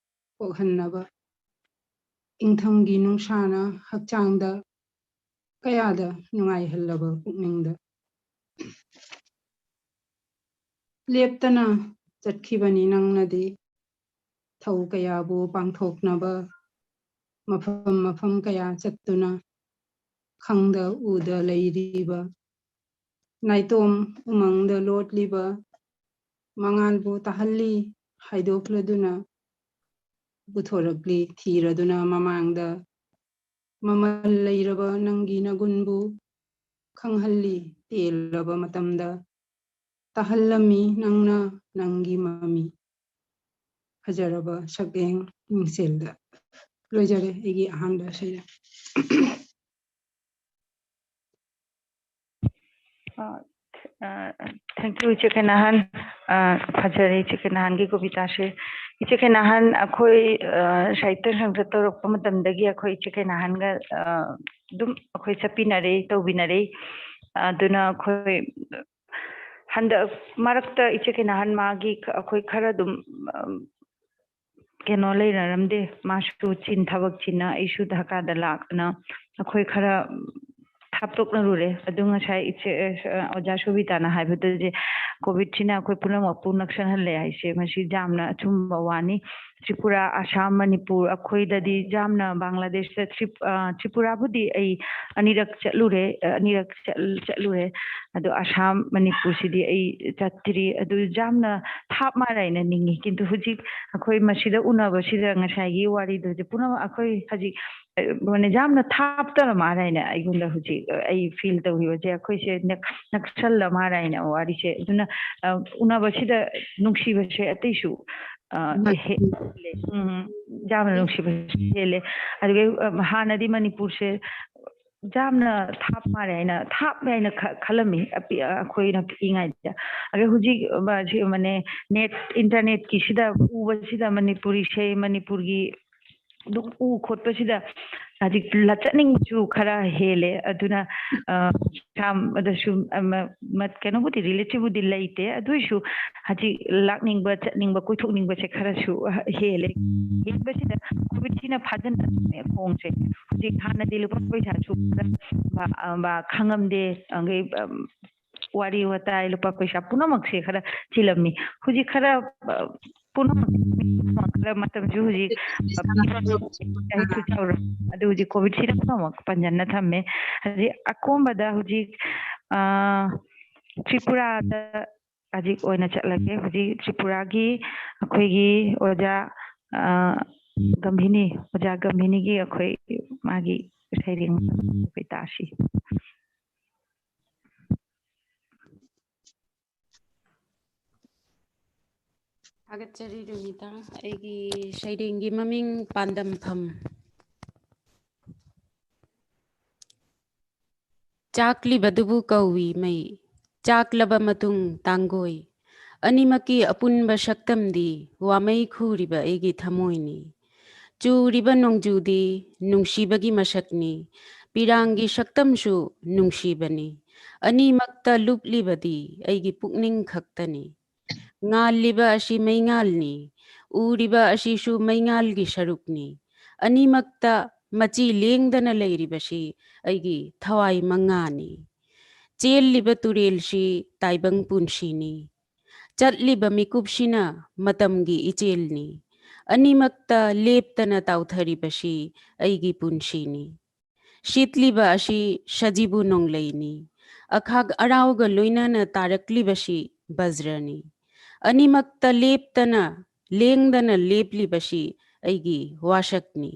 ꯄꯣꯛꯍꯟꯅꯕ꯫ ꯏꯪꯊꯝꯒꯤ ꯅꯨꯡꯁꯥꯅ ꯍꯛꯆꯥꯡꯗ ꯀꯌꯥꯗ ꯅꯨꯡꯉꯥꯏꯍꯜꯂꯕ ꯄꯨꯛꯅꯤꯡꯗ꯫ ꯂꯦꯞꯇꯅ ꯆꯠꯈꯤꯕꯅꯤ ꯅꯪꯅꯗꯤ ꯊꯧ ꯀꯌꯥꯕꯨ ꯄꯥꯡꯊꯣꯛꯅꯕ ꯃꯐꯝ ꯃꯐꯝ ꯀꯌꯥ ꯆꯠꯇꯨꯅ ꯈꯪꯗ ꯎꯗ ꯂꯩꯔꯤꯕ ꯅꯥꯏꯇꯣꯝ ꯎꯃꯪꯗ ꯂꯣꯠꯂꯤꯕ ꯃꯉꯥꯜꯕꯨ ꯇꯥꯍꯜꯂꯤ ꯍꯥꯏꯗꯣꯛꯂꯗꯨꯅ ꯄꯨꯊꯣꯔꯛꯂꯤ ꯊꯤꯔꯗꯨꯅ ꯃꯃꯥꯡꯗ꯫ ꯃꯃꯜ ꯂꯩꯔꯕ ꯅꯪꯒꯤ ꯅꯒꯨꯟꯕꯨ ꯈꯪꯍꯜꯂꯤ ꯇꯦꯜꯂꯕ ꯃꯇꯝꯗ꯫ ꯇꯥꯍꯜꯂꯝꯃꯤ ꯅꯪꯅ ꯅꯪꯒꯤ ꯃꯃꯤ ꯐꯖꯔꯕ ꯁꯛꯂꯦꯡ ꯃꯤꯡꯁꯦꯜꯗ꯫ ꯂꯣꯏꯖꯔꯦ ꯑꯩꯒꯤ ꯑꯍꯥꯟꯕ ꯁꯩꯔꯦꯡ꯫ ꯊꯦꯡꯀ꯭ꯌꯨ ꯏꯆꯦ ꯀꯩꯅꯥꯍꯟ꯫ ꯐꯖꯔꯦ ꯏꯆꯦ ꯀꯩꯅꯥꯍꯟꯒꯤ ꯀꯕꯤꯇꯥꯁꯦ꯫ ꯏꯆꯦ ꯀꯩꯅꯥꯍꯟ ꯑꯩꯈꯣꯏ ꯁꯥꯍꯤꯇ꯭ꯌ ꯁꯪꯁꯠ ꯇꯧꯔꯛꯄ ꯃꯇꯝꯗꯒꯤ ꯑꯩꯈꯣꯏ ꯏꯆꯦ ꯀꯩꯅꯥꯍꯟꯒ ꯑꯗꯨꯝ ꯑꯩꯈꯣꯏ ꯆꯠꯄꯤꯅꯔꯦ, ꯇꯧꯕꯤꯅꯔꯦ꯫ ꯑꯗꯨꯅ ꯑꯩꯈꯣꯏ ꯍꯟꯗꯛ ꯃꯔꯛꯇ ꯏꯆꯦ ꯀꯩꯅꯥꯍꯟ ꯃꯥꯒꯤ ꯑꯩꯈꯣꯏ ꯈꯔ ꯑꯗꯨꯝ ꯀꯩꯅꯣ ꯂꯩꯅꯔꯝꯗꯦ꯫ ꯃꯥꯁꯨ ꯆꯤꯟ ꯊꯕꯛ ꯆꯤꯟꯅ ꯑꯩꯁꯨ ꯙꯀꯥꯗ ꯂꯥꯛꯇꯅ ꯑꯩꯈꯣꯏ ꯈꯔ ꯊꯥꯞꯇꯣꯛꯅꯔꯨꯔꯦ꯫ ꯑꯗꯨ ꯉꯁꯥꯏ ꯏꯆꯦ ꯑꯣꯖꯥ ꯁꯣꯕꯤꯇꯥꯅ ꯍꯥꯏꯕꯗꯨꯗꯤ ꯀꯣꯚꯤꯗꯁꯤꯅ ꯑꯩꯈꯣꯏ ꯄꯨꯝꯅꯃꯛꯄꯨ ꯅꯛꯁꯟꯍꯜꯂꯦ ꯍꯥꯏꯁꯦ ꯃꯁꯤ ꯌꯥꯝꯅ ꯑꯆꯨꯝꯕ ꯋꯥꯅꯤ꯫ ꯇ꯭ꯔꯤꯄꯨꯔꯥ, ꯑꯁꯥꯝ, ꯃꯅꯤꯄꯨꯔ, ꯑꯩꯈꯣꯏꯗꯗꯤ ꯌꯥꯝꯅ ꯕꯪꯒ꯭ꯂꯥꯗꯦꯁꯇ ꯇ꯭ꯔꯤꯞ-, ꯑ, ꯇ꯭ꯔꯤꯄꯨꯔꯥꯕꯨꯗꯤ ꯑꯩ ꯑꯅꯤꯔꯛ ꯆꯠꯂꯨꯔꯦ, ꯑ, ꯑꯅꯤꯔꯛ ꯆꯠ-, ꯆꯠꯂꯨꯔꯦ꯫ ꯑꯗꯣ ꯑꯁꯥꯝ, ꯃꯅꯤꯄꯨꯔꯁꯤꯗꯤ ꯑꯩ ꯆꯠꯇ꯭ꯔꯤ꯫ ꯑꯗꯨ ꯌꯥꯝꯅ ꯊꯥꯞ ꯃꯥꯜꯂꯦ ꯍꯥꯏꯅ ꯅꯤꯡꯉꯤ꯫ ꯀꯤꯟꯇꯨ ꯍꯧꯖꯤꯛ ꯑꯩꯈꯣꯏ ꯃꯁꯤꯗ ꯎꯅꯕꯁꯤꯗ ꯉꯁꯥꯏꯒꯤ ꯋꯥꯔꯤꯗꯨꯗꯤ ꯄꯨꯝꯅꯃꯛ ꯑꯩꯈꯣꯏ ꯍꯧꯖꯤꯛ, ꯑ, ꯃꯥꯅꯦ, ꯌꯥꯝꯅ ꯊꯥꯞꯇꯅ ꯃꯥꯜꯂꯦ ꯍꯥꯏꯅ ꯑꯩꯉꯣꯟꯗ ꯍꯧꯖꯤꯛ, ꯑ, ꯑꯩ ꯐꯤꯜ ꯇꯧꯈꯤꯕꯁꯦ꯫ ꯑꯩꯈꯣꯏꯁꯦ ꯅꯛ-, ꯅꯛꯁꯜꯂ ꯃꯥꯜꯂꯦ ꯍꯥꯏꯅ ꯋꯥꯔꯤꯁꯦ꯫ ꯑꯗꯨꯅ, ꯑ, ꯎꯅꯕꯁꯤꯗ ꯅꯨꯡꯁꯤꯕꯁꯦ ꯑꯇꯩꯁꯨ, ꯑ, ꯍꯦ-, ꯍꯦꯜꯂꯦ꯫ ꯎꯝ, ꯌꯥꯝꯅ ꯅꯨꯡꯁꯤꯕꯁꯦ ꯍꯦꯜꯂꯦ꯫ ꯑꯗꯨꯒ, ꯑ, ꯍꯥꯟꯅꯗꯤ ꯃꯅꯤꯄꯨꯔꯁꯦ ꯌꯥꯝꯅ ꯊꯥꯞ ꯃꯥꯜꯂꯦ ꯍꯥꯏꯅ, ꯊꯥꯞ ꯍꯥꯏꯅ ꯈ-, ꯈꯜꯂꯝꯃꯤ ꯑꯄꯤ-, ꯑꯩꯈꯣꯏꯅ ꯄꯤꯛꯏꯉꯩꯗ꯫ ꯑꯗꯣ ꯍꯧꯖꯤꯛ, ꯑ, ꯁꯤ, ꯃꯅꯦ, ꯅꯦꯠ, ꯏꯟꯇꯔꯅꯦꯠꯀꯤꯁꯤꯗ ꯎꯕꯁꯤꯗ ꯃꯅꯤꯄꯨꯔꯤꯁꯦ, ꯃꯅꯤꯄꯨꯔꯒꯤ ꯑꯗꯨꯝ ꯎ ꯈꯣꯠꯄꯁꯤꯗ ꯍꯧꯖꯤꯛ ꯂ-, ꯆꯠꯅꯤꯡꯕꯁꯨ ꯈꯔ ꯍꯦꯜꯂꯦ꯫ ꯑꯗꯨꯅ, ꯑ, ꯌꯥꯝ ꯑꯗꯨꯁꯨ, ꯑꯃ, ꯃ-, ꯀꯩꯅꯣꯕꯨꯗꯤ ꯔꯤꯂꯦꯇꯤꯚꯕꯨꯗꯤ ꯂꯩꯇꯦ꯫ ꯑꯗꯨ ꯑꯣꯏꯁꯨ ꯍꯧꯖꯤꯛ ꯂꯥꯛꯅꯤꯡꯕ, ꯆꯠꯅꯤꯡꯕ, ꯀꯣꯏꯊꯣꯛꯅꯤꯡꯕꯁꯦ ꯈꯔꯁꯨ ꯍꯦꯜꯂꯦ꯫ ꯍꯦꯟꯕꯁꯤꯗ ꯀꯣꯚꯤꯗꯁꯤꯅ ꯐꯥꯖꯤꯟꯕꯅꯦ ꯈꯣꯡꯁꯦ꯫ ꯍꯧꯖꯤꯛ ꯍꯥꯟꯅꯗꯤ ꯂꯨꯄꯥ ꯄꯩꯁꯥꯁꯨ ꯈꯔ ꯕ-, ꯑ, ꯕ-, ꯈꯪꯉꯝꯗꯦ꯫ ꯑꯗꯩ, ꯑꯝ, ꯋꯥꯔꯤ ꯋꯥꯇꯥꯏ, ꯂꯨꯄꯥ ꯄꯩꯁꯥ ꯄꯨꯝꯅꯃꯛꯁꯦ ꯈꯔ ꯆꯤꯜꯂꯝꯃꯤ꯫ ꯍꯧꯖꯤꯛ ꯈꯔ, ꯑ, ꯄꯨꯝꯅꯃꯛ ꯈꯔ ꯃꯇꯝꯁꯨ ꯍꯧꯖꯤꯛ, ꯑ, ꯆꯍꯤꯁꯨ ꯆꯥꯎꯔꯦ꯫ ꯑꯗꯨ ꯍꯧꯖꯤꯛ ꯀꯣꯚꯤꯗꯁꯤꯅ ꯄꯨꯝꯅꯃꯛ ꯄꯟꯖꯟꯅ ꯊꯝꯃꯦ꯫ ꯍꯧꯖꯤꯛ ꯑꯀꯣꯟꯕꯗ ꯍꯧꯖꯤꯛ, ꯑ, ꯇ꯭ꯔꯤꯄꯨꯔꯥꯗ ꯍꯧꯖꯤꯛ ꯑꯣꯏꯅ ꯆꯠꯂꯒꯦ꯫ ꯍꯧꯖꯤꯛ ꯇ꯭ꯔꯤꯄꯨꯔꯥꯒꯤ ꯑꯩꯈꯣꯏꯒꯤ ꯑꯣꯖꯥ, ꯑ, ꯒꯝꯚꯤꯅꯤ, ꯑꯣꯖꯥ ꯒꯝꯚꯤꯅꯤꯒꯤ ꯑꯩꯈꯣꯏ ꯃꯥꯒꯤ ꯁꯩꯔꯦꯡ ꯑꯩꯈꯣꯏ ꯇꯥꯁꯤ꯫ ꯊꯥꯒꯠꯆꯔꯤ ꯔꯨꯃꯤꯇꯥ꯫ ꯑꯩꯒꯤ ꯁꯩꯔꯦꯡꯒꯤ ꯃꯃꯤꯡ ꯄꯥꯟꯗꯝꯐꯝ꯫ ꯆꯥꯛꯂꯤꯕꯗꯨꯕꯨ ꯀꯧꯏ ꯃꯩ, ꯆꯥꯛꯂꯕ ꯃꯇꯨꯡ ꯇꯥꯡꯒꯣꯏ꯫ ꯑꯅꯤꯃꯛꯀꯤ ꯑꯄꯨꯟꯕ ꯁꯛꯇꯝꯗꯤ ꯋꯥꯃꯩ ꯈꯨꯔꯤꯕ ꯑꯩꯒꯤ ꯊꯃꯣꯏꯅꯤ꯫ ꯆꯨꯔꯤꯕ ꯅꯣꯡꯖꯨꯗꯤ ꯅꯨꯡꯁꯤꯕꯒꯤ ꯃꯁꯛꯅꯤ, ꯄꯤꯔꯥꯡꯒꯤ ꯁꯛꯇꯝꯁꯨ ꯅꯨꯡꯁꯤꯕꯅꯤ꯫ ꯑꯅꯤꯃꯛꯇ ꯂꯨꯞꯂꯤꯕꯗꯤ ꯑꯩꯒꯤ ꯄꯨꯛꯅꯤꯡ ꯈꯛꯇꯅꯤ꯫ ꯉꯥꯜꯂꯤꯕ ꯑꯁꯤ ꯃꯩꯉꯥꯜꯅꯤ, ꯎꯔꯤꯕ ꯑꯁꯤꯁꯨ ꯃꯩꯉꯥꯜꯒꯤ ꯁꯔꯨꯛꯅꯤ꯫ ꯑꯅꯤꯃꯛꯇ ꯃꯆꯤ ꯂꯦꯡꯗꯅ ꯂꯩꯔꯤꯕꯁꯤ ꯑꯩꯒꯤ ꯊꯋꯥꯏ ꯃꯉꯥꯅꯤ꯫ ꯆꯦꯜꯂꯤꯕ ꯇꯨꯔꯦꯜꯁꯤ ꯇꯥꯏꯕꯪ ꯄꯨꯟꯁꯤꯅꯤ꯫ ꯆꯠꯂꯤꯕ ꯃꯤꯀꯨꯞꯁꯤꯅ ꯃꯇꯝꯒꯤ ꯏꯆꯦꯜꯅꯤ꯫ ꯑꯅꯤꯃꯛꯇ ꯂꯦꯞꯇꯅ ꯇꯥꯎꯊꯔꯤꯕꯁꯤ ꯑꯩꯒꯤ ꯄꯨꯟꯁꯤꯅꯤ꯫ ꯁꯤꯠꯂꯤꯕ ꯑꯁꯤ ꯁꯖꯤꯕꯨ ꯅꯣꯡꯂꯩꯅꯤ꯫ ꯑꯈꯥꯛ ꯑꯔꯥꯎꯒ ꯂꯣꯏꯅꯅ ꯇꯥꯔꯛꯂꯤꯕꯁꯤ ꯕꯖ꯭ꯔꯅꯤ꯫ ꯑꯅꯤꯃꯛꯇ ꯂꯦꯞꯇꯅ, ꯂꯦꯡꯗꯅ ꯂꯦꯞꯂꯤꯕꯁꯤ ꯑꯩꯒꯤ ꯋꯥꯁꯛꯅꯤ꯫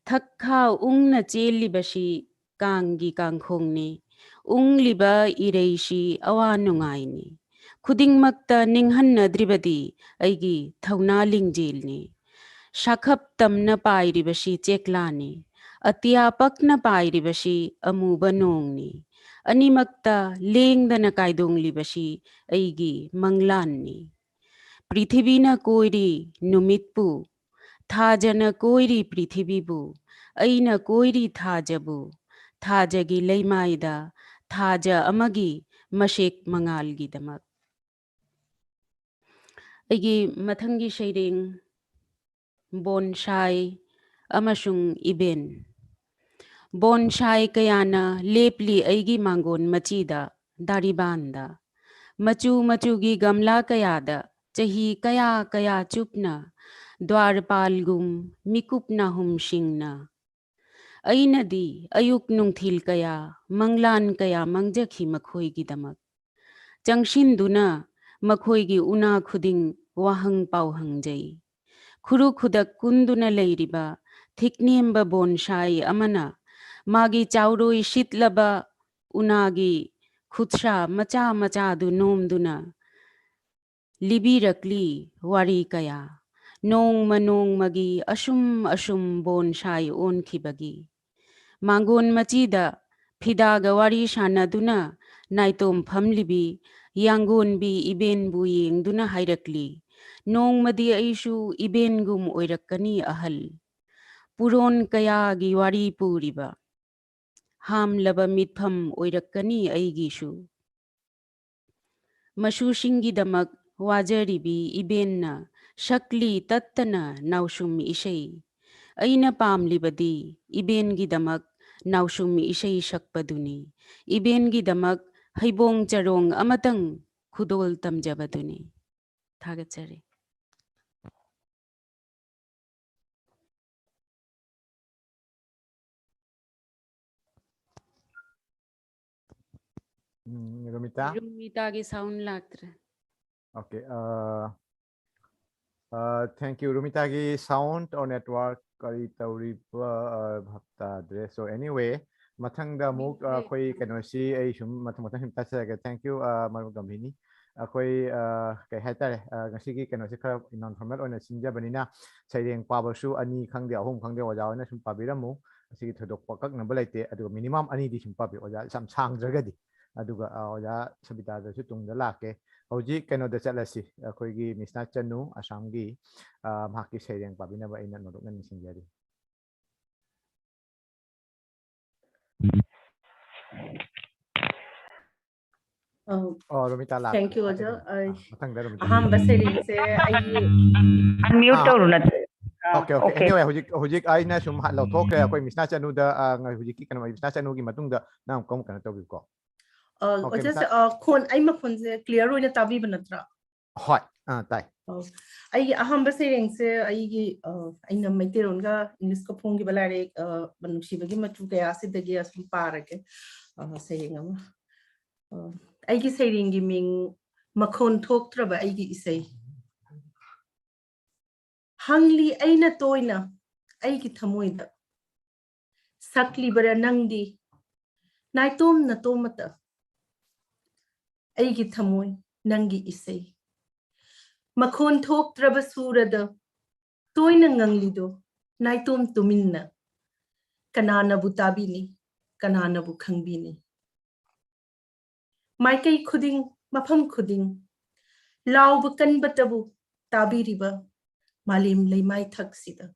ꯊꯛꯈꯥ ꯎꯪꯅ ꯆꯦꯜꯂꯤꯕꯁꯤ ꯀꯥꯡꯒꯤ ꯀꯥꯡꯈꯣꯡꯅꯤ꯫ ꯎꯪꯂꯤꯕ ꯏꯔꯩꯁꯤ ꯑꯋꯥ ꯅꯨꯡꯉꯥꯏꯅꯤ꯫ ꯈꯨꯗꯤꯡꯃꯛꯇ ꯅꯤꯡꯍꯟꯅꯗ꯭ꯔꯤꯕꯗꯤ ꯑꯩꯒꯤ ꯊꯧꯅꯥ ꯂꯤꯡꯖꯦꯜꯅꯤ꯫ ꯁꯥꯈꯞ ꯇꯝꯅ ꯄꯥꯏꯔꯤꯕꯁꯤ ꯆꯦꯛꯂꯥꯅꯤ꯫ ꯑꯇꯤꯌꯥ ꯄꯛꯅ ꯄꯥꯏꯔꯤꯕꯁꯤ ꯑꯃꯨꯕ ꯅꯣꯡꯅꯤ꯫ ꯑꯅꯤꯃꯛꯇ ꯂꯦꯡꯗꯅ ꯀꯥꯏꯗꯣꯡꯂꯤꯕꯁꯤ ꯑꯩꯒꯤ ꯃꯪꯂꯥꯟꯅꯤ꯫ ꯄ꯭ꯔꯤꯊꯤꯕꯤꯅ ꯀꯣꯏꯔꯤ ꯅꯨꯃꯤꯠꯄꯨ, ꯊꯥꯖꯅ ꯀꯣꯏꯔꯤ ꯄ꯭ꯔꯤꯊꯤꯕꯤꯕꯨ, ꯑꯩꯅ ꯀꯣꯏꯔꯤ ꯊꯥꯖꯕꯨ, ꯊꯥꯖꯒꯤ ꯂꯩꯃꯥꯏꯗ ꯊꯥꯖ ꯑꯃꯒꯤ ꯃꯁꯦꯛ ꯃꯉꯥꯜꯒꯤꯗꯃꯛ꯫ ꯑꯩꯒꯤ ꯃꯊꯪꯒꯤ ꯁꯩꯔꯦꯡ ꯕꯣꯟꯁꯥꯏ ꯑꯃꯁꯨꯡ ꯏꯕꯦꯟ꯫ ꯕꯣꯟꯁꯥꯏ ꯀꯌꯥꯅ ꯂꯦꯞꯂꯤ ꯑꯩꯒꯤ ꯃꯥꯡꯒꯣꯟ ꯃꯆꯤꯗ, ꯗꯥꯔꯤꯕꯥꯟꯗ꯫ ꯃꯆꯨ ꯃꯆꯨꯒꯤ ꯒꯝꯂꯥ ꯀꯌꯥꯗ ꯆꯍꯤ ꯀꯌꯥ ꯀꯌꯥ ꯆꯨꯞꯅ ꯗ꯭ꯋꯥꯔꯄꯥꯜꯒꯨꯝ ꯃꯤꯀꯨꯞ ꯅꯥꯍꯨꯝꯁꯤꯡꯅ꯫ ꯑꯩꯅꯗꯤ ꯑꯌꯨꯛ ꯅꯨꯡꯊꯤꯜ ꯀꯌꯥ, ꯃꯪꯂꯥꯟ ꯀꯌꯥ ꯃꯪꯖꯈꯤ ꯃꯈꯣꯏꯒꯤꯗꯃꯛ꯫ ꯆꯪꯁꯤꯟꯗꯨꯅ ꯃꯈꯣꯏꯒꯤ ꯎꯅꯥ ꯈꯨꯗꯤꯡ ꯋꯥꯍꯪ ꯄꯥꯎ ꯍꯪꯖꯩ꯫ ꯈꯨꯔꯨ ꯈꯨꯗꯛ ꯀꯨꯟꯗꯨꯅ ꯂꯩꯔꯤꯕ ꯊꯤꯛꯅꯦꯝꯕ ꯕꯣꯟꯁꯥꯏ ꯑꯃꯅ ꯃꯥꯒꯤ ꯆꯥꯎꯔꯣꯏ ꯁꯤꯠꯂꯕ ꯎꯅꯥꯒꯤ ꯈꯨꯠꯁꯥ ꯃꯆꯥ ꯃꯆꯥꯗꯨ ꯅꯣꯝꯗꯨꯅ ꯂꯤꯕꯤꯔꯛꯂꯤ ꯋꯥꯔꯤ ꯀꯌꯥ꯫ ꯅꯣꯡꯃ ꯅꯣꯡꯃꯒꯤ ꯑꯁꯨꯝ ꯑꯁꯨꯝ ꯕꯣꯟꯁꯥꯏ ꯑꯣꯟꯈꯤꯕꯒꯤ꯫ ꯃꯥꯡꯒꯣꯟ ꯃꯆꯤꯗ ꯐꯤꯗꯥꯒ ꯋꯥꯔꯤ ꯁꯥꯟꯅꯗꯨꯅ ꯅꯥꯏꯇꯣꯝ ꯐꯝꯂꯤꯕꯤ ꯌꯥꯡꯒꯣꯟꯕꯤ ꯏꯕꯦꯟꯕꯨ ꯌꯦꯡꯗꯨꯅ ꯍꯥꯏꯔꯛꯂꯤ, "ꯅꯣꯡꯃꯗꯤ ꯑꯩꯁꯨ ꯏꯕꯦꯟꯒꯨꯝ ꯑꯣꯏꯔꯛꯀꯅꯤ ꯑꯍꯜ꯫ ꯄꯨꯔꯣꯟ ꯀꯌꯥꯒꯤ ꯋꯥꯔꯤ ꯄꯨꯔꯤꯕ ꯍꯥꯝꯂꯕ ꯃꯤꯠꯐꯝ ꯑꯣꯏꯔꯛꯀꯅꯤ ꯑꯩꯒꯤꯁꯨ"꯫ ꯃꯁꯨꯁꯤꯡꯒꯤꯗꯃꯛ ꯋꯥꯖꯔꯤꯕꯤ ꯏꯕꯦꯟꯅ ꯁꯛꯂꯤ ꯇꯠꯇꯅ ꯅꯥꯎꯁꯨꯝ ꯏꯁꯩ꯫ ꯑꯩꯅ ꯄꯥꯝꯂꯤꯕꯗꯤ ꯏꯕꯦꯟꯒꯤꯗꯃꯛ ꯅꯥꯎꯁꯨꯝ ꯏꯁꯩ ꯁꯛꯄꯗꯨꯅꯤ꯫ ꯏꯕꯦꯟꯒꯤꯗꯃꯛ ꯍꯩꯕꯣꯡ ꯆꯔꯣꯡ ꯑꯃꯇꯪ ꯈꯨꯗꯣꯜ ꯇꯝꯖꯕꯗꯨꯅꯤ꯫ ꯊꯥꯒꯠꯆꯔꯤ꯫ ꯎꯝ, ꯔꯣꯃꯤꯇꯥ? ꯔꯣꯃꯤꯇꯥꯒꯤ sound ꯂꯥꯛꯇ꯭ꯔꯦ꯫ Okay, uh, uh, thank you. ꯔꯣꯃꯤꯇꯥꯒꯤ sound or network ꯀꯔꯤ ꯇꯧꯔꯤꯕ, uh, ꯚꯥꯞ ꯇꯥꯗ꯭ꯔꯦ꯫ So anyway, ꯃꯊꯪꯗ ꯑꯃꯨꯛ, uh, ꯑꯩꯈꯣꯏ ꯀꯩꯅꯣꯁꯤ ꯑꯩ ꯁꯨꯝ ꯃꯊꯪ ꯃꯊꯪ ꯁꯨꯝ ꯇꯥꯛꯆꯔꯒꯦ꯫ Thank you, uh, ꯃꯔꯨꯞ ꯒꯝꯚꯤꯅꯤ꯫ ꯑꯩꯈꯣꯏ, uh, ꯀꯩ ꯍꯥꯏꯇꯥꯔꯦ, uh, ꯉꯁꯤꯒꯤ ꯀꯩꯅꯣꯁꯤ ꯈꯔ non formal ꯑꯣꯏꯅ ꯁꯤꯟꯖꯕꯅꯤꯅ ꯁꯩꯔꯦꯡ ꯄꯥꯕꯁꯨ ꯑꯅꯤ ꯈꯪꯗꯦ, ꯑꯍꯨꯝ ꯈꯪꯗꯦ, ꯑꯣꯖꯥ ꯍꯣꯏꯅ ꯁꯨꯝ ꯄꯥꯕꯤꯔꯝꯃꯨ꯫ ꯑꯁꯤꯒꯤ ꯊꯣꯏꯗꯣꯛꯄ ꯑꯀꯛꯅꯕ ꯂꯩꯇꯦ, ꯑꯗꯨꯒ minimum ꯑꯅꯤꯗꯤ ꯁꯨꯝ ꯄꯥꯕꯤꯌꯨ ꯑꯣꯖꯥ, ꯌꯥꯝ ꯁꯥꯡꯗ꯭ꯔꯒꯗꯤ꯫ ꯑꯗꯨꯒ, ꯑ, ꯑꯣꯖꯥ ꯁꯕꯤꯇꯥꯗꯁꯨ ꯇꯨꯡꯗ ꯂꯥꯛꯀꯦ꯫ ꯍꯧꯖꯤꯛ ꯀꯩꯅꯣꯗ ꯆꯠꯂꯁꯤ, ꯑꯩꯈꯣꯏꯒꯤ ꯃꯤꯁꯅꯥ ꯆꯅꯨ, ꯑꯁꯥꯝꯒꯤ, ꯑ, ꯃꯍꯥꯛꯀꯤ ꯁꯩꯔꯦꯡ ꯄꯥꯕꯤꯅꯕ ꯑꯩꯅ ꯅꯣꯂꯨꯛꯅ ꯅꯤꯡꯁꯤꯡꯖꯔꯤ꯫ ꯑꯧ, ꯑꯣ, ꯔꯣꯃꯤꯇꯥ ꯂꯥꯛꯈ꯭ꯔꯦ꯫ thank you, ꯑꯣꯖꯥ꯫ ꯃꯊꯪꯗ, ꯑ, ꯃꯊꯪꯗ ꯔꯣꯃꯤꯇꯥ꯫ ꯑꯍꯥꯟꯕ ꯁꯩꯔꯦꯡꯁꯦ ꯑꯩꯒꯤ Unmute ꯑꯥ꯫ ꯇꯧꯔꯨ ꯅꯠꯇꯦ꯫ Okay, okay. Anyway, ꯍꯧꯖꯤꯛ, ꯍꯧꯖꯤꯛ ꯑꯩꯅ ꯁꯨꯝ ꯍ-, ꯂꯧꯊꯣꯛꯈ꯭ꯔꯦ꯫ ꯑꯩꯈꯣꯏ ꯃꯤꯁꯅꯥ ꯆꯅꯨꯗ, ꯑ, ꯉ-, ꯍꯧꯖꯤꯛꯀꯤ ꯀꯩꯅꯣ, ꯃꯤꯁꯅꯥ ꯆꯅꯨꯒꯤ ꯃꯇꯨꯡꯗ ꯅꯪ ꯑꯃꯨꯛ ꯀꯩꯅꯣ ꯇꯧꯕꯤꯌꯨꯀꯣ꯫ ꯑ, Okay, ꯑꯣꯖꯥꯁꯦ, ꯃꯤꯁꯅꯥ- ꯑ, ꯈꯣꯟ, ꯑꯩ ꯃꯈꯣꯟꯁꯦ clear ꯑꯣꯏꯅ ꯇꯥꯕꯤꯕ ꯅꯠꯇ꯭ꯔꯥ? ꯍꯣꯏ, ꯑꯥ, ꯇꯥꯏ꯫ ꯑꯧ꯫ ꯑꯩꯒꯤ ꯑꯍꯥꯟꯕ ꯁꯩꯔꯦꯡꯁꯦ ꯑꯩꯒꯤ, ꯑ, ꯑꯩꯅ ꯃꯩꯇꯩꯂꯣꯟꯒ English ꯀ ꯐꯣꯡꯈꯤꯕ ꯂꯥꯏꯔꯤꯛ, ꯑ, ꯅꯨꯡꯁꯤꯕꯒꯤ ꯃꯆꯨ ꯀꯌꯥꯁꯤꯗꯒꯤ ꯑꯁꯨꯝ ꯄꯥꯔꯒꯦ, ꯑ, ꯁꯩꯔꯦꯡ ꯑꯃ꯫ ꯑ, ꯑꯩꯒꯤ ꯁꯩꯔꯦꯡꯒꯤ ꯃꯤꯡ ꯃꯈꯣꯟ ꯊꯣꯛꯇ꯭ꯔꯕ ꯑꯩꯒꯤ ꯏꯁꯩ꯫ ꯍꯪꯂꯤ ꯑꯩꯅ ꯇꯣꯏꯅ ꯑꯩꯒꯤ ꯊꯃꯣꯏꯗ, "ꯁꯛꯂꯤꯕꯔꯥ ꯅꯪꯗꯤ ꯅꯥꯏꯇꯣꯝ ꯅꯇꯣꯝꯇ?" ꯑꯩꯒꯤ ꯊꯃꯣꯏ, ꯅꯪꯒꯤ ꯏꯁꯩ꯫ ꯃꯈꯣꯟ ꯊꯣꯛꯇ꯭ꯔꯕ ꯁꯨꯔꯗ ꯇꯣꯏꯅ ꯉꯪꯂꯤꯗꯣ ꯅꯥꯏꯇꯣꯝ ꯇꯨꯃꯤꯟꯅ꯫ ꯀꯅꯥꯅꯕꯨ ꯇꯥꯕꯤꯅꯤ, ꯀꯅꯥꯅꯕꯨ ꯈꯪꯕꯤꯅꯤ? ꯃꯥꯏꯀꯩ ꯈꯨꯗꯤꯡ, ꯃꯐꯝ ꯈꯨꯗꯤꯡ, ꯂꯥꯎꯕ ꯀꯟꯕꯇꯕꯨ ꯇꯥꯕꯤꯔꯤꯕ ꯃꯥꯂꯦꯝ ꯂꯩꯃꯥꯏ ꯊꯛꯁꯤꯗ꯫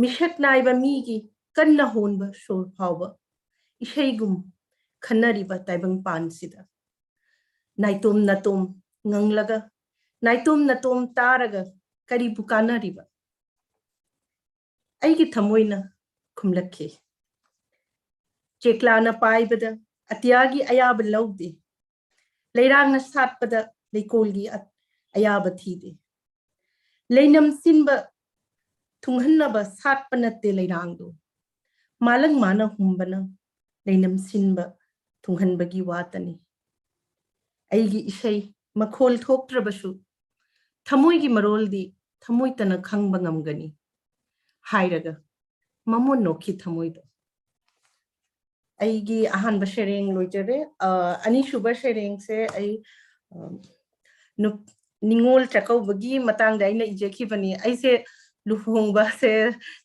ꯃꯤꯁꯛ ꯅꯥꯏꯕ ꯃꯤꯒꯤ ꯀꯟꯅ ꯍꯣꯟꯕ ꯁꯣꯔ ꯐꯥꯎꯕ ꯏꯁꯩꯒꯨꯝ ꯈꯟꯅꯔꯤꯕ ꯇꯥꯏꯕꯪ ꯄꯥꯟꯁꯤꯗ꯫ ꯅꯥꯏꯇꯣꯝ ꯅꯥꯇꯣꯝ ꯉꯪꯂꯒ, ꯅꯥꯏꯇꯣꯝ ꯅꯥꯇꯣꯝ ꯇꯥꯔꯒ ꯀꯔꯤꯕꯨ ꯀꯥꯟꯅꯔꯤꯕ? ꯑꯩꯒꯤ ꯊꯃꯣꯏꯅ ꯈꯨꯝꯂꯛꯈꯤ꯫ ꯆꯦꯛꯂꯥꯅ ꯄꯥꯏꯕꯗ ꯑꯇꯤꯌꯥꯒꯤ ꯑꯌꯥꯕ ꯂꯧꯗꯦ꯫ ꯂꯩꯔꯥꯡꯅ ꯁꯥꯠꯄꯗ ꯂꯩꯀꯣꯜꯒꯤ ꯑ-, ꯑꯌꯥꯕ ꯊꯤꯗꯦ꯫ ꯂꯩꯅꯝ ꯁꯤꯟꯕ ꯊꯨꯡꯍꯟꯅꯕ ꯁꯥꯠꯄ ꯅꯠꯇꯦ ꯂꯩꯔꯥꯡꯗꯣ꯫ ꯃꯥꯂꯪ ꯃꯥꯅ ꯍꯨꯝꯕꯅ ꯂꯩꯅꯝ ꯁꯤꯟꯕ ꯊꯨꯡꯍꯟꯕꯒꯤ ꯋꯥꯇꯅꯤ꯫ ꯑꯩꯒꯤ ꯏꯁꯩ ꯃꯈꯣꯜ ꯊꯣꯛꯇ꯭ꯔꯕꯁꯨ ꯊꯃꯣꯏꯒꯤ ꯃꯔꯣꯜꯗꯤ ꯊꯃꯣꯏꯇꯅ ꯈꯪꯕ ꯉꯝꯒꯅꯤ ꯍꯥꯏꯔꯒ ꯃꯃꯣꯟ ꯅꯣꯛꯈꯤ ꯊꯃꯣꯏꯗꯣ꯫ ꯑꯩꯒꯤ ꯑꯍꯥꯟꯕ ꯁꯩꯔꯦꯡ ꯂꯣꯏꯖꯔꯦ꯫ ꯑ, ꯑꯅꯤꯁꯨꯕ ꯁꯩꯔꯦꯡꯁꯦ ꯑꯩ, ꯑ, ꯅꯨꯞ-, ꯅꯤꯉꯣꯜ ꯆꯥꯛꯀꯧꯕꯒꯤ ꯃꯇꯥꯡꯗ ꯑꯩꯅ ꯏꯖꯈꯤꯕꯅꯤ꯫ ꯑꯩꯁꯦ ꯂꯨꯍꯣꯡꯕꯁꯦ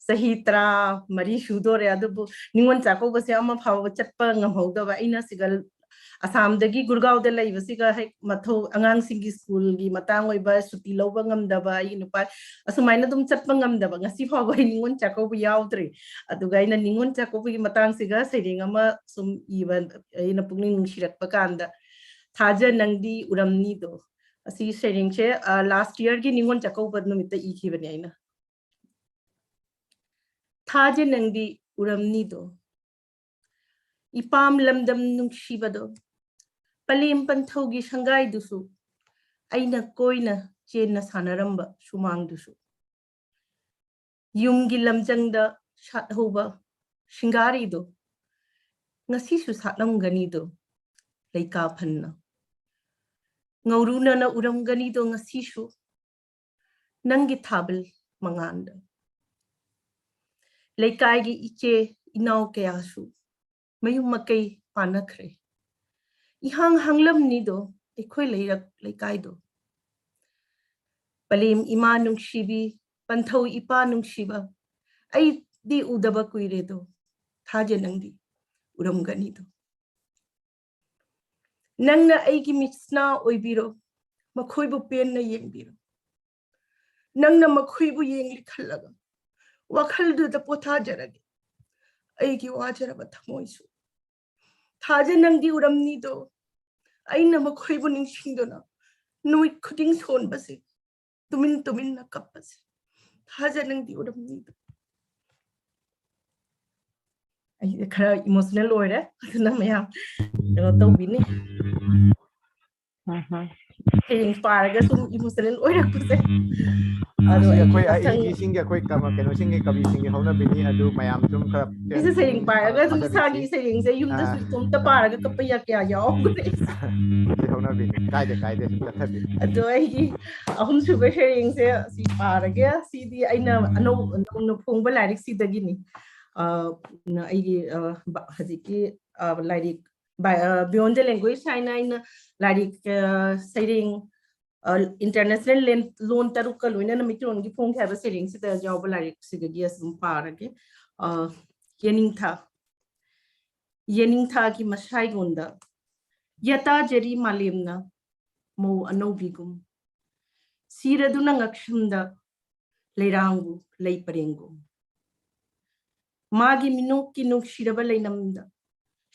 ꯆꯍꯤ ꯇꯔꯥ ꯃꯔꯤ ꯁꯨꯗꯣꯔꯦ, ꯑꯗꯨꯕꯨ ꯅꯤꯉꯣꯜ ꯆꯥꯛꯀꯧꯕꯁꯦ ꯑꯃ ꯐꯥꯎꯕ ꯆꯠꯄ ꯉꯝꯍꯧꯗꯕ꯫ ꯑꯩꯅ ꯁꯤꯒ ꯑꯁꯥꯝꯗꯒꯤ ꯒꯨꯔꯒꯥꯎꯗ ꯂꯩꯕꯁꯤꯒ ꯍꯦꯛ ꯃꯊꯧ, ꯑꯉꯥꯡꯁꯤꯡꯒꯤ ꯁ꯭ꯀꯨꯜꯒꯤ ꯃꯇꯥꯡ ꯑꯣꯏꯕ ꯁꯨꯇꯤ ꯂꯧꯕ ꯉꯝꯗꯕ, ꯑꯩꯒꯤ ꯅꯨꯄꯥ ꯑꯁꯨꯃꯥꯏꯅ ꯑꯗꯨꯝ ꯆꯠꯄ ꯉꯝꯗꯕ, ꯉꯁꯤ ꯐꯥꯎꯕ ꯑꯩ ꯅꯤꯉꯣꯜ ꯆꯥꯛꯀꯧꯕ ꯌꯥꯎꯗ꯭ꯔꯤ꯫ ꯑꯗꯨꯒ ꯑꯩꯅ ꯅꯤꯉꯣꯜ ꯆꯥꯛꯀꯧꯕꯒꯤ ꯃꯇꯥꯡꯁꯤꯒ ꯁꯩꯔꯦꯡ ꯑꯃ ꯁꯨꯝ ꯏꯕ, ꯑꯩꯅ ꯄꯨꯛꯅꯤꯡ ꯅꯨꯡꯁꯤꯔꯛꯄ ꯀꯥꯟꯗ, "ꯊꯥꯖ ꯅꯪꯗꯤ ꯎꯔꯝꯅꯤꯗꯣ"꯫ ꯑꯁꯤ ꯁꯩꯔꯦꯡꯁꯦ, ꯑ, last yearꯒꯤ ꯅꯤꯉꯣꯜ ꯆꯥꯛꯀꯧꯕ ꯅꯨꯃꯤꯠꯇ ꯏꯈꯤꯕꯅꯦ ꯑꯩꯅ꯫ ꯊꯥꯖ ꯅꯪꯗꯤ ꯎꯔꯝꯅꯤꯗꯣ, ꯏꯄꯥꯝ ꯂꯝꯗꯝ ꯅꯨꯡꯁꯤꯕꯗꯣ, ꯄꯂꯦꯝ ꯄꯟꯊꯧꯒꯤ ꯁꯪꯒꯥꯏꯗꯨꯁꯨ, ꯑꯩꯅ ꯀꯣꯏꯅ ꯆꯦꯟꯅ ꯁꯥꯟꯅꯔꯝꯕ ꯁꯨꯃꯥꯡꯗꯨꯁꯨ꯫ ꯌꯨꯝꯒꯤ ꯂꯝꯖꯪꯗ ꯁꯥꯠꯍꯧꯕ ꯁꯤꯡꯒꯥꯔꯤꯗꯣ, ꯉꯁꯤꯁꯨ ꯁꯥꯠꯂꯝꯒꯅꯤꯗꯣ꯫ ꯂꯩꯀꯥ ꯐꯟꯅ꯫ ꯉꯧꯔꯨꯅꯅ ꯎꯔꯝꯒꯅꯤꯗꯣ ꯉꯁꯤꯁꯨ ꯅꯪꯒꯤ ꯊꯥꯕꯜ ꯃꯉꯥꯜꯗ꯫ ꯂꯩꯀꯥꯏꯒꯤ ꯏꯆꯦ ꯏꯅꯥꯎ ꯀꯌꯥꯁꯨ ꯃꯌꯨꯝ ꯃꯀꯩ ꯄꯥꯟꯅꯈ꯭ꯔꯦ꯫ ꯏꯍꯥꯡ ꯍꯥꯡꯂꯝꯅꯤꯗꯣ ꯑꯩꯈꯣꯏ ꯂꯩꯔꯛ ꯂꯩꯀꯥꯏꯗꯣ꯫ ꯄꯂꯦꯝ ꯏꯃꯥ ꯅꯨꯡꯁꯤꯕꯤ, ꯄꯟꯊꯧ ꯏꯄꯥ ꯅꯨꯡꯁꯤꯕ, ꯑꯩꯗꯤ ꯎꯗꯕ ꯀꯨꯏꯔꯦꯗꯣ꯫ ꯊꯥꯖ ꯅꯪꯗꯤ ꯎꯔꯝꯒꯅꯤꯗꯣ꯫ ꯅꯪꯅ ꯑꯩꯒꯤ ꯃꯤꯠꯁꯅꯥ ꯑꯣꯏꯕꯤꯔꯣ, ꯃꯈꯣꯏꯕꯨ ꯄꯦꯟꯅ ꯌꯦꯡꯕꯤꯔꯣ꯫ ꯅꯪꯅ ꯃꯈꯣꯏꯕꯨ ꯌꯦꯡꯂꯤ ꯈꯜꯂꯒ ꯋꯥꯈꯜꯗꯨꯗ ꯄꯣꯊꯥꯖꯔꯒꯦ ꯑꯩꯒꯤ ꯋꯥꯖꯔꯕ ꯊꯃꯣꯏꯁꯨ꯫ ꯊꯥꯖ ꯅꯪꯗꯤ ꯎꯔꯝꯅꯤꯗꯣ, ꯑꯩꯅ ꯃꯈꯣꯏꯕꯨ ꯅꯤꯡꯁꯤꯡꯗꯨꯅ ꯅꯨꯃꯤꯠ ꯈꯨꯗꯤꯡ ꯁꯣꯟꯕꯁꯦ, ꯇꯨꯃꯤꯟ ꯇꯨꯃꯤꯟꯅ ꯀꯞꯄꯁꯦ꯫ ꯊꯥꯖ ꯅꯪꯗꯤ ꯎꯔꯝꯅꯤꯗꯣ꯫ ꯑꯩ ꯈꯔ ꯏꯃꯣꯁꯅꯦꯜ ꯑꯣꯏꯔꯦ, ꯑꯗꯨꯅ ꯃꯌꯥꯝ ꯀꯩꯅꯣ ꯇꯧꯕꯤꯅꯤ꯫ ꯎꯝ ꯍꯝ꯫ ꯍꯌꯦꯡ ꯄꯥꯔꯒ ꯁꯨꯝ ꯏꯃꯣꯁꯅꯦꯜ ꯑꯣꯏꯔꯛꯄꯁꯦ꯫ ꯑꯗꯣ ꯃꯁꯤ ꯑꯩꯒꯤ ꯑꯩꯈꯣꯏ ꯃꯊꯪ ꯑꯏꯕꯤꯁꯤꯡꯒꯤ, ꯑꯩꯈꯣꯏ ꯀꯃ-, ꯀꯩꯅꯣꯁꯤꯡꯒꯤ, ꯀꯕꯤꯁꯤꯡꯒꯤ ꯍꯧꯅꯕꯤꯅꯤ꯫ ꯑꯗꯨ ꯃꯌꯥꯝ ꯁꯨꯝ ꯈꯔ ꯑꯩꯁꯦ ꯁꯩꯔꯦꯡ ꯄꯥꯔꯒ ꯑꯗꯨꯝ ꯊꯥꯖꯕꯤꯁꯤ꯫ ꯏꯁꯥꯒꯤ ꯁꯩꯔꯦꯡꯁꯦ ꯌꯨꯝꯗꯁꯨ ꯑꯥ꯫ ꯏꯇꯣꯝꯇ ꯄꯥꯔꯒ ꯀꯞꯄ ꯌꯥ-, ꯀꯌꯥ ꯌꯥꯎꯈ꯭ꯔꯦ꯫ ꯁꯤ ꯍꯧꯅꯕꯤꯅꯤ, ꯀꯥꯏꯗꯦ, ꯀꯥꯏꯗꯦ, ꯁꯨꯝ ꯆꯠꯊꯕꯤ꯫ ꯑꯗꯣ ꯑꯩꯒꯤ ꯑꯍꯨꯝꯁꯨꯕ ꯁꯩꯔꯦꯡꯁꯦ ꯁꯤ ꯄꯥꯔꯒꯦ꯫ ꯁꯤꯗꯤ ꯑꯩꯅ ꯑꯅꯧ-, ꯅꯧꯅ ꯐꯣꯡꯕ ꯂꯥꯏꯔꯤꯛꯁꯤꯗꯒꯤꯅꯤ꯫ ꯑ, ꯅ-, ꯑꯩꯒꯤ, ꯑ, ꯕ-, ꯍꯧꯖꯤꯛꯀꯤ, ꯑ, ꯂꯥꯏꯔꯤꯛ ꯕ-, ꯑ, Beyond the Language ꯍꯥꯏꯅ ꯑꯩꯅ ꯂꯥꯏꯔꯤꯛ, ꯑ, ꯁꯩꯔꯦꯡ, ꯑ, ꯏꯟꯇꯔꯅꯦꯁꯅꯦꯜ ꯂꯦꯟ-, ꯂꯣꯟ ꯇꯔꯨꯛꯀ ꯂꯣꯏꯅꯅ ꯃꯩꯇꯩꯂꯣꯟꯒꯤ ꯐꯣꯡꯈꯤ ꯍꯥꯏꯕ ꯁꯩꯔꯦꯡꯁꯤꯗ ꯌꯥꯎꯕ ꯂꯥꯏꯔꯤꯛꯁꯤꯗꯒꯤ ꯑꯁꯨꯝ ꯄꯥꯔꯒꯦ꯫ ꯑ, ꯌꯦꯅꯤꯡꯊꯥ꯫ ꯌꯦꯅꯤꯡꯊꯥꯒꯤ ꯃꯁꯥꯏꯒꯣꯟꯗ ꯌꯥꯇꯥꯖꯔꯤ ꯃꯥꯂꯦꯝꯅ ꯃꯧ ꯑꯅꯧꯕꯤꯒꯨꯝ꯫ ꯁꯤꯔꯗꯨꯅ ꯉꯛꯁꯝꯗ ꯂꯩꯔꯥꯡꯕꯨ ꯂꯩ ꯄꯔꯦꯡꯒꯨꯝ꯫ ꯃꯥꯒꯤ ꯃꯤꯅꯣꯛꯀꯤ ꯅꯨꯡꯁꯤꯔꯕ ꯂꯩꯅꯝꯗ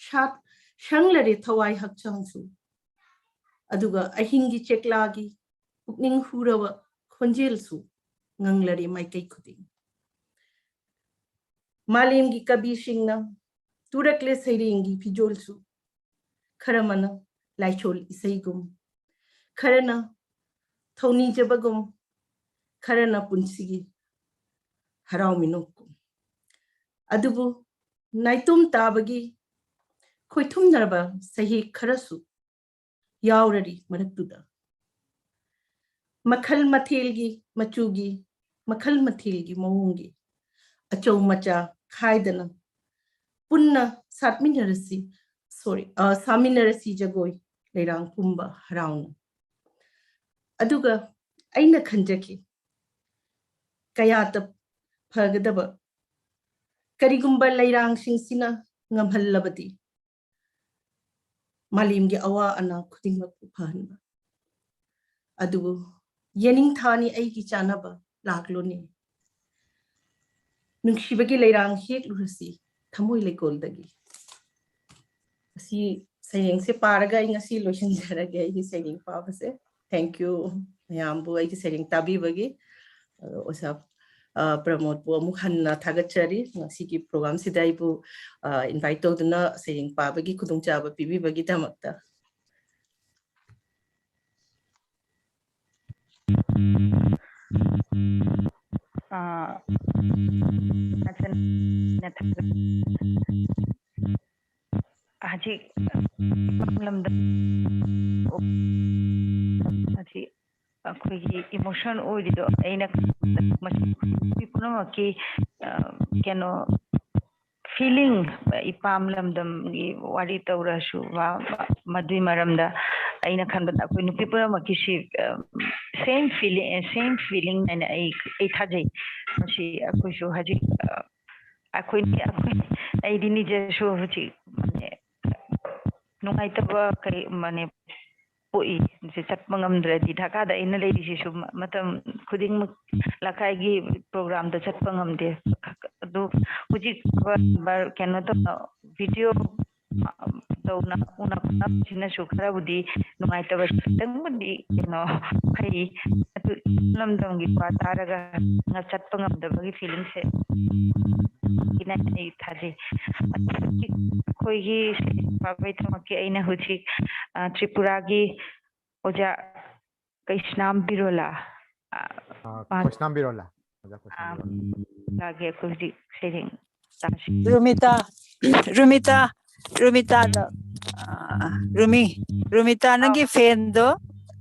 ꯁꯥꯠ-, ꯁꯪꯂꯔꯦ ꯊꯋꯥꯏ ꯍꯛꯆꯥꯡꯁꯨ꯫ ꯑꯗꯨꯒ ꯑꯍꯤꯡꯒꯤ ꯆꯦꯛꯂꯥꯒꯤ ꯄꯨꯛꯅꯤꯡ ꯍꯨꯔꯕ ꯈꯣꯟꯖꯦꯜꯁꯨ ꯉꯪꯂꯔꯦ ꯃꯥꯏꯀꯩ ꯈꯨꯗꯤꯡ꯫ ꯃꯥꯂꯦꯝꯒꯤ ꯀꯕꯤꯁꯤꯡꯅ ꯇꯨꯔꯛꯂꯦ ꯁꯩꯔꯦꯡꯒꯤ ꯐꯤꯖꯣꯜꯁꯨ꯫ ꯈꯔ ꯑꯃꯅ ꯂꯥꯏꯁꯣꯜ ꯏꯁꯩꯒꯨꯝ, ꯈꯔꯅ ꯊꯧꯅꯤꯖꯕꯒꯨꯝ, ꯈꯔꯅ ꯄꯨꯟꯁꯤꯒꯤ ꯍꯔꯥꯎ ꯃꯤꯅꯣꯛꯀꯨꯝ꯫ ꯑꯗꯨꯕꯨ ꯅꯥꯏꯇꯣꯝ ꯇꯥꯕꯒꯤ ꯈꯣꯏꯊꯨꯝꯅꯔꯕ ꯁꯍꯤ ꯈꯔꯁꯨ ꯌꯥꯎꯔꯔꯤ ꯃꯔꯛꯇꯨꯗ꯫ ꯃꯈꯜ ꯃꯊꯦꯜꯒꯤ ꯃꯆꯨꯒꯤ, ꯃꯈꯜ ꯃꯊꯦꯜꯒꯤ ꯃꯑꯣꯡꯒꯤ ꯑꯆꯧ ꯃꯆꯥ ꯈꯥꯏꯗꯅ ꯄꯨꯟꯅ ꯁꯥꯠꯃꯤꯟꯅꯔꯁꯤ, sorry, ꯑ, ꯁꯥꯃꯤꯟꯅꯔꯁꯤ ꯖꯒꯣꯏ ꯂꯩꯔꯥꯡ ꯄꯨꯝꯕ ꯍꯔꯥꯎꯅ꯫ ꯑꯗꯨꯒ ꯑꯩꯅ ꯈꯟꯖꯈꯤ, ꯀꯌꯥꯗ ꯐꯒꯗꯕ, ꯀꯔꯤꯒꯨꯝꯕ ꯂꯩꯔꯥꯡꯁꯤꯡꯁꯤꯅ ꯉꯝꯍꯜꯂꯕꯗꯤ ꯃꯥꯂꯦꯝꯒꯤ ꯑꯋꯥ ꯑꯅꯥ ꯈꯨꯗꯤꯡꯃꯛꯄꯨ ꯐꯍꯟꯕ꯫ ꯑꯗꯨꯕꯨ ꯌꯦꯅꯤꯡꯊꯥꯅꯤ ꯑꯩꯒꯤ ꯆꯥꯅꯕ ꯂꯥꯛꯂꯣꯅꯦ꯫ ꯅꯨꯡꯁꯤꯕꯒꯤ ꯂꯩꯔꯥꯡ ꯍꯦꯛꯂꯨꯔꯁꯤ ꯊꯃꯣꯏ ꯂꯩꯀꯣꯜꯗꯒꯤ꯫ ꯑꯁꯤ ꯁꯩꯔꯦꯡꯁꯦ ꯄꯥꯔꯒ ꯑꯩ ꯉꯁꯤ ꯂꯣꯏꯁꯤꯟꯖꯔꯒꯦ ꯑꯩꯒꯤ ꯁꯩꯔꯦꯡ ꯄꯥꯕꯁꯦ꯫ Thank you ꯃꯌꯥꯝꯕꯨ ꯑꯩꯒꯤ ꯁꯩꯔꯦꯡ ꯇꯥꯕꯤꯕꯒꯤ꯫ ꯑꯗꯣ ꯑꯣꯖꯥ, ꯑ, ꯄ꯭ꯔꯃꯣꯗꯄꯨ ꯑꯃꯨꯛ ꯍꯟꯅ ꯊꯥꯒꯠꯆꯔꯤ ꯉꯁꯤꯒꯤ programꯁꯤꯗ ꯑꯩꯕꯨ, ꯑ, invite ꯇꯧꯗꯨꯅ ꯁꯩꯔꯦꯡ ꯄꯥꯕꯒꯤ ꯈꯨꯗꯣꯡꯆꯥꯕ ꯄꯤꯕꯤꯕꯒꯤꯗꯃꯛꯇ꯫ ꯑꯥ, ꯍꯧꯖꯤꯛ ꯂꯝꯗꯝ ꯑꯁꯤ ꯑꯩꯈꯣꯏꯒꯤ emotion ꯑꯣꯏꯔꯤꯗꯣ ꯑꯩꯅ ꯃꯁꯤ ꯃꯤ ꯄꯨꯝꯅꯃꯛꯀꯤ, ꯑ, ꯀꯩꯅꯣ feeling, ꯏꯄꯥꯝ ꯂꯝꯗꯝꯒꯤ ꯋꯥꯔꯤ ꯇꯧꯔꯁꯨ ꯃꯥ-, ꯃꯥ-, ꯃꯗꯨꯏ ꯃꯔꯝꯗ ꯑꯩꯅ ꯈꯟꯕꯗ ꯑꯩꯈꯣꯏ ꯅꯨꯄꯤ ꯄꯨꯝꯅꯃꯛꯀꯤꯁꯤ, ꯑ, same feeling, same feeling ꯍꯥꯏꯅ ꯑꯩ, ꯑꯩ ꯊꯥꯖꯩ꯫ ꯃꯁꯤ ꯑꯩꯈꯣꯏꯁꯨ ꯍꯧꯖꯤꯛ, ꯑ, ꯑꯩꯈꯣꯏ, ꯑꯩꯈꯣꯏ, ꯑꯩꯗꯤ ꯅꯤꯖꯁꯨ ꯍꯧꯖꯤꯛ ꯅꯨꯡꯉꯥꯏꯇꯕ ꯀꯩ ꯃꯅꯦ ꯄꯣꯛꯏ꯫ ꯁꯤ ꯆꯠꯄ ꯉꯝꯗ꯭ꯔꯗꯤ ꯙꯥꯀꯥꯗ ꯑꯩꯅ ꯂꯩꯔꯤꯁꯤꯁꯨ ꯃ-, ꯃꯇꯝ ꯈꯨꯗꯤꯡꯃꯛ ꯂꯩꯀꯥꯏꯒꯤ programꯗ ꯆꯠꯄ ꯉꯝꯗꯦ꯫ ꯑꯗꯨ ꯍꯧꯖꯤꯛ ꯕ-, ꯕ-, ꯀꯩꯅꯣ ꯇꯧꯅ video ꯇꯧꯅ ꯎꯅ ꯈꯣꯠꯅꯕꯁꯤꯅꯁꯨ ꯈꯔꯕꯨꯗꯤ ꯅꯨꯡꯉꯥꯏꯇꯕ ꯈꯤꯇꯪꯕꯨꯗꯤ ꯀꯩꯅꯣ ꯐꯩ꯫ ꯑꯗꯨ ꯂꯝꯗꯝꯒꯤ ꯋꯥ ꯇꯥꯔꯒ ꯆꯠꯄ ꯉꯝꯗꯕꯒꯤ feelingꯁꯦ ꯏꯅ ꯑꯩ ꯊꯥꯖꯩ꯫ ꯑꯩꯈꯣꯏꯒꯤ ꯁꯩꯔꯦꯡ ꯄꯥꯕꯩꯗꯃꯛꯀꯤ ꯑꯩꯅ ꯍꯧꯖꯤꯛ, ꯑ, ꯇ꯭ꯔꯤꯄꯨꯔꯥꯒꯤ ꯑꯣꯖꯥ ꯀꯩꯁꯅꯥꯝ ꯕꯤꯔꯣꯂꯥ, ꯑ, ꯑ, ꯃꯥ-, ꯀꯩꯁꯅꯥꯝ ꯕꯤꯔꯣꯂꯥ꯫ ꯑꯣꯖꯥ ꯀꯩꯁꯅꯥꯝ ꯑ, ꯕꯤꯔꯣꯂꯥ꯫ ꯂꯥꯒꯦ ꯑꯩꯈꯣꯏ ꯍꯧꯖꯤꯛ ꯁꯩꯔꯦꯡ ꯇꯥꯁꯤ꯫ ꯔꯨꯃꯤꯇꯥ, ꯔꯨꯃꯤꯇꯥ, ꯔꯨꯃꯤꯇꯥꯗ, ꯑꯥ, ꯔꯨꯃꯤ, ꯔꯨꯃꯤꯇꯥ, ꯅꯪꯒꯤ ꯐꯦꯟꯗꯣ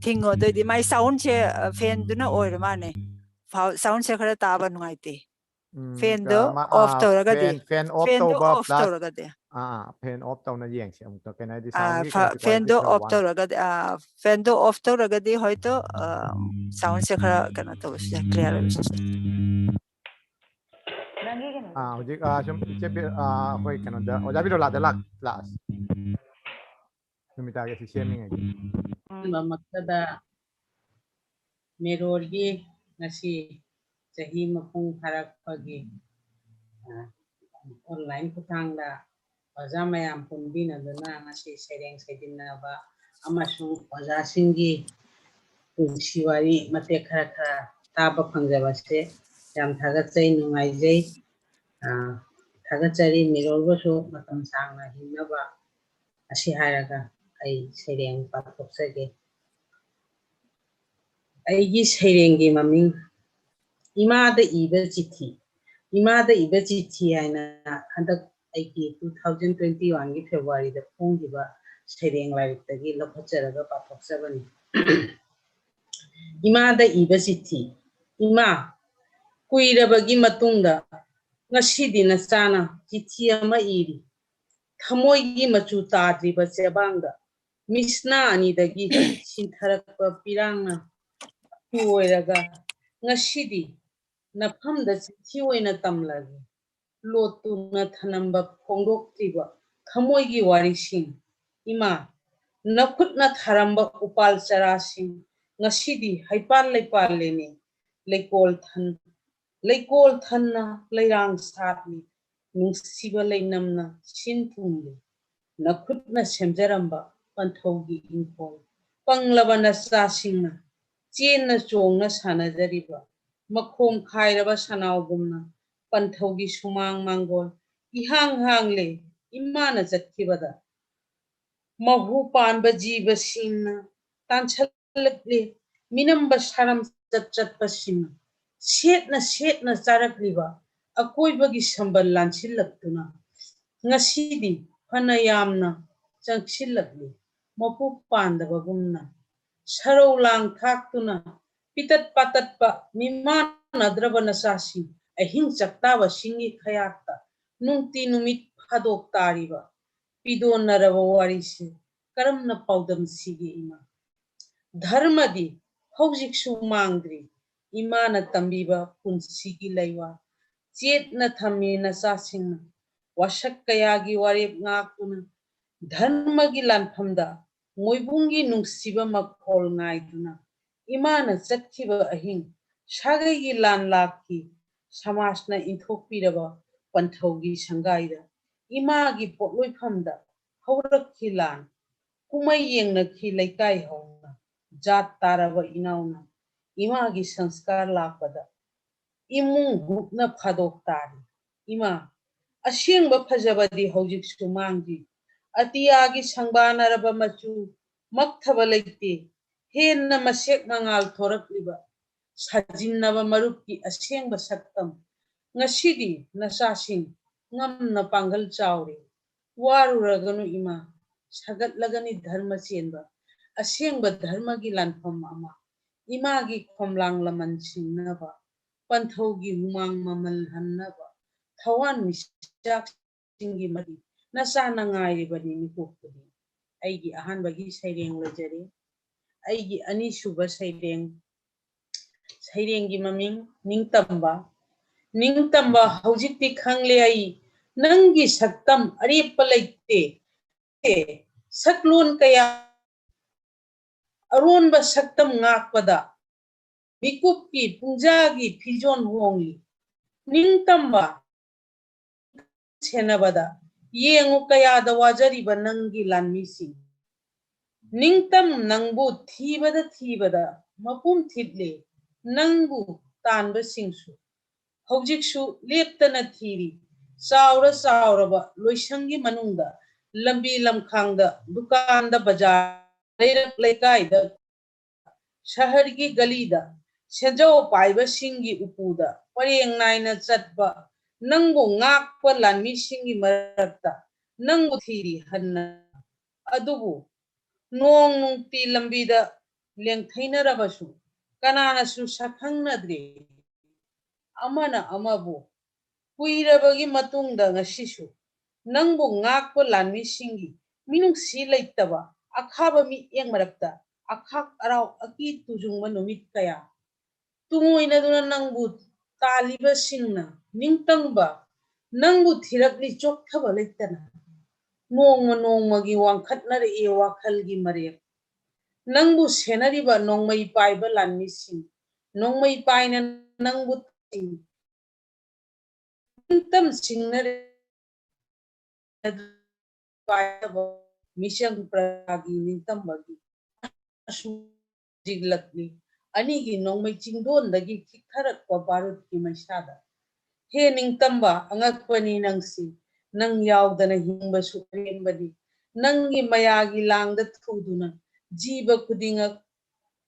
ꯊꯤꯡꯉꯣ, ꯑꯗꯨꯑꯣꯏꯗꯤ ꯃꯥꯏ ꯁꯥꯎꯟꯁꯦ, ꯑ, ꯐꯦꯟꯗꯨꯅ ꯑꯣꯏꯔ ꯃꯥꯜꯂꯦ꯫ ꯐꯥꯎ-, ꯁꯥꯎꯟꯁꯦ ꯈꯔ ꯇꯥꯕ ꯅꯨꯡꯉꯥꯏꯇꯦ꯫ ꯎꯝ, ꯐꯦꯟꯗꯣ ꯑ, ꯃꯥ, ꯑꯣꯐ ꯑ, ꯇꯧꯔꯒꯗꯤ, ꯐꯦꯟ, ꯐꯦꯟ ꯑꯣꯐ ꯐꯦꯟꯗꯣ ꯇꯧꯕ ꯑꯣꯐ plus, ꯇꯧꯔꯒꯗꯤ꯫ ꯑꯥ, ꯑꯥ, ꯐꯦꯟ ꯑꯣꯐ ꯇꯧꯅ ꯌꯦꯡꯁꯦ ꯑꯃꯨꯛꯇ꯫ ꯀꯩꯅꯣ ꯍꯥꯏꯗꯤ ꯑꯥ, ꯁꯥꯎꯟꯒꯤ ꯐ-, ꯀꯩꯅꯣꯁꯦ ꯐꯦꯟꯗꯣ ꯀ꯭ꯋꯥꯂꯤꯇꯤ ꯈꯔ ꯑꯣꯐ ꯋꯥꯡ- ꯇꯧꯔꯒꯗꯤ, ꯑꯥ, ꯐꯦꯟꯗꯣ ꯑꯣꯐ ꯇꯧꯔꯒꯗꯤ ꯍꯣꯏꯇꯣ, ꯑ, ꯁꯥꯎꯟꯁꯦ ꯈꯔ ꯀꯩꯅꯣ ꯇꯧꯕꯁꯦ, ꯀ꯭ꯂꯤꯌꯥꯔ ꯑꯣꯏꯕꯁꯦ꯫ ꯑꯥ, ꯍꯧꯖꯤꯛ, ꯑꯥ, ꯁꯨꯝ ꯏꯆꯦ ꯕꯤ-, ꯑꯥ, ꯑꯩꯈꯣꯏ ꯀꯩꯅꯣꯗ, ꯑꯣꯖꯥ ꯕꯤꯔꯣꯂꯥꯗ ꯂꯥꯛ-, ꯂꯥꯛꯑꯁꯤ꯫ ꯅꯨꯃꯤꯗꯥꯡꯒꯤ ꯑꯁꯤ ꯁꯦꯝꯃꯤꯉꯩꯗ꯫ ꯑꯍꯥꯟꯕꯃꯛꯇꯗ ꯃꯦꯔꯣꯔꯒꯤ ꯉꯁꯤ ꯆꯍꯤ ꯃꯄꯨꯡ ꯐꯥꯔꯛꯄꯒꯤ, ꯑ, online ꯈꯨꯠꯊꯥꯡꯗ ꯑꯣꯖꯥ ꯃꯌꯥꯝ ꯄꯨꯟꯕꯤꯅꯗꯨꯅ ꯉꯁꯤ ꯁꯩꯔꯦꯡ ꯁꯩꯗꯤꯟꯅꯕ ꯑꯃꯁꯨꯡ ꯑꯣꯖꯥꯁꯤꯡꯒꯤ ꯄꯨꯟꯁꯤ ꯋꯥꯔꯤ ꯃꯇꯦꯛ ꯈꯔ ꯈꯔ ꯇꯥꯕ ꯐꯪꯖꯕꯁꯦ ꯌꯥꯝ ꯊꯥꯒꯠꯆꯩ, ꯅꯨꯡꯉꯥꯏꯖꯩ꯫ ꯑ, ꯊꯥꯒꯠꯆꯔꯤ꯫ ꯃꯦꯔꯣꯔꯕꯨꯁꯨ ꯃꯇꯝ ꯁꯥꯡꯅ ꯍꯤꯡꯅꯕ ꯑꯁꯤ ꯍꯥꯏꯔꯒ ꯑꯩ ꯁꯩꯔꯦꯡ ꯄꯥꯊꯣꯛꯆꯒꯦ꯫ ꯑꯩꯒꯤ ꯁꯩꯔꯦꯡꯒꯤ ꯃꯃꯤꯡ ꯏꯃꯥꯗ ꯏꯕ ꯆꯤꯊꯤ꯫ ꯏꯃꯥꯗ ꯏꯕ ꯆꯤꯊꯤ ꯍꯥꯏꯅ ꯍꯟꯗꯛ ꯑꯩꯒꯤ two thousand twenty one ꯒꯤ February ꯗ ꯐꯣꯡꯈꯤꯕ ꯁꯩꯔꯦꯡ ꯂꯥꯏꯔꯤꯛꯇꯒꯤ ꯂꯧꯈꯠꯆꯔꯒ ꯄꯥꯊꯣꯛꯆꯕꯅꯤ꯫ ꯏꯃꯥꯗ ꯏꯕ ꯆꯤꯊꯤ꯫ ꯏꯃꯥ, ꯀꯨꯏꯔꯕꯒꯤ ꯃꯇꯨꯡꯗ ꯉꯁꯤꯗꯤ ꯅꯆꯥꯅ ꯆꯤꯊꯤ ꯑꯃ ꯏꯔꯤ꯫ ꯊꯃꯣꯏꯒꯤ ꯃꯆꯨ ꯇꯥꯗ꯭ꯔꯤꯕ ꯆꯦꯕꯥꯡꯗ ꯃꯤꯁꯅꯥ ꯑꯅꯤꯗꯒꯤ ꯁꯤꯟꯊꯔꯛꯄ ꯄꯤꯔꯥꯡꯅ ꯃꯆꯨ ꯑꯣꯏꯔꯒ ꯉꯁꯤꯗꯤ ꯅꯐꯝꯗ ꯆꯤꯊꯤ ꯑꯣꯏꯅ ꯇꯝꯂꯒꯦ꯫ ꯂꯣꯠꯇꯨꯅ ꯊꯅꯝꯕ ꯐꯣꯡꯗꯣꯛꯇ꯭ꯔꯤꯕ ꯊꯃꯣꯏꯒꯤ ꯋꯥꯔꯤꯁꯤꯡ, ꯏꯃꯥ, ꯅꯈꯨꯠꯅ ꯊꯥꯔꯝꯕ ꯎꯄꯥꯜ ꯆꯔꯥꯁꯤꯡ ꯉꯁꯤꯗꯤ ꯍꯩꯄꯥꯜ ꯂꯩꯄꯥꯜꯂꯦꯅꯦ꯫ ꯂꯩꯀꯣꯜ ꯊꯟ-, ꯂꯩꯀꯣꯜ ꯊꯟꯅ ꯂꯩꯔꯥꯡ ꯁꯥꯠꯂꯤ, ꯅꯨꯡꯁꯤꯕ ꯂꯩꯅꯝꯅ ꯁꯤꯟ ꯊꯨꯡꯂꯤ꯫ ꯅꯈꯨꯠꯅ ꯁꯦꯝꯖꯔꯝꯕ ꯄꯟꯊꯧꯒꯤ ꯏꯪꯈꯣꯜ, ꯄꯪꯂꯕ ꯅꯆꯥꯁꯤꯡꯅ ꯆꯦꯟꯅ ꯆꯣꯡꯅ ꯁꯥꯟꯅꯖꯔꯤꯕ ꯃꯈꯣꯝ ꯈꯥꯏꯔꯕ ꯁꯅꯥꯎꯒꯨꯝꯅ ꯄꯟꯊꯧꯒꯤ ꯁꯨꯃꯥꯡ ꯃꯥꯡꯒꯣꯜ ꯏꯍꯥꯡ ꯍꯥꯡꯂꯦ꯫ ꯏꯃꯥꯅ ꯆꯠꯈꯤꯕꯗ ꯃꯍꯨ ꯄꯥꯟꯕ ꯖꯤꯕꯁꯤꯡꯅ ꯇꯥꯟꯁꯤꯜꯂꯛꯂꯤ꯫ ꯃꯤꯅꯝꯕ ꯁꯥꯔꯝ ꯆꯠ ꯆꯠꯄꯁꯤꯡꯅ ꯁꯦꯠꯅ ꯁꯦꯠꯅ ꯆꯥꯔꯛꯂꯤꯕ ꯑꯀꯣꯏꯕꯒꯤ ꯁꯝꯕꯜ ꯂꯥꯟꯁꯤꯜꯂꯛꯇꯨꯅ ꯉꯁꯤꯗꯤ ꯐꯅ ꯌꯥꯝꯅ ꯆꯪꯁꯤꯜꯂꯛꯂꯤ꯫ ꯃꯄꯨ ꯄꯥꯟꯗꯕꯒꯨꯝꯅ ꯁꯔꯧ ꯂꯥꯡ ꯊꯥꯛꯇꯨꯅ ꯄꯤꯇꯠ ꯄꯥꯇꯠꯄ ꯃꯤꯃꯥꯟꯅꯗ꯭ꯔꯕ ꯅꯆꯥꯁꯤꯡ, ꯑꯍꯤꯡ ꯆꯥꯛꯇꯥꯕꯁꯤꯡꯒꯤ ꯈꯌꯥꯠꯇ ꯅꯨꯡꯇꯤ ꯅꯨꯃꯤꯠ ꯐꯥꯗꯣꯛ ꯇꯥꯔꯤꯕ ꯄꯤꯗꯣꯟꯅꯔꯕ ꯋꯥꯔꯤꯁꯤ ꯀꯔꯝꯅ ꯄꯥꯎꯗꯝꯁꯤꯒꯦ ꯏꯃꯥ? ꯙꯔꯃꯗꯤ ꯍꯧꯖꯤꯛꯁꯨ ꯃꯥꯡꯗ꯭ꯔꯤ꯫ ꯏꯃꯥꯅ ꯇꯝꯕꯤꯕ ꯄꯨꯟꯁꯤꯒꯤ ꯂꯩꯋꯥ ꯆꯦꯠꯅ ꯊꯝꯃꯤ ꯅꯆꯥꯁꯤꯡꯅ꯫ ꯋꯥꯁꯛ ꯀꯌꯥꯒꯤ ꯋꯥꯔꯦꯞ ꯉꯥꯛꯇꯨꯅ ꯙꯔꯃꯒꯤ ꯂꯥꯟꯐꯝꯗ ꯃꯣꯏꯕꯨꯡꯒꯤ ꯅꯨꯡꯁꯤꯕ ꯃꯈꯣꯜ ꯉꯥꯏꯗꯨꯅ ꯏꯃꯥꯅ ꯆꯠꯈꯤꯕ ꯑꯍꯤꯡ ꯁꯥꯒꯩꯒꯤ ꯂꯥꯟ ꯂꯥꯛꯈꯤ꯫ ꯁꯃꯥꯖꯅ ꯏꯟꯊꯣꯛꯄꯤꯔꯕ ꯄꯟꯊꯧꯒꯤ ꯁꯪꯒꯥꯏꯗ ꯏꯃꯥꯒꯤ ꯄꯣꯠꯂꯣꯏꯐꯝꯗ ꯍꯧꯔꯛꯈꯤ ꯂꯥꯟ꯫ ꯀꯨꯝꯍꯩ ꯌꯦꯡꯅꯈꯤ ꯂꯩꯀꯥꯏ ꯍꯧꯅ ꯖꯥꯠ ꯇꯥꯔꯕ ꯏꯅꯥꯎꯅ꯫ ꯏꯃꯥꯒꯤ ꯁꯪꯁꯀꯥꯔ ꯂꯥꯛꯄꯗ ꯏꯃꯨꯡ ꯍꯨꯞꯅ ꯐꯥꯗꯣꯛ ꯇꯥꯔꯤ꯫ ꯏꯃꯥ, ꯑꯁꯦꯡꯕ ꯐꯖꯕꯗꯤ ꯍꯧꯖꯤꯛꯁꯨ ꯃꯥꯡꯗ꯭ꯔꯤ꯫ ꯑꯇꯤꯌꯥꯒꯤ ꯁꯪꯕꯥꯅꯔꯕ ꯃꯆꯨ ꯃꯛꯊꯕ ꯂꯩꯇꯦ꯫ ꯍꯦꯟꯅ ꯃꯁꯦꯛ ꯃꯉꯥꯜ ꯊꯣꯔꯛꯂꯤꯕ ꯁꯥꯖꯤꯟꯅꯕ ꯃꯔꯨꯞꯀꯤ ꯑꯁꯦꯡꯕ ꯁꯛꯇꯝ꯫ ꯉꯁꯤꯗꯤ ꯅꯆꯥꯁꯤꯡ ꯉꯝꯅ ꯄꯥꯡꯒꯜ ꯆꯥꯎꯔꯦ꯫ ꯋꯥꯔꯨꯔꯒꯅꯨ ꯏꯃꯥ, ꯁꯥꯒꯠꯂꯒꯅꯤ ꯙꯔꯃ ꯆꯦꯟꯕ꯫ ꯑꯁꯦꯡꯕ ꯙꯔꯃꯒꯤ ꯂꯥꯟꯐꯝ ꯑꯃ, ꯏꯃꯥꯒꯤ ꯈꯣꯝꯂꯥꯡ ꯂꯃꯟ ꯁꯤꯡꯅꯕ, ꯄꯟꯊꯧꯒꯤ ꯍꯨꯃꯥꯡ ꯃꯃꯜ ꯍꯟꯅꯕ, ꯊꯋꯥꯟ ꯃꯤꯆꯥꯛꯁꯤꯡꯒꯤ ꯃꯔꯤ ꯅꯆꯥꯅ ꯉꯥꯏꯔꯤꯕꯅꯤ ꯃꯤꯀꯨꯞ ꯈꯨꯗꯤꯡ꯫ ꯑꯩꯒꯤ ꯑꯍꯥꯟꯕꯒꯤ ꯁꯩꯔꯦꯡ ꯂꯣꯏꯖꯔꯦ꯫ ꯑꯩꯒꯤ ꯑꯅꯤꯁꯨꯕ ꯁꯩꯔꯦꯡ, ꯁꯩꯔꯦꯡꯒꯤ ꯃꯃꯤꯡ ꯅꯤꯡꯇꯝꯕ꯫ ꯅꯤꯡꯇꯝꯕ, ꯍꯧꯖꯤꯛꯇꯤ ꯈꯪꯂꯦ ꯑꯩ, ꯅꯪꯒꯤ ꯁꯛꯇꯝ ꯑꯔꯦꯞꯄ ꯂꯩꯇꯦ꯫ ꯁꯛꯂꯣꯟ ꯀꯌꯥ, ꯑꯔꯣꯟꯕ ꯁꯛꯇꯝ ꯉꯥꯛꯄꯗ ꯃꯤꯀꯨꯞꯀꯤ ꯄꯨꯡꯖꯥꯒꯤ ꯐꯤꯖꯣꯜ ꯍꯣꯡꯂꯤ꯫ ꯅꯤꯡꯇꯝꯕ, ꯁꯦꯟꯅꯕꯗ ꯌꯦꯡꯉꯨ ꯀꯌꯥꯗ ꯋꯥꯖꯔꯤꯕ ꯅꯪꯒꯤ ꯂꯥꯟꯃꯤꯁꯤꯡ꯫ ꯅꯤꯡꯇꯝ, ꯅꯪꯕꯨ ꯊꯤꯕꯗ ꯊꯤꯕꯗ ꯃꯄꯨꯝ ꯊꯤꯠꯂꯦ ꯅꯪꯕꯨ ꯇꯥꯟꯕꯁꯤꯡꯁꯨ꯫ ꯍꯧꯖꯤꯛꯁꯨ ꯂꯦꯞꯇꯅ ꯊꯤꯔꯤ꯫ ꯆꯥꯎꯔ ꯆꯥꯎꯔꯕ ꯂꯣꯏꯁꯪꯒꯤ ꯃꯅꯨꯡꯗ, ꯂꯝꯕꯤ ꯂꯝꯈꯥꯡꯗ, ꯗꯨꯀꯥꯟꯗ, ꯕꯖꯥꯔ, ꯂꯩꯔꯛ ꯂꯩꯀꯥꯏꯗ, ꯁꯍꯔꯒꯤ ꯒꯂꯤꯗ, ꯁꯦꯟꯖꯥꯎ ꯄꯥꯏꯕꯁꯤꯡꯒꯤ ꯎꯄꯨꯗ ꯄꯔꯦꯡ ꯅꯥꯏꯅ ꯆꯠꯄ ꯅꯪꯕꯨ ꯉꯥꯛꯄ ꯂꯥꯟꯃꯤꯁꯤꯡꯒꯤ ꯃꯔꯛꯇ ꯅꯪꯕꯨ ꯊꯤꯔꯤ ꯍꯟꯅ꯫ ꯑꯗꯨꯕꯨ ꯅꯣꯡ ꯅꯨꯡꯇꯤ ꯂꯝꯕꯤꯗ ꯂꯦꯡꯊꯩꯅꯔꯕꯁꯨ ꯀꯅꯥꯅꯁꯨ ꯁꯛꯈꯪꯅꯗ꯭ꯔꯦ꯫ ꯑꯃꯅ ꯑꯃꯕꯨ ꯀꯨꯏꯔꯕꯒꯤ ꯃꯇꯨꯡꯗ ꯉꯁꯤꯁꯨ ꯅꯪꯕꯨ ꯉꯥꯛꯄ ꯂꯥꯟꯃꯤꯁꯤꯡꯒꯤ ꯃꯤꯅꯨꯡꯁꯤ ꯂꯩꯇꯕ ꯑꯈꯥꯕ ꯃꯤꯠꯌꯦꯡ ꯃꯔꯛꯇ ꯑꯈꯥꯛ ꯑꯔꯥꯎ ꯑꯀꯤ ꯇꯨꯖꯨꯡꯕ ꯅꯨꯃꯤꯠ ꯀꯌꯥ ꯇꯨꯡꯑꯣꯏꯅꯗꯨꯅ ꯅꯪꯕꯨ ꯇꯥꯜꯂꯤꯕꯁꯤꯡꯅ ꯅꯤꯡꯇꯝꯕ ꯅꯪꯕꯨ ꯊꯤꯔꯛꯂꯤ ꯆꯣꯛꯊꯕ ꯂꯩꯇꯅ꯫ ꯅꯣꯡꯃ ꯅꯣꯡꯃꯒꯤ ꯋꯥꯡꯈꯠꯅꯔꯛꯏ ꯋꯥꯈꯜꯒꯤ ꯃꯔꯦꯞ꯫ ꯅꯪꯕꯨ ꯁꯦꯟꯅꯔꯤꯕ ꯅꯣꯡꯃꯩ ꯄꯥꯏꯕ ꯂꯥꯟꯃꯤꯁꯤꯡ, ꯅꯣꯡꯃꯩ ꯄꯥꯏꯅ ꯅꯪꯕꯨ ꯅꯤꯡꯇꯝ ꯁꯤꯡꯅꯔꯦ꯫ ꯃꯤꯆꯪ ꯄ꯭ꯔꯖꯥꯒꯤ ꯅꯤꯡꯇꯝꯕꯒꯤ ꯑꯁꯨꯝ ꯖꯤꯛꯂꯛꯂꯤ꯫ ꯑꯅꯤꯒꯤ ꯅꯣꯡꯃꯩ ꯆꯤꯡꯗꯣꯟꯗꯒꯤ ꯈꯤꯛꯊꯔꯛꯄ ꯕꯥꯔꯨꯠꯀꯤ ꯃꯩꯁꯥꯗ꯫ ꯍꯦ ꯅꯤꯡꯇꯝꯕ, ꯑꯉꯛꯄꯅꯤ ꯅꯪꯁꯤ꯫ ꯅꯪ ꯌꯥꯎꯗꯅ ꯍꯤꯡꯕꯁꯨ ꯑꯔꯦꯝꯕꯅꯤ꯫ ꯅꯪꯒꯤ ꯃꯌꯥꯒꯤ ꯂꯥꯡꯗ ꯊꯨꯗꯨꯅ ꯖꯤꯕ ꯈꯨꯗꯤꯡꯃꯛ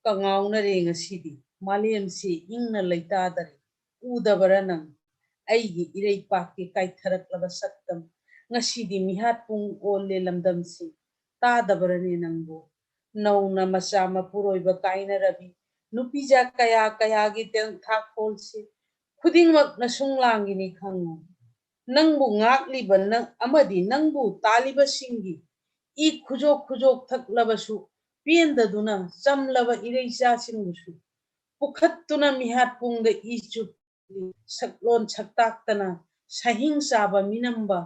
ꯀꯉꯥꯎꯅꯔꯦ ꯉꯁꯤꯗꯤ꯫ ꯃꯥꯂꯦꯝꯁꯤ ꯏꯪꯅ ꯂꯩꯇꯥꯗꯔꯦ꯫ ꯎꯗꯕꯔꯥ ꯅꯪ? ꯑꯩꯒꯤ ꯏꯔꯩꯄꯥꯛꯀꯤ ꯀꯥꯏꯊꯔꯛꯂꯕ ꯁꯛꯇꯝ꯫ ꯉꯁꯤꯗꯤ ꯃꯤꯍꯥꯠ ꯄꯨꯡ ꯑꯣꯜꯂꯦ ꯂꯝꯗꯝꯁꯤ꯫ ꯇꯥꯗꯕꯔꯅꯦ ꯅꯪꯕꯨ? ꯅꯧꯅ ꯃꯆꯥ ꯃꯄꯨꯔꯣꯏꯕ ꯀꯥꯏꯅꯔꯕꯤ ꯅꯨꯄꯤꯖꯥ ꯀꯌꯥ ꯀꯌꯥꯒꯤ ꯇꯦꯟꯊꯥꯈꯣꯜꯁꯤ ꯈꯨꯗꯤꯡꯃꯛꯅ ꯁꯨꯡꯂꯥꯡꯒꯤꯅꯤ ꯈꯪꯉꯨ꯫ ꯅꯪꯕꯨ ꯉꯥꯛꯂꯤꯕ ꯅꯪ ꯑꯃꯗꯤ ꯅꯪꯕꯨ ꯇꯥꯜꯂꯤꯕꯁꯤꯡꯒꯤ ꯏ ꯈꯨꯖꯣꯛ ꯈꯨꯖꯣꯛ ꯊꯛꯂꯕꯁꯨ ꯄꯦꯟꯗꯗꯨꯅ ꯆꯝꯂꯕ ꯏꯔꯩꯆꯥꯁꯤꯡꯕꯨꯁꯨ ꯄꯨꯈꯠꯇꯨꯅ ꯃꯤꯍꯥꯠꯄꯨꯡꯗ ꯏ ꯆꯨꯞ ꯁꯛꯂꯣꯟ ꯁꯛꯇꯥꯛꯇꯅ ꯁꯍꯤꯡ ꯆꯥꯕ ꯃꯤꯅꯝꯕ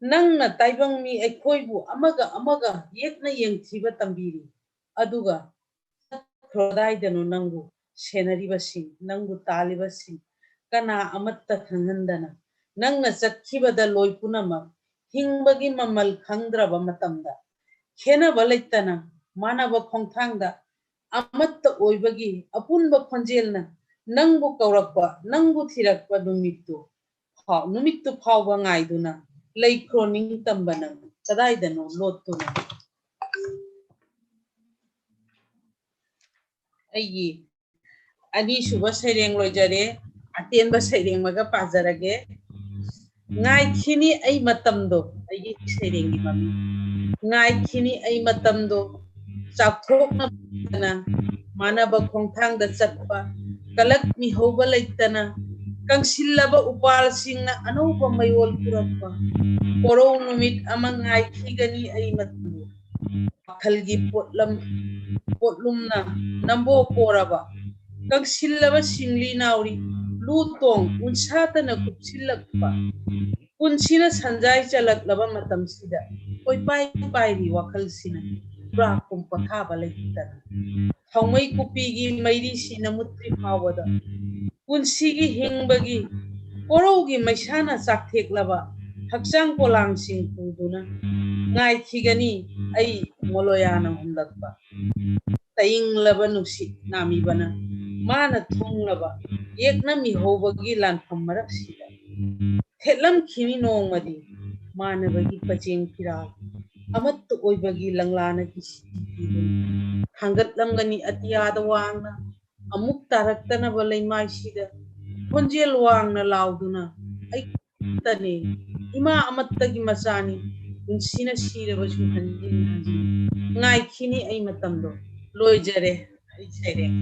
ꯅꯪꯅ ꯇꯥꯏꯕꯪ ꯃꯤ ꯑꯩꯈꯣꯏꯕꯨ ꯑꯃꯒ ꯑꯃꯒ ꯌꯦꯛꯅ ꯌꯦꯡꯊꯤꯕ ꯇꯝꯕꯤꯔꯤ꯫ ꯑꯗꯨꯒ ꯆꯠꯈ꯭ꯔꯣꯗꯥꯏꯗꯅꯣ ꯅꯪꯕꯨ ꯁꯦꯟꯅꯔꯤꯕꯁꯤꯡ, ꯅꯪꯕꯨ ꯇꯥꯜꯂꯤꯕꯁꯤꯡ ꯀꯅꯥ ꯑꯃꯠꯇ ꯈꯪꯍꯟꯗꯅ ꯅꯪꯅ ꯆꯠꯈꯤꯕꯗ ꯂꯣꯏ ꯄꯨꯝꯅꯃꯛ ꯍꯤꯡꯕꯒꯤ ꯃꯃꯜ ꯈꯪꯗ꯭ꯔꯕ ꯃꯇꯝꯗ ꯈꯦꯟꯅꯕ ꯂꯩꯇꯅ ꯃꯥꯟꯅꯕ ꯈꯣꯡꯊꯥꯡꯗ ꯑꯃꯠꯇ ꯑꯣꯏꯕꯒꯤ ꯑꯄꯨꯟꯕ ꯈꯣꯟꯖꯦꯜꯅ ꯅꯪꯕꯨ ꯀꯧꯔꯛꯄ, ꯅꯪꯕꯨ ꯊꯤꯔꯛꯄ ꯅꯨꯃꯤꯠꯇꯨ ꯐꯥꯎ-, ꯅꯨꯃꯤꯠꯇꯨ ꯐꯥꯎꯕ ꯉꯥꯏꯗꯨꯅ ꯂꯩꯈ꯭ꯔꯣ ꯅꯤꯡꯇꯝꯕ ꯅꯪ ꯀꯗꯥꯏꯗꯅꯣ ꯂꯣꯠꯇꯨꯅ꯫ ꯑꯩꯒꯤ ꯑꯅꯤꯁꯨꯕ ꯁꯩꯔꯦꯡ ꯂꯣꯏꯖꯔꯦ꯫ ꯑꯇꯦꯟꯕ ꯁꯩꯔꯦꯡ ꯑꯃꯒ ꯄꯥꯖꯔꯒꯦ꯫ ꯉꯥꯏꯈꯤꯅꯤ ꯑꯩ ꯃꯇꯝꯗꯣ, ꯑꯩꯒꯤ ꯁꯩꯔꯦꯡꯒꯤ ꯃꯃꯤꯡ꯫ ꯉꯥꯏꯈꯤꯅꯤ ꯑꯩ ꯃꯇꯝꯗꯣ, ꯆꯥꯎꯊꯣꯛꯅꯕ ꯃꯥꯟꯅꯕ ꯈꯣꯡꯊꯥꯡꯗ ꯆꯠꯄ, ꯀꯂꯛ ꯃꯤꯍꯧꯕ ꯂꯩꯇꯅ, ꯀꯪꯁꯤꯜꯂꯕ ꯎꯄꯥꯜꯁꯤꯡꯅ ꯑꯅꯧꯕ ꯃꯌꯣꯜ ꯄꯨꯔꯛꯄ꯫ ꯀꯣꯔꯧ ꯅꯨꯃꯤꯠ ꯑꯃ ꯉꯥꯏꯈꯤꯒꯅꯤ ꯑꯩ ꯃꯇꯝꯗꯣ꯫ ꯋꯥꯈꯜꯒꯤ ꯄꯣꯠꯂꯝ, ꯄꯣꯠꯂꯨꯝꯅ ꯅꯝꯕꯣ ꯀꯣꯔꯕ, ꯀꯪꯁꯤꯜꯂꯕ ꯁꯤꯡꯂꯤ ꯅꯥꯎꯔꯤ, ꯂꯨ ꯇꯣꯡ ꯎꯟꯁꯥꯇꯅ ꯀꯨꯞꯁꯤꯜꯂꯛꯄ, ꯄꯨꯟꯁꯤꯅ ꯁꯟꯖꯥꯏ ꯆꯜꯂꯛꯂꯕ ꯃꯇꯝꯁꯤꯗ, ꯀꯣꯏꯄꯥꯏ ꯄꯥꯏꯔꯤ ꯋꯥꯈꯜꯁꯤꯅ ꯄꯨꯔꯥ ꯄꯨꯝ ꯄꯣꯊꯥꯕ ꯂꯩꯇꯅ, ꯊꯥꯎꯃꯩ ꯀꯨꯞꯄꯤꯒꯤ ꯃꯩꯔꯤꯁꯤꯅ ꯃꯨꯠꯇ꯭ꯔꯤ ꯐꯥꯎꯕꯗ, ꯄꯨꯟꯁꯤꯒꯤ ꯍꯤꯡꯕꯒꯤ ꯀꯣꯔꯧꯒꯤ ꯃꯩꯁꯥꯅ ꯆꯥꯛꯊꯦꯛꯂꯕ ꯍꯛꯆꯥꯡ ꯄꯣꯂꯥꯡꯁꯤꯡ ꯄꯨꯗꯨꯅ ꯉꯥꯏꯈꯤꯒꯅꯤ ꯑꯩ ꯃꯣꯂꯣꯌꯥꯅ ꯍꯨꯝꯂꯛꯄ꯫ ꯇꯌꯤꯡꯂꯕ ꯅꯨꯡꯁꯤꯠ ꯅꯥꯃꯤꯕꯅ ꯃꯥꯅ ꯊꯨꯡꯂꯕ ꯌꯦꯛꯅ ꯃꯤꯍꯧꯕꯒꯤ ꯂꯥꯟꯐꯝ ꯃꯔꯛꯁꯤꯗ ꯊꯦꯠꯂꯝꯈꯤꯅꯤ ꯅꯣꯡꯃꯗꯤ ꯃꯥꯟꯅꯕꯒꯤ ꯄꯆꯦꯡ ꯐꯤꯔꯥꯜ꯫ ꯑꯃꯠꯇ ꯑꯣꯏꯕꯒꯤ ꯂꯪꯂꯥꯅ ꯀꯤꯁꯤ ꯄꯤꯗꯨꯅ ꯊꯥꯡꯒꯠꯂꯝꯒꯅꯤ ꯑꯇꯤꯌꯥꯗ ꯋꯥꯡꯅ꯫ ꯑꯃꯨꯛ ꯇꯥꯔꯛꯇꯅꯕ ꯂꯩꯃꯥꯏꯁꯤꯗ ꯈꯣꯟꯖꯦꯜ ꯋꯥꯡꯅ ꯂꯥꯎꯗꯨꯅ, "ꯑꯩ ꯑꯃꯠꯇꯅꯤ, ꯏꯃꯥ ꯑꯃꯠꯇꯒꯤ ꯃꯆꯥꯅꯤ, ꯄꯨꯟꯁꯤꯅ ꯁꯤꯔꯕꯁꯨ ꯍꯟꯖꯤꯟ ꯍꯟꯖꯤꯟ ꯉꯥꯏꯈꯤꯅꯤ ꯑꯩ ꯃꯇꯝꯗꯣ"꯫ ꯂꯣꯏꯖꯔꯦ ꯑꯩ ꯁꯩꯔꯦꯡ꯫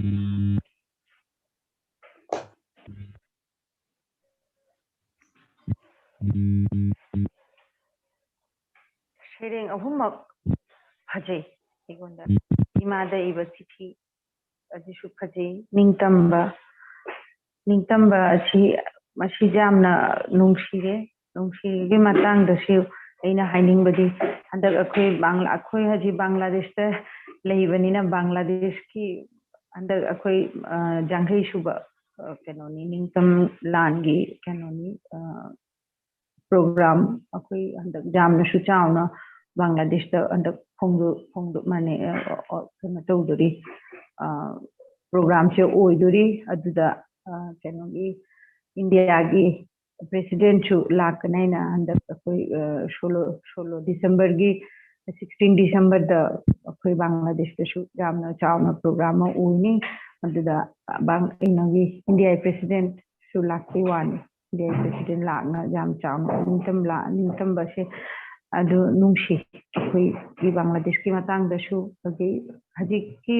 ꯁꯩꯔꯦꯡ ꯑꯍꯨꯝꯃꯛ ꯐꯖꯩ꯫ ꯑꯩꯉꯣꯟꯗ ꯏꯃꯥꯗ ꯏꯕ ꯆꯤꯊꯤ ꯑꯗꯨꯁꯨ ꯐꯖꯩ꯫ ꯅꯤꯡꯇꯝꯕ, ꯅꯤꯡꯇꯝꯕ ꯑꯁꯤ, ꯃꯁꯤꯁꯦ ꯌꯥꯝꯅ ꯅꯨꯡꯁꯤꯔꯦ꯫ ꯅꯨꯡꯁꯤꯕꯒꯤ ꯃꯇꯥꯡꯗꯁꯨ ꯑꯩꯅ ꯍꯥꯏꯅꯤꯡꯕꯗꯤ, ꯍꯟꯗꯛ ꯑꯩꯈꯣꯏ ꯕꯪꯂꯥ, ꯑꯩꯈꯣꯏ ꯍꯧꯖꯤꯛ ꯕꯪꯒ꯭ꯂꯥꯗꯦꯁꯇ ꯂꯩꯕꯅꯤꯅ, ꯕꯪꯒ꯭ꯂꯥꯗꯦꯁꯀꯤ ꯍꯟꯗꯛ ꯑꯩꯈꯣꯏ, ꯑ, ꯌꯥꯡꯈꯩ ꯁꯨꯕ, ꯑ, ꯀꯩꯅꯣꯅꯤ, ꯅꯤꯡꯇꯝ ꯂꯥꯟꯒꯤ ꯀꯩꯅꯣꯅꯤ, ꯑ, program ꯑꯩꯈꯣꯏ ꯍꯟꯗꯛ ꯌꯥꯝꯅꯁꯨ ꯆꯥꯎꯅ ꯕꯪꯒ꯭ꯂꯥꯗꯦꯁꯇ ꯍꯟꯗꯛ ꯐꯣꯡꯗꯣꯛ-, ꯐꯣꯡꯗꯣꯛ-, ꯃꯥꯅꯦ, ꯑ, ꯑ, ꯀꯩꯅꯣ ꯇꯧꯗꯣꯔꯤ, ꯑ, programꯁꯦ ꯑꯣꯏꯗꯣꯔꯤ꯫ ꯑꯗꯨꯗ, ꯑ, ꯀꯩꯅꯣꯒꯤ, ꯏꯟꯗꯤꯌꯥꯒꯤ presidentꯁꯨ ꯂꯥꯛꯀꯅꯤ ꯍꯥꯏꯅ ꯍꯟꯗꯛ ꯑꯩꯈꯣꯏ, ꯑ, ꯁꯣꯂꯣ, ꯁꯣꯂꯣ Decemberꯒꯤ, sixteen Decemberꯗ ꯑꯩꯈꯣꯏ ꯕꯪꯒ꯭ꯂꯥꯗꯦꯁꯇꯁꯨ ꯌꯥꯝꯅ ꯆꯥꯎꯅ program ꯑꯃ ꯑꯣꯏꯅꯤ꯫ ꯑꯗꯨꯗ, ꯑ, ꯕꯪ-, ꯀꯩꯅꯣꯒꯤ, ꯏꯟꯗꯤꯌꯥꯒꯤ presidentꯁꯨ ꯂꯥꯛꯄꯩ ꯋꯥꯅꯤ꯫ ꯗꯦ ꯄ꯭ꯔꯦꯁꯤꯗꯦꯟ ꯂꯥꯛꯅ ꯌꯥꯝ ꯆꯥꯎꯅ ꯅꯤꯡꯇꯝ ꯂꯥ-, ꯅꯤꯡꯇꯝꯕꯁꯦ ꯑꯗꯨ ꯅꯨꯡꯁꯤ꯫ ꯑꯩꯈꯣꯏꯒꯤ ꯕꯪꯒ꯭ꯂꯥꯗꯦꯁꯀꯤ ꯃꯇꯥꯡꯗꯁꯨ ꯍꯧꯖꯤꯛ, ꯍꯧꯖꯤꯛꯀꯤ,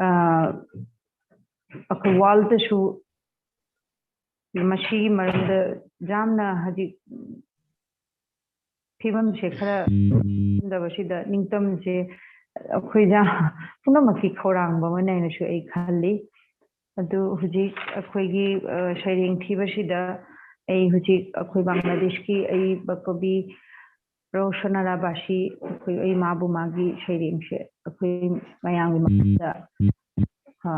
ꯑ, ꯑꯩꯈꯣꯏ ꯋꯥꯔꯜꯗꯁꯨ ꯃꯁꯤꯒꯤ ꯃꯔꯝꯗ ꯌꯥꯝꯅ ꯍꯧꯖꯤꯛ ꯐꯤꯕꯝꯁꯦ ꯈꯔ ꯆꯨꯝꯗꯕꯁꯤꯗ ꯅꯤꯡꯇꯝꯁꯦ ꯑꯩꯈꯣꯏꯗ ꯄꯨꯝꯅꯃꯛꯀꯤ ꯈꯧꯔꯥꯡꯕ ꯑꯃꯅꯦꯅꯁꯨ ꯑꯩ ꯈꯜꯂꯤ꯫ ꯑꯗꯨ ꯍꯧꯖꯤꯛ ꯑꯩꯈꯣꯏꯒꯤ, ꯑ, ꯁꯩꯔꯦꯡ ꯊꯤꯕꯁꯤꯗ ꯑꯩ ꯍꯧꯖꯤꯛ ꯑꯩꯈꯣꯏ ꯕꯪꯒ꯭ꯂꯥꯗꯦꯁꯀꯤ ꯑꯏꯕ ꯀꯕꯤ ꯔꯣꯁꯟ ꯑꯔꯥꯕꯥꯁꯤ, ꯑꯩꯈꯣꯏ, ꯑꯩ ꯃꯥꯕꯨ ꯃꯥꯒꯤ ꯁꯩꯔꯦꯡꯁꯦ ꯑꯩꯈꯣꯏ ꯃꯌꯥꯝꯒꯤ ꯃꯃꯥꯡꯗ, ꯑ,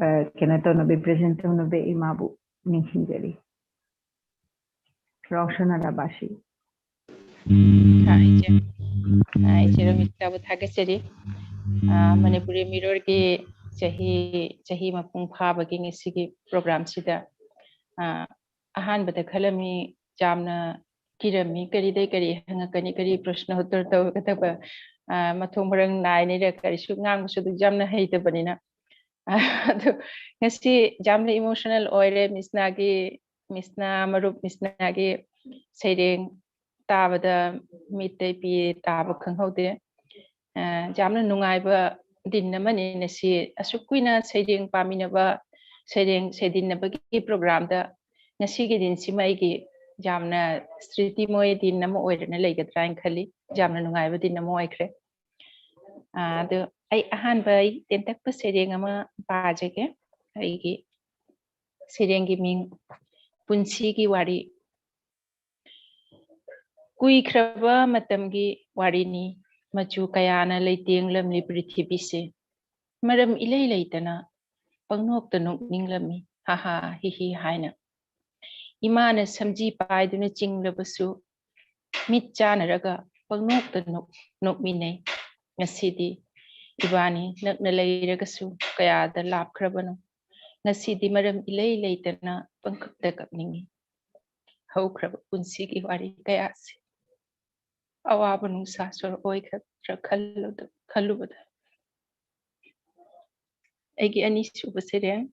ꯑ, ꯀꯩꯅꯣ ꯇꯧꯅꯕ, ꯄ꯭ꯔꯦꯖꯦꯟ ꯇꯧꯅꯕ ꯑꯩ ꯃꯥꯕꯨ ꯅꯤꯡꯁꯤꯡꯖꯔꯤ꯫ ꯔꯣꯁꯟ ꯑꯔꯥꯕꯥꯁꯤ꯫ ꯑ, ꯏꯆꯦ꯫ ꯑ, ꯏꯆꯦ ꯔꯣꯃꯤꯇꯥꯕꯨ ꯊꯥꯒꯠꯆꯔꯤ꯫ ꯑ, ꯃꯅꯤꯄꯨꯔꯤ ꯃꯤꯔꯣꯜꯒꯤ ꯆꯍꯤ, ꯆꯍꯤ ꯃꯄꯨꯡ ꯐꯥꯕꯒꯤ ꯉꯁꯤꯒꯤ ꯄ꯭ꯔꯣꯒ꯭ꯔꯥꯝꯁꯤꯗ, ꯑ, ꯑꯍꯥꯟꯕꯗ ꯈꯜꯂꯝꯃꯤ, ꯌꯥꯝꯅ ꯀꯤꯔꯝꯃꯤ, ꯀꯔꯤꯗꯩ ꯀꯔꯤ ꯍꯪꯉꯛꯀꯅꯤ, ꯀꯔꯤ ꯄ꯭ꯔꯁꯅ ꯎꯠꯇꯔ ꯇꯧꯒꯗꯕ, ꯑ, ꯃꯊꯣꯡ ꯃꯔꯝ ꯅꯥꯏꯅꯤꯔ ꯀꯔꯤꯁꯨ ꯉꯥꯡꯕꯁꯨ ꯑꯗꯨꯛ ꯌꯥꯝꯅ ꯍꯩꯇꯕꯅꯤꯅ꯫ ꯑꯗꯨ ꯉꯁꯤ ꯌꯥꯝꯅ ꯏꯃꯣꯁꯅꯦꯜ ꯑꯣꯏꯔꯦ꯫ ꯃꯤꯁꯅꯥꯒꯤ, ꯃꯤꯁꯅꯥ ꯃꯔꯨꯞ ꯃꯤꯁꯅꯥꯒꯤ ꯁꯩꯔꯦꯡ ꯇꯥꯕꯗ ꯃꯤꯠꯇ ꯄꯤ ꯇꯥꯕ ꯈꯪꯍꯧꯗꯦ꯫ ꯑ, ꯌꯥꯝꯅ ꯅꯨꯡꯉꯥꯏꯕ ꯗꯤꯟ ꯑꯃꯅꯤ ꯉꯁꯤ꯫ ꯑꯁꯨꯛ ꯀꯨꯏꯅ ꯁꯩꯔꯦꯡ ꯄꯥꯃꯤꯟꯅꯕ, ꯁꯩꯔꯦꯡ ꯁꯩꯗꯤꯟꯅꯕꯒꯤ ꯄ꯭ꯔꯣꯒ꯭ꯔꯥꯝꯗ ꯉꯁꯤꯒꯤ ꯗꯤꯟꯁꯤꯃ ꯑꯩꯒꯤ ꯌꯥꯝꯅ ꯁ꯭ꯔꯤꯇꯤꯃꯣꯏ ꯗꯤꯟ ꯑꯃ ꯑꯣꯏꯔꯅ ꯂꯩꯒꯗ꯭ꯔꯥ ꯍꯥꯏꯅ ꯈꯜꯂꯤ꯫ ꯌꯥꯝꯅ ꯅꯨꯡꯉꯥꯏꯕ ꯗꯤꯟ ꯑꯃ ꯑꯣꯏꯈ꯭ꯔꯦ꯫ ꯑ, ꯑꯗꯨ ꯑꯩ ꯑꯍꯥꯟꯕ ꯑꯩ ꯇꯦꯟꯇꯛꯄ ꯁꯩꯔꯦꯡ ꯑꯃ ꯄꯥꯖꯒꯦ꯫ ꯑꯩꯒꯤ ꯁꯩꯔꯦꯡꯒꯤ ꯃꯤꯡ ꯄꯨꯟꯁꯤꯒꯤ ꯋꯥꯔꯤ꯫ ꯀꯨꯏꯈ꯭ꯔꯕ ꯃꯇꯝꯒꯤ ꯋꯥꯔꯤꯅꯤ, ꯃꯆꯨ ꯀꯌꯥꯅ ꯂꯩꯇꯦꯡꯂꯝꯂꯤ ꯄ꯭ꯔꯤꯊꯤꯕꯤꯁꯦ꯫ ꯃꯔꯝ ꯏꯂꯩ ꯂꯩꯇꯅ ꯄꯪꯅꯣꯛꯇ ꯅꯣꯛꯅꯤꯡꯂꯝꯃꯤ, ꯍꯥ ꯍꯥ ꯍꯤ ꯍꯤ ꯍꯥꯏꯅ꯫ ꯏꯃꯥꯅ ꯁꯝꯖꯤ ꯄꯥꯏꯗꯨꯅ ꯆꯤꯡꯂꯕꯁꯨ, ꯃꯤꯠ ꯆꯥꯟꯅꯔꯒ ꯄꯪꯅꯣꯛꯇ ꯅꯣꯛ-, ꯅꯣꯛꯃꯤꯟꯅꯩ꯫ ꯉꯁꯤꯗꯤ ꯏꯕꯥꯅꯤ ꯅꯛꯅ ꯂꯩꯔꯒꯁꯨ ꯀꯌꯥꯗ ꯂꯥꯞꯈ꯭ꯔꯕꯅꯣ꯫ ꯉꯁꯤꯗꯤ ꯃꯔꯝ ꯏꯂꯩ ꯂꯩꯇꯅ ꯄꯪꯀꯞꯇ ꯀꯞꯅꯤꯡꯏ꯫ ꯍꯧꯈ꯭ꯔꯕ ꯄꯨꯟꯁꯤꯒꯤ ꯋꯥꯔꯤ ꯀꯌꯥꯁꯤ ꯑꯋꯥꯕ ꯅꯨꯡꯁꯥ ꯁꯣꯔ ꯑꯣꯏꯈ꯭ꯔꯕ꯭ꯔꯥ ꯈꯜꯂꯨꯗ-, ꯈꯜꯂꯨꯕꯗ꯫ ꯑꯩꯒꯤ ꯑꯅꯤꯁꯨꯕ ꯁꯩꯔꯦꯡ꯫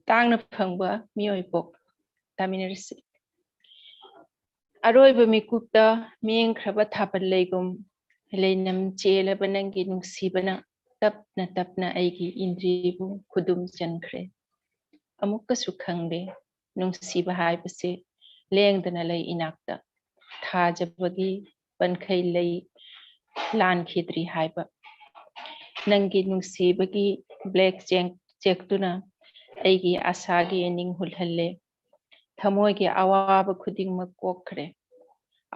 ꯇꯥꯡꯅ ꯐꯪꯕ ꯃꯤꯑꯣꯏ ꯄꯣꯛ ꯇꯥꯃꯤꯟꯅꯔꯁꯤ꯫ ꯑꯔꯣꯏꯕ ꯃꯤꯀꯨꯞꯇ ꯃꯤꯡꯈ꯭ꯔꯕ ꯊꯥꯕꯜ ꯂꯩꯒꯨꯝ ꯂꯩꯅꯝ ꯆꯦꯜꯂꯕ ꯅꯪꯒꯤ ꯅꯨꯡꯁꯤꯕꯅ ꯇꯞꯅ ꯇꯞꯅ ꯑꯩꯒꯤ ꯏꯟꯗ꯭ꯔꯤꯕꯨ ꯈꯨꯗꯨꯝ ꯆꯟꯈ꯭ꯔꯦ꯫ ꯑꯃꯨꯛꯀꯁꯨ ꯈꯪꯂꯦ, ꯅꯨꯡꯁꯤꯕ ꯍꯥꯏꯕꯁꯦ ꯂꯦꯡꯗꯅ ꯂꯩ ꯏꯅꯥꯛꯇ, ꯊꯥꯖꯕꯒꯤ ꯄꯟꯈꯩ ꯂꯩ ꯂꯥꯟꯈꯤꯗ꯭ꯔꯤ ꯍꯥꯏꯕ꯫ ꯅꯪꯒꯤ ꯅꯨꯡꯁꯤꯕꯒꯤ ꯕ꯭ꯂꯦꯛ ꯆꯦꯛꯇꯨꯅ ꯑꯩꯒꯤ ꯑꯁꯥꯒꯤ ꯏꯅꯤꯡ ꯍꯨꯜꯍꯜꯂꯦ꯫ ꯊꯃꯣꯏꯒꯤ ꯑꯋꯥꯕ ꯈꯨꯗꯤꯡꯃꯛ ꯀꯣꯛꯈ꯭ꯔꯦ꯫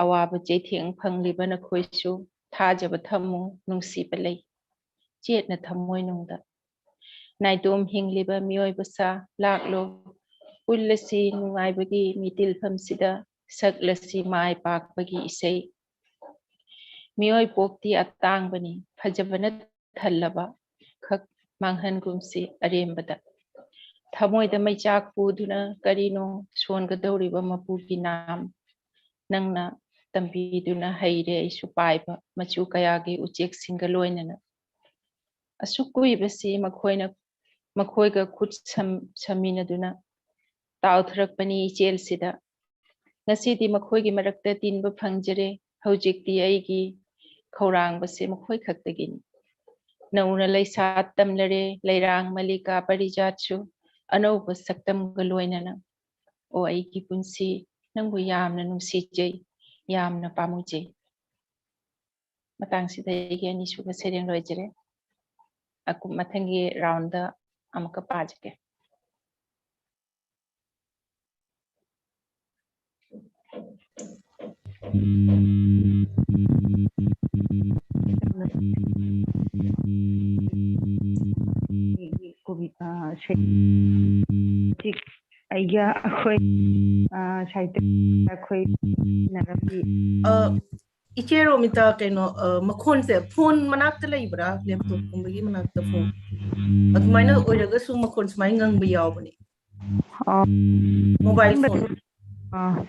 ꯑꯋꯥꯕ ꯆꯩꯊꯦꯡ ꯐꯪꯂꯤꯕ ꯅꯈꯣꯏꯁꯨ ꯊꯥꯖꯕ ꯊꯝꯃꯨ, ꯅꯨꯡꯁꯤꯕ ꯂꯩ꯫ ꯆꯦꯠꯅ ꯊꯃꯣꯏꯅꯨꯡꯗ꯫ ꯅꯥꯏꯇꯣꯝ ꯍꯤꯡꯂꯤꯕ ꯃꯤꯑꯣꯏꯕ ꯁꯥ ꯂꯥꯛꯂꯣ꯫ ꯎꯜꯂꯁꯤ ꯅꯨꯡꯉꯥꯏꯕꯒꯤ ꯃꯤꯇꯤꯜꯐꯝꯁꯤꯗ, ꯁꯛꯂꯁꯤ ꯃꯥꯏ ꯄꯥꯛꯄꯒꯤ ꯏꯁꯩ꯫ ꯃꯤꯑꯣꯏ ꯄꯣꯛꯇꯤ ꯑꯇꯥꯡꯕꯅꯤ, ꯐꯖꯕꯅ ꯊꯜꯂꯕ ꯈꯛ ꯃꯥꯡꯍꯟꯒꯨꯝꯁꯤ ꯑꯔꯦꯝꯕꯗ꯫ ꯊꯃꯣꯏꯗ ꯃꯩꯆꯥꯛ ꯄꯨꯗꯨꯅ ꯀꯔꯤꯅꯣ ꯁꯣꯟꯒꯗꯧꯔꯤꯕ ꯃꯄꯨꯒꯤ ꯅꯥꯝ꯫ ꯅꯪꯅ ꯇꯝꯕꯤꯗꯨꯅ ꯍꯩꯔꯦ ꯑꯩꯁꯨ ꯄꯥꯏꯕ ꯃꯆꯨ ꯀꯌꯥꯒꯤ ꯎꯆꯦꯛꯁꯤꯡꯒ ꯂꯣꯏꯅꯅ꯫ ꯑꯁꯨꯛ ꯀꯨꯏꯕꯁꯤ ꯃꯈꯣꯏꯅ, ꯃꯈꯣꯏꯒ ꯈꯨꯠ ꯁꯝ-, ꯁꯝꯃꯤꯟꯅꯗꯨꯅ ꯇꯥꯎꯊꯔꯛꯄꯅꯤ ꯏꯆꯦꯜꯁꯤꯗ꯫ ꯉꯁꯤꯗꯤ ꯃꯈꯣꯏꯒꯤ ꯃꯔꯛꯇ ꯇꯤꯟꯕ ꯐꯪꯖꯔꯦ꯫ ꯍꯧꯖꯤꯛꯇꯤ ꯑꯩꯒꯤ ꯈꯧꯔꯥꯡꯕꯁꯦ ꯃꯈꯣꯏ ꯈꯛꯇꯒꯤꯅꯤ꯫ ꯅꯧꯅ ꯂꯩꯁꯥ ꯇꯝꯂꯔꯦ, ꯂꯩꯔꯥꯡ ꯃꯜꯂꯤꯀꯥ ꯄꯔꯤꯖꯥꯠꯁꯨ ꯑꯅꯧꯕ ꯁꯛꯇꯝꯒ ꯂꯣꯏꯅꯅ꯫ ꯑꯣ ꯑꯩꯒꯤ ꯄꯨꯟꯁꯤ, ꯅꯪꯕꯨ ꯌꯥꯝꯅ ꯅꯨꯡꯁꯤꯖꯩ, ꯌꯥꯝꯅ ꯄꯥꯝꯃꯨꯖꯩ꯫ ꯃꯇꯥꯡꯁꯤꯗ ꯑꯩꯒꯤ ꯑꯅꯤꯁꯨꯕ ꯁꯩꯔꯦꯡ ꯂꯣꯏꯖꯔꯦ꯫ ꯑꯀꯨꯞ ꯃꯊꯪꯒꯤ ꯔꯥꯎꯟꯗ ꯑꯃꯨꯛꯀ ꯄꯥꯖꯒꯦ꯫ ꯀꯣꯕꯤ-, ꯑ, ꯁꯦ-, ꯍꯧꯖꯤꯛ ꯑꯩꯒ ꯑꯩꯈꯣꯏ, ꯑ, ꯁꯥꯍꯤꯇ꯭ꯌ ꯑꯩꯈꯣꯏ ꯏꯟꯅꯔꯝꯃꯤ꯫ ꯑ, ꯏꯆꯦ ꯔꯣꯃꯤꯇꯥ, ꯀꯩꯅꯣ, ꯑ, ꯃꯈꯣꯟꯁꯦ ꯐꯣꯟ ꯃꯅꯥꯛꯇ ꯂꯩꯕ꯭ꯔꯥ? ꯂꯦꯞꯇꯣꯞꯀꯨꯝꯕꯒꯤ ꯃꯅꯥꯛꯇ ꯐꯣꯟ? ꯑꯗꯨꯃꯥꯏꯅ ꯑꯣꯏꯔꯒꯁꯨ ꯃꯈꯣꯟ ꯁꯨꯃꯥꯏꯅ ꯉꯪꯕ ꯌꯥꯎꯕꯅꯦ꯫ ꯑ, ꯃꯣꯕꯥꯏꯜ ꯐꯣꯟ꯫ ꯑ,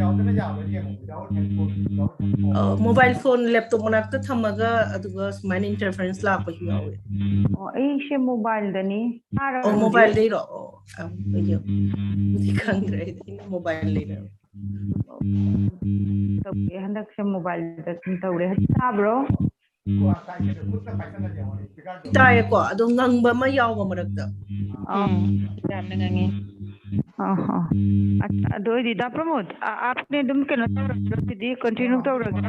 ꯌꯥꯎꯗꯅ ꯌꯥꯕ꯭ꯔꯥ ꯌꯦꯡꯉꯣ, without headphone, without headphone. ꯑ, mobile phone laptop ꯃꯅꯥꯛꯇ ꯊꯝꯃꯒ ꯑꯗꯨꯒ ꯁꯨꯃꯥꯏꯅ interference ꯂꯥꯛꯄꯁꯨ ꯌꯥꯎꯋꯦ꯫ ꯑꯣ, ꯑꯩꯁꯦ mobileꯗꯅꯤ꯫ ꯇꯥꯔꯕ ꯑꯣ, ꯍꯧꯖꯤꯛ? Mobileꯗꯩꯔꯣ? ꯑꯣ, ꯑ, ꯑꯩꯗꯤ ꯑꯗꯨꯗꯤ ꯈꯪꯗ꯭ꯔꯦ, ꯑꯩꯗꯤ ꯑꯩꯅ mobileꯗꯩꯔ꯫ ꯇꯧꯗꯦ, ꯍꯟꯗꯛꯁꯦ mobileꯗ ꯑꯗꯨꯝ ꯇꯧꯔꯦ꯫ ꯍꯧꯖꯤꯛ ꯇꯥꯕ꯭ꯔꯣ? ꯇꯥꯏꯌꯦꯀꯣ, ꯑꯗꯣ ꯉꯪꯕ ꯑꯃ ꯌꯥꯎꯕ ꯃꯔꯛꯇ꯫ ꯑꯥ꯫ ꯎꯝ, ꯌꯥꯝꯅ ꯉꯪꯉꯤ꯫ ꯑꯥ, ꯑꯥ꯫ ꯑ-, ꯑꯗꯨ ꯑꯣꯏꯗꯤ ꯗꯥ ꯄ꯭ꯔꯃꯣꯗ, ꯑ-, ꯑꯥꯞꯅꯦ ꯑꯗꯨꯝ ꯀꯩꯅꯣ ꯇꯧꯔꯒꯦ, ꯑꯗꯨꯗꯤ continue ꯇꯧꯔꯒꯦ꯫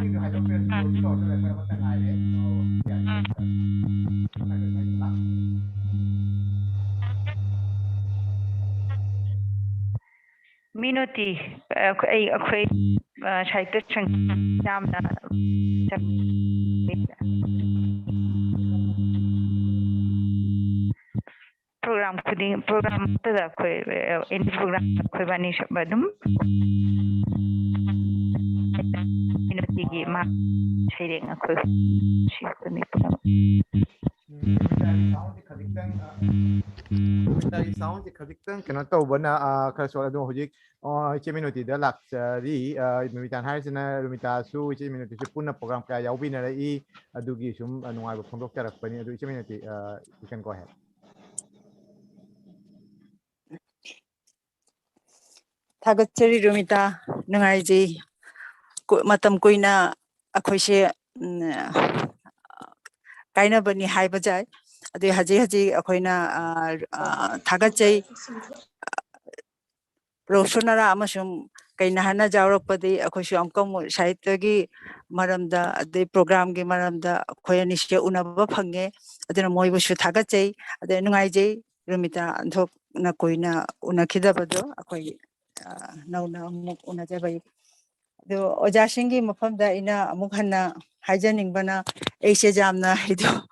ꯃꯤꯅꯣꯇꯤ, ꯑꯩꯈꯣꯏ, ꯑꯩ, ꯑꯩꯈꯣꯏ, ꯑ, ꯁꯥꯍꯤꯇ꯭ꯌ ꯁꯪ-, ꯌꯥꯝꯅ program ꯈꯨꯗꯤꯡ, program ꯑꯃꯠꯇꯗ ꯑꯩꯈꯣꯏ, ꯑ, any program ꯑꯩꯈꯣꯏꯕꯥꯅꯤ ꯁ-, ꯑꯗꯨꯝ ꯃꯤꯅꯣꯇꯤꯒꯤ ꯃꯥ ꯁꯩꯔꯦꯡ ꯑꯩꯈꯣꯏ ꯁꯤ ꯑꯩꯈꯣꯏ ꯃꯤ ꯄꯨꯝꯅꯃꯛ꯫ ꯎꯝ, ꯔꯣꯃꯤꯇꯥꯒꯤ soundꯁꯦ ꯈꯖꯤꯛꯇꯪ, ꯑ, ꯔꯣꯃꯤꯇꯥꯒꯤ soundꯁꯦ ꯈꯖꯤꯛꯇꯪ ꯀꯩꯅꯣ ꯇꯧꯕꯅ, ꯑ, ꯈꯔ ꯁꯣꯛꯑꯦ꯫ ꯑꯗꯣ ꯍꯧꯖꯤꯛ, ꯑ, ꯏꯆꯦ ꯃꯤꯅꯣꯇꯤꯗ ꯂꯥꯛꯆꯔꯤ꯫ ꯑ, ꯔꯣꯃꯤꯇꯥꯅ ꯍꯥꯏꯔꯤꯁꯤꯅ ꯔꯣꯃꯤꯇꯥꯁꯨ ꯏꯆꯦ ꯃꯤꯅꯣꯇꯤꯁꯨ ꯄꯨꯟꯅ program ꯀꯌꯥ ꯌꯥꯎꯕꯤꯅꯔꯛꯏ, ꯑꯗꯨꯒꯤ ꯁꯨꯝ, ꯑ, ꯅꯨꯡꯉꯥꯏꯕ ꯐꯣꯡꯗꯣꯛꯆꯔꯛꯄꯅꯤ꯫ ꯑꯗꯨ ꯏꯆꯦ ꯃꯤꯅꯣꯇꯤ, ꯑ, you can go ahead. ꯊꯥꯒꯠꯆꯔꯤ ꯔꯣꯃꯤꯇꯥ, ꯅꯨꯡꯉꯥꯏꯖꯩ꯫ ꯀꯨ-, ꯃꯇꯝ ꯀꯨꯏꯅ ꯑꯩꯈꯣꯏꯁꯦ, ꯎꯝ, ꯀꯥꯏꯅꯕꯅꯤ ꯍꯥꯏꯕ ꯌꯥꯏ꯫ ꯑꯗꯨ ꯍꯧꯖꯤꯛ ꯍꯧꯖꯤꯛ ꯑꯩꯈꯣꯏꯅ, ꯑ, ꯑ, ꯊꯥꯒꯠꯆꯩ꯫ ꯔꯣꯁꯣꯅꯔꯥ ꯑꯃꯁꯨꯡ ꯀꯩꯅꯥꯍꯟꯅ ꯌꯥꯎꯔꯛꯄꯗꯤ ꯑꯩꯈꯣꯏꯁꯨ ꯑꯃꯨꯛꯀ ꯑꯃꯨꯛ ꯁꯥꯍꯤꯇ꯭ꯌꯒꯤ ꯃꯔꯝꯗ, ꯑꯗꯩ programꯒꯤ ꯃꯔꯝꯗ ꯑꯩꯈꯣꯏ ꯑꯅꯤꯁꯦ ꯎꯅꯕ ꯐꯪꯉꯦ꯫ ꯑꯗꯨꯅ ꯃꯣꯏꯕꯨꯁꯨ ꯊꯥꯒꯠꯆꯩ꯫ ꯑꯗꯩ ꯅꯨꯡꯉꯥꯏꯖꯩ ꯔꯣꯃꯤꯇꯥ ꯑꯣꯟꯊꯣꯛꯅ ꯀꯨꯏꯅ ꯎꯅꯈꯤꯗꯕꯗꯣ ꯑꯩꯈꯣꯏ, ꯑ, ꯅꯧꯅ ꯑꯃꯨꯛ ꯎꯅꯖꯕꯩ꯫ ꯑꯗꯣ ꯑꯣꯖꯥꯁꯤꯡꯒꯤ ꯃꯐꯝꯗ ꯑꯩꯅ ꯑꯃꯨꯛ ꯍꯟꯅ ꯍꯥꯏꯖꯅꯤꯡꯕꯅ, ꯑꯩꯁꯦ ꯌꯥꯝꯅ ꯍꯩꯗꯣ-,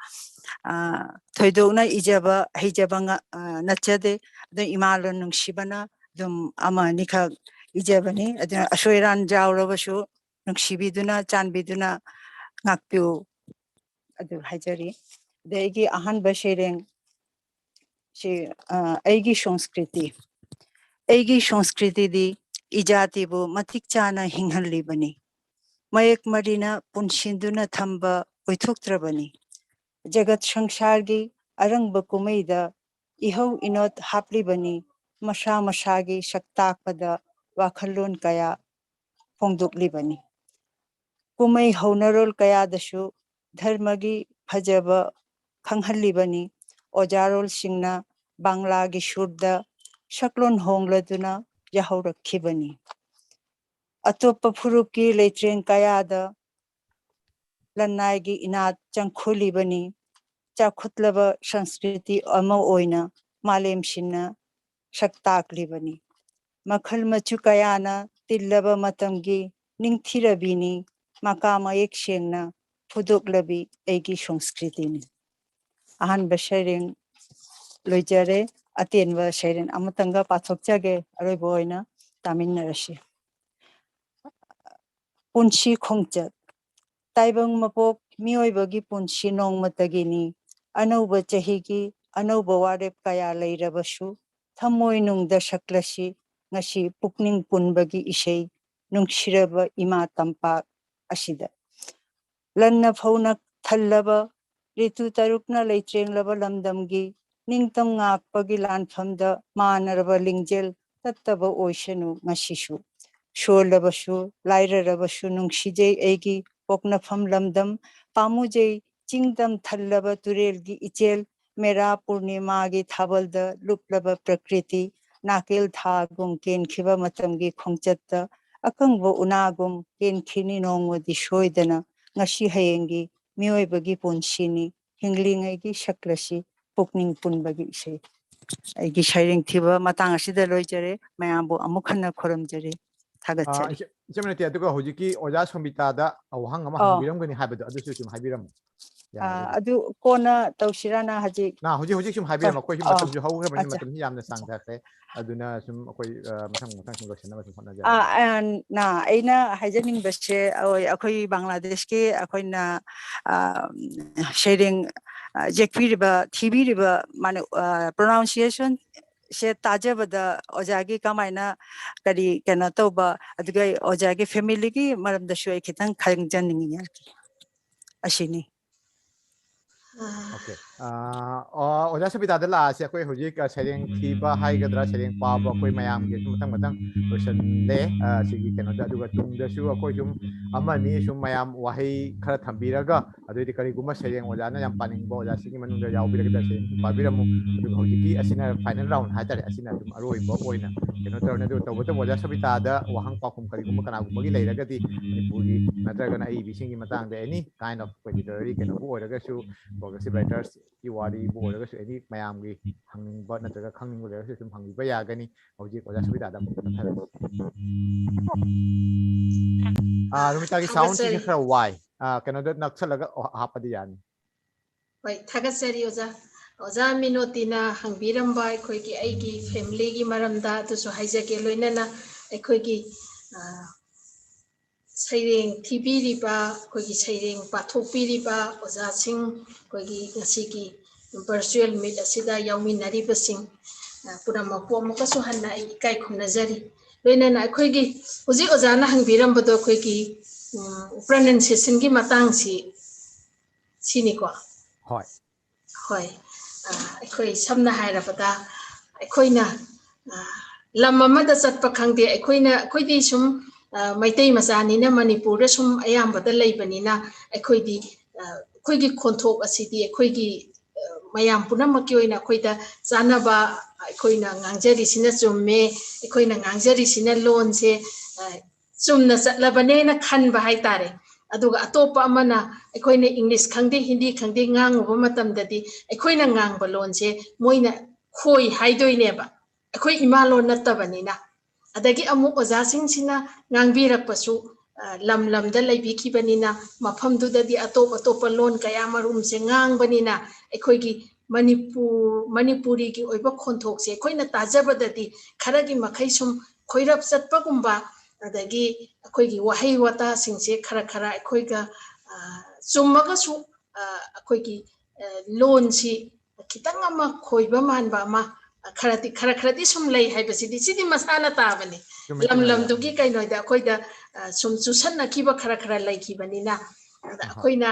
ꯑ, ꯊꯣꯏꯗꯣꯛꯅ ꯏꯖꯕ ꯍꯩꯖꯕ ꯉ-, ꯑ, ꯅꯠꯆꯗꯦ꯫ ꯑꯗꯨ ꯏꯃꯥ ꯂꯣꯟ ꯅꯨꯡꯁꯤꯕꯅ ꯑꯗꯨꯝ ꯑꯃ ꯑꯅꯤꯈꯛ ꯏꯖꯕꯅꯤ꯫ ꯑꯗꯨꯅ ꯑꯁꯣꯏ ꯑꯔꯥꯟ ꯌꯥꯎꯔꯕꯁꯨ ꯅꯨꯡꯁꯤꯕꯤꯗꯨꯅ, ꯆꯥꯟꯕꯤꯗꯨꯅ ꯉꯥꯛꯄꯤꯌꯨ꯫ ꯑꯗꯨ ꯍꯥꯏꯖꯔꯤ꯫ ꯑꯗꯩ ꯑꯩꯒꯤ ꯑꯍꯥꯟꯕ ꯁꯩꯔꯦꯡ ꯁꯤ, ꯑ, ꯑꯩꯒꯤ ꯁꯪꯁꯀ꯭ꯔꯤꯇꯤ꯫ ꯑꯩꯒꯤ ꯁꯪꯁꯀ꯭ꯔꯤꯇꯤꯗꯤ ꯏꯖꯥꯇꯤꯕꯨ ꯃꯇꯤꯛ ꯆꯥꯅ ꯍꯤꯡꯍꯜꯂꯤꯕꯅꯤ꯫ ꯃꯌꯦꯛ ꯃꯔꯤꯅ ꯄꯨꯟꯁꯤꯟꯗꯨꯅ ꯊꯝꯕ ꯑꯣꯏꯊꯣꯛꯇ꯭ꯔꯕꯅꯤ꯫ ꯖꯒꯠ ꯁꯪꯁꯥꯔꯒꯤ ꯑꯔꯪꯕ ꯀꯨꯝꯍꯩꯗ ꯏꯍꯧ ꯏꯅꯣꯠ ꯍꯥꯞꯂꯤꯕꯅꯤ꯫ ꯃꯁꯥ ꯃꯁꯥꯒꯤ ꯁꯛꯇꯥꯛꯄꯗ ꯋꯥꯈꯜꯂꯣꯟ ꯀꯌꯥ ꯐꯣꯡꯗꯣꯛꯂꯤꯕꯅꯤ꯫ ꯀꯨꯝꯍꯩ ꯍꯧꯅꯔꯣꯜ ꯀꯌꯥꯗꯁꯨ ꯙꯔꯃꯒꯤ ꯐꯖꯕ ꯈꯪꯍꯜꯂꯤꯕꯅꯤ꯫ ꯑꯣꯖꯥꯔꯣꯜꯁꯤꯡꯅ ꯕꯪꯂꯥꯒꯤ ꯁꯨꯔꯗ ꯁꯛꯂꯣꯟ ꯍꯣꯡꯂꯗꯨꯅ ꯌꯥꯍꯧꯔꯛꯈꯤꯕꯅꯤ꯫ ꯑꯇꯣꯞꯄ ꯐꯨꯔꯨꯞꯀꯤ ꯂꯩꯇ꯭ꯔꯦꯟ ꯀꯌꯥꯗ ꯂꯅꯥꯏꯒꯤ ꯏꯅꯥꯠ ꯆꯪꯈꯨꯂꯤꯕꯅꯤ꯫ ꯆꯥꯎꯈꯠꯂꯕ ꯁꯪꯁꯀ꯭ꯔꯤꯇꯤ ꯑꯃ ꯑꯣꯏꯅ ꯃꯥꯂꯦꯝ ꯁꯤꯟꯅ ꯁꯛ ꯇꯥꯛꯂꯤꯕꯅꯤ꯫ ꯃꯈꯜ ꯃꯆꯨ ꯀꯌꯥꯅ ꯇꯤꯜꯂꯕ ꯃꯇꯝꯒꯤ ꯅꯤꯡꯊꯤꯔꯕꯤꯅꯤ꯫ ꯃꯀꯥ ꯃꯌꯦꯛ ꯁꯦꯡꯅ ꯐꯨꯗꯣꯛꯂꯕꯤ ꯑꯩꯒꯤ ꯁꯪꯁꯀ꯭ꯔꯤꯇꯤꯅꯤ꯫ ꯑꯍꯥꯟꯕ ꯁꯩꯔꯦꯡ ꯂꯣꯏꯖꯔꯦ꯫ ꯑꯇꯦꯟꯕ ꯁꯩꯔꯦꯡ ꯑꯃꯇꯪꯒ ꯄꯥꯊꯣꯛꯆꯒꯦ, ꯑꯔꯣꯏꯕ ꯑꯣꯏꯅ ꯇꯥꯃꯤꯟꯅꯔꯁꯤ꯫ ꯄꯨꯟꯁꯤ ꯈꯣꯡꯆꯠ꯫ ꯇꯥꯏꯕꯪ ꯃꯄꯣꯛ ꯃꯤꯑꯣꯏꯕꯒꯤ ꯄꯨꯟꯁꯤ ꯅꯣꯡꯃꯇꯒꯤꯅꯤ꯫ ꯑꯅꯧꯕ ꯆꯍꯤꯒꯤ ꯑꯅꯧꯕ ꯋꯥꯔꯦꯞ ꯀꯌꯥ ꯂꯩꯔꯕꯁꯨ, ꯊꯃꯣꯏꯅꯨꯡꯗ ꯁꯛꯂꯁꯤ ꯉꯁꯤ ꯄꯨꯛꯅꯤꯡ ꯄꯨꯟꯕꯒꯤ ꯏꯁꯩ, ꯅꯨꯡꯁꯤꯔꯕ ꯏꯃꯥ ꯇꯝꯄꯥꯛ ꯑꯁꯤꯗ꯫ ꯂꯟꯅ ꯐꯧꯅ ꯊꯜꯂꯕ, ꯔꯤꯇꯨ ꯇꯔꯨꯛꯅ ꯂꯩꯇ꯭ꯔꯦꯡꯂꯕ ꯂꯝꯗꯝꯒꯤ ꯅꯤꯡꯇꯝ ꯉꯥꯛꯄꯒꯤ ꯂꯥꯟꯐꯝꯗ ꯃꯥꯟꯅꯔꯕ ꯂꯤꯡꯖꯦꯜ ꯇꯠꯇꯕ ꯑꯣꯏꯁꯅꯨ ꯉꯁꯤꯁꯨ꯫ ꯁꯣꯜꯂꯕꯁꯨ, ꯂꯥꯏꯔꯔꯕꯁꯨ ꯅꯨꯡꯁꯤꯖꯩ ꯑꯩꯒꯤ ꯄꯣꯛꯅꯐꯝ ꯂꯝꯗꯝ, ꯄꯥꯝꯃꯨꯖꯩ ꯆꯤꯡꯗꯝ ꯊꯜꯂꯕ ꯇꯨꯔꯦꯜꯒꯤ ꯏꯆꯦꯜ, ꯃꯦꯔꯥ ꯄꯨꯔꯅꯤꯃꯥꯒꯤ ꯊꯥꯕꯜꯗ ꯂꯨꯞꯂꯕ ꯄ꯭ꯔꯀ꯭ꯔꯤꯇꯤ, ꯅꯥꯀꯦꯜ ꯊꯥꯒꯨꯝ ꯀꯦꯟꯈꯤꯕ ꯃꯇꯝꯒꯤ ꯈꯣꯡꯆꯠꯇ ꯑꯀꯪꯕ ꯎꯅꯥꯒꯨꯝ ꯀꯦꯟꯈꯤꯅꯤ ꯅꯣꯡꯃꯗꯤ ꯁꯣꯏꯗꯅ꯫ ꯉꯁꯤ ꯍꯌꯦꯡꯒꯤ ꯃꯤꯑꯣꯏꯕꯒꯤ ꯄꯨꯟꯁꯤꯅꯤ꯫ ꯍꯤꯡꯂꯤꯉꯩꯒꯤ ꯁꯛꯂꯁꯤ ꯄꯨꯛꯅꯤꯡ ꯄꯨꯟꯕꯒꯤ ꯏꯁꯩ꯫ ꯑꯩꯒꯤ ꯁꯩꯔꯦꯡ ꯊꯤꯕ ꯃꯇꯥꯡ ꯑꯁꯤꯗ ꯂꯣꯏꯖꯔꯦ꯫ ꯃꯌꯥꯝꯕꯨ ꯑꯃꯨꯛ ꯍꯟꯅ ꯈꯨꯔꯨꯝꯖꯔꯤ, ꯊꯥꯒꯠꯆꯔꯤ꯫ ꯏꯆꯦ ꯃꯅꯇꯤ, ꯑꯗꯨꯒ ꯍꯧꯖꯤꯛꯀꯤ ꯑꯣꯖꯥ ꯁꯣꯃꯤꯇꯥꯗ ꯋꯥꯍꯪ ꯑꯃ ꯑꯣ꯫ ꯍꯪꯕꯤꯔꯝꯒꯅꯤ ꯍꯥꯏꯕꯗꯣ ꯑꯗꯨꯁꯨ ꯁꯨꯝ ꯍꯥꯏꯕꯤꯔꯝꯃꯣ꯫ ꯑꯥ, ꯑꯗꯨ ꯀꯣꯟꯅ ꯇꯧꯁꯤꯔꯥꯅ ꯍꯧꯖꯤꯛ ꯅ ꯍꯧꯖꯤꯛ ꯍꯧꯖꯤꯛ ꯁꯨꯝ ꯍꯥꯏꯕꯤꯔꯝꯃꯣ, ꯑꯩꯈꯣꯏꯒꯤ ꯑꯣ, ꯃꯇꯝꯁꯨ ꯍꯧꯈ꯭ꯔꯕꯅꯤ, ꯑꯠꯆꯥ꯫ ꯃꯇꯝꯁꯤ ꯌꯥꯝꯅ ꯑꯠꯆꯥ꯫ ꯁꯥꯡꯊꯈ꯭ꯔꯦ꯫ ꯑꯗꯨꯅ ꯁꯨꯝ ꯑꯩꯈꯣꯏ, ꯑ, ꯃꯊꯪ ꯃꯊꯪ ꯁꯨꯝ ꯂꯣꯏꯁꯤꯟꯅꯕ ꯁꯨꯝ ꯑꯥ, ꯍꯣꯠꯅꯖꯔꯒꯦ꯫ ꯑ, ꯅ, ꯑꯩꯅ ꯍꯥꯏꯖꯅꯤꯡꯕꯁꯦ, ꯑꯩꯈꯣꯏ, ꯑꯩꯈꯣꯏ ꯕꯪꯒ꯭ꯂꯥꯗꯦꯁꯀꯤ ꯑꯩꯈꯣꯏꯅ, ꯑ, ꯁꯩꯔꯦꯡ, ꯑ, ꯌꯦꯛꯄꯤꯔꯤꯕ, ꯊꯤꯕꯤꯔꯤꯕ, ꯃꯥꯅ, ꯑ, pronunciation ꯁꯦ ꯇꯥꯖꯕꯗ ꯑꯣꯖꯥꯒꯤ ꯀꯃꯥꯏꯅ, ꯀꯔꯤ ꯀꯩꯅꯣ ꯇꯧꯕ, ꯑꯗꯨꯒ ꯑꯣꯖꯥꯒꯤ ꯐꯦꯃꯤꯂꯤꯒꯤ ꯃꯔꯝꯗꯁꯨ ꯑꯩ ꯈꯤꯇꯪ ꯈꯪꯖꯅꯤꯡꯉꯤ꯫ ꯑꯁꯤꯅꯤ꯫ ꯑꯣꯀꯦ꯫ ꯑꯣꯖꯥ ꯁꯕꯤꯇꯥꯗ ꯂꯥꯛꯑꯁꯦ꯫ ꯑꯩꯈꯣꯏ ꯍꯧꯖꯤꯛ ꯁꯩꯔꯦꯡ ꯊꯤꯕ ꯍꯥꯏꯒꯗ꯭ꯔꯥ, ꯁꯩꯔꯦꯡ ꯄꯥꯕ, ꯑꯩꯈꯣꯏ ꯃꯌꯥꯝꯒꯤ ꯃꯊꯪ ꯃꯊꯪ ꯂꯣꯏꯁꯜꯂꯦ꯫ ꯁꯤꯒꯤ ꯀꯩꯅꯣꯗ, ꯑꯗꯨꯒ ꯇꯨꯡꯗꯁꯨ ꯑꯩꯈꯣꯏ ꯁꯨꯝ ꯑꯃꯅꯤ ꯁꯨꯝ ꯃꯌꯥꯝ ꯋꯥꯍꯩ ꯈꯔ ꯊꯝꯕꯤꯔꯒ, ꯑꯗꯨꯑꯣꯏꯗꯤ ꯀꯔꯤꯒꯨꯝꯕ ꯁꯩꯔꯦꯡ ꯑꯣꯖꯥꯅ ꯌꯥꯝ ꯄꯥꯅꯤꯡꯕ ꯑꯣꯖꯥꯁꯤꯒꯤ ꯃꯅꯨꯡꯗ ꯌꯥꯎꯕꯤꯔꯒꯗꯤ ꯁꯩꯔꯦꯡ ꯄꯥꯕꯤꯔꯝꯃꯨ꯫ ꯑꯗꯨꯒ ꯍꯧꯖꯤꯛꯀꯤ ꯑꯁꯤꯅ ꯐꯥꯏꯅꯦꯜ ꯔꯥꯎꯟ ꯍꯥꯏꯇꯥꯔꯦ, ꯑꯁꯤꯅ ꯑꯗꯨꯝ ꯑꯔꯣꯏꯕ ꯑꯣꯏꯅ ꯀꯩꯅꯣ ꯇꯧꯔꯅꯤ꯫ ꯑꯗꯨꯒ ꯇꯧꯕꯇꯕꯨ ꯑꯣꯖꯥ ꯁꯕꯤꯇꯥꯗ ꯋꯥꯍꯪ ꯄꯥꯎꯈꯨꯝ ꯀꯔꯤꯒꯨꯝꯕ ꯀꯅꯥꯒꯨꯝꯕꯒꯤ ꯂꯩꯔꯒꯗꯤ, ꯃꯅꯤꯄꯨꯔꯒꯤ ꯅꯠꯇ꯭ꯔꯒꯅ ꯑꯏꯕꯤꯁꯤꯡꯒꯤ ꯃꯇꯥꯡꯗ ꯑꯦꯅꯤ ꯀꯥꯏꯟ ꯑꯣꯐ ꯂꯤꯇꯔꯦꯔꯤ ꯀꯩꯅꯣꯕꯨ ꯑꯣꯏꯔꯒꯁꯨ, ꯄ꯭ꯔꯣꯒ꯭ꯔꯦꯁꯤꯞ ꯔꯥꯏꯇꯔꯁꯀꯤ ꯋꯥꯔꯤꯕꯨ ꯑꯣꯏꯔꯒꯁꯨ, ꯑꯦꯅꯤ ꯃꯌꯥꯝꯒꯤ ꯍꯪꯅꯤꯡꯕ ꯅꯠꯇ꯭ꯔꯒ ꯈꯪꯅꯤꯡꯕ ꯂꯩꯔꯒꯁꯨ ꯑꯗꯨꯝ ꯍꯪꯕꯤꯕ ꯌꯥꯒꯅꯤ꯫ ꯍꯧꯖꯤꯛ ꯑꯣꯖꯥ ꯁꯕꯤꯇꯥꯗ ꯑꯃꯨꯛ ꯀꯛꯊꯔꯁꯤ꯫ ꯑꯥ, ꯔꯣꯃꯤꯇꯥꯒꯤ ꯁꯥꯎꯟꯁꯤꯁꯨ ꯈꯔ ꯋꯥꯏ꯫ ꯑꯥ, ꯀꯩꯅꯣꯗ ꯅꯛꯁꯜꯂꯒ ꯍꯥꯞꯄꯗꯤ ꯌꯥꯅꯤ꯫ ꯍꯣꯏ, ꯊꯥꯒꯠꯆꯔꯤ ꯑꯣꯖꯥ꯫ ꯑꯣꯖꯥ ꯃꯤꯅꯣꯇꯤꯅ ꯍꯪꯕꯤꯔꯝꯕ ꯑꯩꯈꯣꯏꯒꯤ ꯑꯩꯒꯤ ꯐꯦꯃꯤꯂꯤꯒꯤ ꯃꯔꯝꯗ ꯑꯗꯨꯁꯨ ꯍꯥꯏꯖꯒꯦ꯫ ꯂꯣꯏꯅꯅ ꯑꯩꯈꯣꯏꯒꯤ, ꯑ, ꯁꯩꯔꯦꯡ ꯊꯤꯕꯤꯔꯤꯕ, ꯑꯩꯈꯣꯏꯒꯤ ꯁꯩꯔꯦꯡ ꯄꯥꯊꯣꯛꯄꯤꯔꯤꯕ ꯑꯣꯖꯥꯁꯤꯡ, ꯑꯩꯈꯣꯏꯒꯤ ꯉꯁꯤꯒꯤ virtual meet ꯑꯁꯤꯗ ꯌꯥꯎꯃꯤꯟꯅꯔꯤꯕꯁꯤꯡ, ꯑ, ꯄꯨꯝꯅꯃꯛꯄꯨ ꯑꯃꯨꯛꯀꯁꯨ ꯍꯟꯅ ꯑꯩ ꯏꯀꯥꯏ ꯈꯨꯝꯅꯖꯔꯤ꯫ ꯂꯣꯏꯅꯅ ꯑꯩꯈꯣꯏꯒꯤ ꯍꯧꯖꯤꯛ ꯑꯣꯖꯥꯅ ꯍꯪꯕꯤꯔꯝꯕꯗꯣ ꯑꯩꯈꯣꯏꯒꯤ, ꯎꯝ, pronunciation ꯒꯤ ꯃꯇꯥꯡꯁꯤ ꯁꯤꯅꯤꯀꯣ꯫ ꯍꯣꯏ꯫ ꯍꯣꯏ꯫ ꯑ, ꯑꯩꯈꯣꯏ ꯁꯝꯅ ꯍꯥꯏꯔꯕꯗ ꯑꯩꯈꯣꯏꯅ, ꯑ, ꯂꯝ ꯑꯃꯗ ꯆꯠꯄ ꯈꯪꯗꯦ, ꯑꯩꯈꯣꯏꯅ, ꯑꯩꯈꯣꯏꯗꯤ ꯁꯨꯝ, ꯑ, ꯃꯩꯇꯩ ꯃꯆꯥꯅꯤꯅ ꯃꯅꯤꯄꯨꯔꯗ ꯁꯨꯝ ꯑꯌꯥꯝꯕꯗ ꯂꯩꯕꯅꯤꯅ ꯑꯩꯈꯣꯏꯗꯤ, ꯑ, ꯑꯩꯈꯣꯏꯒꯤ ꯈꯣꯟꯊꯣꯛ ꯑꯁꯤꯗꯤ ꯑꯩꯈꯣꯏꯒꯤ, ꯑ, ꯃꯌꯥꯝ ꯄꯨꯝꯅꯃꯛꯀꯤ ꯑꯣꯏꯅ ꯑꯩꯈꯣꯏꯗ ꯆꯥꯅꯕ, ꯑꯩꯈꯣꯏꯅ ꯉꯥꯡꯖꯔꯤꯁꯤꯅ ꯆꯨꯝꯃꯦ, ꯑꯩꯈꯣꯏꯅ ꯉꯥꯡꯖꯔꯤꯁꯤꯅ ꯂꯣꯟꯁꯦ, ꯑ, ꯆꯨꯝꯅ ꯆꯠꯂꯕꯅꯦꯅ ꯈꯟꯕ ꯍꯥꯏꯇꯥꯔꯦ꯫ ꯑꯗꯨꯒ ꯑꯇꯣꯞꯄ ꯑꯃꯅ ꯑꯩꯈꯣꯏꯅ ꯏꯪꯂꯤꯁ ꯈꯪꯗꯦ, ꯍꯤꯟꯗꯤ ꯈꯪꯗꯦ ꯉꯥꯡꯉꯨꯕ ꯃꯇꯝꯗꯗꯤ ꯑꯩꯈꯣꯏꯅ ꯉꯥꯡꯕ ꯂꯣꯟꯁꯦ ꯃꯣꯏꯅ ꯈꯣꯏ ꯍꯥꯏꯗꯣꯏꯅꯦꯕ, ꯑꯩꯈꯣꯏ ꯏꯃꯥ ꯂꯣꯟ ꯅꯠꯇꯕꯅꯤꯅ꯫ ꯑꯗꯒꯤ ꯑꯃꯨꯛ ꯑꯣꯖꯥꯁꯤꯡꯁꯤꯅ ꯉꯥꯡꯕꯤꯔꯛꯄꯁꯨ, ꯑ, ꯂꯝ ꯂꯝꯗ ꯂꯩꯕꯤꯈꯤꯕꯅꯤꯅ ꯃꯐꯝꯗꯨꯗꯗꯤ ꯑꯇꯣꯞ ꯑꯇꯣꯞꯄ ꯂꯣꯟ ꯀꯌꯥ ꯃꯔꯨꯝꯁꯦ ꯉꯥꯡꯕꯅꯤꯅ ꯑꯩꯈꯣꯏꯒꯤ ꯃꯅꯤꯄꯨꯔ, ꯃꯅꯤꯄꯨꯔꯤꯒꯤ ꯑꯣꯏꯕ ꯈꯣꯟꯊꯣꯛꯁꯦ ꯑꯩꯈꯣꯏꯅ ꯇꯥꯖꯕꯗꯗꯤ ꯈꯔꯒꯤ ꯃꯈꯩ ꯁꯨꯝ ꯈꯣꯏꯔꯞ ꯆꯠꯄꯒꯨꯝꯕ, ꯑꯗꯒꯤ ꯑꯩꯈꯣꯏꯒꯤ ꯋꯥꯍꯩ ꯋꯥꯇꯥꯁꯤꯡꯁꯦ ꯈꯔ ꯈꯔ ꯑꯩꯈꯣꯏꯒ, ꯑ, ꯆꯨꯝꯃꯒꯁꯨ, ꯑ, ꯑꯩꯈꯣꯏꯒꯤ, ꯑ, ꯂꯣꯟꯁꯤ ꯈꯤꯇꯪ ꯑꯃ ꯈꯣꯏꯕ ꯃꯥꯟꯕ ꯑꯃ, ꯈꯔꯗꯤ, ꯈꯔ ꯈꯔꯗꯤ ꯁꯨꯝ ꯂꯩ ꯍꯥꯏꯕꯁꯤꯗꯤ, ꯁꯤꯗꯤ ꯃꯁꯥꯅ ꯇꯥꯕꯅꯤ꯫ ꯆꯨꯝꯃꯦ, ꯂꯝ ꯆꯨꯝꯃꯦ, ꯂꯝꯗꯨꯒꯤ ꯀꯩꯅꯣꯗ ꯑꯩꯈꯣꯏꯗ, ꯑ, ꯁꯨꯝ ꯆꯨꯁꯟꯅꯈꯤꯕ ꯈꯔ ꯈꯔ ꯂꯩꯈꯤꯕꯅꯤꯅ, ꯑꯗ ꯑꯍꯣꯏ꯫ ꯑꯩꯈꯣꯏꯅ,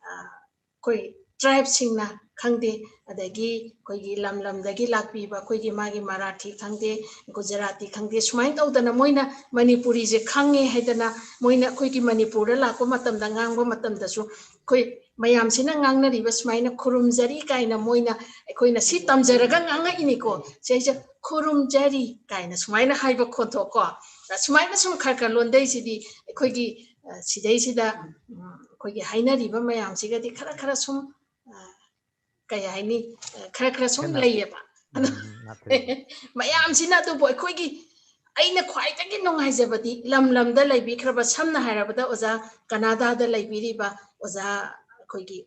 ꯑ, ꯑꯩꯈꯣꯏ tribeꯁꯤꯡꯅ ꯈꯪꯗꯦ, ꯑꯗꯒꯤ ꯑꯩꯈꯣꯏꯒꯤ ꯂꯝ ꯂꯝꯗꯒꯤ ꯂꯥꯛꯄꯤꯕ ꯑꯩꯈꯣꯏꯒꯤ ꯃꯥꯒꯤ ꯃꯔꯥꯊꯤ ꯈꯪꯗꯦ, ꯒꯨꯖꯔꯥꯇꯤ ꯈꯪꯗꯦ, ꯁꯨꯃꯥꯏꯅ ꯇꯧꯗꯅ ꯃꯣꯏꯅ ꯃꯅꯤꯄꯨꯔꯤꯁꯦ ꯈꯪꯉꯦ ꯍꯥꯏꯗꯅ ꯃꯣꯏꯅ ꯑꯩꯈꯣꯏꯒꯤ ꯃꯅꯤꯄꯨꯔꯗ ꯂꯥꯛꯄ ꯃꯇꯝꯗ, ꯉꯥꯡꯕ ꯃꯇꯝꯗꯁꯨ ꯑꯩꯈꯣꯏ ꯃꯌꯥꯝꯁꯤꯅ ꯉꯥꯡꯅꯔꯤꯕ ꯁꯨꯃꯥꯏꯅ "ꯈꯨꯔꯨꯝꯖꯔꯤ" ꯀꯥꯏꯅ ꯃꯣꯏꯅ, ꯑꯩꯈꯣꯏꯅ ꯁꯤ ꯇꯝꯖꯔꯒ ꯉꯥꯡꯉꯛꯏꯅꯤꯀꯣ, ꯁꯤꯁꯦ "ꯈꯨꯔꯨꯝꯖꯔꯤ" ꯀꯥꯏꯅ ꯁꯨꯃꯥꯏꯅ ꯍꯥꯏꯕ ꯈꯣꯟꯊꯣꯛ ꯀꯣ, ꯁꯨꯃꯥꯏꯅ ꯁꯨꯝ ꯈꯔ ꯈꯔ ꯂꯣꯟꯗꯩꯁꯤꯗꯤ ꯑꯩꯈꯣꯏꯒꯤ, ꯑ, ꯁꯤꯗꯩꯁꯤꯗ, ꯎꯝ, ꯑꯩꯈꯣꯏꯒꯤ ꯍꯥꯏꯅꯔꯤꯕ ꯃꯌꯥꯝꯁꯤꯒꯗꯤ ꯈꯔ ꯈꯔ ꯁꯨꯝ, ꯑ, ꯀꯩ ꯍꯥꯏꯅꯤ, ꯑ, ꯈꯔ ꯈꯔ ꯁꯨꯝ ꯈꯦꯠꯅ-, ꯂꯩꯌꯦꯕ꯫ ꯑꯗꯣ ꯎꯝ, ꯅꯠꯇꯦ꯫ ꯃꯌꯥꯝꯁꯤꯅ, ꯑꯗꯨꯕꯨ ꯑꯩꯈꯣꯏꯒꯤ, ꯑꯩꯅ ꯈ꯭ꯋꯥꯏꯗꯒꯤ ꯅꯨꯡꯉꯥꯏꯖꯕꯗꯤ ꯂꯝ ꯂꯝꯗ ꯂꯩꯕꯤꯈ꯭ꯔꯕ, ꯁꯝꯅ ꯍꯥꯏꯔꯕꯗ ꯑꯣꯖꯥ ꯀꯅꯥꯗꯥꯗ ꯂꯩꯕꯤꯔꯤꯕ ꯑꯣꯖꯥ, ꯑꯩꯈꯣꯏꯒꯤ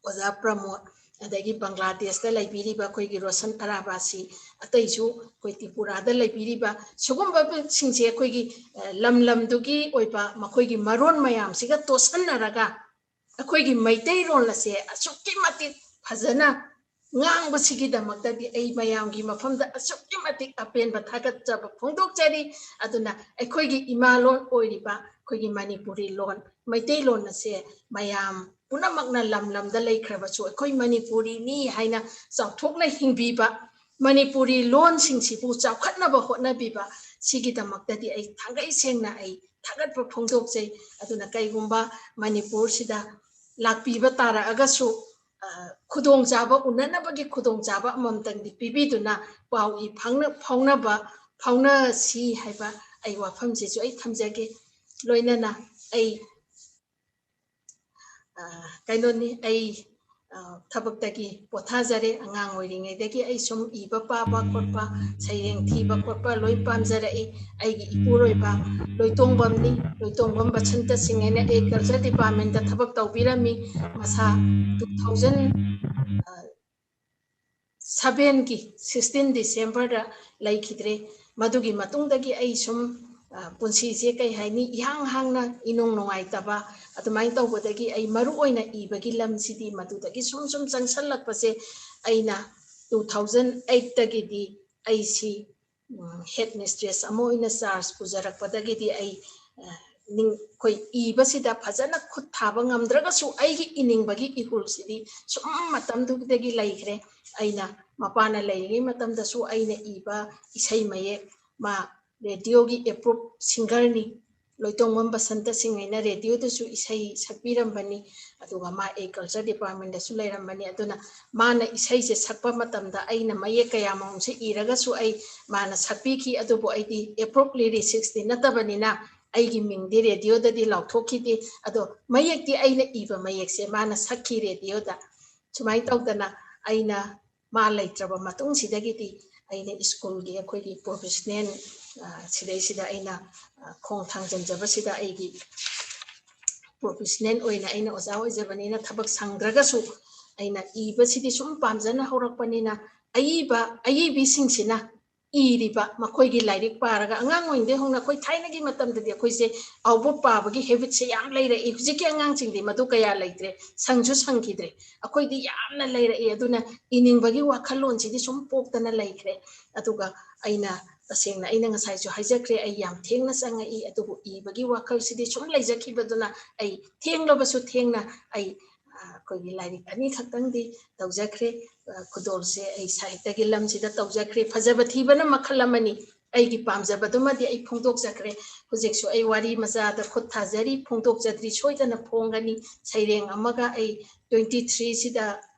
ꯑꯣꯖꯥ ꯄ꯭ꯔꯃꯣꯗ, ꯑꯗꯒꯤ ꯕꯪꯒ꯭ꯂꯥꯗꯦꯁꯇ ꯂꯩꯕꯤꯔꯤꯕ ꯑꯩꯈꯣꯏꯒꯤ ꯔꯣꯁꯟ ꯑꯔꯥꯕꯥꯁꯤ, ꯑꯇꯩꯁꯨ ꯑꯩꯈꯣꯏ ꯇ꯭ꯔꯤꯄꯨꯔꯥꯗ ꯂꯩꯕꯤꯔꯤꯕ ꯁꯤꯒꯨꯝꯕꯁꯤꯡꯁꯦ ꯑꯩꯈꯣꯏꯒꯤ, ꯑ, ꯂꯝ ꯂꯝꯗꯨꯒꯤ ꯑꯣꯏꯕ ꯃꯈꯣꯏꯒꯤ ꯃꯔꯣꯟ ꯃꯌꯥꯝꯁꯤꯒ ꯇꯣꯠꯁꯟꯅꯔꯒ ꯑꯩꯈꯣꯏꯒꯤ ꯃꯩꯇꯩꯂꯣꯟ ꯑꯁꯦ ꯑꯁꯨꯛꯀꯤ ꯃꯇꯤꯛ ꯐꯖꯅ ꯉꯥꯡꯕꯁꯤꯒꯤꯗꯃꯛꯇꯗꯤ ꯑꯩ ꯃꯌꯥꯝꯒꯤ ꯃꯐꯝꯗ ꯑꯁꯨꯛꯀꯤ ꯃꯇꯤꯛ ꯑꯄꯦꯟꯕ ꯊꯥꯒꯠꯆꯕ ꯐꯣꯡꯗꯣꯛꯆꯔꯤ꯫ ꯑꯗꯨꯅ ꯑꯩꯈꯣꯏꯒꯤ ꯏꯃꯥ ꯂꯣꯟ ꯑꯣꯏꯔꯤꯕ ꯑꯩꯈꯣꯏꯒꯤ ꯃꯅꯤꯄꯨꯔꯤ ꯂꯣꯟ, ꯃꯩꯇꯩꯂꯣꯟ ꯑꯁꯦ ꯃꯌꯥꯝ ꯄꯨꯝꯅꯃꯛꯅ ꯂꯝ ꯂꯝꯗ ꯂꯩꯈ꯭ꯔꯕꯁꯨ ꯑꯩꯈꯣꯏ ꯃꯅꯤꯄꯨꯔꯤꯅꯤ ꯍꯥꯏꯅ ꯆꯥꯎꯊꯣꯛꯅ ꯍꯤꯡꯕꯤꯕ, ꯃꯅꯤꯄꯨꯔꯤ ꯂꯣꯟꯁꯤꯡꯁꯤꯕꯨ ꯆꯥꯎꯈꯠꯅꯕ ꯍꯣꯠꯅꯕꯤꯕ, ꯁꯤꯒꯤꯗꯃꯛꯇꯗꯤ ꯑꯩ ꯊꯥꯡꯒꯩ ꯁꯦꯡꯅ ꯑꯩ ꯊꯥꯒꯠꯄ ꯐꯣꯡꯗꯣꯛꯆꯩ꯫ ꯑꯗꯨꯅ ꯀꯩꯒꯨꯝꯕ ꯃꯅꯤꯄꯨꯔꯁꯤꯗ ꯂꯥꯛꯄꯤꯕ ꯇꯥꯔꯛꯑꯒꯁꯨ, ꯑ, ꯈꯨꯗꯣꯡꯆꯥꯕ ꯎꯅꯅꯕꯒꯤ ꯈꯨꯗꯣꯡꯆꯥꯕ ꯑꯃꯃꯝꯇꯪꯗꯤ ꯄꯤꯕꯤꯗꯨꯅ ꯄꯥꯎ ꯏ ꯐꯥꯎꯅ-, ꯐꯥꯎꯅꯕ, ꯐꯥꯎꯅꯁꯤ ꯍꯥꯏꯕ ꯑꯩ ꯋꯥꯐꯝꯁꯤꯁꯨ ꯑꯩ ꯊꯝꯖꯒꯦ꯫ ꯂꯣꯏꯅꯅ ꯑꯩ, ꯑ, ꯀꯩꯅꯣꯅꯤ, ꯑꯩ, ꯑ, ꯊꯕꯛꯇꯒꯤ ꯄꯣꯊꯥꯖꯔꯦ꯫ ꯑꯉꯥꯡ ꯑꯣꯏꯔꯤꯉꯩꯗꯒꯤ ꯑꯩ ꯁꯨꯝ ꯏꯕ ꯄꯥꯕ ꯈꯣꯠꯄ, ꯁꯩꯔꯦꯡ ꯊꯤꯕ ꯈꯣꯠꯄ ꯂꯣꯏ ꯄꯥꯝꯖꯔꯛꯏ꯫ ꯑꯩꯒꯤ ꯏꯄꯨꯔꯣꯏꯕ ꯂꯣꯏꯇꯣꯡꯕꯝꯅꯤ, ꯂꯣꯏꯇꯣꯡꯕꯝ ꯕꯁꯟꯇ ꯁꯤꯡ ꯍꯥꯏꯅ Agriculture Departmentꯇ ꯊꯕꯛ ꯇꯧꯕꯤꯔꯝꯃꯤ꯫ ꯃꯁꯥ two thousand sevenꯒꯤ sixteen Decemberꯗ ꯂꯩꯈꯤꯗ꯭ꯔꯦ꯫ ꯃꯗꯨꯒꯤ ꯃꯇꯨꯡꯗꯒꯤ ꯑꯩ ꯁꯨꯝ, ꯑ, ꯄꯨꯟꯁꯤꯁꯦ ꯀꯩ ꯍꯥꯏꯅꯤ, ꯏꯍꯥꯡ ꯍꯥꯡꯅ ꯏꯅꯨꯡ ꯅꯨꯡꯉꯥꯏꯇꯕ, ꯑꯗꯨꯃꯥꯏꯅ ꯇꯧꯕꯗꯒꯤ ꯑꯩ ꯃꯔꯨ ꯑꯣꯏꯅ ꯏꯕꯒꯤ ꯂꯝꯁꯤꯗꯤ ꯃꯗꯨꯗꯒꯤ ꯁꯨꯝ ꯁꯨꯝ ꯆꯪꯁꯜꯂꯛꯄꯁꯦ ꯑꯩꯅ ꯇꯨ ꯊꯥꯎꯖꯟ ꯑꯩꯠꯇꯒꯤꯗꯤ ꯑꯩꯁꯤ ꯍꯦꯗ ꯃꯤꯁꯇ꯭ꯔꯦꯁ ꯑꯃ ꯑꯣꯏꯅ ꯆꯥꯔꯖ ꯄꯨꯖꯔꯛꯄꯗꯒꯤꯗꯤ ꯑꯩ ꯑ, ꯅꯤꯡ- ꯑꯩꯈꯣꯏ ꯏꯕꯁꯤꯗ ꯐꯖꯅ ꯈꯨꯠ ꯊꯥꯕ ꯉꯝꯗ꯭ꯔꯒꯁꯨ ꯑꯩꯒꯤ ꯏꯅꯤꯡꯕꯒꯤ ꯏꯍꯨꯜꯁꯤꯗꯤ ꯁꯨꯝ ꯃꯇꯝꯗꯨꯗꯒꯤ ꯂꯩꯈ꯭ꯔꯦ꯫ ꯑꯩꯅ ꯃꯄꯥꯅ ꯂꯩꯔꯤꯉꯩ ꯃꯇꯝꯗꯁꯨ ꯑꯩꯅ ꯏꯕ ꯏꯁꯩ ꯃꯌꯦꯛ, ꯃꯥ ꯔꯦꯗꯤꯑꯣꯒꯤ ꯑꯦꯄ꯭ꯔꯨꯞ ꯁꯤꯡꯒꯔꯅꯤ꯫ ꯂꯣꯏꯇꯣꯡꯕꯝ ꯕꯁꯟꯇ ꯁꯤꯡꯍꯩꯅ ꯔꯦꯗꯤꯑꯣꯗꯁꯨ ꯏꯁꯩ ꯁꯛꯄꯤꯔꯝꯕꯅꯤ, ꯑꯗꯨꯒ ꯃꯥ ꯑꯦꯒ꯭ꯔꯤꯀꯜꯆꯔ ꯗꯤꯄꯥꯔꯠꯃꯦꯟꯗꯁꯨ ꯂꯩꯔꯝꯕꯅꯤ꯫ ꯑꯗꯨꯅ ꯃꯥꯅ ꯏꯁꯩꯁꯦ ꯁꯛꯄ ꯃꯇꯝꯗ ꯑꯩꯅ ꯃꯌꯦꯛ ꯀꯌꯥ ꯃꯔꯨꯝꯁꯦ ꯏꯔꯒꯁꯨ ꯑꯩ ꯃꯥꯅ ꯁꯛꯄꯤꯈꯤ꯫ ꯑꯗꯨꯕꯨ ꯑꯩꯗꯤ ꯑꯦꯄ꯭ꯔꯨꯞ ꯂꯤꯔꯤꯁꯤꯛꯁꯇꯤ ꯅꯠꯇꯕꯅꯤꯅ ꯑꯩꯒꯤ ꯃꯤꯡꯗꯤ ꯔꯦꯗꯤꯑꯣꯗꯗꯤ ꯂꯥꯎꯊꯣꯛꯈꯤꯗꯦ꯫ ꯑꯗꯣ ꯃꯌꯦꯛꯇꯤ ꯑꯩꯅ ꯏꯕ ꯃꯌꯦꯛꯁꯦ ꯃꯥꯅ ꯁꯛꯈꯤ ꯔꯦꯗꯤꯑꯣꯗ꯫ ꯁꯨꯃꯥꯏꯅ ꯇꯧꯗꯅ ꯑꯩꯅ ꯃꯥ ꯂꯩꯇ꯭ꯔꯕ ꯃꯇꯨꯡꯁꯤꯗꯒꯤꯗꯤ ꯑꯩꯅ ꯁ꯭ꯀꯨꯜꯒꯤ ꯑꯩꯈꯣꯏꯒꯤ ꯄ꯭ꯔꯣꯐꯦꯁꯅꯦꯜ, ꯑ, ꯁꯤꯗꯩꯁꯤꯗ ꯑꯩꯅ, ꯑ, ꯈꯣꯡ ꯊꯥꯡꯖꯟꯖꯕꯁꯤꯗ ꯑꯩꯒꯤ ꯄ꯭ꯔꯣꯐꯦꯁꯅꯦꯜ ꯑꯣꯏꯅ ꯑꯩꯅ ꯑꯣꯖꯥ ꯑꯣꯏꯖꯕꯅꯤꯅ ꯊꯕꯛ ꯁꯪꯗ꯭ꯔꯒꯁꯨ ꯑꯩꯅ ꯏꯕꯁꯤꯗꯤ ꯁꯨꯝ ꯄꯥꯝꯖꯅ ꯍꯧꯔꯛꯄꯅꯤꯅ ꯑꯏꯕ, ꯑꯏꯕꯤꯁꯤꯡꯁꯤꯅ ꯏꯔꯤꯕ ꯃꯈꯣꯏꯒꯤ ꯂꯥꯏꯔꯤꯛ ꯄꯥꯔꯒ ꯑꯉꯥꯡ ꯑꯣꯏꯔꯤꯉꯩꯗꯩ ꯍꯧꯅ ꯑꯩꯈꯣꯏ ꯊꯥꯏꯅꯒꯤ ꯃꯇꯝꯗꯗꯤ ꯑꯩꯈꯣꯏꯁꯦ ꯑꯥꯎꯕ ꯄꯥꯕꯒꯤ ꯍꯦꯕꯤꯠꯁꯦ ꯌꯥꯝ ꯂꯩꯔꯛꯏ꯫ ꯍꯧꯖꯤꯛꯀꯤ ꯑꯉꯥꯡꯁꯤꯡꯗꯤ ꯃꯗꯨ ꯀꯌꯥ ꯂꯩꯇ꯭ꯔꯦ, ꯁꯪꯁꯨ ꯁꯪꯈꯤꯗ꯭ꯔꯦ꯫ ꯑꯩꯈꯣꯏꯗꯤ ꯌꯥꯝꯅ ꯂꯩꯔꯛꯏ꯫ ꯑꯗꯨꯅ ꯏꯅꯤꯡꯕꯒꯤ ꯋꯥꯈꯜꯂꯣꯟꯁꯤꯗꯤ ꯁꯨꯝ ꯄꯣꯛꯇꯅ ꯂꯩꯈ꯭ꯔꯦ꯫ ꯑꯗꯨꯒ ꯑꯩꯅ ꯇꯁꯦꯡꯅ ꯑꯩꯅ ꯉꯁꯥꯏꯁꯨ ꯍꯥꯏꯖꯈ꯭ꯔꯦ, ꯑꯩ ꯌꯥꯝ ꯊꯦꯡꯅ ꯆꯪꯉꯛꯏ, ꯑꯗꯨꯕꯨ ꯏꯕꯒꯤ ꯋꯥꯈꯜꯁꯤꯗꯤ ꯁꯨꯝ ꯂꯩꯖꯈꯤꯕꯗꯨꯅ ꯑꯩ ꯊꯦꯡꯂꯕꯁꯨ ꯊꯦꯡꯅ ꯑꯩ, ꯑ, ꯑꯩꯈꯣꯏꯒꯤ ꯂꯥꯏꯔꯤꯛ ꯑꯅꯤꯈꯛꯇꯪꯗꯤ ꯇꯧꯖꯈ꯭ꯔꯦ꯫ ꯑ, ꯈꯨꯗꯣꯜꯁꯦ ꯑꯩ ꯁꯥꯍꯤꯇ꯭ꯌꯒꯤ ꯂꯝꯁꯤꯗ ꯇꯧꯖꯈ꯭ꯔꯦ꯫ ꯐꯖꯕ ꯊꯤꯕꯅ ꯃꯈꯜ ꯑꯃꯅꯤ꯫ ꯑꯩꯒꯤ ꯄꯥꯝꯖꯕꯗꯨꯃꯗꯤ ꯑꯩ ꯐꯣꯡꯗꯣꯛꯆꯈ꯭ꯔꯦ꯫ ꯍꯧꯖꯤꯛꯁꯨ ꯑꯩ ꯋꯥꯔꯤ ꯃꯆꯥꯗ ꯈꯨꯠ ꯊꯥꯖꯔꯤ, ꯐꯣꯡꯗꯣꯛꯆꯗ꯭ꯔꯤ, ꯁꯣꯏꯗꯅ ꯐꯣꯡꯒꯅꯤ꯫ ꯁꯩꯔꯦꯡ ꯑꯃꯒ ꯑꯩ ꯇ꯭ꯋꯦꯟꯇꯤ ꯊ꯭ꯔꯤꯁꯤꯗ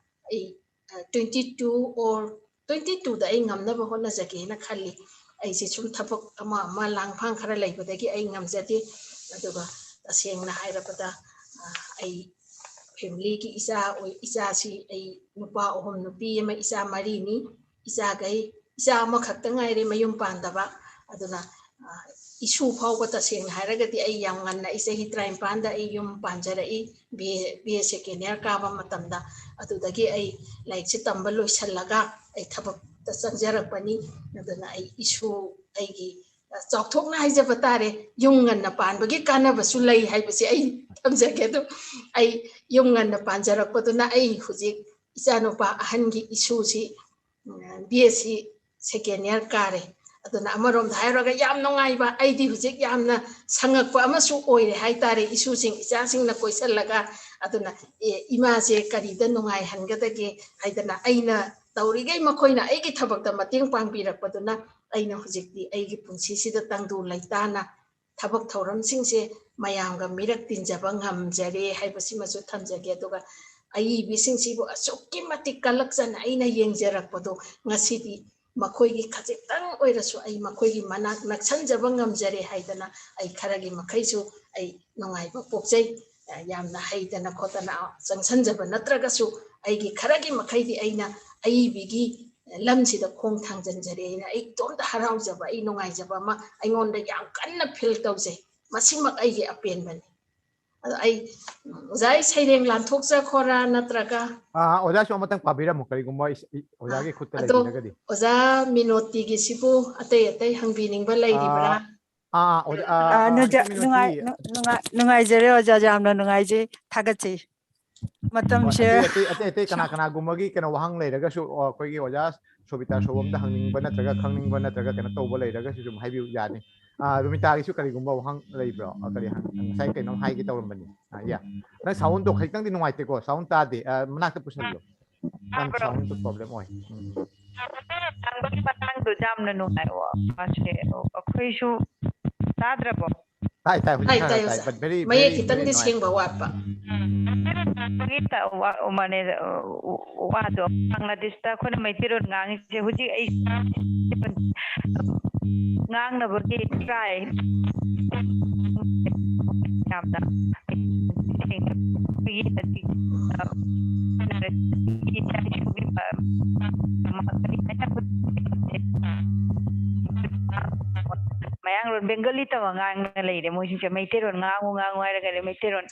ꯑꯩ, ꯑ, ꯇ꯭ꯋꯦꯟꯇꯤ ꯇꯨ ꯑꯣꯔ ꯇ꯭ꯋꯦꯟꯇꯤ ꯇꯨꯗ ꯑꯩ ꯉꯝꯅꯕ ꯍꯣꯠꯅꯖꯒꯦꯅ ꯈꯜꯂꯤ꯫ ꯑꯩꯁꯦ ꯁꯨꯝ ꯊꯕꯛ ꯑꯃ ꯑꯃ ꯂꯥꯡꯐꯥꯡ ꯈꯔ ꯂꯩꯕꯗꯒꯤ ꯑꯩ ꯉꯝꯖꯗꯦ꯫ ꯑꯗꯨꯒ ꯇꯁꯦꯡꯅ ꯍꯥꯏꯔꯕꯗ, ꯑ, ꯑꯩ ꯐꯦꯃꯤꯂꯤꯒꯤ ꯏꯆꯥ ꯑꯣꯏ-, ꯏꯆꯥꯁꯤ ꯑꯩ ꯅꯨꯄꯥ ꯑꯍꯨꯝ, ꯅꯨꯄꯤ ꯑꯃ, ꯏꯆꯥ ꯃꯔꯤꯅꯤ꯫ ꯏꯆꯥꯈꯩ, ꯏꯆꯥ ꯑꯃꯈꯛꯇ ꯉꯥꯏꯔꯦ ꯃꯌꯨꯝ ꯄꯥꯟꯗꯕ꯫ ꯑꯗꯨꯅ, ꯑ, ꯏꯁꯨ ꯐꯥꯎꯕ ꯇꯁꯦꯡꯅ ꯍꯥꯏꯔꯒꯗꯤ ꯑꯩ ꯌꯥꯝ ꯉꯟꯅ, ꯑꯩ ꯆꯍꯤ ꯇꯔꯥꯅꯤꯄꯥꯟꯗ ꯑꯩ ꯌꯨꯝ ꯄꯥꯟꯖꯔꯛꯏ꯫ B A, B A second year ꯀꯥꯕ ꯃꯇꯝꯗ꯫ ꯑꯗꯨꯗꯒꯤ ꯑꯩ ꯂꯥꯏꯔꯤꯛꯁꯦ ꯇꯝꯕ ꯂꯣꯏꯁꯤꯜꯂꯒ ꯑꯩ ꯊꯕꯛꯇ ꯆꯪꯖꯔꯛꯄꯅꯤ꯫ ꯑꯗꯨꯅ ꯑꯩ ꯏꯁꯨ, ꯑꯩꯒꯤ, ꯑ, ꯆꯥꯎꯊꯣꯛꯅ ꯍꯥꯏꯖꯕ ꯇꯥꯔꯦ, ꯌꯨꯝ ꯉꯟꯅ ꯄꯥꯟꯕꯒꯤ ꯀꯥꯟꯅꯕꯁꯨ ꯂꯩ ꯍꯥꯏꯕꯁꯦ ꯑꯩ ꯊꯝꯖꯒꯦ꯫ ꯑꯗꯨ ꯑꯩ ꯌꯨꯝ ꯉꯟꯅ ꯄꯥꯟꯖꯔꯛꯄꯗꯨꯅ ꯑꯩ ꯍꯧꯖꯤꯛ ꯏꯆꯥꯅꯨꯄꯥ ꯑꯍꯟꯒꯤ ꯏꯁꯨꯁꯤ ꯕꯤ ꯑꯦꯁ ꯁꯤ ꯁꯦꯀꯦꯟ ꯏꯌꯥꯔ ꯀꯥꯔꯦ꯫ ꯑꯗꯨꯅ ꯑꯃꯔꯣꯝꯗ ꯍꯥꯏꯔꯒ ꯌꯥꯝ ꯅꯨꯡꯉꯥꯏꯕ, ꯑꯩꯗꯤ ꯍꯧꯖꯤꯛ ꯌꯥꯝꯅ ꯁꯪꯉꯛꯄ ꯑꯃꯁꯨ ꯑꯣꯏꯔꯦ ꯍꯥꯏꯇꯥꯔꯦ꯫ ꯏꯁꯨꯁꯤꯡ ꯏꯆꯥꯁꯤꯡꯅ ꯀꯣꯏꯁꯤꯜꯂꯒ, ꯑꯗꯨꯅ "ꯑꯦ, ꯏꯃꯥꯁꯦ ꯀꯔꯤꯗ ꯅꯨꯡꯉꯥꯏꯍꯟꯒꯗꯒꯦ?" ꯍꯥꯏꯗꯅ ꯑꯩꯅ ꯇꯧꯔꯤꯈꯩ ꯃꯈꯣꯏꯅ ꯑꯩꯒꯤ ꯊꯕꯛꯇ ꯃꯇꯦꯡ ꯄꯥꯡꯕꯤꯔꯛꯄꯗꯨꯅ ꯑꯩꯅ ꯍꯧꯖꯤꯛꯇꯤ ꯑꯩꯒꯤ ꯄꯨꯟꯁꯤꯁꯤꯗ ꯇꯪꯗꯨ ꯂꯩꯇꯥꯅ ꯊꯕꯛ ꯊꯧꯔꯝꯁꯤꯡꯁꯦ ꯃꯌꯥꯝꯒ ꯃꯤꯔꯛ ꯇꯤꯟꯖꯕ ꯉꯝꯖꯔꯦ ꯍꯥꯏꯕꯁꯤꯃꯁꯨ ꯊꯝꯖꯒꯦ꯫ ꯑꯗꯨꯒ ꯑꯏꯕꯤꯁꯤꯡꯁꯤꯕꯨ ꯑꯁꯨꯛꯀꯤ ꯃꯇꯤꯛ ꯀꯂꯛꯆꯅ ꯑꯩꯅ ꯌꯦꯡꯖꯔꯛꯄꯗꯣ ꯉꯁꯤꯗꯤ ꯃꯈꯣꯏꯒꯤ ꯈꯖꯤꯛꯇꯪ ꯑꯣꯏꯔꯁꯨ ꯑꯩ ꯃꯈꯣꯏꯒꯤ ꯃꯅꯥꯛ ꯅꯛꯁꯟꯖꯕ ꯉꯝꯖꯔꯦ ꯍꯥꯏꯗꯅ ꯑꯩ ꯈꯔꯒꯤ ꯃꯈꯩꯁꯨ ꯑꯩ ꯅꯨꯡꯉꯥꯏꯕ ꯄꯣꯛꯆꯩ꯫ ꯌꯥꯝꯅ ꯍꯩꯗꯅ ꯈꯣꯠꯇꯅ ꯆꯪꯁꯟꯖꯕ ꯅꯠꯇ꯭ꯔꯒꯁꯨ ꯑꯩꯒꯤ ꯈꯔꯒꯤ ꯃꯈꯩꯗꯤ ꯑꯩꯅ ꯑꯏꯕꯤꯒꯤ ꯂꯝꯁꯤꯗ ꯈꯣꯡ ꯊꯥꯡꯖꯤꯟꯖꯔꯦ꯫ ꯑꯩꯅ ꯑꯩ ꯏꯇꯣꯝꯇ ꯍꯔꯥꯎꯖꯕ, ꯑꯩ ꯅꯨꯡꯉꯥꯏꯖꯕ ꯑꯃ ꯑꯩꯉꯣꯟꯗ ꯌꯥꯝ ꯀꯟꯅ ꯐꯤꯜ ꯇꯧꯖꯩ꯫ ꯃꯁꯤꯃꯛ ꯑꯩꯒꯤ ꯑꯄꯦꯟꯕꯅꯤ꯫ ꯑꯗꯣ ꯑꯩ, ꯎꯝ, ꯑꯣꯖꯥ, ꯑꯩ ꯁꯩꯔꯦꯡ ꯂꯥꯟꯊꯣꯛꯆꯈꯣꯔꯥ ꯅꯠꯇ꯭ꯔꯒ? ꯑꯥ, ꯑꯣꯖꯥꯁꯨ ꯑꯃꯇꯪ ꯄꯥꯕꯤꯔꯝꯃꯨ, ꯀꯔꯤꯒꯨꯝꯕ ꯏꯁ-, ꯏ-, ꯑꯣꯖꯥꯒꯤ ꯈꯨꯠꯇ ꯑꯗꯣ ꯂꯩꯕꯤꯔꯒꯗꯤ꯫ ꯑꯣꯖꯥ ꯃꯤꯅꯣꯇꯤꯒꯤꯁꯤꯕꯨ ꯑꯇꯩ ꯑꯇꯩ ꯍꯪꯕꯤꯅꯤꯡꯕ ꯂꯩꯔꯤꯕ꯭ꯔꯥ? ꯑꯥ, ꯑꯥ, ꯑꯣꯖꯥ, ꯑꯥ, ꯑꯥ, ꯑꯥ, ꯅꯨꯡꯖ-, ꯑꯥ, ꯅꯨꯡꯉꯥꯏ-, ꯃꯤꯅꯣꯇꯤ꯫ ꯅꯨ-, ꯅꯨꯡꯉꯥꯏ-, ꯅꯨꯡꯉꯥꯏꯖꯔꯦ ꯑꯣꯖꯥ, ꯌꯥꯝꯅ ꯅꯨꯡꯉꯥꯏꯖꯩ, ꯊꯥꯒꯠꯆꯩ꯫ ꯍꯣꯏ, ꯃꯇꯝꯁꯦ ꯑꯇꯩ, ꯑꯇꯩ, ꯑꯇꯩ, ꯑꯇꯩ ꯀꯅꯥ ꯀꯅꯥꯒꯨꯝꯕꯒꯤ ꯀꯩꯅꯣ ꯋꯥꯍꯪ ꯂꯩꯔꯒꯁꯨ, ꯑ, ꯑꯩꯈꯣꯏꯒꯤ ꯑꯣꯖꯥ ꯁꯣꯕꯤꯇꯥ ꯁꯣꯕꯝꯗ ꯍꯪꯅꯤꯡꯕ ꯅꯠꯇ꯭ꯔꯒ ꯈꯪꯅꯤꯡꯕ ꯅꯠꯇ꯭ꯔꯒ ꯀꯩꯅꯣ ꯇꯧꯕ ꯂꯩꯔꯒꯁꯨ ꯑꯗꯨꯝ ꯍꯥꯏꯕꯤꯌꯨ, ꯌꯥꯅꯤ꯫ ꯑ, ꯔꯨꯃꯤꯇꯥꯒꯤꯁꯨ ꯀꯔꯤꯒꯨꯝꯕ ꯋꯥꯍꯪ ꯂꯩꯕ꯭ꯔꯣ? ꯑ, ꯀꯔꯤ ꯍꯪ-, ꯉꯁꯥꯏ ꯀꯩꯅꯣꯝ ꯍꯥꯏꯒꯦ ꯇꯧꯔꯝꯕꯅꯤ꯫ ꯑ, ꯌꯥ꯫ ꯅꯪ ꯁꯥꯎꯟꯗꯣ ꯈꯤꯇꯪꯗꯤ ꯅꯨꯡꯉꯥꯏꯇꯦꯀꯣ? ꯁꯥꯎꯟ ꯇꯥꯗꯦ꯫ ꯑ, ꯃꯅꯥꯛꯇ ꯄꯨꯁꯜꯂꯣ꯫ ꯅꯪ ꯇꯥꯕ꯭ꯔꯣ? ꯁꯥꯎꯟꯗꯣ ꯄ꯭ꯔꯣꯕ꯭ꯂꯦꯝ ꯑꯣꯏ꯫ ꯎꯝ꯫ ꯉꯥꯡꯕꯒꯤ ꯃꯇꯥꯡꯗꯣ ꯌꯥꯝꯅ ꯅꯨꯡꯉꯥꯏ꯫ ꯋꯥꯁꯦ ꯑꯩꯈꯣꯏꯁꯨ ꯇꯥꯗ꯭ꯔꯕꯣ? ꯇꯥꯏ, ꯇꯥꯏ, ꯍꯧꯖꯤꯛ ꯇꯥꯏ, ꯈꯔ ꯇꯥꯏ, ꯈꯔ ꯇꯥꯏ, ꯑꯣꯖꯥ꯫ But very, ꯃꯌꯦꯛ very, ꯈꯤꯇꯪꯗꯤ very ꯅꯨꯡꯉꯥꯏ꯫ ꯁꯦꯡꯕ ꯋꯥꯠꯄ꯫ ꯎꯝ, ꯃꯌꯦꯛ ꯇ-, ꯋꯥ-, ꯃꯥꯅꯦ, ꯋꯥꯗꯣ ꯕꯪꯒ꯭ꯂꯥꯗꯦꯁꯇ ꯑꯩꯈꯣꯏꯅ ꯃꯩꯇꯩꯂꯣꯟ ꯉꯥꯡꯉꯤꯁꯦ ꯍꯧꯖꯤꯛ ꯑꯩ ꯉꯥꯡꯅꯕꯒꯤ ꯇ꯭ꯔꯥꯏ ꯌꯥꯝꯅ ꯑꯩꯈꯣꯏꯒꯤ ꯏꯆꯥ ꯏꯁꯨꯒꯤ ꯃꯌꯥꯡꯂꯣꯟ ꯕꯦꯡꯒꯂꯤ ꯇꯝꯃ ꯉꯥꯡꯗꯅ ꯂꯩꯔꯦ ꯃꯣꯏꯁꯤꯡꯁꯦ꯫ ꯃꯩꯇꯩꯂꯣꯟ ꯉꯥꯡꯉꯨ ꯉꯥꯡꯉꯨ ꯍꯥꯏꯔꯒ ꯃꯩꯇꯩꯂꯣꯟ꯫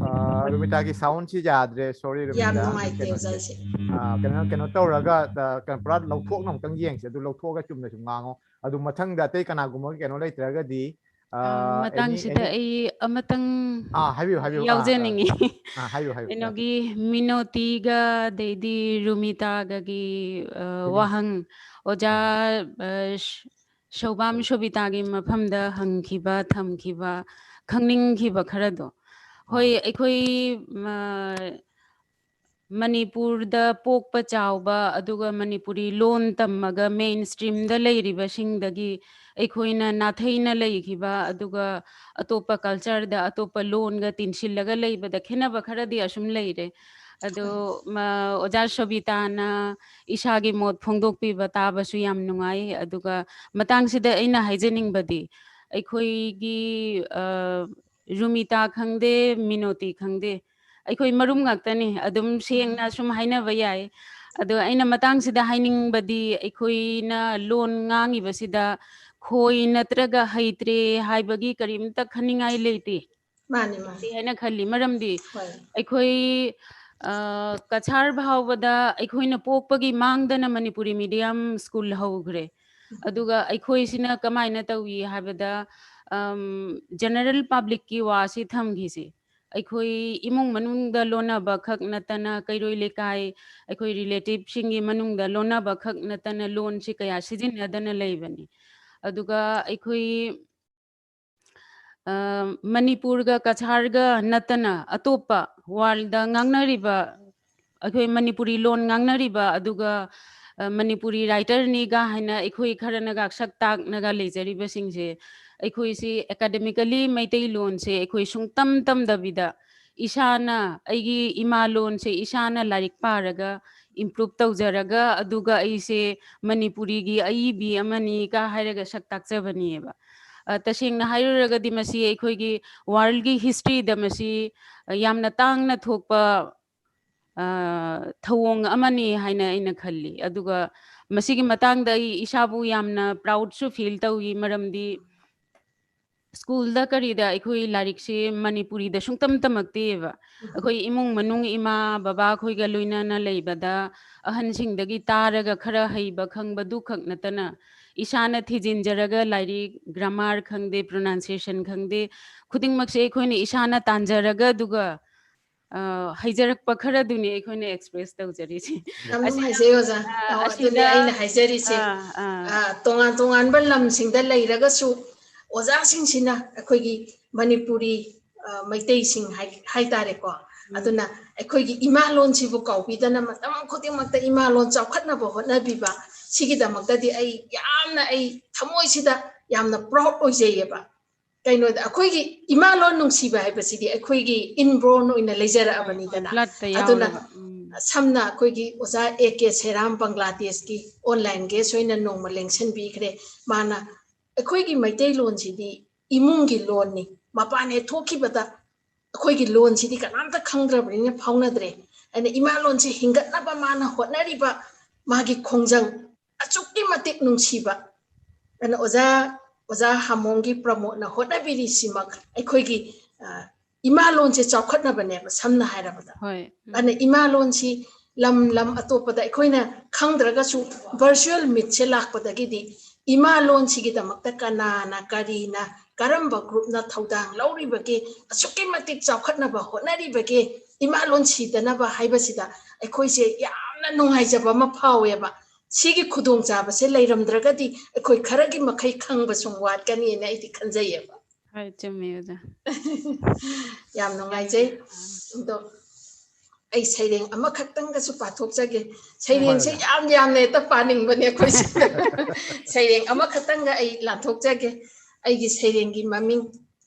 ꯑꯥ, ꯔꯨꯃꯤꯇꯥꯒꯤ ꯁꯥꯎꯟꯁꯤ ꯌꯥꯗ꯭ꯔꯦ, ꯁꯣꯔꯤ ꯌꯥꯝ ꯔꯨꯃꯤꯇꯥ꯫ ꯅꯨꯡꯉꯥꯏꯇꯦ ꯀꯩꯅꯣꯁꯦ, ꯑꯣꯖꯥꯁꯦ꯫ ꯑꯥ, ꯀꯩꯅꯣ, ꯀꯩꯅꯣ ꯇꯧꯔꯒ, ꯑꯥ, ꯀꯩꯅꯣ, ꯄꯨꯔꯥ ꯂꯧꯊꯣꯛꯅ ꯑꯃꯨꯛꯇꯪ ꯌꯦꯡꯁꯦ꯫ ꯑꯗꯨ ꯂꯧꯊꯣꯛꯑꯒ ꯆꯨꯝꯅ ꯁꯨꯝ ꯉꯥꯡꯉꯣ꯫ ꯑꯗꯨ ꯃꯊꯪꯗ ꯑꯇꯩ ꯀꯅꯥꯒꯨꯝꯕꯒꯤ ꯀꯩꯅꯣ ꯂꯩꯇ꯭ꯔꯒꯗꯤ, ꯑ, ꯃꯇꯥꯡꯁꯤꯗ ꯑꯩ ꯑꯃꯇꯪ ꯑꯥ, ꯍꯥꯏꯕꯤꯌꯨ, ꯍꯥꯏꯕꯤꯌꯨ꯫ ꯑꯥ, ꯑꯥ, ꯌꯥꯎꯖꯅꯤꯡꯉꯤ꯫ ꯑꯥ, ꯍꯥꯏꯕꯤꯌꯨ, ꯍꯥꯏꯕꯤꯌꯨ, ꯌꯥꯅꯤ꯫ ꯀꯩꯅꯣꯒꯤ ꯃꯤꯅꯣꯇꯤꯒ ꯑꯗꯩꯗꯤ ꯔꯨꯃꯤꯇꯥꯒꯒꯤ, ꯑ, ꯐꯤꯂꯝ꯫ ꯋꯥꯍꯪ ꯑꯣꯖꯥ, ꯑꯥ꯫ ꯑ, ꯁ-, ꯁꯧꯕꯥꯝ ꯁꯣꯕꯤꯇꯥꯒꯤ ꯃꯐꯝꯗ ꯍꯪꯈꯤꯕ, ꯊꯝꯈꯤꯕ, ꯈꯪꯅꯤꯡꯈꯤꯕ ꯈꯔꯗꯣ꯫ ꯍꯣꯏ, ꯑꯥ꯫ ꯑꯩꯈꯣꯏ, ꯃ-, ꯃꯅꯤꯄꯨꯔꯗ ꯄꯣꯛꯄ ꯆꯥꯎꯕ, ꯑꯗꯨꯒ ꯃꯅꯤꯄꯨꯔꯤ ꯂꯣꯟ ꯇꯝꯃꯒ main streamꯗ ꯂꯩꯔꯤꯕꯁꯤꯡꯗꯒꯤ ꯑꯩꯈꯣꯏꯅ ꯅꯥꯊꯩꯅ ꯂꯩꯈꯤꯕ, ꯑꯗꯨꯒ ꯑꯇꯣꯞꯄ cultureꯗ, ꯑꯇꯣꯞꯄ ꯂꯣꯟꯒ ꯇꯤꯟꯁꯤꯜꯂꯒ ꯂꯩꯕꯗ ꯈꯦꯠꯅꯕ ꯈꯔꯗꯤ ꯑꯁꯨꯝ ꯂꯩꯔꯦ꯫ ꯑꯗꯣ, ꯎꯝ꯫ ꯃ-, ꯑꯣꯖꯥ ꯁꯣꯕꯤꯇꯥꯅ ꯏꯁꯥꯒꯤ ꯃꯣꯠ ꯐꯣꯡꯗꯣꯛꯄꯤꯕ ꯇꯥꯕꯁꯨ ꯌꯥꯝ ꯅꯨꯡꯉꯥꯏ꯫ ꯑꯗꯨꯒ ꯃꯇꯥꯡꯁꯤꯗ ꯑꯩꯅ ꯍꯥꯏꯖꯅꯤꯡꯕꯗꯤ, ꯑꯩꯈꯣꯏꯒꯤ, ꯑ, ꯔꯨꯃꯤꯇꯥ ꯈꯪꯗꯦ, ꯃꯤꯅꯣꯇꯤ ꯈꯪꯗꯦ, ꯑꯩꯈꯣꯏ ꯃꯔꯨꯝ ꯉꯥꯛꯇꯅꯤ, ꯑꯗꯨꯝ ꯁꯦꯡꯅ ꯁꯨꯝ ꯍꯥꯏꯅꯕ ꯌꯥꯏ꯫ ꯑꯗꯣ ꯑꯩꯅ ꯃꯇꯥꯡꯁꯤꯗ ꯍꯥꯏꯅꯤꯡꯕꯗꯤ, ꯑꯩꯈꯣꯏꯅ ꯂꯣꯟ ꯉꯥꯡꯉꯤꯕꯁꯤꯗ ꯈꯣꯏ ꯅꯠꯇ꯭ꯔꯒ ꯍꯩꯇ꯭ꯔꯦ ꯍꯥꯏꯕꯒꯤ ꯀꯔꯤꯝꯇ ꯈꯟꯅꯤꯡꯉꯥꯏ ꯂꯩꯇꯦ꯫ ꯃꯥꯅꯤ, ꯃꯥꯅꯤ꯫ ꯂꯩꯇꯦ ꯍꯥꯏꯅ ꯈꯜꯂꯤ꯫ ꯃꯔꯝꯗꯤ ꯍꯣꯏ꯫ ꯑꯩꯈꯣꯏ, ꯑ, ꯀꯁꯥꯔ ꯐꯥꯎꯕꯗ ꯑꯩꯈꯣꯏꯅ ꯄꯣꯛꯄꯒꯤ ꯃꯥꯡꯗꯅ ꯃꯅꯤꯄꯨꯔꯤ medium school ꯍꯧꯈ꯭ꯔꯦ꯫ ꯎꯝ꯫ ꯑꯗꯨꯒ ꯑꯩꯈꯣꯏꯁꯤꯅ ꯀꯃꯥꯏꯅ ꯇꯧꯏ ꯍꯥꯏꯕꯗ, ꯑꯝ, general publicꯀꯤ ꯋꯥꯁꯤ ꯊꯝꯈꯤꯁꯤ꯫ ꯑꯩꯈꯣꯏ ꯏꯃꯨꯡ ꯃꯅꯨꯡꯗ ꯂꯣꯟꯅꯕ ꯈꯛ ꯅꯠꯇꯅ, ꯀꯩꯔꯣꯏ ꯂꯩꯀꯥꯏ, ꯑꯩꯈꯣꯏ relativeꯁꯤꯡꯒꯤ ꯃꯅꯨꯡꯗ ꯂꯣꯟꯅꯕ ꯈꯛ ꯅꯠꯇꯅ ꯂꯣꯟꯁꯤ ꯀꯌꯥ ꯁꯤꯖꯤꯟꯅꯗꯅ ꯂꯩꯕꯅꯤ꯫ ꯑꯗꯨꯒ ꯑꯩꯈꯣꯏ, ꯑ, ꯃꯅꯤꯄꯨꯔꯒ ꯀꯁꯥꯔꯒ ꯅꯠꯇꯅ ꯑꯇꯣꯞꯄ worldꯗ ꯉꯥꯡꯅꯔꯤꯕ, ꯑꯩꯈꯣꯏ ꯃꯅꯤꯄꯨꯔꯤ ꯂꯣꯟ ꯉꯥꯡꯅꯔꯤꯕ, ꯑꯗꯨꯒ, ꯑ, ꯃꯅꯤꯄꯨꯔꯤ writerꯅꯤꯒ ꯍꯥꯏꯅ ꯑꯩꯈꯣꯏ ꯈꯔꯅꯒ ꯁꯛ ꯇꯥꯛꯅꯒ ꯂꯩꯖꯔꯤꯕꯁꯤꯡꯁꯦ, ꯑꯩꯈꯣꯏꯁꯤ academically ꯃꯩꯇꯩꯂꯣꯟꯁꯦ ꯑꯩꯈꯣꯏ ꯁꯨꯡꯇꯝ ꯇꯝꯗꯕꯤꯗ, ꯏꯁꯥꯅ ꯑꯩꯒꯤ ꯏꯃꯥ ꯂꯣꯟꯁꯦ ꯏꯁꯥꯅ ꯂꯥꯏꯔꯤꯛ ꯄꯥꯔꯒ improve ꯇꯧꯖꯔꯒ, ꯑꯗꯨꯒ ꯑꯩꯁꯦ ꯃꯅꯤꯄꯨꯔꯤꯒꯤ ꯑꯏꯕꯤ ꯑꯃꯅꯤꯒ ꯍꯥꯏꯔꯒ ꯁꯛ ꯇꯥꯛꯆꯕꯅꯦꯕ꯫ ꯑ, ꯇꯁꯦꯡꯅ ꯍꯥꯏꯔꯨꯔꯒꯗꯤ ꯃꯁꯤ ꯑꯩꯈꯣꯏꯒꯤ worldꯒꯤ historyꯗ ꯃꯁꯤ, ꯑ, ꯌꯥꯝꯅ ꯇꯥꯡꯅ ꯊꯣꯛꯄ, ꯑ, ꯊꯧꯑꯣꯡ ꯑꯃꯅꯤ ꯍꯥꯏꯅ ꯑꯩꯅ ꯈꯜꯂꯤ꯫ ꯑꯗꯨꯒ ꯃꯁꯤꯒꯤ ꯃꯇꯥꯡꯗ ꯑꯩ ꯏꯁꯥꯕꯨ ꯌꯥꯝꯅ proudꯁꯨ feel ꯇꯧꯏ, ꯃꯔꯝꯗꯤ schoolꯗ ꯀꯔꯤꯗ ꯑꯩꯈꯣꯏ ꯂꯥꯏꯔꯤꯛꯁꯤ ꯃꯅꯤꯄꯨꯔꯤꯗ ꯁꯨꯡꯇꯝ ꯇꯝꯃꯛꯇꯦꯕ꯫ ꯎꯝ꯫ ꯑꯩꯈꯣꯏ ꯏꯃꯨꯡ ꯃꯅꯨꯡ ꯏꯃꯥ ꯕꯕꯥ ꯈꯣꯏꯒ ꯂꯣꯏꯅꯅ ꯂꯩꯕꯗ ꯑꯍꯟꯁꯤꯡꯗꯒꯤ ꯇꯥꯔꯒ ꯈꯔ ꯍꯩꯕ ꯈꯪꯕꯗꯨ ꯈꯛ ꯅꯠꯇꯅ ꯏꯁꯥꯅ ꯊꯤꯖꯤꯟꯖꯔꯒ ꯂꯥꯏꯔꯤꯛ, grammar ꯈꯪꯗꯦ, pronunciation ꯈꯪꯗꯦ, ꯈꯨꯗꯤꯡꯃꯛꯁꯦ ꯑꯩꯈꯣꯏꯅ ꯏꯁꯥꯅ ꯇꯥꯟꯖꯔꯒ, ꯑꯗꯨꯒ, ꯑ, ꯍꯩꯖꯔꯛꯄ ꯈꯔꯗꯨꯅꯤ ꯑꯩꯈꯣꯏꯅ express ꯇꯧꯖꯔꯤꯁꯦ꯫ ꯌꯥꯝ ꯑꯁꯤꯗ, ꯅꯨꯡꯉꯥꯏꯖꯩ ꯑꯣꯖꯥ꯫ ꯑ, ꯑꯣ, ꯑꯁꯤꯗ, ꯑꯗꯨꯅꯦ ꯑꯩꯅ ꯍꯥꯏꯖꯔꯤꯁꯦ꯫ ꯑ, ꯑ, ꯑ, ꯇꯣꯉꯥꯟ ꯇꯣꯉꯥꯟꯕ ꯂꯝꯁꯤꯡꯗ ꯂꯩꯔꯒꯁꯨ ꯑꯣꯖꯥꯁꯤꯡꯁꯤꯅ ꯑꯩꯈꯣꯏꯒꯤ ꯃꯅꯤꯄꯨꯔꯤ, ꯑ, ꯃꯩꯇꯩꯁꯤꯡ ꯍꯥꯏ-, ꯍꯥꯏꯇꯥꯔꯦꯀꯣ꯫ ꯎꯝ꯫ ꯑꯗꯨꯅ ꯑꯩꯈꯣꯏꯒꯤ ꯏꯃꯥ ꯂꯣꯟꯁꯤꯕꯨ ꯀꯥꯎꯕꯤꯗꯅ ꯃꯇꯝ ꯈꯨꯗꯤꯡꯃꯛꯇ ꯏꯃꯥ ꯂꯣꯟ ꯆꯥꯎꯈꯠꯅꯕ ꯍꯣꯠꯅꯕꯤꯕ, ꯁꯤꯒꯤꯗꯃꯛꯇꯗꯤ ꯑꯩ ꯌꯥꯝꯅ, ꯑꯩ ꯊꯃꯣꯏꯁꯤꯗ ꯌꯥꯝꯅ proud ꯑꯣꯏꯖꯩꯌꯦꯕ꯫ ꯀꯩꯅꯣꯗ ꯑꯩꯈꯣꯏꯒꯤ ꯏꯃꯥ ꯂꯣꯟ ꯅꯨꯡꯁꯤꯕ ꯍꯥꯏꯕꯁꯤꯗꯤ ꯑꯩꯈꯣꯏꯒꯤ inborn ꯑꯣꯏꯅ ꯂꯩꯖꯔꯛꯑꯕꯅꯤꯗꯅ꯫ Bloodꯇ ꯑꯗꯨꯅ ꯌꯥꯎꯔꯕ꯫ ꯎꯝ꯫ ꯁꯝꯅ ꯑꯩꯈꯣꯏꯒꯤ ꯑꯣꯖꯥ A K ꯁꯦꯔꯥꯝ ꯕꯪꯒ꯭ꯂꯥꯗꯦꯁꯀꯤ online guest ꯑꯣꯏꯅ ꯅꯣꯡꯃ ꯂꯦꯡꯁꯟꯕꯤꯈ꯭ꯔꯦ꯫ ꯃꯥꯅ ꯑꯩꯈꯣꯏꯒꯤ ꯃꯩꯇꯩꯂꯣꯟꯁꯤꯗꯤ ꯏꯃꯨꯡꯒꯤ ꯂꯣꯟꯅꯤ, ꯃꯄꯥꯟ ꯍꯦꯛ ꯊꯣꯛꯈꯤꯕꯗ ꯑꯩꯈꯣꯏꯒꯤ ꯂꯣꯟꯁꯤꯗꯤ ꯀꯅꯥꯝꯇ ꯈꯪꯗ꯭ꯔꯕꯅꯤꯅ ꯐꯥꯎꯅꯗ꯭ꯔꯦ꯫ ꯑꯩꯅ ꯏꯃꯥ ꯂꯣꯟꯁꯤ ꯍꯤꯡꯒꯠꯅꯕ ꯃꯥꯅ ꯍꯣꯠꯅꯔꯤꯕ ꯃꯥꯒꯤ ꯈꯣꯡꯖꯪ ꯑꯁꯨꯛꯀꯤ ꯃꯇꯤꯛ ꯅꯨꯡꯁꯤꯕ꯫ ꯑꯗꯨꯅ ꯑꯣꯖꯥ, ꯑꯣꯖꯥ ꯍꯥꯃꯣꯡꯒꯤ ꯄ꯭ꯔꯃꯣꯗꯅ ꯍꯣꯠꯅꯕꯤꯔꯤꯁꯤꯃꯛ ꯑꯩꯈꯣꯏꯒꯤ, ꯑ, ꯏꯃꯥ ꯂꯣꯟꯁꯦ ꯆꯥꯎꯈꯠꯅꯕꯅꯦꯕ, ꯁꯝꯅ ꯍꯥꯏꯔꯕꯗ꯫ ꯍꯣꯏ꯫ ꯎꯝ꯫ ꯑꯗꯨꯅ ꯏꯃꯥ ꯂꯣꯟꯁꯤ ꯂꯝ ꯂꯝ ꯑꯇꯣꯞꯄꯗ ꯑꯩꯈꯣꯏꯅ ꯈꯪꯗ꯭ꯔꯒꯁꯨ virtual meetꯁꯦ ꯂꯥꯛꯄꯗꯒꯤꯗꯤ ꯏꯃꯥ ꯂꯣꯟꯁꯤꯒꯤꯗꯃꯛꯇ ꯀꯅꯥꯅ, ꯀꯔꯤꯅ, ꯀꯔꯝꯕ groupꯅ ꯊꯧꯗꯥꯡ ꯂꯧꯔꯤꯕꯒꯦ, ꯑꯁꯨꯛꯀꯤ ꯃꯇꯤꯛ ꯆꯥꯎꯈꯠꯅꯕ ꯍꯣꯠꯅꯔꯤꯕꯒꯦ, ꯏꯃꯥ ꯂꯣꯟ ꯁꯤꯗꯅꯕ ꯍꯥꯏꯕꯁꯤꯗ ꯑꯩꯈꯣꯏꯁꯦ ꯌꯥꯝꯅ ꯅꯨꯡꯉꯥꯏꯖꯕ ꯑꯃ ꯐꯥꯎꯋꯦꯕ꯫ ꯁꯤꯒꯤ ꯈꯨꯗꯣꯡꯆꯥꯕꯁꯦ ꯂꯩꯔꯝꯗ꯭ꯔꯒꯗꯤ ꯑꯩꯈꯣꯏ ꯈꯔꯒꯤ ꯃꯈꯩ ꯈꯪꯕ ꯁꯨꯝ ꯋꯥꯠꯀꯅꯤꯅ ꯑꯩꯗꯤ ꯈꯟꯖꯩꯌꯦꯕ꯫ ꯍꯣꯏ, ꯆꯨꯝꯃꯦ ꯑꯣꯖꯥ꯫ ꯌꯥꯝ ꯅꯨꯡꯉꯥꯏꯖꯩ꯫ ꯑꯗꯣ ꯑꯩ ꯁꯩꯔꯦꯡ ꯑꯃꯈꯛꯇꯪꯒꯁꯨ ꯄꯥꯊꯣꯛꯆꯒꯦ꯫ ꯁꯩꯔꯦꯡꯁꯦ ꯍꯣꯏ, ꯍꯣꯏ꯫ ꯌꯥꯝ ꯌꯥꯝꯅ ꯍꯦꯛꯇ ꯄꯥꯅꯤꯡꯕꯅꯦ ꯑꯩꯈꯣꯏꯁꯦ꯫ ꯁꯩꯔꯦꯡ ꯑꯃꯈꯛꯇꯪꯒ ꯑꯩ ꯂꯥꯟꯊꯣꯛꯆꯒꯦ꯫ ꯑꯩꯒꯤ ꯁꯩꯔꯦꯡꯒꯤ ꯃꯃꯤꯡ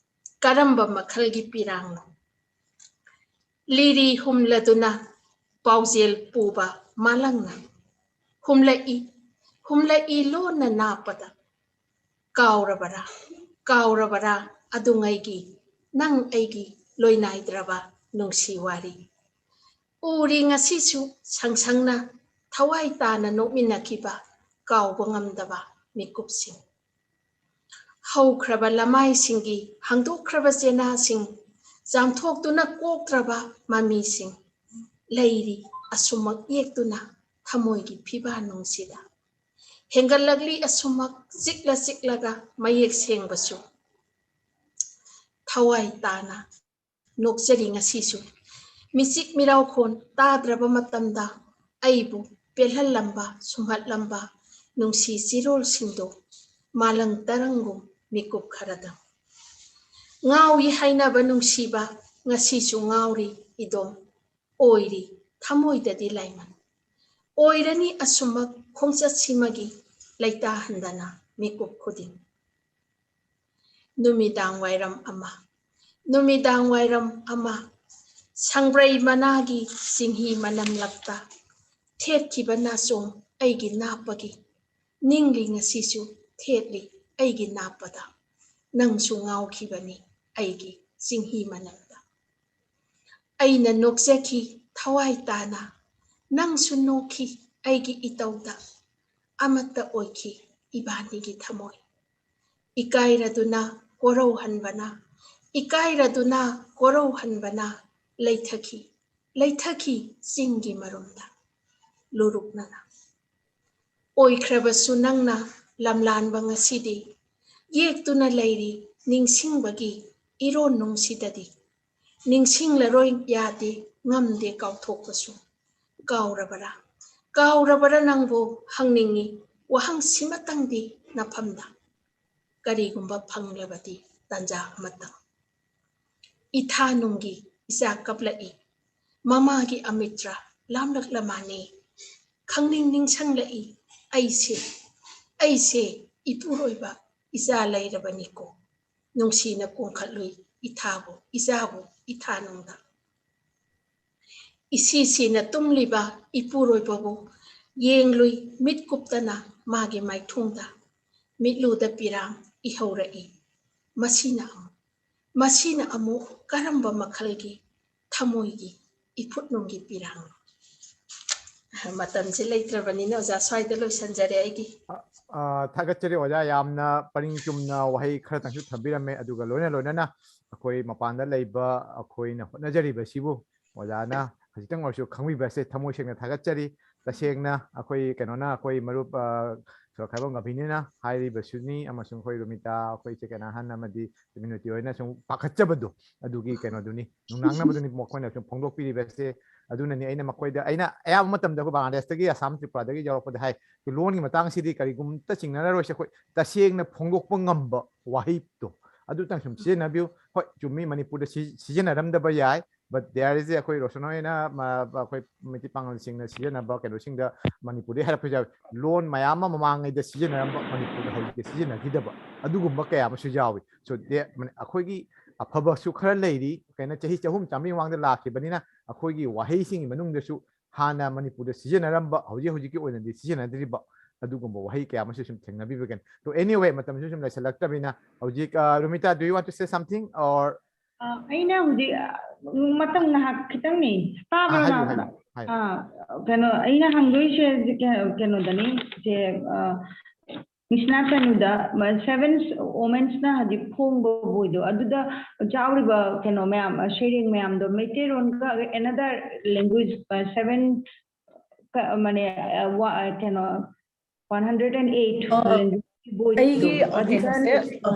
"ꯀꯔꯝꯕ ꯃꯈꯜꯒꯤ ꯄꯤꯔꯥꯡꯅꯣ?" ꯂꯤꯔꯤ ꯍꯨꯝꯂꯗꯨꯅ ꯄꯥꯎꯖꯦꯜ ꯄꯨꯕ ꯃꯥꯂꯪꯅ ꯍꯨꯝꯂꯛꯏ, ꯍꯨꯝꯂꯛꯏ ꯂꯣꯟꯅ ꯅꯥꯞꯄꯗ꯫ ꯀꯥꯎꯔꯕꯔꯥ, ꯀꯥꯎꯔꯕꯔꯥ ꯑꯗꯨꯉꯩꯒꯤ ꯅꯪ ꯑꯩꯒꯤ ꯂꯣꯏꯅꯥꯏꯗ꯭ꯔꯕ ꯅꯨꯡꯁꯤ ꯋꯥꯔꯤ? ꯎꯔꯤ ꯉꯁꯤꯁꯨ ꯁꯪꯁꯪꯅ ꯊꯋꯥꯏ ꯇꯥꯅ ꯅꯣꯛꯃꯤꯟꯅꯈꯤꯕ ꯀꯥꯎꯕ ꯉꯝꯗꯕ ꯃꯤꯀꯨꯞꯁꯤꯡ꯫ ꯍꯧꯈ꯭ꯔꯕ ꯂꯃꯥꯏꯁꯤꯡꯒꯤ ꯍꯥꯡꯗꯣꯛꯈ꯭ꯔꯕ ꯆꯦꯅꯥꯁꯤꯡ, ꯆꯥꯝꯊꯣꯛꯇꯨꯅ ꯀꯣꯛꯇ꯭ꯔꯕ ꯃꯃꯤꯁꯤꯡ ꯂꯩꯔꯤ ꯑꯁꯨꯝꯃꯛ ꯌꯦꯛꯇꯨꯅ ꯊꯃꯣꯏꯒꯤ ꯐꯤꯕꯥ ꯅꯨꯡꯁꯤꯗ꯫ ꯍꯦꯟꯒꯠꯂꯛꯂꯤ ꯑꯁꯨꯃꯛ ꯆꯤꯛꯂ ꯆꯤꯛꯂꯒ ꯃꯌꯦꯛ ꯁꯦꯡꯕꯁꯨ꯫ ꯊꯋꯥꯏ ꯇꯥꯅ ꯅꯣꯛꯆꯔꯤ ꯉꯁꯤꯁꯨ꯫ ꯃꯤꯆꯤꯛ ꯃꯤꯔꯥꯎꯈꯣꯟ ꯇꯥꯗ꯭ꯔꯕ ꯃꯇꯝꯗ ꯑꯩꯕꯨ ꯄꯦꯜꯍꯜꯂꯝꯕ, ꯁꯨꯝꯍꯠꯂꯝꯕ ꯅꯨꯡꯁꯤ ꯆꯤꯔꯣꯜꯁꯤꯡꯗꯣ ꯃꯥꯂꯪ ꯇꯔꯪꯒꯨꯝ ꯃꯤꯀꯨꯞ ꯈꯔꯗꯪ꯫ ꯉꯥꯎꯏ ꯍꯥꯏꯅꯕ ꯅꯨꯡꯁꯤꯕ ꯉꯁꯤꯁꯨ ꯉꯥꯎꯔꯤ ꯏꯗꯣꯝ꯫ ꯑꯣꯏꯔꯤ ꯊꯃꯣꯏꯗꯗꯤ ꯂꯥꯏꯃꯟ꯫ ꯑꯣꯏꯔꯅꯤ ꯑꯁꯨꯃꯛ ꯈꯣꯡꯆꯠꯁꯤꯃꯒꯤ ꯂꯩꯇꯥꯍꯟꯗꯅ ꯃꯤꯀꯨꯞ ꯈꯨꯗꯤꯡ꯫ ꯅꯨꯃꯤꯗꯥꯡ ꯋꯥꯏꯔꯝ ꯑꯃ, ꯅꯨꯃꯤꯗꯥꯡ ꯋꯥꯏꯔꯝ ꯑꯃ, ꯁꯪꯕ꯭ꯔꯩ ꯃꯅꯥꯒꯤ ꯆꯤꯡꯍꯤ ꯃꯅꯝꯂꯛꯇ ꯊꯦꯠꯈꯤꯕ ꯅꯥꯆꯣꯝ ꯑꯩꯒꯤ ꯅꯥꯞꯄꯒꯤ꯫ ꯅꯤꯡꯂꯤ ꯉꯁꯤꯁꯨ ꯊꯦꯠꯂꯤ ꯑꯩꯒꯤ ꯅꯥꯞꯄꯗ꯫ ꯅꯪꯁꯨ ꯉꯥꯎꯈꯤꯕꯅꯤ ꯑꯩꯒꯤ ꯆꯤꯡꯍꯤ ꯃꯅꯝꯗ꯫ ꯑꯩꯅ ꯅꯣꯛꯆꯈꯤ ꯊꯋꯥꯏ ꯇꯥꯅ, ꯅꯪꯁꯨ ꯅꯣꯛꯈꯤ ꯑꯩꯒꯤ ꯏꯇꯧꯗ꯫ ꯑꯃꯠꯇ ꯑꯣꯏꯈꯤ ꯏꯕꯥꯅꯤꯒꯤ ꯊꯃꯣꯏ꯫ ꯏꯀꯥꯏꯔꯗꯨꯅ ꯀꯣꯔꯧꯍꯟꯕꯅ, ꯏꯀꯥꯏꯔꯗꯨꯅ ꯀꯣꯔꯧꯍꯟꯕꯅ ꯂꯩꯊꯈꯤ, ꯂꯩꯊꯈꯤ ꯆꯤꯡꯒꯤ ꯃꯔꯨꯝꯗ꯫ ꯂꯨꯔꯨꯛꯅꯅ꯫ ꯑꯣꯏꯈ꯭ꯔꯕꯁꯨ ꯅꯪꯅ ꯂꯝꯂꯥꯟꯕ ꯉꯁꯤꯗꯤ, ꯌꯦꯛꯇꯨꯅ ꯂꯩꯔꯤ ꯅꯤꯡꯁꯤꯡꯕꯒꯤ ꯏꯔꯣꯟ ꯅꯨꯡꯁꯤꯗꯗꯤ꯫ ꯅꯤꯡꯁꯤꯡꯂꯔꯣꯏ ꯌꯥꯗꯦ ꯉꯝꯗꯦ ꯀꯥꯎꯊꯣꯛꯄꯁꯨ꯫ ꯀꯥꯎꯔꯕꯔꯥ? ꯀꯥꯎꯔꯕꯔꯥ ꯅꯪꯕꯨ ꯍꯪꯅꯤꯡꯏ ꯋꯥꯍꯪꯁꯤꯃꯇꯪꯗꯤ ꯅꯐꯝꯗ꯫ ꯀꯔꯤꯒꯨꯝꯕ ꯐꯪꯂꯕꯗꯤ ꯇꯥꯟꯖꯥ ꯑꯃꯇꯪ꯫ ꯏꯊꯥ ꯅꯨꯡꯒꯤ ꯏꯆꯥ ꯀꯞꯂꯛꯏ꯫ ꯃꯃꯥꯒꯤ ꯑꯃꯤꯇ꯭ꯔ ꯂꯥꯝꯂꯛꯂ ꯃꯥꯅꯤ꯫ ꯈꯪꯅꯤꯡ ꯅꯤꯡꯁꯪꯂꯛꯏ꯫ ꯑꯩꯁꯦ, ꯑꯩꯁꯦ ꯏꯄꯨꯔꯣꯏꯕ ꯏꯆꯥ ꯂꯩꯔꯕꯅꯤꯀꯣ꯫ ꯅꯨꯡꯁꯤꯅ ꯀꯣꯟꯈꯠꯂꯨꯏ ꯏꯊꯥꯕꯨ, ꯏꯆꯥꯕꯨ ꯏꯊꯥ ꯅꯨꯡꯗ꯫ ꯏꯁꯤꯁꯤꯅ ꯇꯨꯝꯂꯤꯕ ꯏꯄꯨꯔꯣꯏꯕꯕꯨ ꯌꯦꯡꯂꯨꯏ ꯃꯤꯠ ꯀꯨꯞꯇꯅ ꯃꯥꯒꯤ ꯃꯥꯏꯊꯣꯡꯗ꯫ ꯃꯤꯠꯂꯨꯗ ꯄꯤꯔꯥꯡ ꯏꯍꯧꯔꯛꯏ꯫ ꯃꯁꯤꯅ ꯑꯃꯨꯛ, ꯃꯁꯤꯅ ꯑꯃꯨꯛ ꯀꯔꯝꯕ ꯃꯈꯜꯒꯤ ꯊꯃꯣꯏꯒꯤ ꯏꯐꯨꯠꯅꯨꯡꯒꯤ ꯄꯤꯔꯥꯡꯅꯣ? ꯃꯇꯝꯁꯦ ꯂꯩꯇ꯭ꯔꯕꯅꯤꯅ ꯑꯣꯖꯥ ꯁ꯭ꯋꯥꯏꯗ ꯂꯣꯏꯁꯤꯟꯖꯔꯦ ꯑꯩꯒꯤ꯫ ꯑ, ꯑ, ꯊꯥꯒꯠꯆꯔꯤ ꯑꯣꯖꯥ, ꯌꯥꯝꯅ ꯄꯔꯤꯡ ꯆꯨꯝꯅ ꯋꯥꯍꯩ ꯈꯔꯇꯪꯁꯨ ꯊꯝꯕꯤꯔꯝꯃꯦ꯫ ꯑꯗꯨꯒ ꯂꯣꯏꯅ ꯂꯣꯏꯅꯅ ꯑꯩꯈꯣꯏ ꯃꯄꯥꯟꯗ ꯂꯩꯕ ꯑꯩꯈꯣꯏꯅ ꯍꯣꯠꯅꯖꯔꯤꯕꯁꯤꯕꯨ ꯑꯣꯖꯥꯅ ꯈꯖꯤꯛꯇꯪ ꯑꯣꯏꯔꯁꯨ ꯈꯪꯕꯤꯕꯁꯦ ꯊꯃꯣꯏ ꯁꯦꯡꯅ ꯊꯥꯒꯠꯆꯔꯤ꯫ ꯇꯁꯦꯡꯅ ꯑꯩꯈꯣꯏ ꯀꯩꯅꯣꯅ, ꯑꯩꯈꯣꯏ ꯃꯔꯨꯞ, ꯑ, ꯁꯣꯔꯣꯛꯈꯥꯏꯕꯝ ꯒꯝꯚꯤꯔꯅ ꯍꯥꯏꯔꯤꯕꯁꯨꯅꯤ, ꯑꯃꯁꯨꯡ ꯑꯩꯈꯣꯏ ꯔꯣꯃꯤꯇꯥ, ꯑꯩꯈꯣꯏ ꯏꯆꯦ ꯀꯩꯅꯥꯍꯟ ꯑꯃꯗꯤ ꯃꯤꯅꯨꯇꯤ ꯍꯣꯏꯅ ꯁꯨꯝ ꯄꯥꯈꯠꯆꯕꯗꯣ, ꯑꯗꯨꯒꯤ ꯀꯩꯅꯣꯗꯨꯅꯤ, ꯅꯨꯡꯅꯥꯡꯅꯕꯗꯨꯅꯤ ꯃꯈꯣꯏꯅ ꯁꯨꯝ ꯐꯣꯡꯗꯣꯛꯄꯤꯔꯤꯕꯁꯦ꯫ ꯑꯗꯨꯅꯅꯤ ꯑꯩꯅ ꯃꯈꯣꯏꯗ, ꯑꯩꯅ ꯑꯌꯥꯝꯕ ꯃꯇꯝꯗ ꯑꯩꯈꯣꯏ ꯕꯪꯒ꯭ꯂꯥꯗꯦꯁꯇꯒꯤ, ꯑꯁꯥꯝ, ꯇ꯭ꯔꯤꯄꯨꯔꯥꯗꯒꯤ ꯌꯧꯔꯛꯄꯗ ꯍꯥꯏ, "ꯂꯣꯟꯒꯤ ꯃꯇꯥꯡꯁꯤꯗꯤ ꯀꯔꯤꯒꯨꯝꯇ ꯆꯤꯡꯅꯔꯔꯣꯏꯁꯦ, ꯑꯩꯈꯣꯏ ꯇꯁꯦꯡꯅ ꯐꯣꯡꯗꯣꯛꯄ ꯉꯝꯕ ꯋꯥꯍꯩꯗꯣ ꯑꯗꯨꯇꯪ ꯁꯨꯝ ꯁꯤꯖꯤꯟꯅꯕꯤꯌꯨ"꯫ ꯍꯣꯏ, ꯆꯨꯝꯃꯤ, ꯃꯅꯤꯄꯨꯔꯗ ꯁꯤ-, ꯁꯤꯖꯤꯟꯅꯔꯝꯗꯕ ꯌꯥꯏ, but there is a, ꯑꯩꯈꯣꯏ ꯔꯣꯁꯟ ꯍꯣꯏꯅ, ꯃ-, ꯑꯩꯈꯣꯏ ꯃꯩꯇꯩ ꯄꯥꯉꯜꯁꯤꯡꯅ ꯁꯤꯖꯤꯟꯅꯕ ꯀꯩꯅꯣꯁꯤꯡꯗ ꯃꯅꯤꯄꯨꯔꯗꯒꯤ ꯍꯥꯏꯔꯛꯄꯁꯨ ꯌꯥꯎꯏ꯫ ꯂꯣꯟ ꯃꯌꯥꯝ ꯑꯃ ꯃꯃꯥꯡꯉꯩꯗ ꯁꯤꯖꯤꯟꯅꯔꯝꯕ ꯃꯅꯤꯄꯨꯔꯗ ꯍꯧꯖꯤꯛꯇꯤ ꯁꯤꯖꯤꯟꯅꯈꯤꯗꯕ ꯑꯗꯨꯒꯨꯝꯕ ꯀꯌꯥ ꯑꯃꯁꯨ ꯌꯥꯎꯏ꯫ So, ꯗꯦ-, ꯃꯅꯤ-, ꯑꯩꯈꯣꯏꯒꯤ ꯑꯐꯕꯁꯨ ꯈꯔ ꯂꯩꯔꯤ, ꯀꯩꯅꯣ, ꯆꯍꯤ ꯆꯍꯨꯝ ꯆꯥꯃꯔꯤ ꯃꯃꯥꯡꯗ ꯂꯥꯛꯈꯤꯕꯅꯤꯅ ꯑꯩꯈꯣꯏꯒꯤ ꯋꯥꯍꯩꯁꯤꯡꯒꯤ ꯃꯅꯨꯡꯗꯁꯨ ꯍꯥꯟꯅ ꯃꯅꯤꯄꯨꯔꯗ ꯁꯤꯖꯤꯟꯅꯔꯝꯕ, ꯍꯧꯖꯤꯛ ꯍꯧꯖꯤꯛꯀꯤ ꯑꯣꯏꯅꯗꯤ ꯁꯤꯖꯤꯟꯅꯗ꯭ꯔꯤꯕ ꯑꯗꯨꯒꯨꯝꯕ ꯋꯥꯍꯩ ꯀꯌꯥ ꯑꯃꯁꯨ ꯁꯨꯝ ꯊꯦꯡꯅꯕꯤꯕꯒꯅꯤ꯫ So, anyway, ꯃꯇꯝꯁꯨ ꯁꯨꯝ ꯂꯩꯁꯜꯂꯛꯇ꯭ꯔꯕꯅꯤꯅ ꯍꯧꯖꯤꯛ, ꯑ, Romita, do you want to say something or? ꯑ, ꯑꯩꯅ ꯍꯧꯖꯤꯛ, ꯑ, ꯃꯇꯝ ꯉꯥꯏꯍꯥꯛ ꯈꯤꯇꯪꯅꯤ꯫ ꯇꯥꯕ꯭ꯔꯣ, ꯑ, ꯍꯥꯏꯕꯤꯌꯨ, ꯅꯥꯎꯆꯥ? ꯍꯥꯏꯕꯤꯌꯨ, ꯍꯥꯏꯕꯤꯌꯨ꯫ ꯑ, ꯀꯩꯅꯣ, ꯑꯩꯅ ꯍꯪꯗꯣꯏꯁꯦ ꯀꯩ-, ꯀꯩꯅꯣꯗꯅꯤ, ꯏꯆꯦ, ꯑ, ꯃꯤꯁꯅꯥ ꯀꯩꯅꯣꯗ, ꯃ-, Seven Womensꯅ ꯍꯧꯖꯤꯛ ꯐꯣꯡꯕ ꯕꯣꯏꯗꯣ, ꯑꯗꯨꯗ ꯌꯥꯎꯔꯤꯕ ꯀꯩꯅꯣ ꯃꯌꯥꯝ, ꯑ, ꯁꯩꯔꯦꯡ ꯃꯌꯥꯝꯗꯣ ꯃꯩꯇꯩꯔꯣꯟꯒ another language, ꯑ, seven ꯀ-, ꯃꯅꯦ, ꯑ, ꯋꯥ-, ꯑ, ꯀꯩꯅꯣ, one hundred and eight ꯑ, language ꯕꯣꯏꯗꯣ꯫ ꯑꯩꯒꯤ, ꯑ, ꯑꯗꯨꯗ ꯀꯩꯅꯣꯁꯦ, ꯑ,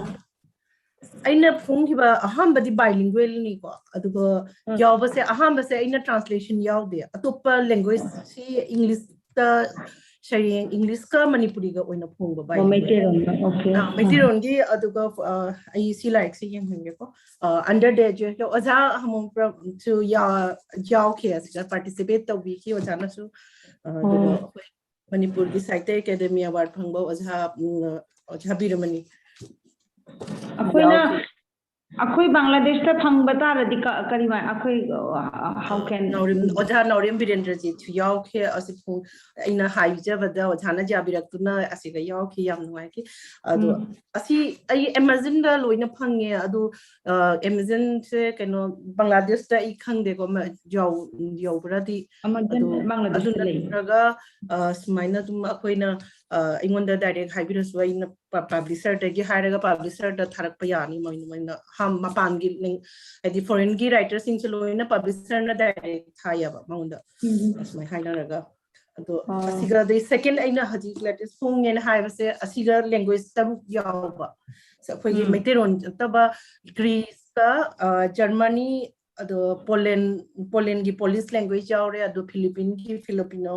ꯑꯩꯅ ꯐꯣꯡꯈꯤꯕ ꯑꯍꯥꯟꯕꯗꯤ bilingualꯅꯤꯀꯣ, ꯑꯗꯨꯒ ꯎꯝ꯫ ꯌꯥꯎꯕꯁꯦ, ꯑꯍꯥꯟꯕꯁꯦ ꯑꯩꯅ translation ꯌꯥꯎꯗꯦ, ꯑꯇꯣꯞꯄ language, ꯁꯤ Englishꯇ ꯁꯩꯔꯦꯡ, Englishꯀ ꯃꯅꯤꯄꯨꯔꯤꯒ ꯑꯣꯏꯅ ꯐꯣꯡꯕ ꯑꯣ, bilingual꯫ ꯃꯩꯇꯩꯔꯣꯟꯗ, okay꯫ ꯑꯥ, ꯃꯩꯇꯩꯔꯣꯟꯒꯤ, ꯑꯗꯨꯒ, ꯑ, ꯑꯩ ꯁꯤ ꯂꯥꯏꯔꯤꯛꯁꯦ ꯌꯦꯡꯍꯟꯒꯦꯀꯣ꯫ ꯑ, under the age ꯑꯣꯖꯥ ꯑꯃꯃꯝꯁꯨ ꯌꯥ-, ꯌꯥꯎꯈꯤ ꯑꯁꯤꯗ, participate ꯇꯧꯕꯤꯈꯤ ꯑꯣꯖꯥꯅꯁꯨ꯫ ꯑ, ꯑꯗꯨꯒ ꯑꯣ꯫ ꯑꯩꯈꯣꯏ ꯃꯅꯤꯄꯨꯔꯒꯤ ꯁꯥꯍꯤꯇ꯭ꯌ ꯑꯦꯀꯥꯗꯦꯃꯤ award ꯐꯪꯕ ꯑꯣꯖꯥ, ꯎꯝ, ꯑꯣꯖꯥ ꯕꯤꯔꯃꯅꯤ ꯑꯩꯈꯣꯏꯅ, ꯌꯥꯎꯈꯤ꯫ ꯑꯩꯈꯣꯏ ꯕꯪꯒ꯭ꯂꯥꯗꯦꯁꯇ ꯐꯪꯕ ꯇꯥꯔꯗꯤ ꯀ-, ꯀꯔꯤ ꯃꯥ-, ꯑꯩꯈꯣꯏ, ꯑ, how can ꯅꯥꯎꯔꯦꯝ, ꯑꯣꯖꯥ ꯅꯥꯎꯔꯦꯝ ꯕꯤꯔꯦꯟꯗ꯭ꯔꯖꯤꯠꯁꯨ ꯌꯥꯎꯈꯤ꯫ ꯑꯁꯤ ꯐꯣꯡ-, ꯑꯩꯅ ꯍꯥꯏꯖꯕꯗ ꯑꯣꯖꯥꯅ ꯌꯥꯕꯤꯔꯛꯇꯨꯅ ꯑꯁꯤꯗ ꯌꯥꯎꯈꯤ꯫ ꯌꯥꯝ ꯅꯨꯡꯉꯥꯏꯈꯤ꯫ ꯑꯗꯣ ꯎꯝ꯫ ꯑꯁꯤ ꯑꯩ Amazonꯗ ꯂꯣꯏꯅ ꯐꯪꯉꯦ꯫ ꯑꯗꯣ, ꯑ, Amazonꯁꯦ ꯀꯩꯅꯣ ꯕꯪꯒ꯭ꯂꯥꯗꯦꯁꯇ ꯑꯩ ꯈꯪꯗꯦꯀꯣ, ꯃ-, ꯌꯥꯎ-, ꯌꯧꯕ꯭ꯔꯗꯤ꯫ Amazon ꯑꯗꯣ ꯕꯪꯒ꯭ꯂꯥꯗꯦꯁꯇ ꯑꯗꯨ ꯂꯩ꯫ ꯅꯠꯇ꯭ꯔꯒ, ꯑ, ꯁꯨꯃꯥꯏꯅ ꯑꯗꯨꯝ ꯑꯩꯈꯣꯏꯅ, ꯑ, ꯑꯩꯉꯣꯟꯗ direct ꯍꯥꯏꯕꯤꯔꯁꯨ ꯑꯩꯅ ꯄ-, publisherꯗꯒꯤ ꯍꯥꯏꯔꯒ publisherꯗ ꯊꯥꯔꯛꯄ ꯌꯥꯅꯤ꯫ ꯃꯣꯏꯅ, ꯃꯣꯏꯅ ꯍꯥꯝ-, ꯃꯄꯥꯟꯒꯤ ꯂꯤꯡ-, ꯍꯥꯏꯗꯤ foreignꯒꯤ writerꯁꯤꯡꯁꯦ ꯂꯣꯏꯅ publisherꯅ direct ꯊꯥꯏꯌꯦꯕ ꯃꯉꯣꯟꯗ꯫ ꯎꯝ꯫ ꯑꯁꯨꯃꯥꯏꯅ ꯍꯥꯏꯅꯔꯒ꯫ ꯑꯗꯣ ꯑꯥ꯫ ꯑꯁꯤꯒ ꯑꯗꯩ second ꯑꯩꯅ ꯍꯧꯖꯤꯛ latest ꯐꯣꯡꯉꯦꯅ ꯍꯥꯏꯕꯁꯦ ꯑꯁꯤꯒ language ꯇꯔꯨꯛ ꯌꯥꯎꯕ꯫ ꯑꯩꯈꯣꯏꯒꯤ ꯎꯝ꯫ ꯃꯩꯇꯩꯔꯣꯟ ꯅꯠꯇꯕ Greece ꯀ, ꯑ, Germany, ꯑꯗꯣ Poland, Poland ꯒꯤ Polish language ꯌꯥꯎꯔꯦ, ꯑꯗꯣ Philippine ꯒꯤ Filipino,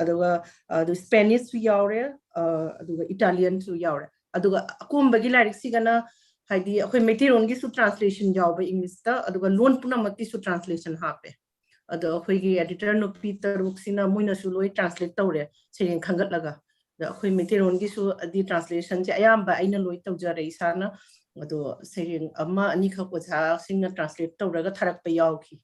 ꯑꯗꯨꯒ, ꯑ, ꯑꯗꯨ Spanish ꯁꯨ ꯌꯥꯎꯔꯦ, ꯑ, ꯑꯗꯨꯒ Italian ꯁꯨ ꯌꯥꯎꯔꯦ꯫ ꯑꯗꯨꯒ ꯑꯀꯣꯝꯕꯒꯤ ꯂꯥꯏꯔꯤꯛꯁꯤꯒꯅ ꯍꯥꯏꯗꯤ ꯑꯩꯈꯣꯏ ꯃꯩꯇꯩꯔꯣꯟꯒꯤꯁꯨ translation ꯌꯥꯎꯕ English ꯇ, ꯑꯗꯨꯒ ꯂꯣꯟ ꯄꯨꯝꯅꯃꯛꯀꯤꯁꯨ translation ꯍꯥꯞꯄꯦ꯫ ꯑꯗꯣ ꯑꯩꯈꯣꯏꯒꯤ editor ꯅꯨꯄꯤ ꯇꯔꯨꯛꯁꯤꯅ ꯃꯣꯏꯅꯁꯨ ꯂꯣꯏ translate ꯇꯧꯔꯦ ꯁꯩꯔꯦꯡ ꯈꯟꯒꯠꯂꯒ꯫ ꯑꯗ ꯑꯩꯈꯣꯏ ꯃꯩꯇꯩꯔꯣꯟꯒꯤꯁꯨ ꯑꯗꯤ translation ꯁꯦ ꯑꯌꯥꯝꯕ ꯑꯩꯅ ꯂꯣꯏ ꯇꯧꯖꯔꯦ ꯏꯁꯥꯅ꯫ ꯑꯗꯣ ꯁꯩꯔꯦꯡ ꯑꯃ ꯑꯅꯤꯈꯛ ꯑꯣꯖꯥꯁꯤꯡꯅ translate ꯇꯧꯔꯒ ꯊꯥꯔꯛꯄ ꯌꯥꯎꯈꯤ꯫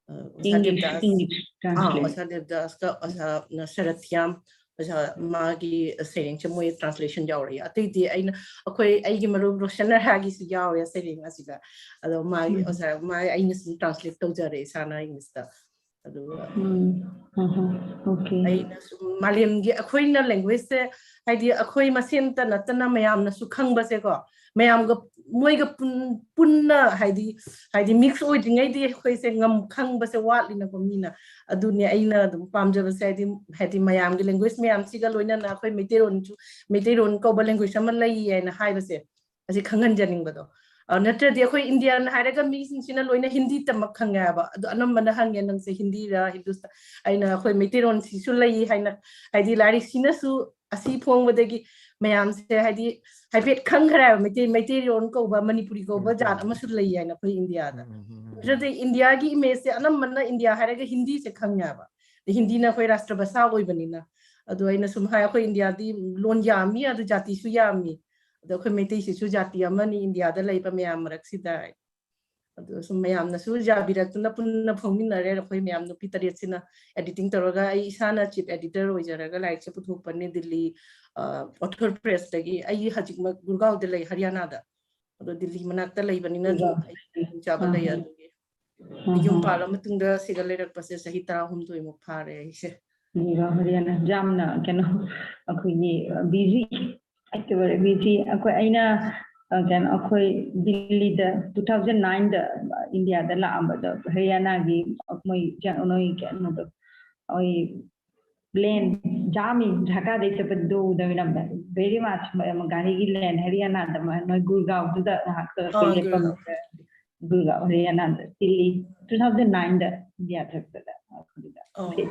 ꯑ, ꯑꯣꯖꯥ English, ꯗꯦꯕꯗꯥꯁ, English ꯑꯥ, translate꯫ ꯑꯣꯖꯥ ꯗꯦꯕꯗꯥꯁꯀ ꯑꯣꯖꯥ ꯁꯔꯠꯊ꯭ꯌꯥꯝ, ꯑꯣꯖꯥ ꯃꯥꯒꯤ ꯁꯩꯔꯦꯡꯁꯦ ꯃꯣꯏ translation ꯌꯥꯎꯔꯛꯏ꯫ ꯑꯇꯩꯗꯤ ꯑꯩꯅ, ꯑꯩꯈꯣꯏ, ꯑꯩꯒꯤ ꯃꯔꯨꯞ ꯔꯣꯁꯟ ꯔꯍꯥꯒꯤꯁꯨ ꯌꯥꯎꯔꯦ ꯁꯩꯔꯦꯡ ꯑꯁꯤꯗ꯫ ꯑꯗꯣ ꯃꯥꯒꯤ ꯎꯝ꯫ ꯑꯣꯖꯥ, ꯃꯥ, ꯑꯩꯅ ꯁꯨꯝ translate ꯇꯧꯖꯔꯦ ꯏꯁꯥꯅ English ꯇ꯫ ꯑꯗꯨꯒ ꯎꯝ꯫ ꯑꯍ꯫ Okay꯫ ꯑꯩꯅ ꯁꯨꯝ ꯃꯥꯂꯦꯝꯒꯤ ꯑꯩꯈꯣꯏꯅ language ꯁꯦ ꯍꯥꯏꯗꯤ ꯑꯩꯈꯣꯏ ꯃꯁꯦꯟꯇ ꯅꯠꯇꯅ ꯃꯌꯥꯝꯅꯁꯨ ꯈꯪꯕꯁꯦꯀꯣ, ꯃꯌꯥꯝꯒ ꯃꯣꯏꯒ ꯄꯨꯟ-, ꯄꯨꯟꯅ ꯍꯥꯏꯗꯤ, ꯍꯥꯏꯗꯤ mix ꯑꯣꯏꯗ꯭ꯔꯤꯉꯩꯗꯤ ꯑꯩꯈꯣꯏꯁꯦ ꯉꯝ-, ꯈꯪꯕꯁꯦ ꯋꯥꯠꯂꯤꯅꯀꯣ ꯃꯤꯅ꯫ ꯑꯗꯨꯅꯦ ꯑꯩꯅ ꯑꯗꯨꯝ ꯄꯥꯝꯖꯕꯁꯦ ꯍꯥꯏꯗꯤ, ꯍꯥꯏꯗꯤ ꯃꯌꯥꯝꯒꯤ language ꯃꯌꯥꯝꯁꯤꯒ ꯂꯣꯏꯅꯅ ꯑꯩꯈꯣꯏ ꯃꯩꯇꯩꯔꯣꯟꯁꯨ, ꯃꯩꯇꯩꯔꯣꯟ ꯀꯧꯕ language ꯑꯃ ꯂꯩ ꯍꯥꯏꯅ ꯍꯥꯏꯕꯁꯦ, ꯑꯁꯤ ꯈꯪꯍꯟꯖꯅꯤꯡꯕꯗꯣ꯫ ꯑ, ꯅꯠꯇ꯭ꯔꯗꯤ ꯑꯩꯈꯣꯏ Indian ꯍꯥꯏꯔꯒ ꯃꯤꯁꯤꯡꯁꯤꯅ ꯂꯣꯏꯅ ꯍꯤꯟꯗꯤ ꯇꯃꯛ ꯈꯪꯉꯦ ꯍꯥꯏꯕ꯫ ꯑꯗꯣ ꯑꯅꯝꯕꯅ ꯍꯪꯉꯦ, "ꯅꯪꯁꯦ ꯍꯤꯟꯗꯤꯔ, ꯍꯤꯟꯗꯨꯁꯇꯥ?" ꯑꯩꯅ, "ꯑꯩꯈꯣꯏ ꯃꯩꯇꯩꯔꯣꯟꯁꯤꯁꯨ ꯂꯩ" ꯍꯥꯏꯅ, ꯍꯥꯏꯗꯤ ꯂꯥꯏꯔꯤꯛꯁꯤꯅꯁꯨ ꯑꯁꯤ ꯐꯣꯡꯕꯗꯒꯤ ꯃꯌꯥꯝꯁꯦ ꯍꯥꯏꯗꯤ ꯍꯥꯏꯐꯦꯠ ꯈꯪꯈ꯭ꯔꯦ ꯍꯥꯏꯕ, ꯃꯩꯇꯩ, ꯃꯩꯇꯩꯔꯣꯟ ꯀꯧꯕ ꯃꯅꯤꯄꯨꯔꯤ ꯀꯧꯕ ꯎꯝ, ꯖꯥꯠ ꯎꯝ꯫ ꯑꯃꯁꯨ ꯂꯩ ꯍꯥꯏꯅ ꯑꯩꯈꯣꯏ India ꯗ꯫ ꯎꯝ, ꯎꯝ, ꯎꯝ, ꯎꯝ꯫ ꯑꯗꯨꯗꯤ India ꯒꯤ image ꯁꯦ ꯑꯅꯝꯕꯅ India ꯍꯥꯏꯔꯒ ꯍꯤꯟꯗꯤꯁꯦ ꯈꯪꯉꯦ ꯍꯥꯏꯕ꯫ ꯑꯗ ꯍꯤꯟꯗꯤꯅ ꯑꯩꯈꯣꯏ ꯔꯥꯁꯇ꯭ꯔ ꯚꯥꯁꯥ ꯑꯣꯏꯕꯅꯤꯅ꯫ ꯑꯗꯣ ꯑꯩꯅ ꯁꯨꯝ ꯍꯥꯏ, ꯑꯩꯈꯣꯏ India ꯗꯤ ꯂꯣꯟ ꯌꯥꯝꯃꯤ, ꯑꯗꯨ ꯖꯥꯇꯤꯁꯨ ꯌꯥꯝꯃꯤ꯫ ꯑꯗꯣ ꯑꯩꯈꯣꯏ ꯃꯩꯇꯩꯁꯤꯁꯨ ꯖꯥꯇꯤ ꯑꯃꯅꯤ India ꯗ ꯂꯩꯕ ꯃꯌꯥꯝ ꯃꯔꯛꯁꯤꯗ꯫ ꯑꯗꯣ ꯁꯨꯝ ꯃꯌꯥꯝꯅꯁꯨ ꯌꯥꯕꯤꯔꯛꯇꯨꯅ ꯄꯨꯟꯅ ꯐꯣꯡꯃꯤꯟꯅꯔꯦ꯫ ꯑꯩꯈꯣꯏ ꯃꯌꯥꯝ ꯅꯨꯄꯤ ꯇꯔꯦꯠꯁꯤꯅ editing ꯇꯧꯔꯒ ꯑꯩ ꯏꯁꯥꯅ chief editor ꯑꯣꯏꯖꯔꯒ ꯂꯥꯏꯔꯤꯛꯁꯦ ꯄꯨꯊꯣꯛꯄꯅꯦ ꯗꯤꯜꯂꯤ, ꯑ, Author Press ꯇꯒꯤ꯫ ꯑꯩ ꯍꯧꯖꯤꯛꯃꯛ ꯒꯨꯔꯒꯥꯎꯗ ꯂꯩ, ꯍꯔꯤꯌꯥꯅꯥꯗ꯫ ꯑꯗꯣ ꯗꯤꯜꯂꯤ ꯃꯅꯥꯛꯇ ꯂꯩꯕꯅꯤꯅ ꯑꯗꯨꯝ ꯒꯨꯔꯒꯥꯎ꯫ ꯑꯩ ꯈꯨꯗꯣꯡꯆꯥꯕ ꯑꯥ, ꯂꯩ ꯑꯥ꯫ ꯑꯗꯨꯒꯤ꯫ ꯑꯥ, ꯌꯨꯝ ꯑꯥ꯫ ꯄꯥꯜꯂ ꯃꯇꯨꯡꯗ ꯁꯤꯗ ꯂꯩꯔꯛꯄꯁꯦ ꯆꯍꯤ ꯇꯔꯥꯍꯨꯝꯗꯣꯏꯃꯨꯛ ꯐꯥꯔꯦ ꯑꯩꯁꯦ꯫ ꯒꯨꯔꯒꯥꯎ, ꯍꯔꯤꯌꯥꯅꯥ꯫ ꯌꯥꯝꯅ ꯀꯩꯅꯣ, ꯑꯩꯈꯣꯏꯒꯤ, ꯑ, busy, ꯑꯩꯈꯣꯏ busy, ꯑꯩꯈꯣꯏ, ꯑꯩꯅ, ꯑ, ꯀꯩꯅꯣ, ꯑꯩꯈꯣꯏ ꯗꯤꯜꯂꯤꯗ two thousand nine ꯗ India ꯗ ꯂꯥꯛꯑꯝꯕꯗꯣ, ꯍꯔꯤꯌꯥꯅꯥꯒꯤ ꯃꯣꯏ ꯀꯩꯅꯣ, ꯅꯣꯏ ꯀꯩꯅꯣꯗꯣ, ꯃꯣꯏ ꯂꯦꯟ ꯖꯥꯝ ꯏꯟ ꯙꯥꯀꯥꯗꯩ ꯆꯠꯄꯗꯣ ꯎꯗꯕ ꯅꯝꯕ very much ꯒꯥꯔꯤꯒꯤ ꯂꯦꯟ ꯍꯔꯤꯌꯥꯅꯥꯗ ꯅꯣꯏ ꯒꯨꯔꯒꯥꯎꯗꯨꯗ ꯉꯥꯏꯍꯥꯛꯇ ꯑꯩꯈꯣꯏ ꯂꯦꯞꯄꯝꯃꯒ ꯒꯨꯔꯒꯥꯎ ꯍꯔꯤꯌꯥꯅꯥꯗ ꯇꯤꯜꯂꯤ two thousand nine ꯗ ꯏꯟꯗꯤꯌꯥ ꯆꯠꯄꯗ ꯑꯗꯨꯗ ꯑꯣ Okay.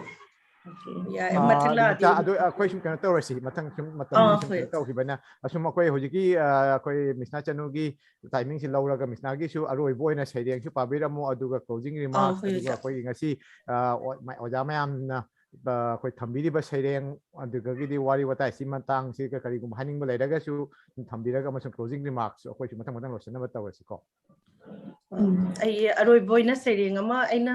Okay. ꯌꯥꯏ ꯑꯥ, ꯃꯊꯪ ꯑꯗꯨ ꯂꯥꯛꯑꯗꯤ ꯃꯇꯥ- ꯑꯗꯨ ꯑꯩꯈꯣꯏ ꯁꯨꯝ ꯀꯩꯅꯣ ꯇꯧꯔꯁꯤ ꯃꯊꯪ ꯁꯨꯝ ꯃꯇꯝ ꯑꯥ, ꯁꯨꯝ ꯍꯣꯏ꯫ ꯀꯩꯅꯣ ꯇꯧꯈꯤꯕꯅ ꯑꯁꯨꯝ ꯑꯩꯈꯣꯏ ꯍꯧꯖꯤꯛꯀꯤ ꯑꯥ, ꯑꯩꯈꯣꯏ ꯃꯤꯁꯅꯥ ꯆꯅꯨꯒꯤ ꯇꯥꯏꯃꯤꯡꯁꯤ ꯂꯧꯔꯒ ꯃꯤꯁꯅꯥꯒꯤꯁꯨ ꯑꯔꯣꯏꯕ ꯑꯣꯏꯅ ꯁꯩꯔꯦꯡꯁꯨ ꯄꯥꯕꯤꯔꯝꯃꯨ ꯑꯗꯨꯒ ꯀ꯭ꯂꯣꯖꯤꯡ ꯑꯥ, ꯔꯤꯃꯥꯔꯛꯁ ꯍꯣꯏ, ꯑꯗꯨꯒ ꯍꯣꯏ꯫ ꯑꯩꯈꯣꯏꯒꯤ ꯉꯁꯤ ꯑꯥ, ꯑꯣ- ꯃ- ꯑꯣꯖꯥ ꯃꯌꯥꯝꯅ ꯑꯥ, ꯑꯩꯈꯣꯏ ꯊꯝꯕꯤꯔꯤꯕ ꯁꯩꯔꯦꯡ ꯑꯗꯨꯗꯒꯤꯗꯤ ꯋꯥꯔꯤ ꯋꯥꯇꯥꯏꯁꯤ ꯃꯇꯥꯡꯁꯤꯒ ꯀꯔꯤꯒꯨꯝꯕ ꯍꯥꯏꯅꯤꯡꯕ ꯂꯩꯔꯒꯁꯨ ꯊꯝꯕꯤꯔꯒ ꯑꯃꯁꯨꯡ ꯀ꯭ꯂꯣꯖꯤꯡ ꯔꯤꯃꯥꯔꯛꯁ ꯑꯩꯈꯣꯏꯁꯨ ꯃꯊꯪ ꯃꯊꯪ ꯂꯣꯏꯁꯤꯟꯅꯕ ꯇꯧꯔꯁꯤꯀꯣ꯫ ꯎꯝ꯫ ꯑꯩ ꯑꯔꯣꯏꯕ ꯑꯣꯏꯅ ꯁꯩꯔꯦꯡ ꯑꯃ ꯑꯩꯅ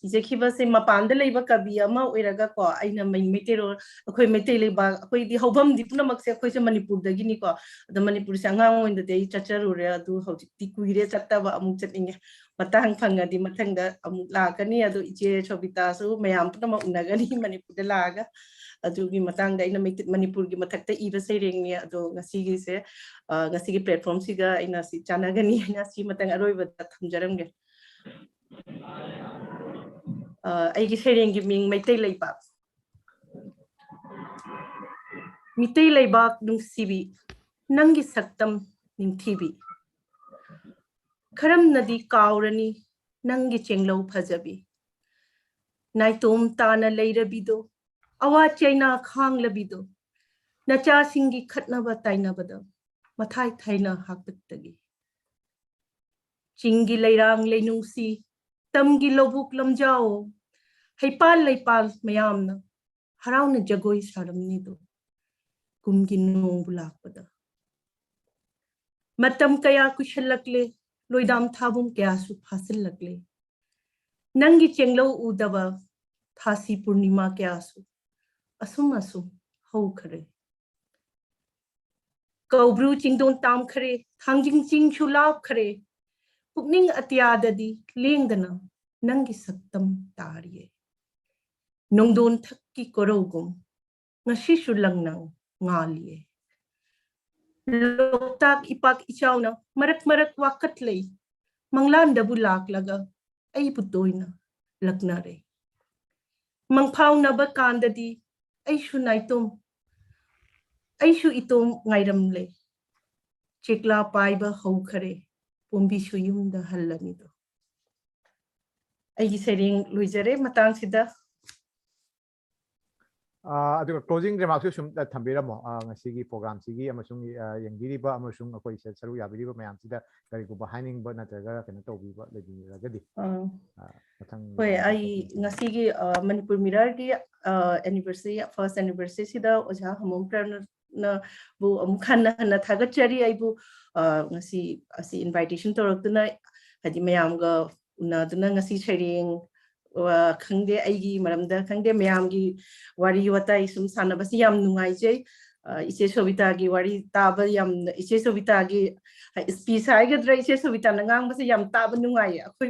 ꯏꯖꯈꯤꯕꯁꯦ ꯃꯄꯥꯟꯗ ꯂꯩꯕ ꯀꯕꯤ ꯑꯃ ꯑꯣꯏꯔꯒꯀꯣ ꯑꯩꯅ ꯃꯩ- ꯃꯩꯇꯩꯔꯣꯜ ꯑꯩꯈꯣꯏ ꯃꯩꯇꯩ ꯂꯩꯕꯥꯛ ꯑꯩꯈꯣꯏꯗꯤ ꯍꯧꯐꯝꯗꯤ ꯄꯨꯝꯅꯃꯛꯁꯦ ꯑꯩꯈꯣꯏꯁꯦ ꯃꯅꯤꯄꯨꯔꯗꯒꯤꯅꯤꯀꯣ꯫ ꯑꯗꯣ ꯃꯅꯤꯄꯨꯔꯁꯦ ꯑꯉꯥꯡ ꯑꯣꯏꯅꯗꯤ ꯑꯩ ꯆꯠꯆꯔꯨꯔꯦ, ꯑꯗꯨ ꯍꯧꯖꯤꯛꯇꯤ ꯀꯨꯏꯔꯦ ꯆꯠꯇꯕ, ꯑꯃꯨꯛ ꯆꯠꯅꯤꯡꯉꯦ꯫ ꯃꯇꯥꯡ ꯐꯪꯉꯗꯤ ꯃꯊꯪꯗ ꯑꯃꯨꯛ ꯂꯥꯛꯀꯅꯤ꯫ ꯑꯗꯣ ꯏꯆꯦ ꯁꯣꯕꯤꯇꯥꯁꯨ ꯃꯌꯥꯝ ꯄꯨꯝꯅꯃꯛ ꯎꯅꯒꯅꯤ ꯃꯅꯤꯄꯨꯔꯗ ꯂꯥꯛꯑꯒ꯫ ꯑꯗꯨꯒꯤ ꯃꯇꯥꯡꯗ ꯑꯩꯅ ꯃꯩꯇꯩ- ꯃꯅꯤꯄꯨꯔꯒꯤ ꯃꯊꯛꯇ ꯏꯕ ꯁꯩꯔꯦꯡꯅꯤ꯫ ꯑꯗꯣ ꯉꯁꯤꯒꯤꯁꯦ ꯑ, ꯉꯁꯤꯒꯤ ꯄ꯭ꯂꯦꯠꯐꯣꯝꯁꯤꯒ ꯑꯩꯅ ꯁꯤ ꯆꯥꯟꯅꯒꯅꯤ ꯍꯥꯏꯅ ꯁꯤ ꯃꯇꯪ ꯑꯔꯣꯏꯕꯗ ꯊꯝꯖꯔꯝꯒꯦ꯫ ꯑ, ꯑꯩꯒꯤ ꯁꯩꯔꯦꯡꯒꯤ ꯃꯤꯡ ꯃꯩꯇꯩ ꯂꯩꯕꯥꯛ꯫ ꯃꯤꯇꯩ ꯂꯩꯕꯥꯛ ꯅꯨꯡꯁꯤꯕꯤ, ꯅꯪꯒꯤ ꯁꯛꯇꯝ ꯅꯤꯡꯊꯤꯕꯤ, ꯈꯔꯝꯅꯗꯤ ꯀꯥꯎꯔꯅꯤ ꯅꯪꯒꯤ ꯆꯦꯡꯂꯧ ꯐꯖꯕꯤ꯫ ꯅꯥꯏꯇꯣꯝ ꯇꯥꯅ ꯂꯩꯔꯕꯤꯗꯣ, ꯑꯋꯥ ꯆꯩꯅꯥ ꯈꯥꯡꯂꯕꯤꯗꯣ, ꯅꯆꯥꯁꯤꯡꯒꯤ ꯈꯠꯅꯕ ꯇꯥꯏꯅꯕꯗ ꯃꯊꯥꯏ ꯊꯥꯏꯅ ꯍꯥꯛꯇꯛꯇꯒꯤ꯫ ꯆꯤꯡꯒꯤ ꯂꯩꯔꯥꯡ ꯂꯩꯅꯨꯡꯁꯤ, ꯇꯝꯒꯤ ꯂꯧꯕꯨꯛ ꯂꯝꯖꯥꯎ, ꯍꯩꯄꯥꯜ ꯂꯩꯄꯥꯜ ꯃꯌꯥꯝꯅ ꯍꯔꯥꯎꯅ ꯖꯒꯣꯏ ꯁꯥꯔꯝꯅꯤꯗꯣ, ꯀꯨꯝꯒꯤ ꯅꯣꯡꯕꯨ ꯂꯥꯛꯄꯗ꯫ ꯃꯇꯝ ꯀꯌꯥ ꯀꯨꯏꯁꯜꯂꯛꯂꯦ, ꯂꯣꯏꯗꯥꯝ ꯊꯥꯕꯨꯝ ꯀꯌꯥꯁꯨ ꯐꯥꯁꯤꯜꯂꯛꯂꯦ꯫ ꯅꯪꯒꯤ ꯆꯦꯡꯂꯧ ꯎꯗꯕ ꯊꯥꯁꯤ ꯄꯨꯔꯅꯤꯃꯥ ꯀꯌꯥꯁꯨ ꯑꯁꯨꯝ ꯑꯁꯨꯝ ꯍꯧꯈꯔꯦ꯫ ꯀꯧꯕ꯭ꯔꯨ ꯆꯤꯡꯗꯣꯟ ꯇꯥꯝꯈꯔꯦ, ꯊꯥꯡꯖꯤꯡ ꯆꯤꯡꯁꯨ ꯂꯥꯞꯈꯔꯦ꯫ ꯄꯨꯛꯅꯤꯡ ꯑꯇꯤꯌꯥꯗꯗꯤ ꯂꯦꯡꯗꯅ ꯅꯪꯒꯤ ꯁꯛꯇꯝ ꯇꯥꯔꯤꯌꯦ꯫ ꯅꯣꯡꯗꯣꯟ ꯊꯛꯀꯤ ꯀꯣꯔꯧꯒꯨꯝ ꯉꯁꯤꯁꯨ ꯂꯪꯅ ꯉꯥꯜꯂꯤꯌꯦ꯫ ꯂꯣꯛꯇꯥꯛ ꯏꯄꯥꯛ ꯏꯆꯥꯎꯅ ꯃꯔꯛ ꯃꯔꯛ ꯋꯥꯀꯠꯂꯩ, ꯃꯪꯂꯥꯟꯗꯕꯨ ꯂꯥꯛꯂꯒ ꯑꯩꯕꯨ ꯇꯣꯏꯅ ꯂꯛꯅꯔꯦ꯫ ꯃꯪꯐꯥꯎꯅꯕ ꯀꯥꯟꯗꯗꯤ ꯑꯩꯁꯨ ꯅꯥꯏꯇꯣꯝ, ꯑꯩꯁꯨ ꯏꯇꯣꯝ ꯉꯥꯏꯔꯝꯂꯦ꯫ ꯆꯦꯛꯂꯥ ꯄꯥꯏꯕ ꯍꯧꯈꯔꯦ, ꯄꯣꯝꯕꯤꯁꯨ ꯌꯨꯝꯗ ꯍꯜꯂꯅꯤꯗꯣ꯫ ꯑꯩꯒꯤ ꯁꯩꯔꯦꯡ ꯂꯣꯏꯖꯔꯦ ꯃꯇꯥꯡꯁꯤꯗ꯫ ꯑ, ꯑꯗꯨꯒ closing remarks ꯁꯨ ꯁꯨꯝ, ꯑ, ꯊꯝꯕꯤꯔꯝꯃꯣ꯫ ꯑ, ꯉꯁꯤꯒꯤ program ꯁꯤꯒꯤ ꯑꯃꯁꯨꯡ, ꯑ, ꯌꯦꯡꯕꯤꯔꯤꯕ ꯑꯃꯁꯨꯡ ꯑꯩꯈꯣꯏ ꯁ-, ꯁꯔꯨꯛ ꯌꯥꯕꯤꯔꯤꯕ ꯃꯌꯥꯝꯁꯤꯗ ꯀꯔꯤꯒꯨꯝꯕ ꯍꯥꯏꯅꯤꯡꯕ ꯅꯠꯇ꯭ꯔꯒ ꯀꯩꯅꯣ ꯇꯧꯕꯤꯕ ꯂꯩꯕꯤꯔꯒꯗꯤ, ꯑꯥ꯫ ꯑ, ꯃꯊꯪ ꯍꯣꯏ, ꯃꯌꯥꯝꯗ ꯑꯩ ꯊꯝꯕꯤꯔꯝꯃꯣ꯫ ꯉꯁꯤꯒꯤ, ꯑ, ꯃꯅꯤꯄꯨꯔ ꯃꯤꯔꯔꯒꯤ, ꯑ, anniversary, first anniversary ꯁꯤꯗ ꯑꯣꯖꯥ ꯍꯃꯣꯝ ꯄ꯭ꯔꯦꯝꯅꯕꯨ ꯑꯃꯨꯛ ꯍꯟꯅ ꯍꯟꯅ ꯊꯥꯒꯠꯆꯔꯤ꯫ ꯑꯩꯕꯨ, ꯑ, ꯉꯁꯤ ꯑꯁꯤ invitation ꯇꯧꯔꯛꯇꯨꯅ, ꯍꯥꯏꯗꯤ ꯃꯌꯥꯝꯒ ꯎꯅꯗꯨꯅ ꯉꯁꯤ ꯁꯩꯔꯦꯡ, ꯑ, ꯈꯪꯗꯦ, ꯑꯩꯒꯤ ꯃꯔꯝꯗ ꯈꯪꯗꯦ, ꯃꯌꯥꯝꯒꯤ ꯋꯥꯔꯤ ꯋꯥꯇꯥꯏ ꯁꯨꯝ ꯁꯥꯟꯅꯕꯁꯤ ꯌꯥꯝ ꯅꯨꯡꯉꯥꯏꯖꯩ꯫ ꯑ, ꯏꯆꯦ ꯁꯣꯕꯤꯇꯥꯒꯤ ꯋꯥꯔꯤ ꯇꯥꯕ ꯌꯥꯝꯅ, ꯏꯆꯦ ꯁꯣꯕꯤꯇꯥꯒꯤ speech ꯍꯥꯏꯒꯗ꯭ꯔꯥ, ꯏꯆꯦ ꯁꯣꯕꯤꯇꯥꯅ ꯉꯥꯡꯕꯁꯦ ꯌꯥꯝ ꯇꯥꯕ ꯅꯨꯡꯉꯥꯏꯌꯦ꯫ ꯑꯩꯈꯣꯏ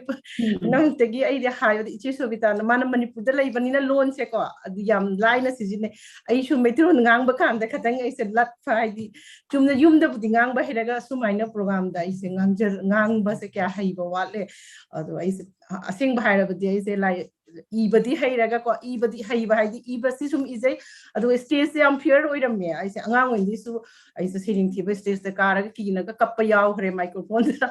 ꯄꯨꯝꯅꯃꯛꯇꯒꯤ ꯑꯩꯗꯤ ꯍꯥꯏꯕꯗ ꯏꯆꯦ ꯁꯣꯕꯤꯇꯥꯅ, ꯃꯥꯅ ꯃꯅꯤꯄꯨꯔꯗ ꯂꯩꯕꯅꯤꯅ ꯂꯣꯟꯁꯦꯀꯣ ꯑꯗꯨ ꯌꯥꯝ ꯂꯥꯏꯅ ꯁꯤꯖꯤꯟꯅꯩ꯫ ꯑꯩꯁꯨ ꯃꯩꯇꯩꯂꯣꯟ ꯉꯥꯡꯕ ꯀꯥꯟꯗ ꯈꯇꯪ ꯑꯩꯁꯦ ꯂꯠꯄ, ꯍꯥꯏꯗꯤ ꯆꯨꯝꯅ ꯌꯨꯝꯗꯕꯨꯗꯤ ꯉꯥꯡꯕ ꯍꯩꯔꯒ ꯁꯨꯃꯥꯏꯅ program ꯗ ꯑꯩꯁꯦ ꯉꯥꯡꯖ-, ꯉꯥꯡꯕꯁꯦ ꯀꯌꯥ ꯍꯩꯕ ꯋꯥꯠꯂꯦ꯫ ꯑꯗꯣ ꯑꯩꯁꯦ ꯑꯁꯦꯡꯕ ꯍꯥꯏꯔꯕꯗꯤ ꯑꯩꯁꯦ ꯂꯥꯏ-, ꯏꯕꯗꯤ ꯍꯩꯔꯒꯀꯣ, ꯏꯕꯗꯤ ꯍꯩꯕ ꯍꯥꯏꯗꯤ ꯏꯕꯁꯤ ꯁꯨꯝ ꯏꯖꯩ, ꯑꯗꯨꯒ stage ꯁꯦ ꯌꯥꯝ fear ꯑꯣꯏꯔꯝꯃꯦ꯫ ꯑꯩꯁꯦ ꯑꯉꯥꯡ ꯑꯣꯏꯔꯤꯉꯩꯁꯨ ꯑꯩꯁꯦ ꯁꯩꯔꯦꯡ ꯊꯤꯕ stage ꯇ ꯀꯥꯔꯒ ꯀꯤꯅꯒ ꯀꯞꯄ ꯌꯥꯎꯈ꯭ꯔꯦ microphone ꯗ꯫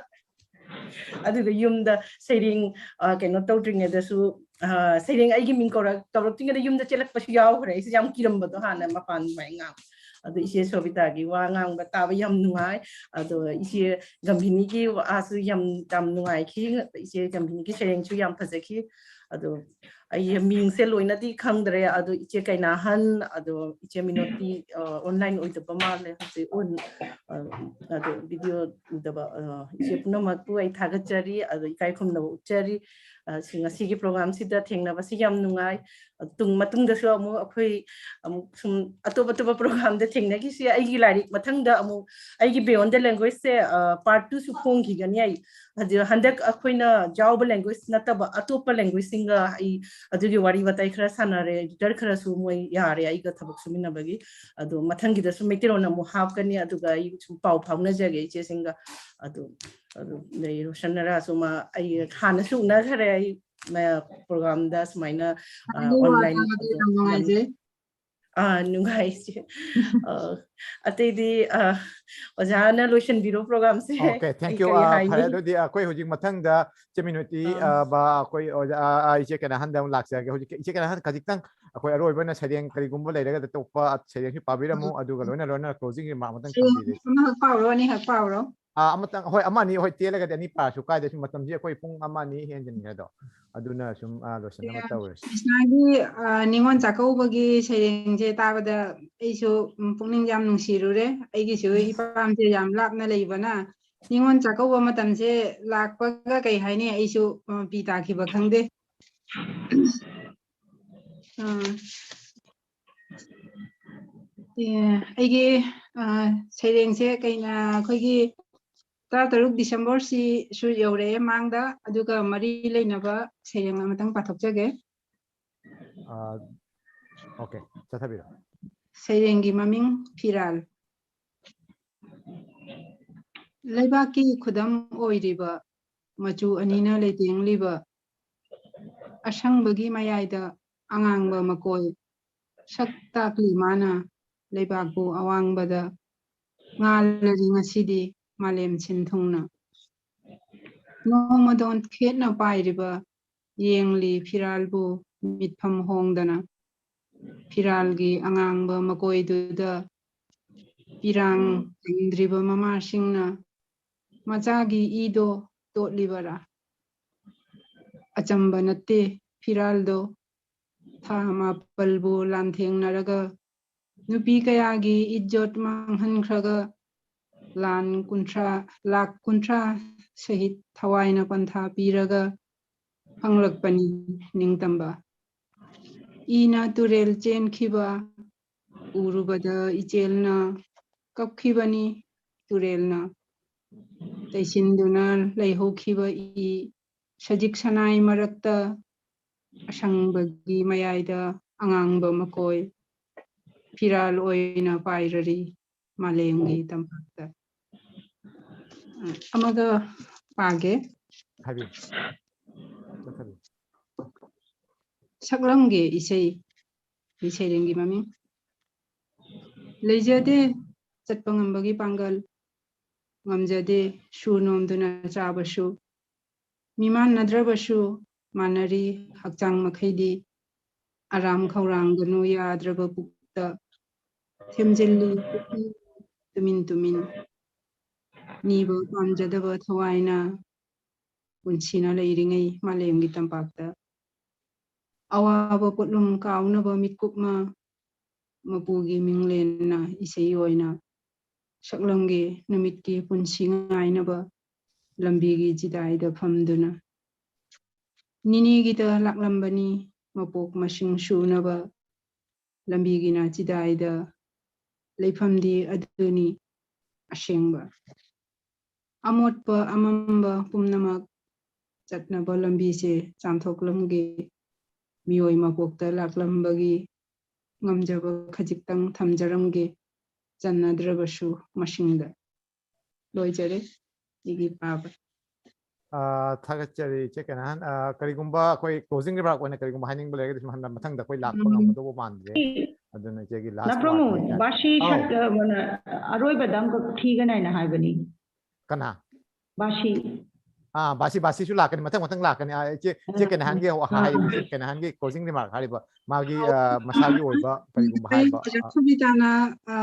ꯑꯗꯨꯒ ꯌꯨꯝꯗ ꯁꯩꯔꯦꯡ, ꯑ, ꯀꯩꯅꯣ ꯇꯧꯗ꯭ꯔꯤꯉꯩꯗꯁꯨ, ꯑ, ꯁꯩꯔꯦꯡ ꯑꯩꯒꯤ ꯃꯤꯡ ꯀꯧꯔꯛ-, ꯀꯧꯔꯛꯇ꯭ꯔꯤꯉꯩꯗ ꯌꯨꯝꯗ ꯆꯦꯜꯂꯛꯄꯁꯨ ꯌꯥꯎꯈ꯭ꯔꯦ꯫ ꯑꯩꯁꯦ ꯌꯥꯝ ꯀꯤꯔꯝꯕꯗꯣ ꯍꯥꯟꯅ ꯃꯄꯥꯟ ꯑꯗꯨꯃꯥꯏꯅ ꯉꯥꯡ-, ꯑꯗꯣ ꯏꯆꯦ ꯁꯣꯕꯤꯇꯥꯒꯤ ꯋꯥ ꯉꯥꯡꯕ ꯇꯥꯕ ꯌꯥꯝ ꯅꯨꯡꯉꯥꯏ꯫ ꯑꯗꯣ ꯏꯆꯦ ꯒꯝꯚꯤꯅꯤꯒꯤ ꯋꯥꯁꯨ ꯌꯥꯝ, ꯌꯥꯝ ꯅꯨꯡꯉꯥꯏꯈꯤ꯫ ꯏꯆꯦ ꯒꯝꯚꯤꯅꯤꯒꯤ ꯁꯩꯔꯦꯡꯁꯨ ꯌꯥꯝ ꯐꯖꯈꯤ꯫ ꯑꯗꯣ ꯑꯩ ꯃꯤꯡꯁꯦ ꯂꯣꯏꯅꯗꯤ ꯈꯪꯗ꯭ꯔꯦ꯫ ꯑꯗꯣ ꯏꯆꯦ ꯀꯩꯅꯥꯍꯟ, ꯑꯗꯣ ꯏꯆꯦ ꯃꯤꯅꯣꯇꯤ, ꯑ, online ꯑꯣꯏꯗꯕ ꯃꯥꯜꯂꯦ ꯍꯧꯖꯤꯛ꯫ On-, ꯑ, ꯑꯗꯣ video ꯎꯗꯕ, ꯑ, ꯏꯆꯦ ꯄꯨꯝꯅꯃꯛꯄꯨ ꯑꯩ ꯊꯥꯒꯠꯆꯔꯤ꯫ ꯑꯗꯣ ꯏꯀꯥꯏ ꯈꯨꯝꯅꯕ ꯎꯠꯆꯔꯤ꯫ ꯑ, ꯁꯤ ꯉꯁꯤꯒꯤ program ꯁꯤꯗ ꯊꯦꯡꯅꯕꯁꯤ ꯌꯥꯝ ꯅꯨꯡꯉꯥꯏ꯫ ꯇꯨꯡ-, ꯃꯇꯨꯡꯗꯁꯨ ꯑꯃꯨꯛ ꯑꯩꯈꯣꯏ ꯑꯃꯨꯛ ꯁꯨꯝ ꯑꯇꯣꯞ ꯑꯇꯣꯞꯄ program ꯗ ꯊꯦꯡꯅꯈꯤꯁꯤ꯫ ꯑꯩꯒꯤ ꯂꯥꯏꯔꯤꯛ ꯃꯊꯪꯗ ꯑꯃꯨꯛ ꯑꯩꯒꯤ Beyond the Language ꯁꯦ, ꯑ, part two ꯁꯨ ꯐꯣꯡꯈꯤꯒꯅꯤ꯫ ꯑꯩ ꯍꯧꯖꯤꯛ ꯍꯟꯗꯛ ꯑꯩꯈꯣꯏꯅ ꯌꯥꯎꯕ language ꯅꯠꯇꯕ ꯑꯇꯣꯞꯄ language ꯁꯤꯡꯒ ꯑꯩ ꯑꯗꯨꯒꯤ ꯋꯥꯔꯤ ꯋꯥꯇꯥꯏ ꯈꯔ ꯁꯥꯟꯅꯔꯦ꯫ Editor ꯈꯔꯁꯨ ꯃꯣꯏ ꯌꯥꯔꯦ ꯑꯩꯒ ꯊꯕꯛ ꯁꯨꯃꯤꯟꯅꯕꯒꯤ꯫ ꯑꯗꯣ ꯃꯊꯪꯒꯤꯗꯁꯨ ꯃꯩꯇꯩꯂꯣꯟ ꯑꯃꯨꯛ ꯍꯥꯞꯀꯅꯤ꯫ ꯑꯗꯨꯒ ꯑꯩ ꯁꯨꯝ ꯄꯥꯎ ꯐꯥꯎꯅꯖꯒꯦ ꯏꯆꯦꯁꯤꯡꯒ꯫ ꯑꯗꯨ, ꯑꯗꯨ ꯂꯩ ꯔꯣꯁꯟ ꯅꯔꯥꯁꯨ ꯃꯥ ꯑꯩ ꯍꯥꯟꯅꯁꯨ ꯎꯅꯈ꯭ꯔꯦ꯫ ꯑꯩ ꯃ-, program ꯗ ꯁꯨꯃꯥꯏꯅ, ꯑ, ꯌꯥꯝ online ꯅꯨꯡꯉꯥꯏ, ꯑꯗꯣ ꯌꯥꯝ ꯅꯨꯡꯉꯥꯏꯖꯩ꯫ ꯑꯥ, ꯅꯨꯡꯉꯥꯏ, ꯏꯆꯦ꯫ ꯑ, ꯑꯇꯩꯗꯤ, ꯑ, ꯑꯣꯖꯥꯅ ꯂꯣꯏꯁꯤꯟꯕꯤꯔꯣ programꯁꯦ꯫ Okay, thank ꯑꯩ you꯫ ꯀꯔꯤ ꯑ, ꯍꯥꯏꯅꯤ? ꯐꯔꯦ, ꯑꯗꯨꯗꯤ ꯑꯩꯈꯣꯏ ꯍꯧꯖꯤꯛ ꯃꯊꯪꯗ ꯏꯆꯦ ꯃꯤꯅꯨꯇꯤ, ꯑꯥ꯫ ꯑ, ꯕꯥ, ꯑꯩꯈꯣꯏ ꯑꯣꯖꯥ, ꯑ, ꯑ, ꯏꯆꯦ ꯀꯩꯅꯥꯍꯟꯗ ꯑꯃꯨꯛ ꯂꯥꯛꯆꯔꯒꯦ꯫ ꯍꯧꯖꯤꯛ ꯏꯆꯦ ꯀꯩꯅꯥꯍꯟ ꯈꯖꯤꯛꯇꯪ ꯑꯩꯈꯣꯏ ꯑꯔꯣꯏꯕ ꯑꯣꯏꯅ ꯁꯩꯔꯦꯡ ꯀꯔꯤꯒꯨꯝꯕ ꯂꯩꯔꯒꯗꯤ ꯑꯇꯣꯞꯄ ꯁꯩꯔꯦꯡꯁꯨ ꯄꯥꯕꯤꯔꯝꯃꯨ, ꯑꯗꯨꯒ ꯂꯣꯏꯅ ꯂꯣꯏꯅꯅ closing remark ꯑꯃꯇꯪ ꯁꯩꯔꯦꯡ ꯊꯝꯕꯤꯔꯦ꯫ ꯑꯃꯈꯛ ꯄꯥꯎꯔꯣ, ꯑꯅꯤꯈꯛ ꯄꯥꯎꯔꯣ? ꯑꯥ, ꯑꯃꯇꯪ, ꯍꯣꯏ, ꯑꯃ ꯑꯅꯤ, ꯍꯣꯏ, ꯇꯦꯜꯂꯒꯗꯤ ꯑꯅꯤ ꯄꯥꯔꯁꯨ ꯀꯥꯏꯗꯦ, ꯁꯨꯝ ꯃꯇꯝꯁꯤ ꯑꯩꯈꯣꯏ ꯄꯨꯡ ꯑꯃ ꯑꯅꯤ ꯍꯦꯟꯖꯤꯟꯈ꯭ꯔꯦ ꯑꯗꯣ, ꯑꯗꯨꯅ ꯁꯨꯝ, ꯑꯥ, ꯂꯣꯏꯁꯤꯟꯅꯕ ꯇꯧꯔꯁꯤ꯫ ꯀ꯭ꯔꯤꯁꯅꯥꯒꯤ, ꯑ, ꯅꯤꯉꯣꯜ ꯆꯥꯛꯀꯧꯕꯒꯤ ꯁꯩꯔꯦꯡꯁꯦ ꯇꯥꯕꯗ ꯑꯩꯁꯨ, ꯎꯝ, ꯄꯨꯛꯅꯤꯡ ꯌꯥꯝ ꯅꯨꯡꯁꯤꯔꯨꯔꯦ꯫ ꯑꯩꯒꯤꯁꯨ ꯏꯄꯥꯝꯁꯦ ꯌꯥꯝ ꯂꯥꯞꯅ ꯂꯩꯕꯅ, ꯅꯤꯉꯣꯜ ꯆꯥꯛꯀꯧꯕ ꯃꯇꯝꯁꯦ ꯂꯥꯛꯄꯒ ꯀꯩ ꯍꯥꯏꯅꯤ, ꯑꯩꯁꯨ, ꯎꯝ, ꯄꯤ ꯇꯥꯈꯤꯕ ꯈꯪꯗꯦ꯫ ꯑ, ꯑꯦ, ꯑꯩꯒꯤ, ꯑ, ꯁꯩꯔꯦꯡꯁꯦ ꯀꯩꯅ-, ꯑꯩꯈꯣꯏꯒꯤ ꯇꯔꯥꯇꯔꯨꯛ Decemberꯁꯤꯁꯨ ꯌꯧꯔꯛꯑꯦ ꯃꯥꯡꯗ, ꯑꯗꯨꯒ ꯃꯔꯤ ꯂꯩꯅꯕ ꯁꯩꯔꯦꯡ ꯑꯃꯇꯪ ꯄꯥꯊꯣꯛꯆꯒꯦ꯫ ꯑ, okay, ꯆꯠꯊꯕꯤꯔꯣ꯫ ꯁꯩꯔꯦꯡꯒꯤ ꯃꯃꯤꯡ ꯐꯤꯔꯥꯜ꯫ ꯂꯩꯕꯥꯛꯀꯤ ꯈꯨꯗꯝ ꯑꯣꯏꯔꯤꯕ, ꯃꯆꯨ ꯑꯅꯤꯅ ꯂꯩꯇꯦꯡꯂꯤꯕ, ꯑꯁꯪꯕꯒꯤ ꯃꯌꯥꯏꯗ ꯑꯉꯥꯡꯕ ꯃꯀꯣꯏ, ꯁꯛ ꯇꯥꯛꯂꯤ ꯃꯥꯅ ꯂꯩꯕꯥꯛꯄꯨ ꯑꯋꯥꯡꯕꯗ, ꯉꯥꯜꯂꯔꯤ ꯉꯁꯤꯗꯤ ꯃꯥꯂꯦꯝ ꯁꯤꯟ ꯊꯨꯡꯅ꯫ ꯅꯣꯡꯃꯗꯣꯟ ꯈꯦꯠꯅ ꯄꯥꯏꯔꯤꯕ, ꯌꯦꯡꯂꯤ ꯐꯤꯔꯥꯜꯕꯨ ꯃꯤꯠꯐꯝ ꯍꯣꯡꯗꯅ꯫ ꯐꯤꯔꯥꯜꯒꯤ ꯑꯉꯥꯡꯕ ꯃꯀꯣꯏꯗꯨꯗ ꯄꯤꯔꯥꯡ ꯇꯝꯗ꯭ꯔꯤꯕ ꯃꯃꯥꯁꯤꯡꯅ ꯃꯆꯥꯒꯤ ꯏꯗꯣ ꯇꯣꯠꯂꯤꯕꯔꯥ? ꯑꯆꯝꯕ ꯅꯠꯇꯦ ꯐꯤꯔꯥꯜꯗꯣ, ꯊꯥ ꯃꯥꯄꯜꯕꯨ ꯂꯥꯟꯊꯦꯡꯅꯔꯒ ꯅꯨꯄꯤ ꯀꯌꯥꯒꯤ ꯏꯖꯠ ꯃꯥꯡꯍꯟꯈ꯭ꯔꯒ, ꯂꯥꯟ ꯀꯨꯟꯊ꯭ꯔꯥ, ꯂꯥꯈ ꯀꯨꯟꯊ꯭ꯔꯥ ꯁꯍꯤꯠ ꯊꯋꯥꯏꯅ ꯄꯟꯊꯥ ꯄꯤꯔꯒ ꯐꯪꯂꯛꯄꯅꯤ ꯅꯤꯡꯇꯝꯕ꯫ ꯏꯅ ꯇꯨꯔꯦꯜ ꯆꯦꯟꯈꯤꯕ ꯎꯔꯨꯕꯗ ꯏꯆꯦꯜꯅ ꯀꯞꯈꯤꯕꯅꯤ ꯇꯨꯔꯦꯜꯅ꯫ ꯇꯩꯁꯤꯟꯗꯨꯅ ꯂꯩꯍꯧꯈꯤꯕ ꯏ ꯁꯖꯤꯛ ꯁꯅꯥꯏ ꯃꯔꯛꯇ ꯑꯁꯪꯕꯒꯤ ꯃꯌꯥꯏꯗ ꯑꯉꯥꯡꯕ ꯃꯀꯣꯏ ꯐꯤꯔꯥꯜ ꯑꯣꯏꯅ ꯄꯥꯏꯔꯔꯤ ꯃꯥꯂꯦꯝꯒꯤ ꯇꯝꯄꯥꯛꯇ꯫ ꯑꯃꯒ ꯄꯥꯒꯦ꯫ ꯍꯥꯏꯕꯤꯌꯨ꯫ ꯆꯠꯊꯕꯤꯌꯨ꯫ ꯁꯛꯂꯝꯒꯦ ꯏꯁꯩ, ꯁꯩꯔꯦꯡꯒꯤ ꯃꯃꯤꯡ꯫ ꯂꯩꯖꯗꯦ ꯆꯠꯄ ꯉꯝꯕꯒꯤ ꯄꯥꯡꯒꯜ, ꯉꯝꯖꯗꯦ ꯁꯨ ꯅꯣꯝꯗꯨꯅ ꯆꯥꯕꯁꯨ꯫ ꯃꯤꯃꯥꯟꯅꯗ꯭ꯔꯕꯁꯨ ꯃꯥꯟꯅꯔꯤ ꯍꯛꯆꯥꯡ ꯃꯈꯩꯗꯤ꯫ ꯑꯔꯥꯝ ꯈꯧꯔꯥꯡꯒꯅꯨ ꯌꯥꯗ꯭ꯔꯕ ꯄꯨꯛꯇ ꯊꯦꯝꯖꯤꯜꯂꯤ ꯄꯨꯛꯅꯤꯡ ꯇꯨꯃꯤꯟ ꯇꯨꯃꯤꯟ꯫ ꯅꯤꯕ ꯄꯥꯝꯖꯗꯕ ꯊꯋꯥꯏꯅ ꯄꯨꯟꯁꯤꯅ ꯂꯩꯔꯤꯉꯩ ꯃꯥꯂꯦꯝꯒꯤ ꯇꯝꯄꯥꯛꯇ꯫ ꯑꯋꯥꯕ ꯄꯣꯠꯂꯨꯝ ꯀꯥꯎꯅꯕ ꯃꯤꯠꯀꯨꯞꯃ ꯃꯄꯨꯒꯤ ꯃꯤꯡꯂꯦꯟꯅ ꯏꯁꯩ ꯑꯣꯏꯅ ꯁꯛꯂꯝꯒꯦ ꯅꯨꯃꯤꯠꯀꯤ ꯄꯨꯟꯁꯤ ꯉꯥꯏꯅꯕ ꯂꯝꯕꯤꯒꯤ ꯆꯤꯗꯥꯏꯗ ꯐꯝꯗꯨꯅ꯫ ꯅꯤꯅꯤꯒꯤꯗ ꯂꯥꯛꯂꯝꯕꯅꯤ ꯃꯄꯣꯛ ꯃꯁꯤꯡ ꯁꯨꯅꯕ ꯂꯝꯕꯤꯒꯤꯅ ꯆꯤꯗꯥꯏꯗ ꯂꯩꯐꯝꯗꯤ ꯑꯗꯨꯅꯤ ꯑꯁꯦꯡꯕ꯫ ꯑꯃꯣꯠꯄ ꯑꯃꯝꯕ ꯄꯨꯝꯅꯃꯛ ꯆꯠꯅꯕ ꯂꯝꯕꯤꯁꯦ ꯆꯥꯝꯊꯣꯛꯂꯝꯒꯦ꯫ ꯃꯤꯑꯣꯏ ꯃꯄꯣꯛꯇ ꯂꯥꯛꯂꯝꯕꯒꯤ ꯉꯝꯖꯕ ꯈꯖꯤꯛꯇꯪ ꯊꯝꯖꯔꯝꯒꯦ, ꯆꯟꯅꯗ꯭ꯔꯕꯁꯨ ꯃꯁꯤꯡꯗ꯫ ꯂꯣꯏꯖꯔꯦ ꯑꯩꯒꯤ ꯄꯥꯕ꯫ ꯑ, ꯊꯥꯒꯠꯆꯔꯤ ꯏꯆꯦ ꯀꯩꯅꯥꯍꯟ꯫ ꯑ, ꯀꯔꯤꯒꯨꯝꯕ ꯑꯩꯈꯣꯏ closing remark ꯑꯣꯏꯅ ꯀꯔꯤꯒꯨꯝꯕ ꯍꯥꯏꯅꯤꯡꯕ ꯂꯩꯔꯒꯗꯤ ꯁꯨꯝ ꯍꯟꯗ ꯃꯊꯪꯗ ꯑꯩꯈꯣꯏ ꯂꯥꯛꯄ ꯎꯝ꯫ ꯉꯝꯒꯗꯧꯕ ꯃꯥꯟꯗ꯭ꯔꯦ꯫ ꯑꯗꯨꯅ ꯏꯆꯦꯒꯤ last ꯅꯥꯄ꯭ꯔꯃꯨ, word ꯍꯥꯏꯇꯥꯔꯦ꯫ ꯕꯥꯁꯤ ꯑꯧ꯫ ꯁꯛ-, ꯑ, ꯃꯅ-, ꯑꯔꯣꯏꯕꯗ ꯑꯃꯈꯛ ꯊꯤꯒꯅꯤ ꯍꯥꯏꯅ ꯍꯥꯏꯕꯅꯤ꯫ ꯀꯅꯥ? ꯕꯥꯁꯤ꯫ ꯑꯥ, ꯕꯥꯁꯤ, ꯕꯥꯁꯤꯁꯨ ꯂꯥꯛꯀꯅꯤ, ꯃꯊꯪ ꯃꯊꯪ ꯂꯥꯛꯀꯅꯤ꯫ ꯑꯥ, ꯏꯆꯦ, ꯏꯆꯦ ꯑꯥ, ꯀꯩꯅꯥꯍꯟꯒꯤ ꯑꯥ, ꯍꯥꯏ-, ꯑꯥ꯫ ꯏꯆꯦ ꯀꯩꯅꯥꯍꯟꯒꯤ closing remark ꯍꯥꯏꯔꯤꯕ, ꯃꯥꯒꯤ, ꯑꯥ, ꯃꯁꯥꯒꯤ ꯑꯣꯏꯕ ꯀꯔꯤꯒꯨꯝꯕ ꯑꯩ ꯍꯥꯏꯕ, ꯑꯣꯖꯥ ꯑꯥ, ꯁꯨꯕꯤꯇꯥꯅ, ꯑ,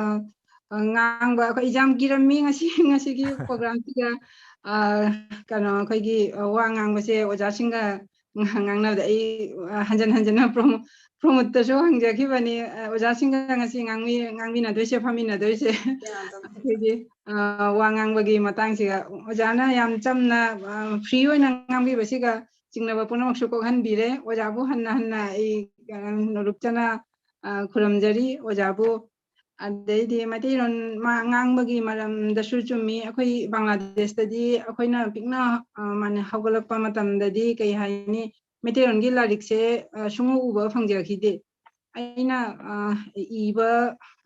ꯑ, ꯉꯥꯡꯕ, ꯑꯩꯈꯣꯏ exam ꯀꯤꯔꯝꯃꯤ ꯉꯁꯤ, ꯉꯁꯤꯒꯤ programꯁꯤꯒ, ꯑ, ꯀꯩꯅꯣ, ꯑꯩꯈꯣꯏꯒꯤ, ꯑ, ꯋꯥ ꯉꯥꯡꯕꯁꯦ ꯑꯣꯖꯥꯁꯤꯡꯒ ꯉꯥꯡꯅꯕꯗ ꯑꯩ, ꯑ, ꯍꯟꯖꯟ ꯍꯟꯖꯟꯅ ꯄ꯭ꯔꯣꯃꯣ-, ꯄ꯭ꯔꯃꯣꯗꯇꯁꯨ ꯍꯪꯖꯈꯤꯕꯅꯤ꯫ ꯑ, ꯑꯣꯖꯥꯁꯤꯡꯒ ꯉꯁꯤ ꯉꯥꯡꯃꯤ-, ꯉꯥꯡꯃꯤꯟꯅꯗꯣꯏꯁꯦ, ꯐꯝꯃꯤꯟꯅꯗꯣꯏꯁꯦ꯫ ꯑꯩꯈꯣꯏꯒꯤ, ꯑ, ꯋꯥ ꯉꯥꯡꯕꯒꯤ ꯃꯇꯥꯡꯁꯤꯒ ꯑꯣꯖꯥꯅ ꯌꯥꯝ ꯆꯝꯅ, ꯑ, free ꯑꯣꯏꯅ ꯉꯥꯡꯕꯤꯕꯁꯤꯒ ꯆꯤꯡꯅꯕ ꯄꯨꯝꯅꯃꯛꯁꯨ ꯀꯣꯛꯍꯟꯕꯤꯔꯦ꯫ ꯑꯣꯖꯥꯕꯨ ꯍꯟꯅ ꯍꯟꯅ ꯑꯩ, ꯑ, ꯅꯣꯂꯨꯛꯆꯅ, ꯑ, ꯈꯨꯔꯨꯝꯖꯔꯤ꯫ ꯑꯣꯖꯥꯕꯨ, ꯑꯗꯩꯗꯤ ꯃꯩꯇꯩꯂꯣꯟ ꯃꯥ ꯉꯥꯡꯕꯒꯤ ꯃꯔꯝꯗꯁꯨ ꯆꯨꯝꯃꯤ꯫ ꯑꯩꯈꯣꯏ ꯕꯪꯒ꯭ꯂꯥꯗꯦꯁꯇꯗꯤ ꯑꯩꯈꯣꯏꯅ ꯄꯤꯛꯅ, ꯑ, ꯃꯥꯅ ꯍꯧꯒꯠꯂꯛꯄ ꯃꯇꯝꯗꯗꯤ ꯀꯩ ꯍꯥꯏꯅꯤ, ꯃꯩꯇꯩꯂꯣꯟꯒꯤ ꯂꯥꯏꯔꯤꯛꯁꯦ, ꯑ, ꯁꯨꯡꯎ ꯎꯕ ꯐꯪꯖꯈꯤꯗꯦ꯫ ꯑꯩꯅ, ꯑ, ꯏꯕ,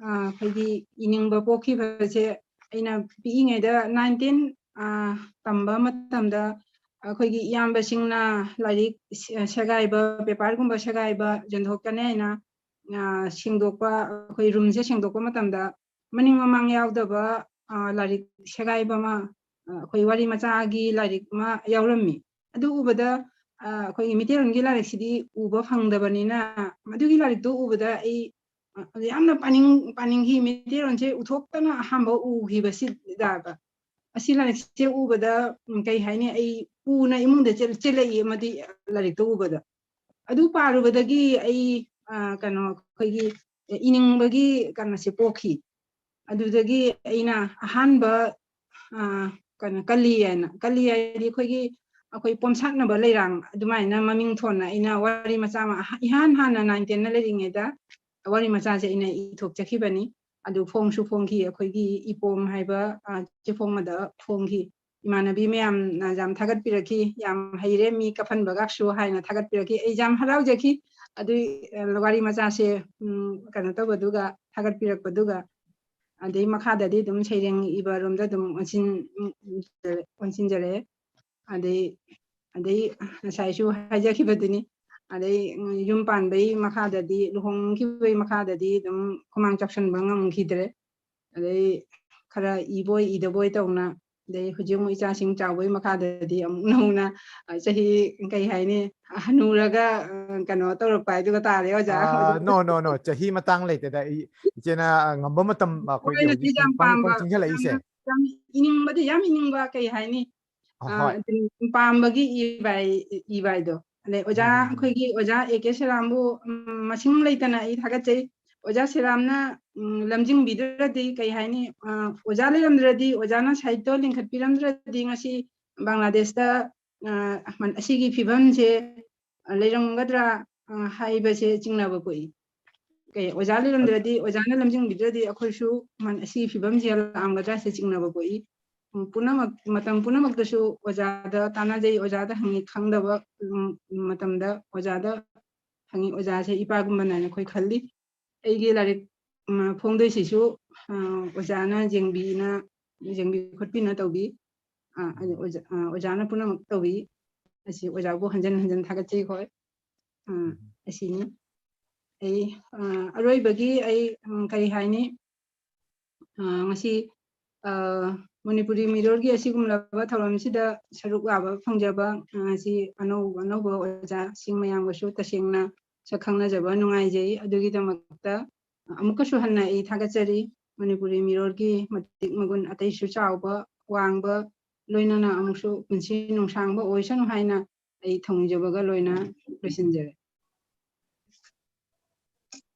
ꯑ, ꯑꯩꯈꯣꯏꯒꯤ ꯏꯅꯤꯡꯕ ꯄꯣꯛꯈꯤꯕꯁꯦ ꯑꯩꯅ ꯄꯤꯛꯏꯉꯩꯗ nine ten, ꯑ, ꯇꯝꯕ ꯃꯇꯝꯗ ꯑꯩꯈꯣꯏꯒꯤ ꯏꯌꯥꯝꯕꯁꯤꯡꯅ ꯂꯥꯏꯔꯤꯛ ꯁꯦ-, ꯁꯦꯒꯥꯏꯕ, paperꯒꯨꯝꯕ ꯁꯦꯒꯥꯏꯕ ꯌꯣꯟꯊꯣꯛꯀꯅꯤ ꯍꯥꯏꯅ ꯑ, ꯁꯦꯡꯗꯣꯛꯄ, ꯑꯩꯈꯣꯏ ꯔꯨꯝꯁꯦ ꯁꯦꯡꯗꯣꯛꯄ ꯃꯇꯝꯗ ꯃꯅꯤꯡ ꯃꯃꯥꯡ ꯌꯥꯎꯗꯕ, ꯑ, ꯂꯥꯏꯔꯤꯛ ꯁꯦꯒꯥꯏꯕ ꯑꯃ, ꯑ, ꯑꯩꯈꯣꯏ ꯋꯥꯔꯤ ꯃꯆꯥꯒꯤ ꯂꯥꯏꯔꯤꯛ ꯑꯃ ꯌꯥꯎꯔꯝꯃꯤ꯫ ꯑꯗꯨ ꯎꯕꯗ, ꯑ, ꯑꯩꯈꯣꯏꯒꯤ ꯃꯤꯇꯩꯔꯣꯟꯒꯤ ꯂꯥꯏꯔꯤꯛꯁꯤꯗꯤ ꯎꯕ ꯐꯪꯗꯕꯅꯤꯅ, ꯃꯗꯨꯒꯤ ꯂꯥꯏꯔꯤꯛꯇꯨ ꯎꯕꯗ ꯑꯩ, ꯑ, ꯌꯥꯝꯅ ꯄꯥꯅꯤꯡ-, ꯄꯥꯅꯤꯡꯈꯤ꯫ ꯃꯤꯇꯩꯔꯣꯟꯁꯦ ꯎꯊꯣꯛꯇꯅ ꯑꯍꯥꯟꯕ ꯎꯈꯤꯕꯁꯤꯗ, ꯑꯁꯤ ꯂꯥꯏꯔꯤꯛꯁꯦ ꯎꯕꯗ, ꯎꯝ, ꯀꯩ ꯍꯥꯏꯅꯤ, ꯑꯩ ꯄꯨꯅ ꯏꯃꯨꯡꯗ ꯆꯦꯜ-, ꯆꯦꯜꯂꯛꯏ ꯑꯃꯗꯤ ꯂꯥꯏꯔꯤꯛꯇꯣ ꯎꯕꯗ꯫ ꯑꯗꯨ ꯄꯥꯔꯨꯕꯗꯒꯤ ꯑꯩ, ꯑ, ꯀꯩꯅꯣ, ꯑꯩꯈꯣꯏꯒꯤ ꯏꯅꯤꯡꯕꯒꯤ ꯀꯩꯅꯣꯁꯦ ꯄꯣꯛꯈꯤ꯫ ꯑꯗꯨꯗꯒꯤ ꯑꯩꯅ ꯑꯍꯥꯟꯕ, ꯑ, ꯀꯩꯅꯣ, ꯀꯂꯤ ꯍꯥꯏꯅ, ꯀꯂꯤ ꯍꯥꯏꯗꯤ ꯑꯩꯈꯣꯏꯒꯤ, ꯑꯩꯈꯣꯏ ꯄꯣꯝꯁꯥꯠꯅꯕ ꯂꯩꯔꯥꯡ ꯑꯗꯨꯃꯥꯏꯅ ꯃꯃꯤꯡ ꯊꯣꯟꯅ ꯑꯩꯅ ꯋꯥꯔꯤ ꯃꯆꯥ ꯑꯃ ꯑꯍ-, ꯏꯍꯥꯟ ꯍꯥꯟꯅ nine ten ꯂꯩꯔꯤꯉꯩꯗ ꯋꯥꯔꯤ ꯃꯆꯥꯁꯦ ꯑꯩꯅ ꯏꯊꯣꯛꯆꯈꯤꯕꯅꯤ꯫ ꯑꯗꯨ ꯐꯣꯡꯁꯨ ꯐꯣꯡꯈꯤ꯫ ꯑꯩꯈꯣꯏꯒꯤ ꯏꯄꯣꯝ ꯍꯥꯏꯕ, ꯑ, ꯆꯦꯐꯣꯡ ꯑꯃꯗ ꯐꯣꯡꯈꯤ꯫ ꯏꯃꯥꯟꯅꯕꯤ ꯃꯌꯥꯝꯅ ꯌꯥꯝ ꯊꯥꯒꯠꯄꯤꯔꯛꯈꯤ, "ꯌꯥꯝ ꯍꯩꯔꯦ, ꯃꯤ ꯀꯐꯟꯕꯒꯁꯨ" ꯍꯥꯏꯅ ꯊꯥꯒꯠꯄꯤꯔꯛꯈꯤ꯫ ꯑꯩ ꯌꯥꯝ ꯍꯔꯥꯎꯖꯈꯤ꯫ ꯑꯗꯨ, ꯑ, ꯋꯥꯔꯤ ꯃꯆꯥꯁꯦ, ꯎꯝ, ꯀꯩꯅꯣ ꯇꯧꯕꯗꯨꯒ, ꯊꯥꯒꯠꯄꯤꯔꯛꯄꯗꯨꯒ, ꯑꯗꯩ ꯃꯈꯥꯗꯗꯤ ꯑꯗꯨꯝ ꯁꯩꯔꯦꯡ ꯏꯕ ꯔꯣꯝꯗ ꯑꯗꯨꯝ ꯑꯣꯟꯁꯤꯟ-, ꯎꯝ, ꯎꯝ, ꯑꯣꯟꯁꯤꯟꯖꯔꯛꯑꯦ꯫ ꯑꯗꯩ, ꯑꯗꯩ ꯉꯁꯥꯏꯁꯨ ꯍꯥꯏꯖꯈꯤꯕꯗꯨꯅꯤ, ꯑꯗꯩ, ꯎꯝ, ꯌꯨꯝ ꯄꯥꯟꯕꯩ ꯃꯈꯥꯗꯗꯤ, ꯂꯨꯍꯣꯡꯈꯤꯕꯩ ꯃꯈꯥꯗꯗꯤ ꯑꯗꯨꯝ ꯈꯨꯃꯥꯡ ꯆꯥꯎꯁꯟꯕ ꯉꯝꯈꯤꯗ꯭ꯔꯦ꯫ ꯑꯗꯩ ꯈꯔ ꯏꯕꯣꯏ ꯏꯗꯕꯣꯏ ꯇꯧꯅ, ꯑꯗꯩ ꯍꯧꯖꯤꯛ ꯑꯃꯨꯛ ꯏꯆꯥꯁꯤꯡ ꯆꯥꯎꯕꯩ ꯃꯈꯥꯗꯗꯤ ꯑꯃꯨꯛ ꯅꯧꯅ, ꯑ, ꯆꯍꯤ, ꯀꯩ ꯍꯥꯏꯅꯤ, ꯍꯅꯨꯔꯒ, ꯑ, ꯀꯩꯅꯣ ꯇꯧꯔꯛꯄ ꯍꯥꯏꯗꯨꯒ ꯇꯥꯔꯦ, ꯑꯣꯖꯥ꯫ ꯑꯥ, no, no, no, ꯆꯍꯤ ꯃꯇꯥꯡ ꯂꯩꯇꯦꯗ꯫ ꯑꯩ, ꯏꯆꯦꯅ, ꯑ, ꯉꯝꯕ ꯃꯇꯝ, ꯑꯩꯈꯣꯏꯒꯤ ꯍꯣꯏ, ꯍꯧꯖꯤꯛ ꯅꯠꯇꯦ, ꯌꯥꯝ ꯄꯥꯡ, ꯄꯥꯡ ꯄꯥꯝꯕ, ꯆꯤꯡꯁꯤꯜꯂꯛꯏꯁꯦ꯫ ꯌꯥꯝ, ꯌꯥꯝ ꯏꯅꯤꯡꯕꯗꯤ ꯌꯥꯝ ꯏꯅꯤꯡꯕ, ꯀꯩ ꯍꯥꯏꯅꯤ? ꯑ, ꯑ, ꯍꯣꯏ꯫ ꯑꯗꯨꯝ ꯄꯥꯝꯕꯒꯤ ꯏꯕ ꯍꯥꯏ-, ꯏꯕ ꯍꯥꯏꯗꯣ꯫ ꯑꯗꯩ ꯑꯣꯖꯥ, ꯎꯝ, ꯎꯝ, ꯎꯝ꯫ ꯑꯩꯈꯣꯏꯒꯤ ꯑꯣꯖꯥ ꯑꯦ ꯀꯦ ꯁꯦꯔꯥꯝꯕꯨ, ꯎꯝ, ꯃꯁꯤꯡ ꯂꯩꯇꯅ ꯑꯩ ꯊꯥꯒꯠꯆꯩ꯫ ꯑꯣꯖꯥ ꯁꯦꯔꯥꯝꯅ, ꯎꯝ, ꯂꯝꯖꯤꯡꯕꯤꯗ꯭ꯔꯗꯤ, ꯀꯩ ꯍꯥꯏꯅꯤ, ꯑ, ꯑꯣꯖꯥ ꯂꯩꯔꯝꯗ꯭ꯔꯗꯤ, ꯑꯣꯖꯥꯅ ꯁꯥꯍꯤꯇ꯭ꯌ ꯂꯤꯡꯈꯠꯄꯤꯔꯝꯗ꯭ꯔꯗꯤ ꯉꯁꯤ ꯕꯪꯒ꯭ꯂꯥꯗꯦꯁꯇ, ꯑ, ꯑꯁꯤꯒꯤ ꯐꯤꯕꯝꯁꯦ ꯂꯩꯔꯝꯒꯗ꯭ꯔꯥ, ꯑ, ꯍꯥꯏꯕꯁꯦ ꯆꯤꯡꯅꯕ ꯄꯣꯛꯏ꯫ ꯀꯩ, ꯑꯣꯖꯥ ꯂꯩꯔꯝꯗ꯭ꯔꯗꯤ, ꯑꯣꯖꯥꯅ ꯂꯝꯖꯤꯡꯕꯤꯗ꯭ꯔꯗꯤ ꯑꯩꯈꯣꯏꯁꯨ ꯃ-, ꯑꯁꯤꯒꯤ ꯐꯤꯕꯝꯁꯦ ꯂꯥꯛꯑꯝꯒꯗ꯭ꯔꯥ ꯍꯥꯏꯁꯦ ꯆꯤꯡꯅꯕ ꯄꯣꯛꯏ꯫ ꯎꯝ, ꯄꯨꯝꯅꯃꯛ, ꯃꯇꯝ ꯄꯨꯝꯅꯃꯛꯇꯁꯨ ꯑꯣꯖꯥꯗ ꯇꯥꯟꯅꯖꯩ, ꯑꯣꯖꯥꯗ ꯍꯪꯉꯤ, ꯈꯪꯗꯕ, ꯎꯝ, ꯃꯇꯝꯗ ꯑꯣꯖꯥꯗ ꯍꯪꯉꯤ꯫ ꯑꯣꯖꯥꯁꯦ ꯏꯄꯥꯒꯨꯝꯕꯅ ꯑꯩꯈꯣꯏ ꯈꯜꯂꯤ꯫ ꯑꯩꯒꯤ ꯂꯥꯏꯔꯤꯛ, ꯎꯝ, ꯐꯣꯡꯗꯣꯏꯁꯤꯁꯨ, ꯑ, ꯑꯣꯖꯥꯅ ꯌꯦꯡꯕꯤꯅ, ꯌꯦꯡꯕꯤ ꯈꯣꯠꯄꯤꯅ ꯇꯧꯕꯤ꯫ ꯑ, ꯑꯗꯨ ꯑꯣꯖꯥ-, ꯑ, ꯑꯣꯖꯥꯅ ꯄꯨꯝꯅꯃꯛ ꯇꯧꯕꯤ꯫ ꯑꯁꯤ ꯑꯣꯖꯥꯕꯨ ꯍꯟꯖꯟ ꯍꯟꯖꯟ ꯊꯥꯒꯠꯆꯩ ꯑꯩꯈꯣꯏ꯫ ꯑ, ꯎꯝ꯫ ꯑꯁꯤꯅꯤ꯫ ꯑꯩ ꯑ, ꯑꯔꯣꯏꯕꯒꯤ ꯑꯩ ꯎꯝ, ꯀꯔꯤ ꯍꯥꯏꯅꯤ? ꯑ, ꯉꯁꯤ ꯑ, ꯃꯅꯤꯄꯨꯔꯤ ꯃꯤꯔꯣꯜꯒꯤ ꯑꯁꯤꯒꯨꯝꯂꯕ ꯊꯧꯔꯝꯁꯤꯗ ꯁꯔꯨꯛ ꯌꯥꯕ ꯐꯪꯖꯕ ꯑ, ꯑꯁꯤ ꯑꯅꯧ ꯑꯅꯧꯕ ꯑꯣꯖꯥꯁꯤꯡ ꯃꯌꯥꯝꯒꯁꯨ ꯇꯁꯦꯡꯅ ꯁꯛ ꯈꯪꯅꯖꯕ ꯅꯨꯡꯉꯥꯏꯖꯩ꯫ ꯑꯗꯨꯒꯤꯗꯃꯛꯇ ꯑꯃꯨꯛꯀꯁꯨ ꯍꯟꯅ ꯑꯩ ꯊꯥꯒꯠꯆꯔꯤ꯫ ꯃꯅꯤꯄꯨꯔꯤ ꯃꯤꯔꯣꯜꯒꯤ ꯃꯇꯤꯛ ꯃꯒꯨꯟ ꯑꯇꯩꯁꯨ ꯆꯥꯎꯕ ꯋꯥꯡꯕ ꯂꯣꯏꯅꯅ ꯑꯃꯨꯛꯁꯨ ꯄꯨꯟꯁꯤ ꯅꯨꯡꯁꯥꯡꯕ ꯑꯣꯏꯁꯅꯨ ꯍꯥꯏꯅ ꯑꯩ ꯊꯧꯅꯤꯖꯕꯒ ꯂꯣꯏꯅ ꯂꯣꯏꯁꯤꯟꯖꯔꯦ꯫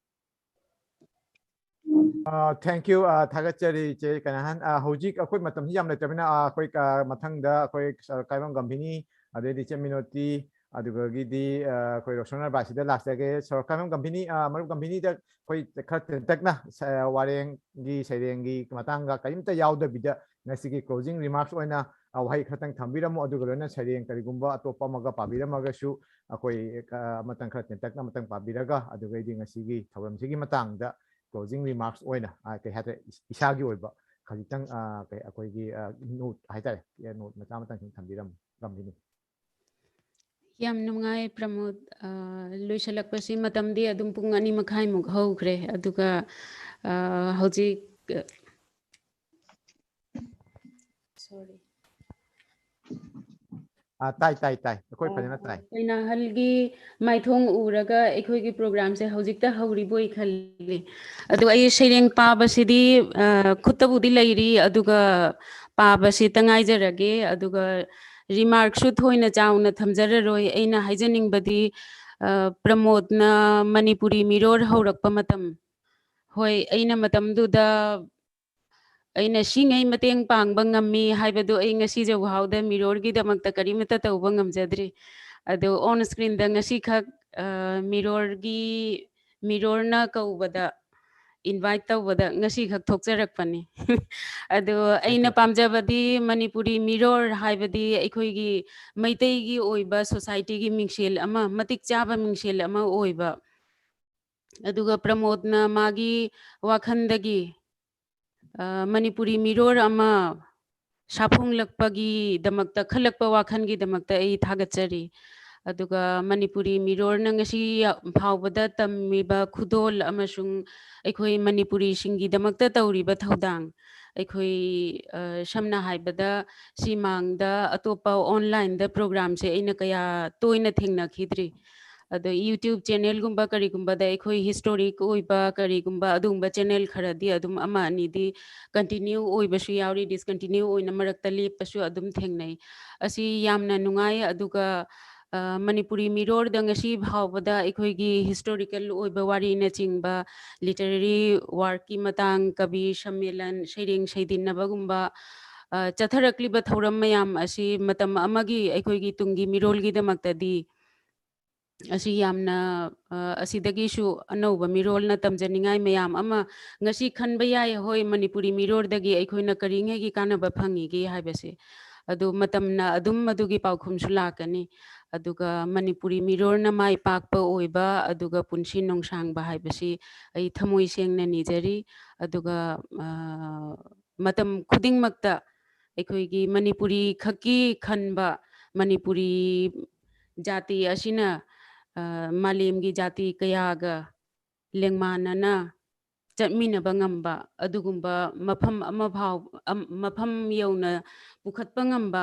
ꯊꯦꯡꯀ꯭ꯌꯨ꯫ ꯊꯥꯒꯠꯆꯔꯤ ꯏꯆꯦ ꯀꯅꯥꯍꯟ꯫ ꯍꯧꯖꯤꯛ ꯑꯩꯈꯣꯏ ꯃꯇꯝꯁꯤ ꯌꯥꯝ ꯂꯩꯇ꯭ꯔꯕꯅꯤꯅ ꯑꯩꯈꯣꯏ ꯃꯊꯪꯗ ꯑꯩꯈꯣꯏ ꯁꯔ ꯀꯥꯏꯕꯝ ꯒꯝꯚꯤꯅꯤ, ꯑꯗꯩꯗꯤ ꯏꯆꯦ ꯃꯤꯅꯣꯇꯤ, ꯑꯗꯨꯗꯒꯤꯗꯤ ꯑꯩꯈꯣꯏ ꯔꯣꯁꯅꯥ ꯕꯥꯁꯤꯗ ꯂꯥꯛꯆꯒꯦ꯫ ꯁꯔ ꯀꯥꯏꯕꯝ ꯒꯝꯚꯤꯅꯤ, ꯃꯔꯨꯞ ꯒꯝꯚꯤꯅꯤꯗ ꯑꯩꯈꯣꯏ ꯈꯔ ꯇꯦꯟꯇꯛꯅ ꯋꯥꯔꯦꯡꯒꯤ ꯁꯩꯔꯦꯡꯒꯤ ꯃꯇꯥꯡꯒ ꯀꯔꯤꯝꯇ ꯌꯥꯎꯗꯕꯤꯗ ꯉꯁꯤꯒꯤ ꯀ꯭ꯂꯣꯖꯤꯡ ꯔꯤꯃꯥꯔꯛꯁ ꯑꯣꯏꯅ ꯋꯥꯍꯩ ꯈꯔꯇꯪ ꯊꯝꯕꯤꯔꯝꯃꯣ꯫ ꯑꯗꯨꯒ ꯂꯣꯏꯅ ꯁꯩꯔꯦꯡ ꯀꯔꯤꯒꯨꯝꯕ ꯑꯇꯣꯞꯄ ꯑꯃꯒ ꯄꯥꯕꯤꯔꯝꯃꯒꯁꯨ ꯑꯩꯈꯣꯏ ꯑꯃꯇꯪ ꯈꯔ ꯇꯦꯟꯇꯛꯅ ꯑꯃꯇꯪ ꯄꯥꯕꯤꯔꯒ ꯑꯗꯨꯒꯩꯗꯤ ꯉꯁꯤꯒꯤ ꯊꯧꯔꯝꯁꯤꯒꯤ ꯃꯇꯥꯡꯗ ꯀ꯭ꯂꯣꯖꯤꯡ ꯔꯤꯃꯥꯔꯛꯁ ꯑꯣꯏꯅ ꯀꯩ ꯍꯥꯏꯇꯥꯔꯦ, ꯏꯁꯥꯒꯤ ꯑꯣꯏꯕ ꯈꯖꯤꯛꯇꯪ ꯑꯩꯈꯣꯏꯒꯤ ꯅꯣꯠ ꯍꯥꯏꯇꯥꯔꯦ, ꯅꯣꯠ ꯃꯆꯥ ꯑꯃꯇꯪ ꯁꯨꯝ ꯊꯝꯕꯤꯔꯝꯃꯣ꯫ ꯒꯝꯚꯤꯅꯤ꯫ ꯌꯥꯝ ꯅꯨꯡꯉꯥꯏ ꯄ꯭ꯔꯃꯣꯗ꯫ ꯂꯣꯏꯁꯤꯜꯂꯛꯄꯁꯤ ꯃꯇꯝꯗꯤ ꯑꯗꯨꯝ ꯄꯨꯡ ꯑꯅꯤ ꯃꯈꯥꯏꯃꯨꯛ ꯍꯧꯈ꯭ꯔꯦ꯫ ꯑꯗꯨꯒ ꯍꯧꯖꯤꯛ ꯁꯣꯔꯤ꯫ ꯑꯥ, ꯇꯥꯏ, ꯇꯥꯏ, ꯇꯥꯏ꯫ ꯑꯩꯈꯣꯏ ꯐꯖꯅ ꯇꯥꯏ꯫ ꯀꯩꯅꯥꯍꯜꯒꯤ ꯃꯥꯏꯊꯣꯡ ꯎꯔꯒ ꯑꯩꯈꯣꯏꯒꯤ ꯄ꯭ꯔꯣꯒ꯭ꯔꯥꯝꯁꯦ ꯍꯧꯖꯤꯛꯇ ꯍꯧꯔꯤꯕꯣꯏ ꯈꯜꯂꯤ꯫ ꯑꯗꯨ ꯑꯩ ꯁꯩꯔꯦꯡ ꯄꯥꯕꯁꯤꯗꯤ, ꯑ, ꯈꯨꯠꯇꯕꯨꯗꯤ ꯂꯩꯔꯤ, ꯑꯗꯨꯒ ꯄꯥꯕꯁꯤ ꯇꯉꯥꯏꯖꯔꯒꯦ꯫ ꯑꯗꯨꯒ ꯔꯤꯃꯥꯔꯛꯁꯨ ꯊꯣꯏꯅ ꯆꯥꯎꯅ ꯊꯝꯖꯔꯔꯣꯏ꯫ ꯑꯩꯅ ꯍꯥꯏꯖꯅꯤꯡꯕꯗꯤ, ꯑ, ꯄ꯭ꯔꯃꯣꯗꯅ ꯃꯅꯤꯄꯨꯔꯤ ꯃꯤꯔꯣꯜ ꯍꯧꯔꯛꯄ ꯃꯇꯝ, ꯍꯣꯏ, ꯑꯩꯅ ꯃꯇꯝꯗꯨꯗ ꯑꯩꯅ ꯁꯤꯉꯩ ꯃꯇꯦꯡ ꯄꯥꯡꯕ ꯉꯝꯃꯤ ꯍꯥꯏꯕꯗꯨ ꯑꯩ ꯉꯁꯤ ꯖꯧꯍꯥꯎꯗ ꯃꯤꯔꯣꯜꯒꯤꯗꯃꯛꯇ ꯀꯔꯤꯃꯠꯇ ꯇꯧꯕ ꯉꯝꯖꯗ꯭ꯔꯤ꯫ ꯑꯗꯨ on screenꯗ ꯉꯁꯤꯈꯛ, ꯑ, ꯃꯤꯔꯣꯜꯒꯤ, ꯃꯤꯔꯣꯜꯅ ꯀꯧꯕꯗ, invite ꯇꯧꯕꯗ ꯉꯁꯤꯈꯛ ꯊꯣꯛꯆꯔꯛꯄꯅꯤ꯫ ꯑꯗꯨ ꯑꯩꯅ ꯄꯥꯝꯖꯕꯗꯤ ꯃꯅꯤꯄꯨꯔꯤ ꯃꯤꯔꯣꯜ ꯍꯥꯏꯕꯗꯤ ꯑꯩꯈꯣꯏꯒꯤ ꯃꯩꯇꯩꯒꯤ ꯑꯣꯏꯕ societyꯒꯤ ꯃꯤꯡꯁꯦꯜ ꯑꯃ, ꯃꯇꯤꯛ ꯆꯥꯕ ꯃꯤꯡꯁꯦꯜ ꯑꯃ ꯑꯣꯏꯕ꯫ ꯑꯗꯨꯒ ꯄ꯭ꯔꯃꯣꯗꯅ ꯃꯥꯒꯤ ꯋꯥꯈꯜꯗꯒꯤ, ꯑ, ꯃꯅꯤꯄꯨꯔꯤ ꯃꯤꯔꯣꯜ ꯑꯃ ꯁꯥꯐꯣꯡꯂꯛꯄꯒꯤꯗꯃꯛꯇ, ꯈꯜꯂꯛꯄ ꯋꯥꯈꯜꯒꯤꯗꯃꯛꯇ ꯑꯩ ꯊꯥꯒꯠꯆꯔꯤ꯫ ꯑꯗꯨꯒ ꯃꯅꯤꯄꯨꯔꯤ ꯃꯤꯔꯣꯜꯅ ꯉꯁꯤ ꯐꯥꯎꯕꯗ ꯇꯝꯃꯤꯕ ꯈꯨꯗꯣꯜ ꯑꯃꯁꯨꯡ ꯑꯩꯈꯣꯏ ꯃꯅꯤꯄꯨꯔꯤꯁꯤꯡꯒꯤꯗꯃꯛꯇ ꯇꯧꯔꯤꯕ ꯊꯧꯗꯥꯡ, ꯑꯩꯈꯣꯏ, ꯑ, ꯁꯝꯅ ꯍꯥꯏꯕꯗ, ꯁꯤ ꯃꯥꯡꯗ ꯑꯇꯣꯞꯄ online-ꯗ program-ꯁꯦ ꯑꯩꯅ ꯀꯌꯥ ꯇꯣꯏꯅ ꯊꯦꯡꯅꯈꯤꯗ꯭ꯔꯤ꯫ ꯑꯗꯣ YouTube channel-ꯒꯨꯝꯕ ꯀꯔꯤꯒꯨꯝꯕꯗ ꯑꯩꯈꯣꯏ historic ꯑꯣꯏꯕ ꯀꯔꯤꯒꯨꯝꯕ ꯑꯗꯨꯒꯨꯝꯕ channel ꯈꯔꯗꯤ ꯑꯗꯨꯝ ꯑꯃ ꯑꯅꯤꯗꯤ continue ꯑꯣꯏꯕꯁꯨ ꯌꯥꯎꯔꯤ, discontinue ꯑꯣꯏꯅ ꯃꯔꯛꯇ ꯂꯦꯞꯄꯁꯨ ꯑꯗꯨꯝ ꯊꯦꯡꯅꯩ꯫ ꯑꯁꯤ ꯌꯥꯝꯅ ꯅꯨꯡꯉꯥꯏ꯫ ꯑꯗꯨꯒ, ꯑ, ꯃꯅꯤꯄꯨꯔꯤ ꯃꯤꯔꯣꯜꯗ ꯉꯁꯤ ꯐꯥꯎꯕꯗ ꯑꯩꯈꯣꯏꯒꯤ historical ꯑꯣꯏꯕ ꯋꯥꯔꯤꯅꯆꯤꯡꯕ, literary work-ꯀꯤ ꯃꯇꯥꯡ, ꯀꯕꯤ ꯁꯝꯃꯦꯂꯟ, ꯁꯩꯔꯦꯡ ꯁꯩꯗꯤꯟꯅꯕꯒꯨꯝꯕ, ꯑ, ꯆꯠꯊꯔꯛꯂꯤꯕ ꯊꯧꯔꯝ ꯃꯌꯥꯝ ꯑꯁꯤ ꯃꯇꯝ ꯑꯃꯒꯤ ꯑꯩꯈꯣꯏꯒꯤ ꯇꯨꯡꯒꯤ ꯃꯤꯔꯣꯜꯒꯤꯗꯃꯛꯇꯗꯤ ꯑꯁꯤ ꯌꯥꯝꯅ, ꯑ, ꯑꯁꯤꯗꯒꯤꯁꯨ ꯑꯅꯧꯕ ꯃꯤꯔꯣꯜꯅ ꯇꯝꯖꯅꯤꯡꯉꯥꯏ ꯃꯌꯥꯝ ꯑꯃ ꯉꯁꯤ ꯈꯟꯕ ꯌꯥꯏ꯫ ꯍꯣꯏ, ꯃꯅꯤꯄꯨꯔꯤ ꯃꯤꯔꯣꯜꯗꯒꯤ ꯑꯩꯈꯣꯏꯅ ꯀꯔꯤꯉꯩꯒꯤ ꯀꯥꯟꯅꯕ ꯐꯪꯉꯤꯒꯦ ꯍꯥꯏꯕꯁꯦ꯫ ꯑꯗꯨ ꯃꯇꯝꯅ ꯑꯗꯨꯝ ꯃꯗꯨꯒꯤ ꯄꯥꯎꯈꯨꯝꯁꯨ ꯂꯥꯛꯀꯅꯤ꯫ ꯑꯗꯨꯒ ꯃꯅꯤꯄꯨꯔꯤ ꯃꯤꯔꯣꯜꯅ ꯃꯥꯏ ꯄꯥꯛꯄ ꯑꯣꯏꯕ, ꯑꯗꯨꯒ ꯄꯨꯟꯁꯤ ꯅꯨꯡꯁꯥꯡꯕ ꯍꯥꯏꯕꯁꯤ ꯑꯩ ꯊꯃꯣꯏ ꯁꯦꯡꯅ ꯅꯤꯖꯔꯤ꯫ ꯑꯗꯨꯒ, ꯑ, ꯃꯇꯝ ꯈꯨꯗꯤꯡꯃꯛꯇ ꯑꯩꯈꯣꯏꯒꯤ ꯃꯅꯤꯄꯨꯔꯤ ꯈꯛꯀꯤ ꯈꯟꯕ, ꯃꯅꯤꯄꯨꯔꯤ ꯖꯥꯇꯤ ꯑꯁꯤꯅ, ꯑ, ꯃꯥꯂꯦꯝꯒꯤ ꯖꯥꯇꯤ ꯀꯌꯥꯒ ꯂꯦꯡꯃꯥꯟꯅꯅ ꯆꯠꯃꯤꯟꯅꯕ ꯉꯝꯕ, ꯑꯗꯨꯒꯨꯝꯕ ꯃꯐꯝ ꯑꯃ ꯐꯥꯎ-, ꯑꯝ-, ꯃꯐꯝ ꯌꯧꯅ ꯄꯨꯈꯠꯄ ꯉꯝꯕ,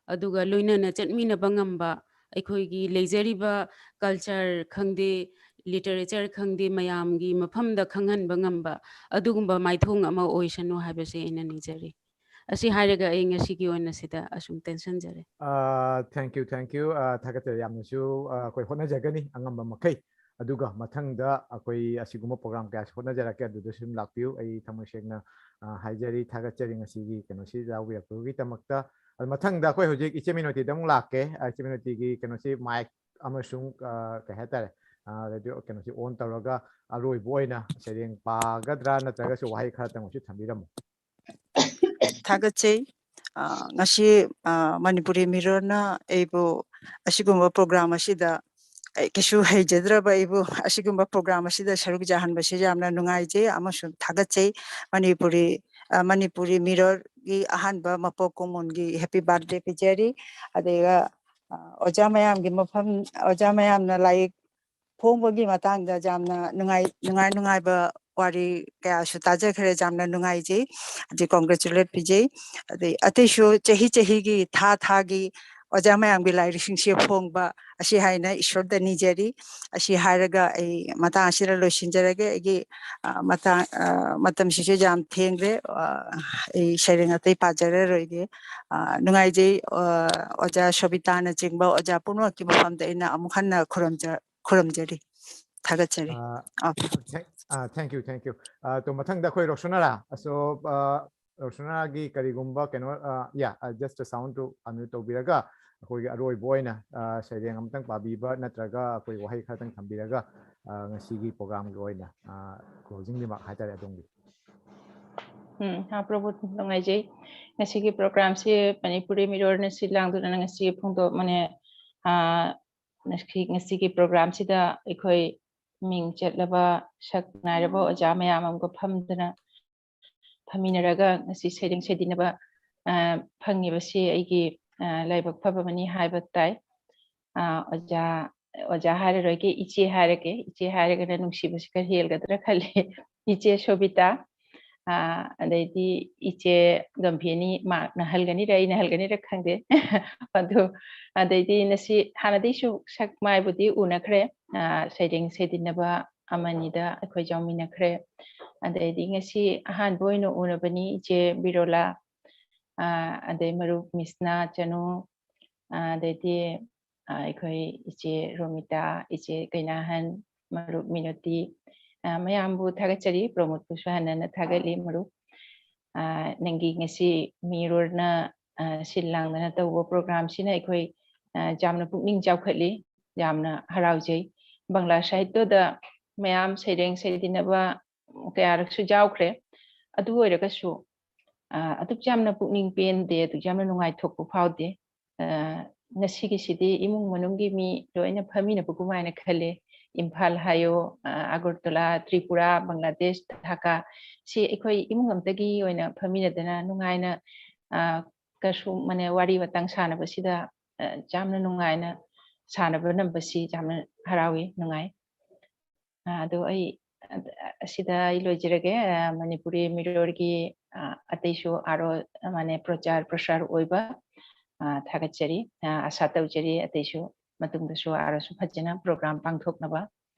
ꯑꯗꯨꯒ ꯂꯣꯏꯅꯅ ꯆꯠꯃꯤꯟꯅꯕ ꯉꯝꯕ, ꯑꯩꯈꯣꯏꯒꯤ ꯂꯩꯖꯔꯤꯕ culture ꯈꯪꯗꯦ, literature ꯈꯪꯗꯦ, ꯃꯌꯥꯝꯒꯤ ꯃꯐꯝꯗ ꯈꯪꯍꯟꯕ ꯉꯝꯕ, ꯑꯗꯨꯒꯨꯝꯕ ꯃꯥꯏꯊꯣꯡ ꯑꯃ ꯑꯣꯏꯁꯅꯨ ꯍꯥꯏꯕꯁꯦ ꯑꯩꯅ ꯅꯤꯖꯔꯤ꯫ ꯑꯁꯤ ꯍꯥꯏꯔꯒ ꯑꯩ ꯉꯁꯤꯒꯤ ꯑꯣꯏꯅ ꯁꯤꯗ ꯑꯁꯨꯝ ꯇꯦꯟꯁꯟꯖꯔꯦ꯫ ꯑ, thank you, thank you꯫ ꯑ, ꯊꯥꯒꯠꯆꯔꯤ ꯌꯥꯝꯅꯁꯨ꯫ ꯑ, ꯑꯩꯈꯣꯏ ꯍꯣꯠꯅꯖꯒꯅꯤ ꯑꯉꯝꯕ ꯃꯈꯩ꯫ ꯑꯗꯨꯒ ꯃꯊꯪꯗ ꯑꯩꯈꯣꯏ ꯑꯁꯤꯒꯨꯝꯕ program ꯀꯌꯥꯁꯨ ꯍꯣꯠꯅꯖꯔꯛꯀꯦ, ꯑꯗꯨꯗꯁꯨ ꯑꯗꯨꯝ ꯂꯥꯛꯄꯤꯌꯨ꯫ ꯑꯩ ꯊꯃꯣꯏ ꯁꯦꯡꯅ, ꯑ, ꯍꯥꯏꯖꯔꯤ, ꯊꯥꯒꯠꯆꯔꯤ ꯉꯁꯤꯒꯤ ꯀꯩꯅꯣꯁꯤ ꯌꯥꯎꯕꯤꯔꯛꯄꯒꯤꯗꯃꯛꯇ꯫ ꯑꯗꯨ ꯃꯊꯪꯗ ꯑꯩꯈꯣꯏ ꯍꯧꯖꯤꯛ ꯏꯆꯦ ꯃꯤꯅꯣꯇꯤꯗ ꯑꯃꯨꯛ ꯂꯥꯛꯀꯦ꯫ ꯑ, ꯏꯆꯦ ꯃꯤꯅꯣꯇꯤꯒꯤ ꯀꯩꯅꯣꯁꯤ mic ꯑꯃꯁꯨꯡ, ꯑ, ꯀꯩ ꯍꯥꯏꯇꯥꯔꯦ, ꯑ, radio ꯀꯩꯅꯣꯁꯤ on ꯇꯧꯔꯒ ꯑꯔꯣꯏꯕ ꯑꯣꯏꯅ ꯁꯩꯔꯦꯡ ꯄꯥꯒꯗ꯭ꯔꯥ ꯅꯠꯇ꯭ꯔꯒꯁꯨ ꯋꯥꯍꯩ ꯈꯔꯇꯪ ꯑꯣꯏꯁꯨ ꯊꯝꯕꯤꯔꯝꯃꯨ꯫ ꯊꯥꯒꯠꯆꯩ꯫ ꯑ, ꯉꯁꯤ, ꯑ, ꯃꯅꯤꯄꯨꯔꯤ ꯃꯤꯔꯣꯜꯅ ꯑꯩꯕꯨ ꯑꯁꯤꯒꯨꯝꯕ program ꯑꯁꯤꯗ, ꯑꯩ ꯀꯩꯁꯨ ꯍꯩꯖꯗ꯭ꯔꯕ ꯑꯩꯕꯨ ꯑꯁꯤꯒꯨꯝꯕ program ꯑꯁꯤꯗ ꯁꯔꯨꯛ ꯌꯥꯍꯟꯕꯁꯤ ꯌꯥꯝꯅ ꯅꯨꯡꯉꯥꯏꯖꯩ ꯑꯃꯁꯨꯡ ꯊꯥꯒꯠꯆꯩ꯫ ꯃꯅꯤꯄꯨꯔꯤ, ꯑ, ꯃꯅꯤꯄꯨꯔꯤ ꯃꯤꯔꯣꯜꯒꯤ ꯑꯍꯥꯟꯕ ꯃꯄꯣꯛ ꯀꯨꯝꯑꯣꯟꯒꯤ happy birthday ꯄꯤꯖꯔꯤ꯫ ꯑꯗꯨꯒ ꯑ, ꯑꯣꯖꯥ ꯃꯌꯥꯝꯒꯤ ꯃꯐꯝ, ꯑꯣꯖꯥ ꯃꯌꯥꯝꯅ ꯂꯥꯏꯔꯤꯛ ꯐꯣꯡꯕꯒꯤ ꯃꯇꯥꯡꯗ ꯌꯥꯝꯅ ꯅꯨꯡꯉꯥꯏ, ꯅꯨꯡꯉꯥꯏ ꯅꯨꯡꯉꯥꯏꯕ ꯋꯥꯔꯤ ꯀꯌꯥꯁꯨ ꯇꯥꯖꯈ꯭ꯔꯦ꯫ ꯌꯥꯝꯅ ꯅꯨꯡꯉꯥꯏꯖꯩ꯫ ꯑꯗꯩ congratulate ꯄꯤꯖꯩ꯫ ꯑꯗꯩ ꯑꯇꯩꯁꯨ ꯆꯍꯤ ꯆꯍꯤꯒꯤ, ꯊꯥ ꯊꯥꯒꯤ ꯑꯣꯖꯥ ꯃꯌꯥꯝꯒꯤ ꯂꯥꯏꯔꯤꯛꯁꯤꯡꯁꯦ ꯐꯣꯡꯕ ꯑꯁꯤ ꯍꯥꯏꯅ ꯏꯁꯣꯔꯗ ꯅꯤꯖꯔꯤ꯫ ꯑꯁꯤ ꯍꯥꯏꯔꯒ ꯑꯩ ꯃꯇꯥꯡ ꯑꯁꯤꯗ ꯂꯣꯏꯁꯤꯟꯖꯔꯒꯦ꯫ ꯑꯩꯒꯤ, ꯑ, ꯃꯇꯥꯡ, ꯑ, ꯃꯇꯝꯁꯤꯁꯨ ꯌꯥꯝ ꯊꯦꯡꯂꯦ꯫ ꯑ, ꯑꯩ ꯁꯩꯔꯦꯡ ꯑꯇꯩ ꯄꯥꯖꯔꯔꯣꯏꯒꯦ꯫ ꯑ, ꯅꯨꯡꯉꯥꯏꯖꯩ꯫ ꯑ, ꯑꯣꯖꯥ ꯁꯣꯕꯤꯇꯥꯅꯆꯤꯡꯕ ꯑꯣꯖꯥ ꯄꯨꯝꯅꯃꯛꯀꯤ ꯃꯐꯝꯗ ꯑꯩꯅ ꯑꯃꯨꯛ ꯍꯟꯅ ꯈꯨꯔꯨꯝꯖ-, ꯈꯨꯔꯨꯝꯖꯔꯤ꯫ ꯊꯥꯒꯠꯆꯔꯤ꯫ ꯑ, ꯑ, thank-, ꯑ, thank you, thank you. ꯑ, ꯇꯣ, ꯃꯊꯪꯗ ꯑꯩꯈꯣꯏ ꯔꯣꯁꯅꯥꯔꯥ꯫ ꯑꯁꯣ, ꯑ, ꯔꯣꯁꯅꯥꯒꯤ ꯀꯔꯤꯒꯨꯝꯕ ꯀꯩꯅꯣ, ꯑ, yeah, ꯑ, just a sound to unmute ꯇꯧꯕꯤꯔꯒ ꯑꯩꯈꯣꯏꯒꯤ ꯑꯔꯣꯏꯕ ꯑꯣꯏꯅ, ꯑ, ꯁꯩꯔꯦꯡ ꯑꯃꯇꯪ ꯄꯥꯕꯤꯕ ꯅꯠꯇ꯭ꯔꯒ ꯑꯩꯈꯣꯏ ꯋꯥꯍꯩ ꯈꯔꯇꯪ ꯊꯝꯕꯤꯔꯒ, ꯑ, ꯉꯁꯤꯒꯤ programꯒꯤ ꯑꯣꯏꯅ, ꯑ, closing remark ꯍꯥꯏꯇꯥꯔꯦ ꯑꯗꯣꯝꯒꯤ꯫ ꯎꯝ, ꯍꯥ, ꯄ꯭ꯔꯣꯕꯨ ꯅꯨꯡꯉꯥꯏꯖꯩ꯫ ꯉꯁꯤꯒꯤ programꯁꯤ ꯃꯅꯤꯄꯨꯔꯤ ꯃꯤꯔꯣꯜꯅ ꯁꯤꯜ ꯂꯥꯡꯗꯨꯅ ꯉꯁꯤ ꯐꯣꯡꯗꯣꯛ-, ꯃꯅꯦ, ꯑ, ꯉꯁꯤ-, ꯉꯁꯤꯒꯤ programꯁꯤꯗ ꯑꯩꯈꯣꯏ ꯃꯤꯡ ꯆꯠꯂꯕ ꯁꯛ ꯅꯥꯏꯔꯕ ꯑꯣꯖꯥ ꯃꯌꯥꯝ ꯑꯃꯒ ꯐꯝꯗꯨꯅ ꯐꯝꯃꯤꯟꯅꯔꯒ ꯉꯁꯤ ꯁꯩꯔꯦꯡ ꯁꯩꯗꯤꯟꯅꯕ, ꯑ, ꯐꯪꯉꯤꯕꯁꯤ ꯑꯩꯒꯤ, ꯑ, ꯂꯥꯏꯕꯛ ꯐꯕ ꯑꯃꯅꯤ ꯍꯥꯏꯕ ꯇꯥꯏ꯫ ꯑ, ꯑꯣꯖꯥ, ꯑꯣꯖꯥ ꯍꯥꯏꯔꯔꯣꯏꯒꯦ, ꯏꯆꯦ ꯍꯥꯏꯔꯒꯦ꯫ ꯏꯆꯦ ꯍꯥꯏꯔꯒꯅ ꯅꯨꯡꯁꯤꯕꯁꯤ ꯈꯔ ꯍꯦꯜꯒꯗ꯭ꯔꯥ ꯈꯜꯂꯤ꯫ ꯏꯆꯦ ꯁꯣꯕꯤꯇꯥ, ꯑ, ꯑꯗꯩꯗꯤ ꯏꯆꯦ ꯒꯝꯚꯤꯔꯅꯤ, ꯃꯥꯅ ꯍꯜꯒꯅꯤꯔ ꯑꯩꯅ ꯍꯜꯒꯅꯤꯔ ꯈꯪꯗꯦ꯫ ꯑꯗꯨ, ꯑꯗꯩꯗꯤ ꯉꯁꯤ ꯍꯥꯟꯅꯗꯩꯁꯨ ꯁꯛ ꯃꯥꯏꯕꯨꯗꯤ ꯎꯅꯈ꯭ꯔꯦ꯫ ꯑ, ꯁꯩꯔꯦꯡ ꯁꯩꯗꯤꯟꯅꯕ ꯑꯃꯅꯤꯗ ꯑꯩꯈꯣꯏ ꯌꯥꯎꯃꯤꯟꯅꯈ꯭ꯔꯦ꯫ ꯑꯗꯩꯗꯤ ꯉꯁꯤ ꯑꯍꯥꯟꯕ ꯑꯣꯏꯅ ꯎꯅꯕꯅꯤ ꯏꯆꯦ ꯕꯤꯔꯣꯂꯥ, ꯑ, ꯑꯗꯩ ꯃꯔꯨꯞ ꯃꯤꯁꯅꯥ ꯆꯅꯨ, ꯑ, ꯑꯗꯩꯗꯤ, ꯑ, ꯑꯩꯈꯣꯏ ꯏꯆꯦ ꯔꯣꯃꯤꯇꯥ, ꯏꯆꯦ ꯀꯩꯅꯥꯍꯟ, ꯃꯔꯨꯞ ꯃꯤꯅꯣꯇꯤ, ꯑ, ꯃꯌꯥꯝꯕꯨ ꯊꯥꯒꯠꯆꯔꯤ꯫ ꯄ꯭ꯔꯃꯣꯗꯄꯨꯁꯨ ꯍꯟꯅ ꯍꯟꯅ ꯊꯥꯒꯠꯂꯤ, ꯃꯔꯨꯞ꯫ ꯑ, ꯅꯪꯒꯤ ꯉꯁꯤ ꯃꯤꯔꯣꯜꯅ, ꯑ, ꯁꯤꯜ ꯂꯥꯡꯗꯅ ꯇꯧꯕ programꯁꯤꯅ ꯑꯩꯈꯣꯏ, ꯑ, ꯌꯥꯝꯅ ꯄꯨꯛꯅꯤꯡ ꯆꯥꯎꯈꯠꯂꯤ, ꯌꯥꯝꯅ ꯍꯔꯥꯎꯖꯩ꯫ ꯕꯪꯂꯥ ꯁꯥꯍꯤꯇ꯭ꯌꯗ ꯃꯌꯥꯝ ꯁꯩꯔꯦꯡ ꯁꯩꯗꯤꯟꯅꯕ ꯀꯌꯥꯔꯛꯁꯨ ꯌꯥꯎꯈ꯭ꯔꯦ꯫ ꯑꯗꯨ ꯑꯣꯏꯔꯒꯁꯨ, ꯑ, ꯑꯗꯨꯛ ꯌꯥꯝꯅ ꯄꯨꯛꯅꯤꯡ ꯄꯦꯟꯗꯦ, ꯑꯗꯨꯛ ꯌꯥꯝꯅ ꯅꯨꯡꯉꯥꯏꯊꯣꯛꯄ ꯐꯥꯎꯗꯦ꯫ ꯑ, ꯉꯁꯤꯒꯤꯁꯤꯗꯤ ꯏꯃꯨꯡ ꯃꯅꯨꯡꯒꯤ ꯃꯤ ꯂꯣꯏꯅ ꯐꯝꯃꯤꯟꯅꯕꯒꯨꯝ ꯍꯥꯏꯅ ꯈꯜꯂꯦ꯫ ꯏꯝꯐꯥꯜ ꯍꯥꯏꯌꯣ, ꯑ, ꯑꯒꯔꯇꯂꯥ, ꯇ꯭ꯔꯤꯄꯨꯔꯥ, ꯕꯪꯒ꯭ꯂꯥꯗꯦꯁ, ꯙꯥꯀꯥ, ꯁꯤ ꯑꯩꯈꯣꯏ ꯏꯃꯨꯡ ꯑꯝꯇꯒꯤ ꯑꯣꯏꯅ ꯐꯝꯃꯤꯟꯅꯗꯅ ꯅꯨꯡꯉꯥꯏꯅ, ꯑ, ꯀꯩꯁꯨ, ꯃꯅꯦ, ꯋꯥꯔꯤ ꯋꯥꯇꯥꯡ ꯁꯥꯟꯅꯕꯁꯤꯗ ꯑ, ꯌꯥꯝꯅ ꯅꯨꯡꯉꯥꯏꯅ ꯁꯥꯟꯅꯕ ꯅꯝꯕꯁꯤ ꯌꯥꯝꯅ ꯍꯔꯥꯎꯏ, ꯅꯨꯡꯉꯥꯏ꯫ ꯑ, ꯑꯗꯣ ꯑꯩ, ꯑ, ꯑꯁꯤꯗ ꯑꯩ ꯂꯣꯏꯖꯔꯒꯦ꯫ ꯑ, ꯃꯅꯤꯄꯨꯔꯤ ꯃꯤꯔꯣꯜꯒꯤ, ꯑ, ꯑꯇꯩꯁꯨ ꯑꯥꯔꯣ, ꯃꯥꯅꯦ, ꯄ꯭ꯔꯆꯥꯔ ꯄ꯭ꯔꯁꯥꯔ ꯑꯣꯏꯕ, ꯑ, ꯊꯥꯒꯠꯆꯔꯤ꯫ ꯑ, ꯑꯁꯥ ꯇꯧꯖꯔꯤ ꯑꯇꯩꯁꯨ ꯃꯇꯨꯡꯗꯁꯨ ꯑꯥꯔꯣꯁꯨ ꯐꯖꯅ ꯄ꯭ꯔꯣꯒ꯭ꯔꯥꯝ ꯄꯥꯡꯊꯣꯛꯅꯕ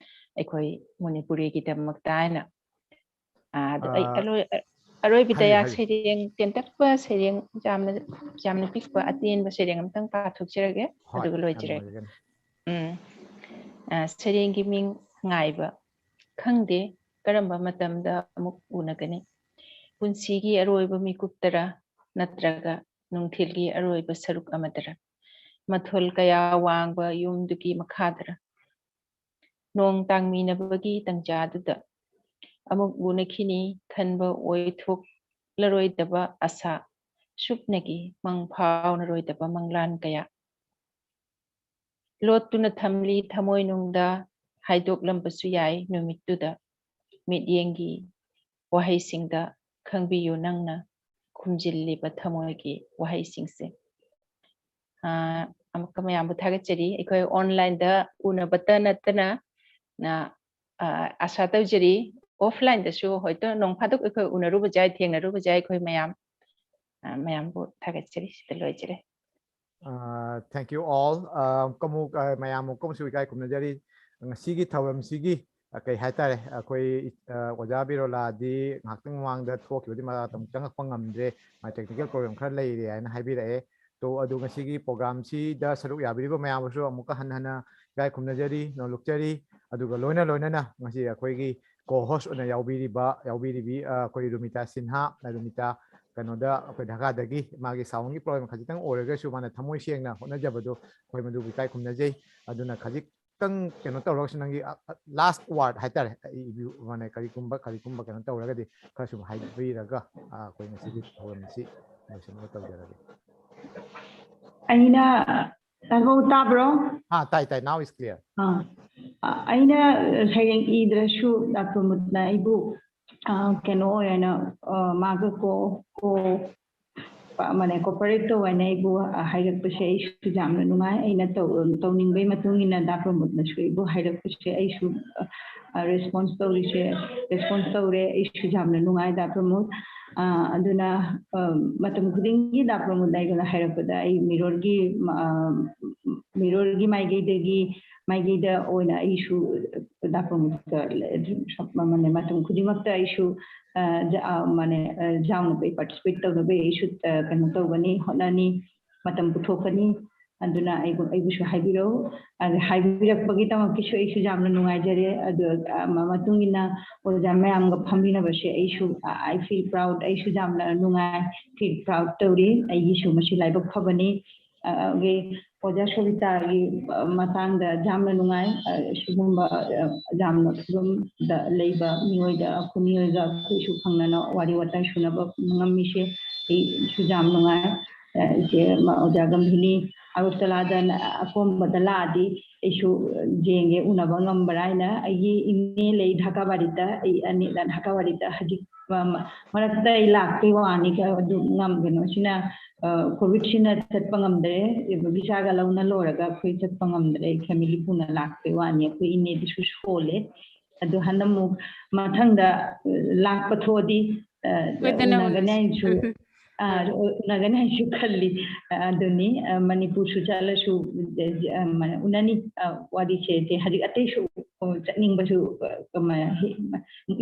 ꯑꯩꯈꯣꯏ ꯃꯅꯤꯄꯨꯔꯤꯒꯤꯗꯃꯛꯇ ꯍꯥꯏꯅ꯫ ꯑ, ꯑꯗꯣ ꯑꯩ ꯑ, ꯑꯂꯣꯏ-, ꯑ, ꯑꯔꯣꯏꯕꯗ ꯍꯥꯏꯕꯤꯌꯨ, ꯍꯥꯏꯕꯤꯌꯨ꯫ ꯁꯩꯔꯦꯡ ꯇꯦꯟꯇꯛꯄ ꯁꯩꯔꯦꯡ, ꯌꯥꯝꯅ, ꯌꯥꯝꯅ ꯄꯤꯛꯄ ꯑꯇꯦꯟꯕ ꯁꯩꯔꯦꯡ ꯑꯝꯇꯪ ꯄꯥꯊꯣꯛꯆꯔꯒꯦ, ꯍꯣꯏ, ꯑꯗꯨꯒ ꯌꯥꯝ ꯂꯣꯏꯖꯔꯒꯦ꯫ ꯅꯨꯡꯉꯥꯏꯖꯒꯅꯤ꯫ ꯎꯝ꯫ ꯑ, ꯁꯩꯔꯦꯡꯒꯤ ꯃꯤꯡ ꯉꯥꯏꯕ꯫ ꯈꯪꯗꯦ ꯀꯔꯝꯕ ꯃꯇꯝꯗ ꯑꯃꯨꯛ ꯎꯅꯒꯅꯤ꯫ ꯄꯨꯟꯁꯤꯒꯤ ꯑꯔꯣꯏꯕ ꯃꯤꯀꯨꯞꯇꯔ, ꯅꯠꯇ꯭ꯔꯒ ꯅꯨꯡꯊꯤꯜꯒꯤ ꯑꯔꯣꯏꯕ ꯁꯔꯨꯛ ꯑꯃꯗꯔ? ꯃꯊꯣꯜ ꯀꯌꯥ ꯋꯥꯡꯕ ꯌꯨꯝꯗꯨꯒꯤ ꯃꯈꯥꯗꯔ? ꯅꯣꯡ ꯇꯥꯡꯃꯤꯟꯅꯕꯒꯤ ꯇꯟꯖꯥꯗꯨꯗ ꯑꯃꯨꯛ ꯎꯅꯈꯤꯅꯤ ꯈꯟꯕ ꯑꯣꯏꯊꯣꯛꯂꯔꯣꯏꯗꯕ ꯑꯁꯥ, ꯁꯨꯞꯅꯒꯤ ꯃꯪ ꯐꯥꯎꯅꯔꯣꯏꯗꯕ ꯃꯪꯂꯥꯟ ꯀꯌꯥ꯫ ꯂꯣꯠꯇꯨꯅ ꯊꯝꯂꯤ ꯊꯃꯣꯏꯅꯨꯡꯗ, ꯍꯥꯏꯗꯣꯛꯂꯝꯕꯁꯨ ꯌꯥꯏ ꯅꯨꯃꯤꯠꯇꯨꯗ꯫ ꯃꯤꯠꯌꯦꯡꯒꯤ ꯋꯥꯍꯩꯁꯤꯡꯗ ꯈꯪꯕꯤꯌꯨ ꯅꯪꯅ ꯈꯨꯝꯖꯤꯜꯂꯤꯕ ꯊꯃꯣꯏꯒꯤ ꯋꯥꯍꯩꯁꯤꯡꯁꯦ꯫ ꯑ, ꯑꯃꯨꯛꯀ ꯃꯌꯥꯝꯕꯨ ꯊꯥꯒꯠꯆꯔꯤ꯫ ꯑꯩꯈꯣꯏ online ꯗ ꯎꯅꯕꯇ ꯅꯠꯇꯅ, ꯅ, ꯑ, ꯑꯁꯥ ꯇꯧꯖꯔꯤ, offline ꯗꯁꯨ ꯍꯣꯏꯇꯣ ꯅꯣꯡ ꯐꯥꯗꯣꯛ ꯑꯩꯈꯣꯏ ꯎꯅꯔꯨꯕ ꯌꯥꯏ, ꯊꯦꯡꯅꯔꯨꯕ ꯌꯥꯏ꯫ ꯑꯩꯈꯣꯏ ꯃꯌꯥꯝ, ꯑ, ꯃꯌꯥꯝꯕꯨ ꯊꯥꯒꯠꯆꯔꯤ꯫ ꯁꯤꯗ ꯂꯣꯏꯖꯔꯦ꯫ ꯑ, thank you all꯫ ꯑ, ꯑꯃꯨꯛꯀ ꯑꯃꯨꯛ, ꯑ, ꯃꯌꯥꯝ ꯑꯃꯨꯛꯀ ꯑꯃꯨꯛꯁꯨ ꯏꯀꯥꯏ ꯈꯨꯝꯅꯖꯔꯤ꯫ ꯉꯁꯤꯒꯤ ꯊꯧꯔꯝꯁꯤꯒꯤ, ꯑ, ꯀꯩ ꯍꯥꯏꯇꯥꯔꯦ, ꯑꯩꯈꯣꯏ, ꯑ, ꯑꯣꯖꯥ ꯕꯤꯔꯣꯂꯥꯗꯤ ꯉꯥꯏꯍꯥꯛꯇꯪ ꯃꯃꯥꯡꯗ ꯊꯣꯛꯈꯤꯕꯗꯤ ꯃꯥ ꯑꯗꯨꯝ ꯆꯪꯉꯛꯄ ꯉꯝꯗ꯭ꯔꯦ, ꯃꯥ technical problem ꯈꯔ ꯂꯩꯔꯦ ꯍꯥꯏꯅ ꯍꯥꯏꯕꯤꯔꯛꯑꯦ꯫ ꯇꯣ, ꯑꯗꯨ ꯉꯁꯤꯒꯤ program ꯁꯤꯗ ꯁꯔꯨꯛ ꯌꯥꯕꯤꯔꯤꯕ ꯃꯌꯥꯝꯕꯨꯁꯨ ꯑꯃꯨꯛꯀ ꯍꯟꯅ ꯍꯟꯅ ꯏꯀꯥꯏ ꯈꯨꯝꯅꯖꯔꯤ, ꯅꯣꯂꯨꯛꯆꯔꯤ꯫ ꯑꯗꯨꯒ ꯂꯣꯏꯅ ꯂꯣꯏꯅꯅ ꯉꯁꯤ ꯑꯩꯈꯣꯏꯒꯤ co-host ꯑꯣꯏꯅ ꯌꯥꯎꯕꯤꯔꯤꯕ, ꯌꯥꯎꯕꯤꯔꯤꯕꯤ, ꯑ, ꯑꯩꯈꯣꯏ ꯔꯨꯃꯤꯇꯥ ꯁꯤꯟꯍꯥ, ꯔꯨꯃꯤꯇꯥ ꯀꯩꯅꯣꯗ ꯑꯩꯈꯣꯏ ꯙꯥꯀꯥꯗꯒꯤ ꯃꯥꯒꯤ sound ꯒꯤ problem ꯈꯖꯤꯛꯇꯪ ꯑꯣꯏꯔꯒꯁꯨ ꯃꯥꯅ ꯊꯃꯣꯏ ꯁꯦꯡꯅ ꯍꯣꯠꯅꯖꯕꯗꯣ ꯑꯩꯈꯣꯏ ꯃꯗꯨꯕꯨ ꯏꯀꯥꯏ ꯈꯨꯝꯅꯖꯩ꯫ ꯑꯗꯨꯅ ꯈꯖꯤꯛꯇꯪ ꯀꯩꯅꯣ ꯇꯧꯔꯒꯁꯨ ꯅꯪꯒꯤ, ꯑ, ꯑ, last word ꯍꯥꯏꯇꯥꯔꯦ, ꯑ, ꯏꯕꯤꯌꯨ, ꯃꯥꯅꯦ, ꯀꯔꯤꯒꯨꯝꯕ, ꯀꯔꯤꯒꯨꯝꯕ ꯀꯩꯅꯣ ꯇꯧꯔꯒꯗꯤ ꯈꯔ ꯁꯨꯝ ꯍꯥꯏꯕꯤꯔꯒ, ꯑ, ꯑꯩꯈꯣꯏ ꯉꯁꯤꯒꯤ ꯊꯧꯔꯝ ꯑꯁꯤ ꯂꯣꯏꯁꯤꯟꯅꯕ ꯇꯧꯖꯔꯒꯦ꯫ ꯑꯩꯅ, ꯇꯥꯕ꯭ꯔꯣ? ꯑꯥ, ꯇꯥꯏ, ꯇꯥꯏ, now is clear꯫ ꯑꯥ, ꯑ-, ꯑꯩꯅ ꯁꯩꯔꯦꯡ ꯏꯗ꯭ꯔꯁꯨ ꯗꯥ ꯄ꯭ꯔꯃꯣꯗꯅ ꯑꯩꯕꯨ, ꯑ, ꯀꯩꯅꯣ ꯑꯣꯏꯅ, ꯑ, ꯃꯥꯒ ꯀꯣ-, ꯀꯣ-, ꯃꯥꯅꯦ, ꯀꯣꯑꯣꯄꯔꯦꯠ ꯇꯧ ꯍꯥꯏꯅ ꯑꯩꯕꯨ ꯍꯥꯏꯔꯛꯄꯁꯦ ꯑꯩꯁꯨ ꯌꯥꯝꯅ ꯅꯨꯡꯉꯥꯏ꯫ ꯑꯩꯅ ꯇꯧ-, ꯇꯧꯅꯤꯡꯕꯒꯤ ꯃꯇꯨꯡ ꯏꯟꯅ ꯗꯥ ꯄ꯭ꯔꯃꯣꯗꯅꯁꯨ ꯑꯩꯕꯨ ꯍꯥꯏꯔꯛꯄꯁꯦ ꯑꯩꯁꯨ ꯔꯦꯁꯄꯣꯟꯁ ꯇꯧꯔꯤꯁꯦ, ꯔꯦꯁꯄꯣꯟꯁ ꯇꯧꯔꯦ꯫ ꯑꯩꯁꯨ ꯌꯥꯝꯅ ꯅꯨꯡꯉꯥꯏ ꯗꯥ ꯄ꯭ꯔꯃꯣꯗ꯫ ꯑ, ꯑꯗꯨꯅ, ꯑ, ꯃꯇꯝ ꯈꯨꯗꯤꯡꯒꯤ ꯗꯥ ꯄ꯭ꯔꯃꯣꯗ ꯑꯩꯉꯣꯟꯗ ꯍꯥꯏꯔꯛꯄꯗ ꯑꯩ ꯃꯤꯔꯣꯔꯒꯤ, ꯑ, ꯃꯤꯔꯣꯔꯒꯤ ꯃꯥꯏꯀꯩꯗꯒꯤ, ꯃꯥꯏꯀꯩꯗ ꯑꯣꯏꯅ ꯑꯩꯁꯨ ꯗꯥ ꯄ꯭ꯔꯃꯣꯗ ꯃꯇꯝ ꯈꯨꯗꯤꯡꯃꯛꯇ ꯑꯩꯁꯨ, ꯑ, ꯖ-, ꯑ, ꯃꯥꯅꯦ, ꯑ, ꯖꯥꯝꯅꯕ ꯑꯩ ꯄꯥꯔꯇꯤꯁꯤꯄꯦꯠ ꯇꯧꯅꯕ ꯑꯩꯁꯨ, ꯑ, ꯀꯩꯅꯣ ꯇꯧꯒꯅꯤ, ꯍꯣꯠꯅꯅꯤ, ꯃꯇꯝ ꯄꯨꯊꯣꯛꯀꯅꯤ꯫ ꯑꯗꯨꯅ ꯑꯩꯕꯨ, ꯑꯩꯕꯨꯁꯨ ꯍꯥꯏꯕꯤꯔꯛꯎ꯫ ꯑꯗ ꯍꯥꯏꯕꯤꯔꯛꯄꯒꯤꯗꯃꯛꯇꯁꯨ ꯑꯩꯁꯨ ꯌꯥꯝꯅ ꯅꯨꯡꯉꯥꯏꯖꯔꯦ꯫ ꯑꯗꯨ, ꯑ, ꯃ-, ꯃꯇꯨꯡ ꯏꯟꯅ ꯑꯣꯖꯥ ꯃꯌꯥꯝꯒ ꯐꯝꯃꯤꯟꯅꯕꯁꯦ ꯑꯩꯁꯨ, I feel proud, ꯑꯩꯁꯨ ꯌꯥꯝꯅ ꯅꯨꯡꯉꯥꯏ, feel proud ꯇꯧꯔꯤ꯫ ꯑꯩꯒꯤꯁꯨ ꯃꯁꯤ ꯂꯥꯏꯕꯛ ꯐꯕꯅꯤ꯫ ꯑ, ꯑꯣꯖꯥ ꯁꯣꯕꯤꯇꯥꯒꯤ, ꯑ, ꯃꯇꯥꯡꯗ ꯌꯥꯝꯅ ꯅꯨꯡꯉꯥꯏ꯫ ꯑ, ꯁꯤꯒꯨꯝꯕ, ꯑ, ꯌꯥꯝꯅ ꯐꯤꯕꯝꯗ ꯂꯩꯕ ꯃꯤꯑꯣꯏꯗ, ꯑꯩꯈꯣꯏ ꯃꯤꯑꯣꯏꯗ ꯑꯩꯈꯣꯏꯁꯨ ꯐꯪꯅꯅ ꯋꯥꯔꯤ ꯋꯥꯇꯥꯏ ꯁꯨꯅꯕ ꯉꯝꯃꯤꯁꯦ ꯑꯩꯁꯨ ꯌꯥꯝ ꯅꯨꯡꯉꯥꯏ꯫ ꯑ, ꯏꯆꯦ, ꯃ-, ꯑꯣꯖꯥ ꯒꯝꯚꯤꯅꯤ ꯑꯒꯔꯇꯂꯥꯗ ꯑꯀꯣꯝꯕꯗ ꯂꯥꯛꯑꯗꯤ ꯑꯩꯁꯨ ꯌꯦꯡꯒꯦ, ꯎꯅꯕ ꯉꯝꯕ꯭ꯔꯥ ꯍꯥꯏꯅ꯫ ꯑꯩꯒꯤ ꯏꯅꯦ ꯂꯩ ꯙꯥꯀꯥꯕꯥꯔꯤꯗ, ꯑꯩ ꯑꯅꯤ ꯙꯥꯀꯥꯕꯥꯔꯤꯗ ꯍꯧꯖꯤꯛ, ꯃ-, ꯃ-, ꯃꯔꯛꯇ ꯑꯩ ꯂꯥꯛꯄꯩ ꯋꯥꯅꯤ꯫ ꯑꯗꯨ ꯉꯝ-, ꯀꯩꯅꯣꯁꯤꯅ, ꯑ, ꯀꯣꯚꯤꯗꯁꯤꯅ ꯆꯠꯄ ꯉꯝꯗ꯭ꯔꯦ, ꯚꯤꯁꯥꯒ ꯂꯧꯅ ꯂꯣꯏꯔꯒ ꯑꯩꯈꯣꯏ ꯆꯠꯄ ꯉꯝꯗ꯭ꯔꯦ꯫ ꯑꯩ ꯐꯦꯃꯤꯂꯤ ꯄꯨꯅ ꯂꯥꯛꯄꯩ ꯋꯥꯅꯤ꯫ ꯑꯩꯈꯣꯏ ꯏꯅꯦꯗꯨꯁꯨ ꯁꯣꯜꯂꯦ꯫ ꯑꯗꯨ ꯍꯟꯗꯛ ꯑꯃꯨꯛ ꯃꯊꯪꯗ, ꯑ, ꯂꯥꯛꯄ ꯊꯣꯛꯑꯗꯤ, ꯑ, ꯁꯣꯏꯗꯅ ꯎꯅꯒꯅꯤ ꯎꯅꯁꯤ꯫ ꯍꯥꯏꯅꯁꯨ, ꯑ, ꯎꯅꯒꯅꯤ ꯍꯥꯏꯅꯁꯨ ꯈꯜꯂꯤ꯫ ꯑ, ꯑꯗꯨꯅꯤ, ꯑ, ꯃꯅꯤꯄꯨꯔꯁꯨ ꯆꯠꯂꯁꯨ, ꯑ, ꯃ-, ꯎꯅꯅꯤ꯫ ꯑ, ꯋꯥꯔꯤꯁꯦ ꯏꯆꯦ, ꯍꯧꯖꯤꯛ ꯑꯇꯩꯁꯨ, ꯑ, ꯆꯠꯅꯤꯡꯕꯁꯨ, ꯑ, ꯀꯃꯥꯏ-, ꯍꯤ-,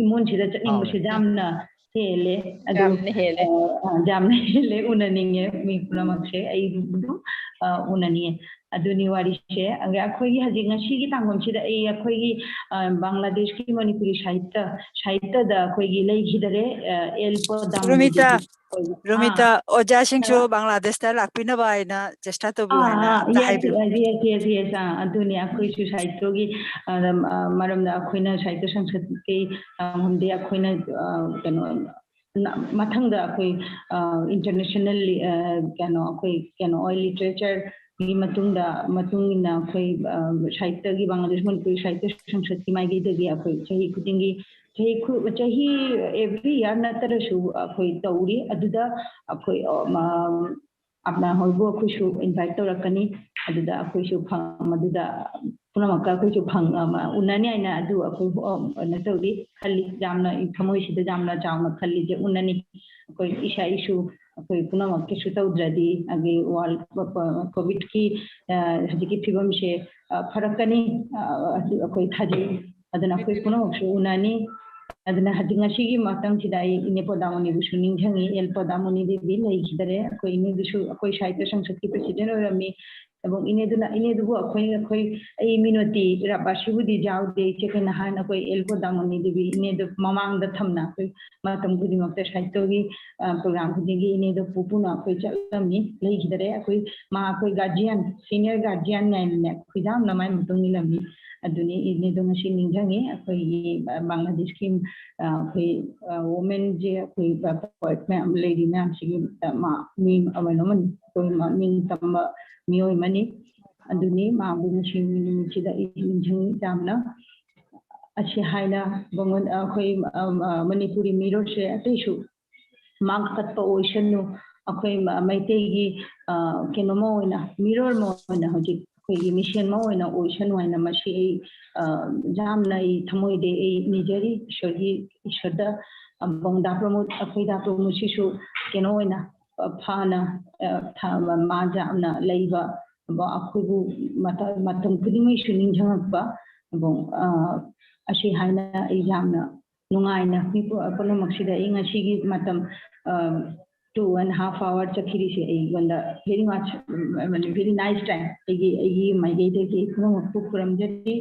ꯏꯃꯣꯟꯁꯤꯗ ꯆꯠꯅꯤꯡꯕꯁꯨ ꯑꯥꯎ꯫ ꯌꯥꯝꯅ ꯍꯦꯜꯂꯦ꯫ ꯑꯗꯨ, ꯌꯥꯝꯅ ꯍꯦꯜꯂꯦ꯫ ꯑ, ꯑ, ꯌꯥꯝꯅ ꯍꯦꯜꯂꯦ꯫ ꯎꯅꯅꯤꯡꯉꯦ ꯃꯤ ꯄꯨꯝꯅꯃꯛꯁꯦ꯫ ꯑꯩ ꯑꯗꯨꯝ, ꯑ, ꯎꯅꯅꯤꯡꯉꯦ꯫ ꯑꯗꯨꯅꯤ ꯋꯥꯔꯤꯁꯦ꯫ ꯑꯗ ꯑꯩꯈꯣꯏꯒꯤ ꯍꯧꯖꯤꯛ ꯉꯁꯤꯒꯤ ꯇꯥꯡꯐꯝꯁꯤꯗ ꯑꯩ ꯑꯩꯈꯣꯏꯒꯤ, ꯑ, ꯕꯪꯒ꯭ꯂꯥꯗꯦꯁꯀꯤ ꯃꯅꯤꯄꯨꯔꯤ ꯁꯥꯍꯤꯇ꯭ꯌ, ꯁꯥꯍꯤꯇ꯭ꯌꯗ ꯑꯩꯈꯣꯏꯒꯤ ꯂꯩꯈꯤꯗꯔꯦ, ꯑ, ꯑꯦꯜ ꯄꯣꯗꯥꯃꯣꯗꯤ ꯔꯣꯃꯤꯇꯥ, ꯑꯣꯏ-, ꯔꯣꯃꯤꯇꯥ, ꯑꯥ꯫ ꯑꯣꯖꯥꯁꯤꯡꯁꯨ ꯑ? ꯕꯪꯒ꯭ꯂꯥꯗꯦꯁꯇ ꯂꯥꯛꯄꯤꯅꯕ ꯍꯥꯏꯅ ꯆꯦꯁꯇꯥ ꯇꯧꯕꯤꯌꯨ ꯑꯥ, ꯍꯥꯏꯅ ꯑꯥ, ꯑꯝꯇ yes, ꯍꯥꯏꯕꯤꯌꯨ꯫ Yes, yes, yes, ꯑꯥ, ꯑꯗꯨꯅꯤ ꯑꯩꯈꯣꯏꯁꯨ ꯁꯥꯍꯤꯇ꯭ꯌꯒꯤ, ꯑ, ꯑ, ꯃꯔꯝꯗ ꯑꯩꯈꯣꯏꯅ ꯁꯥꯍꯤꯇ꯭ꯌ ꯁꯪꯁꯠꯀꯤ, ꯑ, ꯃꯔꯝꯗꯤ ꯑꯩꯈꯣꯏꯅ, ꯑ, ꯀꯩꯅꯣ, ꯅ-, ꯃꯊꯪꯗ ꯑꯩꯈꯣꯏ, ꯑ, internationally, ꯑ, ꯀꯩꯅꯣ, ꯑꯩꯈꯣꯏ, ꯀꯩꯅꯣ, ꯑꯣꯏ, ꯂꯤꯇꯔꯦꯆꯔꯒꯤ ꯃꯇꯨꯡꯗ, ꯃꯇꯨꯡ ꯏꯟꯅ ꯑꯩꯈꯣꯏ, ꯑ, ꯁꯥꯍꯤꯇ꯭ꯌꯒꯤ, ꯕꯪꯒ꯭ꯂꯥꯗꯦꯁ ꯃꯅꯤꯄꯨꯔꯤ ꯁꯥꯍꯤꯇ꯭ꯌ ꯁꯪꯁꯠꯀꯤ ꯃꯥꯏꯀꯩꯗꯒꯤ ꯑꯩꯈꯣꯏ ꯆꯍꯤ ꯈꯨꯗꯤꯡꯒꯤ ꯆꯍꯤ ꯈꯨ- ꯆꯍꯤ every year ꯅꯠꯇ꯭ꯔꯁꯨ ꯑꯩꯈꯣꯏ ꯇꯧꯔꯤ꯫ ꯑꯗꯨꯗ ꯑꯩꯈꯣꯏ ꯑ, ꯃ- ꯑꯞꯅꯥ ꯍꯣꯏꯕꯨ ꯑꯩꯈꯣꯏꯁꯨ invite ꯇꯧꯔꯛꯀꯅꯤ꯫ ꯑꯗꯨꯗ ꯑꯩꯈꯣꯏꯁꯨ ꯐꯪ ꯃꯗꯨꯗ ꯄꯨꯝꯅꯃꯛꯀ ꯑꯩꯈꯣꯏꯁꯨ ꯐꯪ ꯑ, ꯎꯅꯅꯤ ꯍꯥꯏꯅ ꯑꯗꯨ ꯑꯩꯈꯣꯏ ꯑ, ꯀꯩꯅꯣ ꯇꯧꯔꯤ ꯈꯜꯂꯤ꯫ ꯌꯥꯝꯅ ꯊꯃꯣꯏꯁꯤꯗ ꯌꯥꯝꯅ ꯆꯥꯎꯅ ꯈꯜꯂꯤꯁꯦ ꯎꯅꯅꯤ꯫ ꯑꯩꯈꯣꯏ ꯏꯁꯥ ꯏꯁꯨ ꯑꯩꯈꯣꯏ ꯄꯨꯝꯅꯃꯛ ꯀꯩꯁꯨ ꯇꯧꯗ꯭ꯔꯗꯤ ꯑꯩꯈꯣꯏ ꯋꯥꯔꯜ ꯀꯣꯚꯤꯗꯀꯤ ꯍꯧꯖꯤꯛꯀꯤ ꯐꯤꯕꯝꯁꯦ ꯑ, ꯐꯔꯛꯀꯅꯤ ꯑ, ꯑꯗꯨ ꯑꯩꯈꯣꯏ ꯊꯥꯖꯩ꯫ ꯑꯗꯨꯅ ꯑꯩꯈꯣꯏ ꯄꯨꯝꯅꯃꯛꯁꯨ ꯎꯅꯅꯤ꯫ ꯑꯗꯨꯅ ꯍꯧꯖꯤꯛ ꯉꯁꯤꯒꯤ ꯃꯇꯝꯁꯤꯗ ꯑꯩ ꯏꯅꯦ ꯄꯣꯗꯥꯃꯣꯅꯤꯕꯨꯁꯨ ꯅꯤꯡꯁꯤꯡꯉꯤ꯫ ꯑꯦꯜ ꯄꯣꯗꯥꯃꯣꯅꯤ ꯗꯦꯕꯤ ꯂꯩꯈꯤꯗꯔꯦ꯫ ꯑꯩꯈꯣꯏ ꯏꯅꯦꯗꯨꯁꯨ ꯑꯩꯈꯣꯏ ꯁꯥꯍꯤꯇ꯭ꯌ ꯁꯪꯁꯠꯀꯤ president ꯑꯣꯏꯔꯝꯃꯤ꯫ ꯑꯗꯨꯕꯨ ꯏꯅꯦꯗꯨꯅ ꯏꯅꯦꯗꯨꯕꯨ ꯑꯩꯈꯣꯏ ꯑꯩꯈꯣꯏ ꯑꯩ ꯃꯤꯅꯣꯇꯤ ꯔꯥꯕꯥꯁꯤꯕꯨꯗꯤ ꯌꯥꯎꯗꯦ꯫ ꯏꯆꯦ ꯑꯩꯈꯣꯏ ꯅꯍꯥꯟ ꯑꯩꯈꯣꯏ ꯑꯦꯜ ꯄꯣꯗꯥꯃꯣꯅꯤ ꯗꯦꯕꯤ ꯏꯅꯦꯗꯨ ꯃꯃꯥꯡꯗ ꯊꯝꯅ ꯑꯩꯈꯣꯏ ꯃꯇꯝ ꯈꯨꯗꯤꯡꯃꯛꯇ ꯁꯥꯍꯤꯇ꯭ꯌꯒꯤ ꯑ, program ꯈꯨꯗꯤꯡꯒꯤ ꯏꯅꯦꯗꯣ ꯄꯨ ꯄꯨꯅ ꯑꯩꯈꯣꯏ ꯆꯠꯂꯝꯃꯤ꯫ ꯂꯩꯈꯤꯗꯔꯦ꯫ ꯑꯩꯈꯣꯏ ꯃꯥ ꯑꯩꯈꯣꯏ guardian, senior guardian ꯍꯥꯏꯅꯅꯦ ꯑꯩꯈꯣꯏ ꯌꯥꯝꯅ ꯃꯥꯏ ꯃꯇꯨꯡ ꯏꯜꯂꯝꯃꯤ꯫ ꯑꯗꯨꯅꯤ ꯏꯅꯦꯗꯣ ꯉꯁꯤ ꯅꯤꯡꯁꯤꯡꯉꯤ꯫ ꯑꯩꯈꯣꯏꯒꯤ ꯑ, ꯕꯪꯒ꯭ꯂꯥꯗꯦꯁꯀꯤ ꯑ, ꯑꯩꯈꯣꯏ ꯑ, womenꯁꯦ ꯑꯩꯈꯣꯏ poet ꯃꯌꯥꯝ ꯂꯩꯔꯤ ꯃꯌꯥꯝꯁꯤꯒꯤ ꯑ, ꯃꯥ ꯃꯤ ꯑꯃꯅ ꯑꯃꯅꯤ ꯑꯩꯈꯣꯏ ꯃ- ꯃꯤꯡ ꯇꯝꯕ ꯃꯤꯑꯣꯏ ꯑꯃꯅꯤ꯫ ꯑꯗꯨꯅꯤ ꯃꯥꯕꯨ ꯉꯁꯤ ꯅꯨꯃꯤꯠꯁꯤꯗ ꯑꯩ ꯅꯤꯡꯁꯤꯡꯉꯤ ꯌꯥꯝꯅ꯫ ꯑꯁꯤ ꯍꯥꯏꯅ ꯕꯪꯒ꯭ꯂꯥ- ꯑꯩꯈꯣꯏ ꯑ, ꯑ, ꯃꯅꯤꯄꯨꯔꯤ ꯃꯤꯔꯣꯜꯁꯦ ꯑꯇꯩꯁꯨ ꯃꯥꯡ ꯀꯠꯄ ꯑꯣꯏꯁꯅꯨ꯫ ꯑꯩꯈꯣꯏ ꯃ- ꯃꯩꯇꯩꯒꯤ ꯑ, ꯀꯩꯅꯣꯃ ꯑꯣꯏꯅ ꯃꯤꯔꯣꯜ ꯑꯃ ꯑꯣꯏꯅ ꯍꯧꯖꯤꯛ ꯑꯩꯈꯣꯏꯒꯤ ꯃꯤꯁꯦꯟ ꯑꯃ ꯑꯣꯏꯅ ꯑꯣꯏꯁꯅꯨ ꯍꯥꯏꯅ ꯃꯁꯤ ꯑꯩ ꯑ, ꯌꯥꯝꯅ ꯑꯩ ꯊꯃꯣꯏꯗꯩ ꯑꯩ ꯅꯤꯖꯔꯤ꯫ ꯏꯁꯣꯔꯒꯤ ꯏꯁꯣꯔꯗ ꯑ, ꯕꯪ ꯗꯥ ꯄ꯭ꯔꯃꯣꯗ ꯑꯩꯈꯣꯏ ꯗꯥ ꯄ꯭ꯔꯃꯣꯗꯁꯤꯁꯨ ꯀꯩꯅꯣ ꯑꯣꯏꯅ ꯑ, ꯐꯅ ꯑ, ꯊ- ꯃꯥ ꯌꯥꯝꯅ ꯂꯩꯕ ꯑꯩꯈꯣꯏꯕꯨ ꯃꯇꯝ ꯃꯇꯝ ꯈꯨꯗꯤꯡꯃꯛꯁꯨ ꯅꯤꯡꯁꯤꯡꯉꯛꯄ ꯑꯗꯨꯝ ꯑ, ꯑꯁꯤ ꯍꯥꯏꯅ ꯑꯩ ꯌꯥꯝꯅ ꯅꯨꯡꯉꯥꯏꯅ ꯃꯤ ꯄꯨ- ꯄꯨꯝꯅꯃꯛꯁꯤꯗ ꯑꯩ ꯉꯁꯤꯒꯤ ꯃꯇꯝ ꯑ, two and half hour ꯆꯠꯈꯤꯔꯤꯁꯦ ꯑꯩꯉꯣꯟꯗ very much very nice time ꯑꯩꯒꯤ ꯑꯩꯒꯤ ꯃꯥꯏꯀꯩꯗꯒꯤ ꯄꯨꯝꯅꯃꯛꯄꯨ ꯈꯨꯔꯨꯝꯖꯔꯤ꯫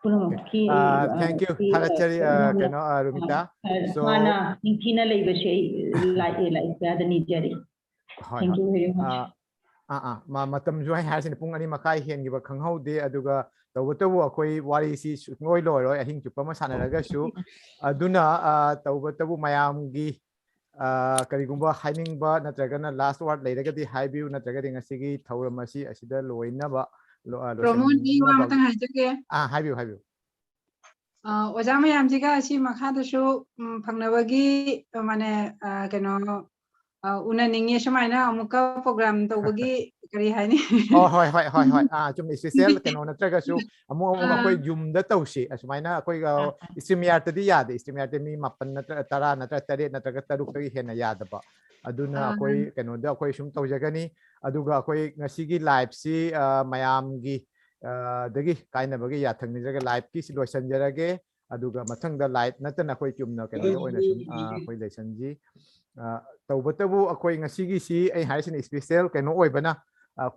ꯄꯨꯝꯅꯃꯛꯀꯤ ꯑꯩ, ꯑ, thank you. ꯑꯩ, ꯑ, ꯊꯥꯒꯠꯆꯔꯤ, ꯑ, ꯌꯥꯝꯅ, ꯀꯩꯅꯣ, ꯑ, ꯔꯨꯃꯤꯇꯥ꯫ ꯑ, So, ꯍꯥꯟꯅ ꯅꯤꯡꯊꯤꯅ ꯂꯩꯕꯁꯦ ꯑꯩ ꯂꯥꯏ ꯂꯥꯏ ꯌꯥꯗ ꯅꯤꯖꯔꯤ꯫ ꯍꯣꯏ, Thank ꯍꯣꯏ꯫ You very much. ꯑ, ꯑꯥ, ꯑꯥ, ꯃ- ꯃꯇꯝꯁꯨ ꯑꯩ ꯍꯥꯏꯔꯤꯁꯤꯅꯤ, ꯄꯨꯡ ꯑꯅꯤ ꯃꯈꯥꯏ ꯍꯦꯟꯈꯤꯕ ꯈꯪꯍꯧꯗꯦ꯫ ꯑꯗꯨꯒ ꯇꯧꯕꯇꯕꯨ ꯑꯩꯈꯣꯏ ꯋꯥꯔꯤꯁꯤ ꯁꯨꯡꯂꯣꯏ ꯂꯣꯏꯔꯣꯏ ꯑꯍꯤꯡ ꯆꯨꯞꯄ ꯑꯃ ꯁꯥꯟꯅꯔꯒꯁꯨ꯫ ꯑꯗꯨꯅ, ꯑ, ꯇꯧꯕꯇꯕꯨ ꯃꯌꯥꯝꯒꯤ, ꯑ, ꯀꯔꯤꯒꯨꯝꯕ ꯍꯥꯏꯅꯤꯡꯕ ꯅꯠꯇ꯭ꯔꯒꯅ last word ꯂꯩꯔꯒꯗꯤ ꯍꯥꯏꯕꯤꯌꯨ, ꯅꯠꯇ꯭ꯔꯒꯗꯤ ꯉꯁꯤꯒꯤ ꯊꯧꯔꯝ ꯑꯁꯤ ꯑꯁꯤꯗ ꯂꯣꯏꯅꯕ, ꯂꯣ- ꯑ, ꯄ꯭ꯔꯃꯣꯗ, ꯑꯩ ꯋꯥ ꯂꯣꯏꯁꯤꯟꯅꯕ꯫ ꯑꯃꯇꯪ ꯍꯥꯏꯖꯒꯦ꯫ ꯑꯥ, ꯍꯥꯏꯕꯤꯌꯨ, ꯍꯥꯏꯕꯤꯌꯨ꯫ ꯑ, ꯑꯣꯖꯥ ꯃꯌꯥꯝꯁꯤꯒ ꯑꯁꯤ ꯃꯈꯥꯗꯁꯨ, ꯎꯝ, ꯐꯪꯅꯕꯒꯤ, ꯑ, ꯃꯥꯅꯦ, ꯑ, ꯀꯩꯅꯣ, ꯑ, ꯎꯅꯅꯤꯡꯉꯦ, ꯁꯨꯃꯥꯏꯅ ꯑꯃꯨꯛꯀ program ꯇꯧꯕꯒꯤ ꯀꯔꯤ ꯍꯥꯏꯅꯤ? ꯑꯣ, ꯍꯣꯏ, ꯍꯣꯏ, ꯍꯣꯏ, ꯍꯣꯏ꯫ ꯑꯥ, ꯆꯨꯝꯃꯤ, special ꯀꯩꯅꯣ ꯅꯠꯇ꯭ꯔꯒꯁꯨ ꯑꯃꯨꯛ ꯑꯃꯨꯛ ꯑꯩꯈꯣꯏ ꯑꯥ꯫ ꯌꯨꯝꯗ ꯇꯧꯁꯤ꯫ ꯑꯁꯨꯃꯥꯏꯅ ꯑꯩꯈꯣꯏꯒ ꯑꯥ꯫ StreamYard-ꯇꯗꯤ ꯌꯥꯗꯦ꯫ StreamYard-ꯇꯤ ꯃꯤ ꯃꯥꯄꯟ ꯅꯠꯇ꯭ꯔ ꯇꯔꯥ ꯅꯠꯇ꯭ꯔ ꯇꯔꯦꯠ ꯅꯠꯇ꯭ꯔꯒ ꯇꯔꯨꯛꯇꯒꯤ ꯍꯦꯟꯅ ꯌꯥꯗꯕ꯫ ꯑꯗꯨꯅ ꯑꯥ꯫ ꯑꯩꯈꯣꯏ ꯀꯩꯅꯣꯗ ꯑꯩꯈꯣꯏ ꯁꯨꯝ ꯇꯧꯖꯒꯅꯤ꯫ ꯑꯗꯨꯒ ꯑꯩꯈꯣꯏ ꯉꯁꯤꯒꯤ live-ꯁꯤ, ꯑ, ꯃꯌꯥꯝꯒꯤ, ꯑ, ꯗꯒꯤ ꯀꯥꯏꯅꯕꯒꯤ ꯌꯥꯊꯪ ꯅꯤꯖꯔꯒ live-ꯀꯤꯁꯤ ꯂꯣꯏꯁꯤꯟꯖꯔꯒꯦ꯫ ꯑꯗꯨꯒ ꯃꯊꯪꯗ live ꯅꯠꯇꯅ ꯑꯩꯈꯣꯏ ꯆꯨꯝꯅ ꯀꯩꯅꯣꯗ ꯑꯣꯏꯅ ꯁꯨꯝ, ꯑ, ꯑꯩꯈꯣꯏ ꯂꯩꯁꯟꯁꯤ꯫ ꯑ, ꯇꯧꯕꯇꯕꯨ ꯑꯩꯈꯣꯏ ꯉꯁꯤꯒꯤꯁꯤ ꯑꯩ ꯍꯥꯏꯔꯤꯁꯤꯅ special ꯀꯩꯅꯣ ꯑꯣꯏꯕꯅ,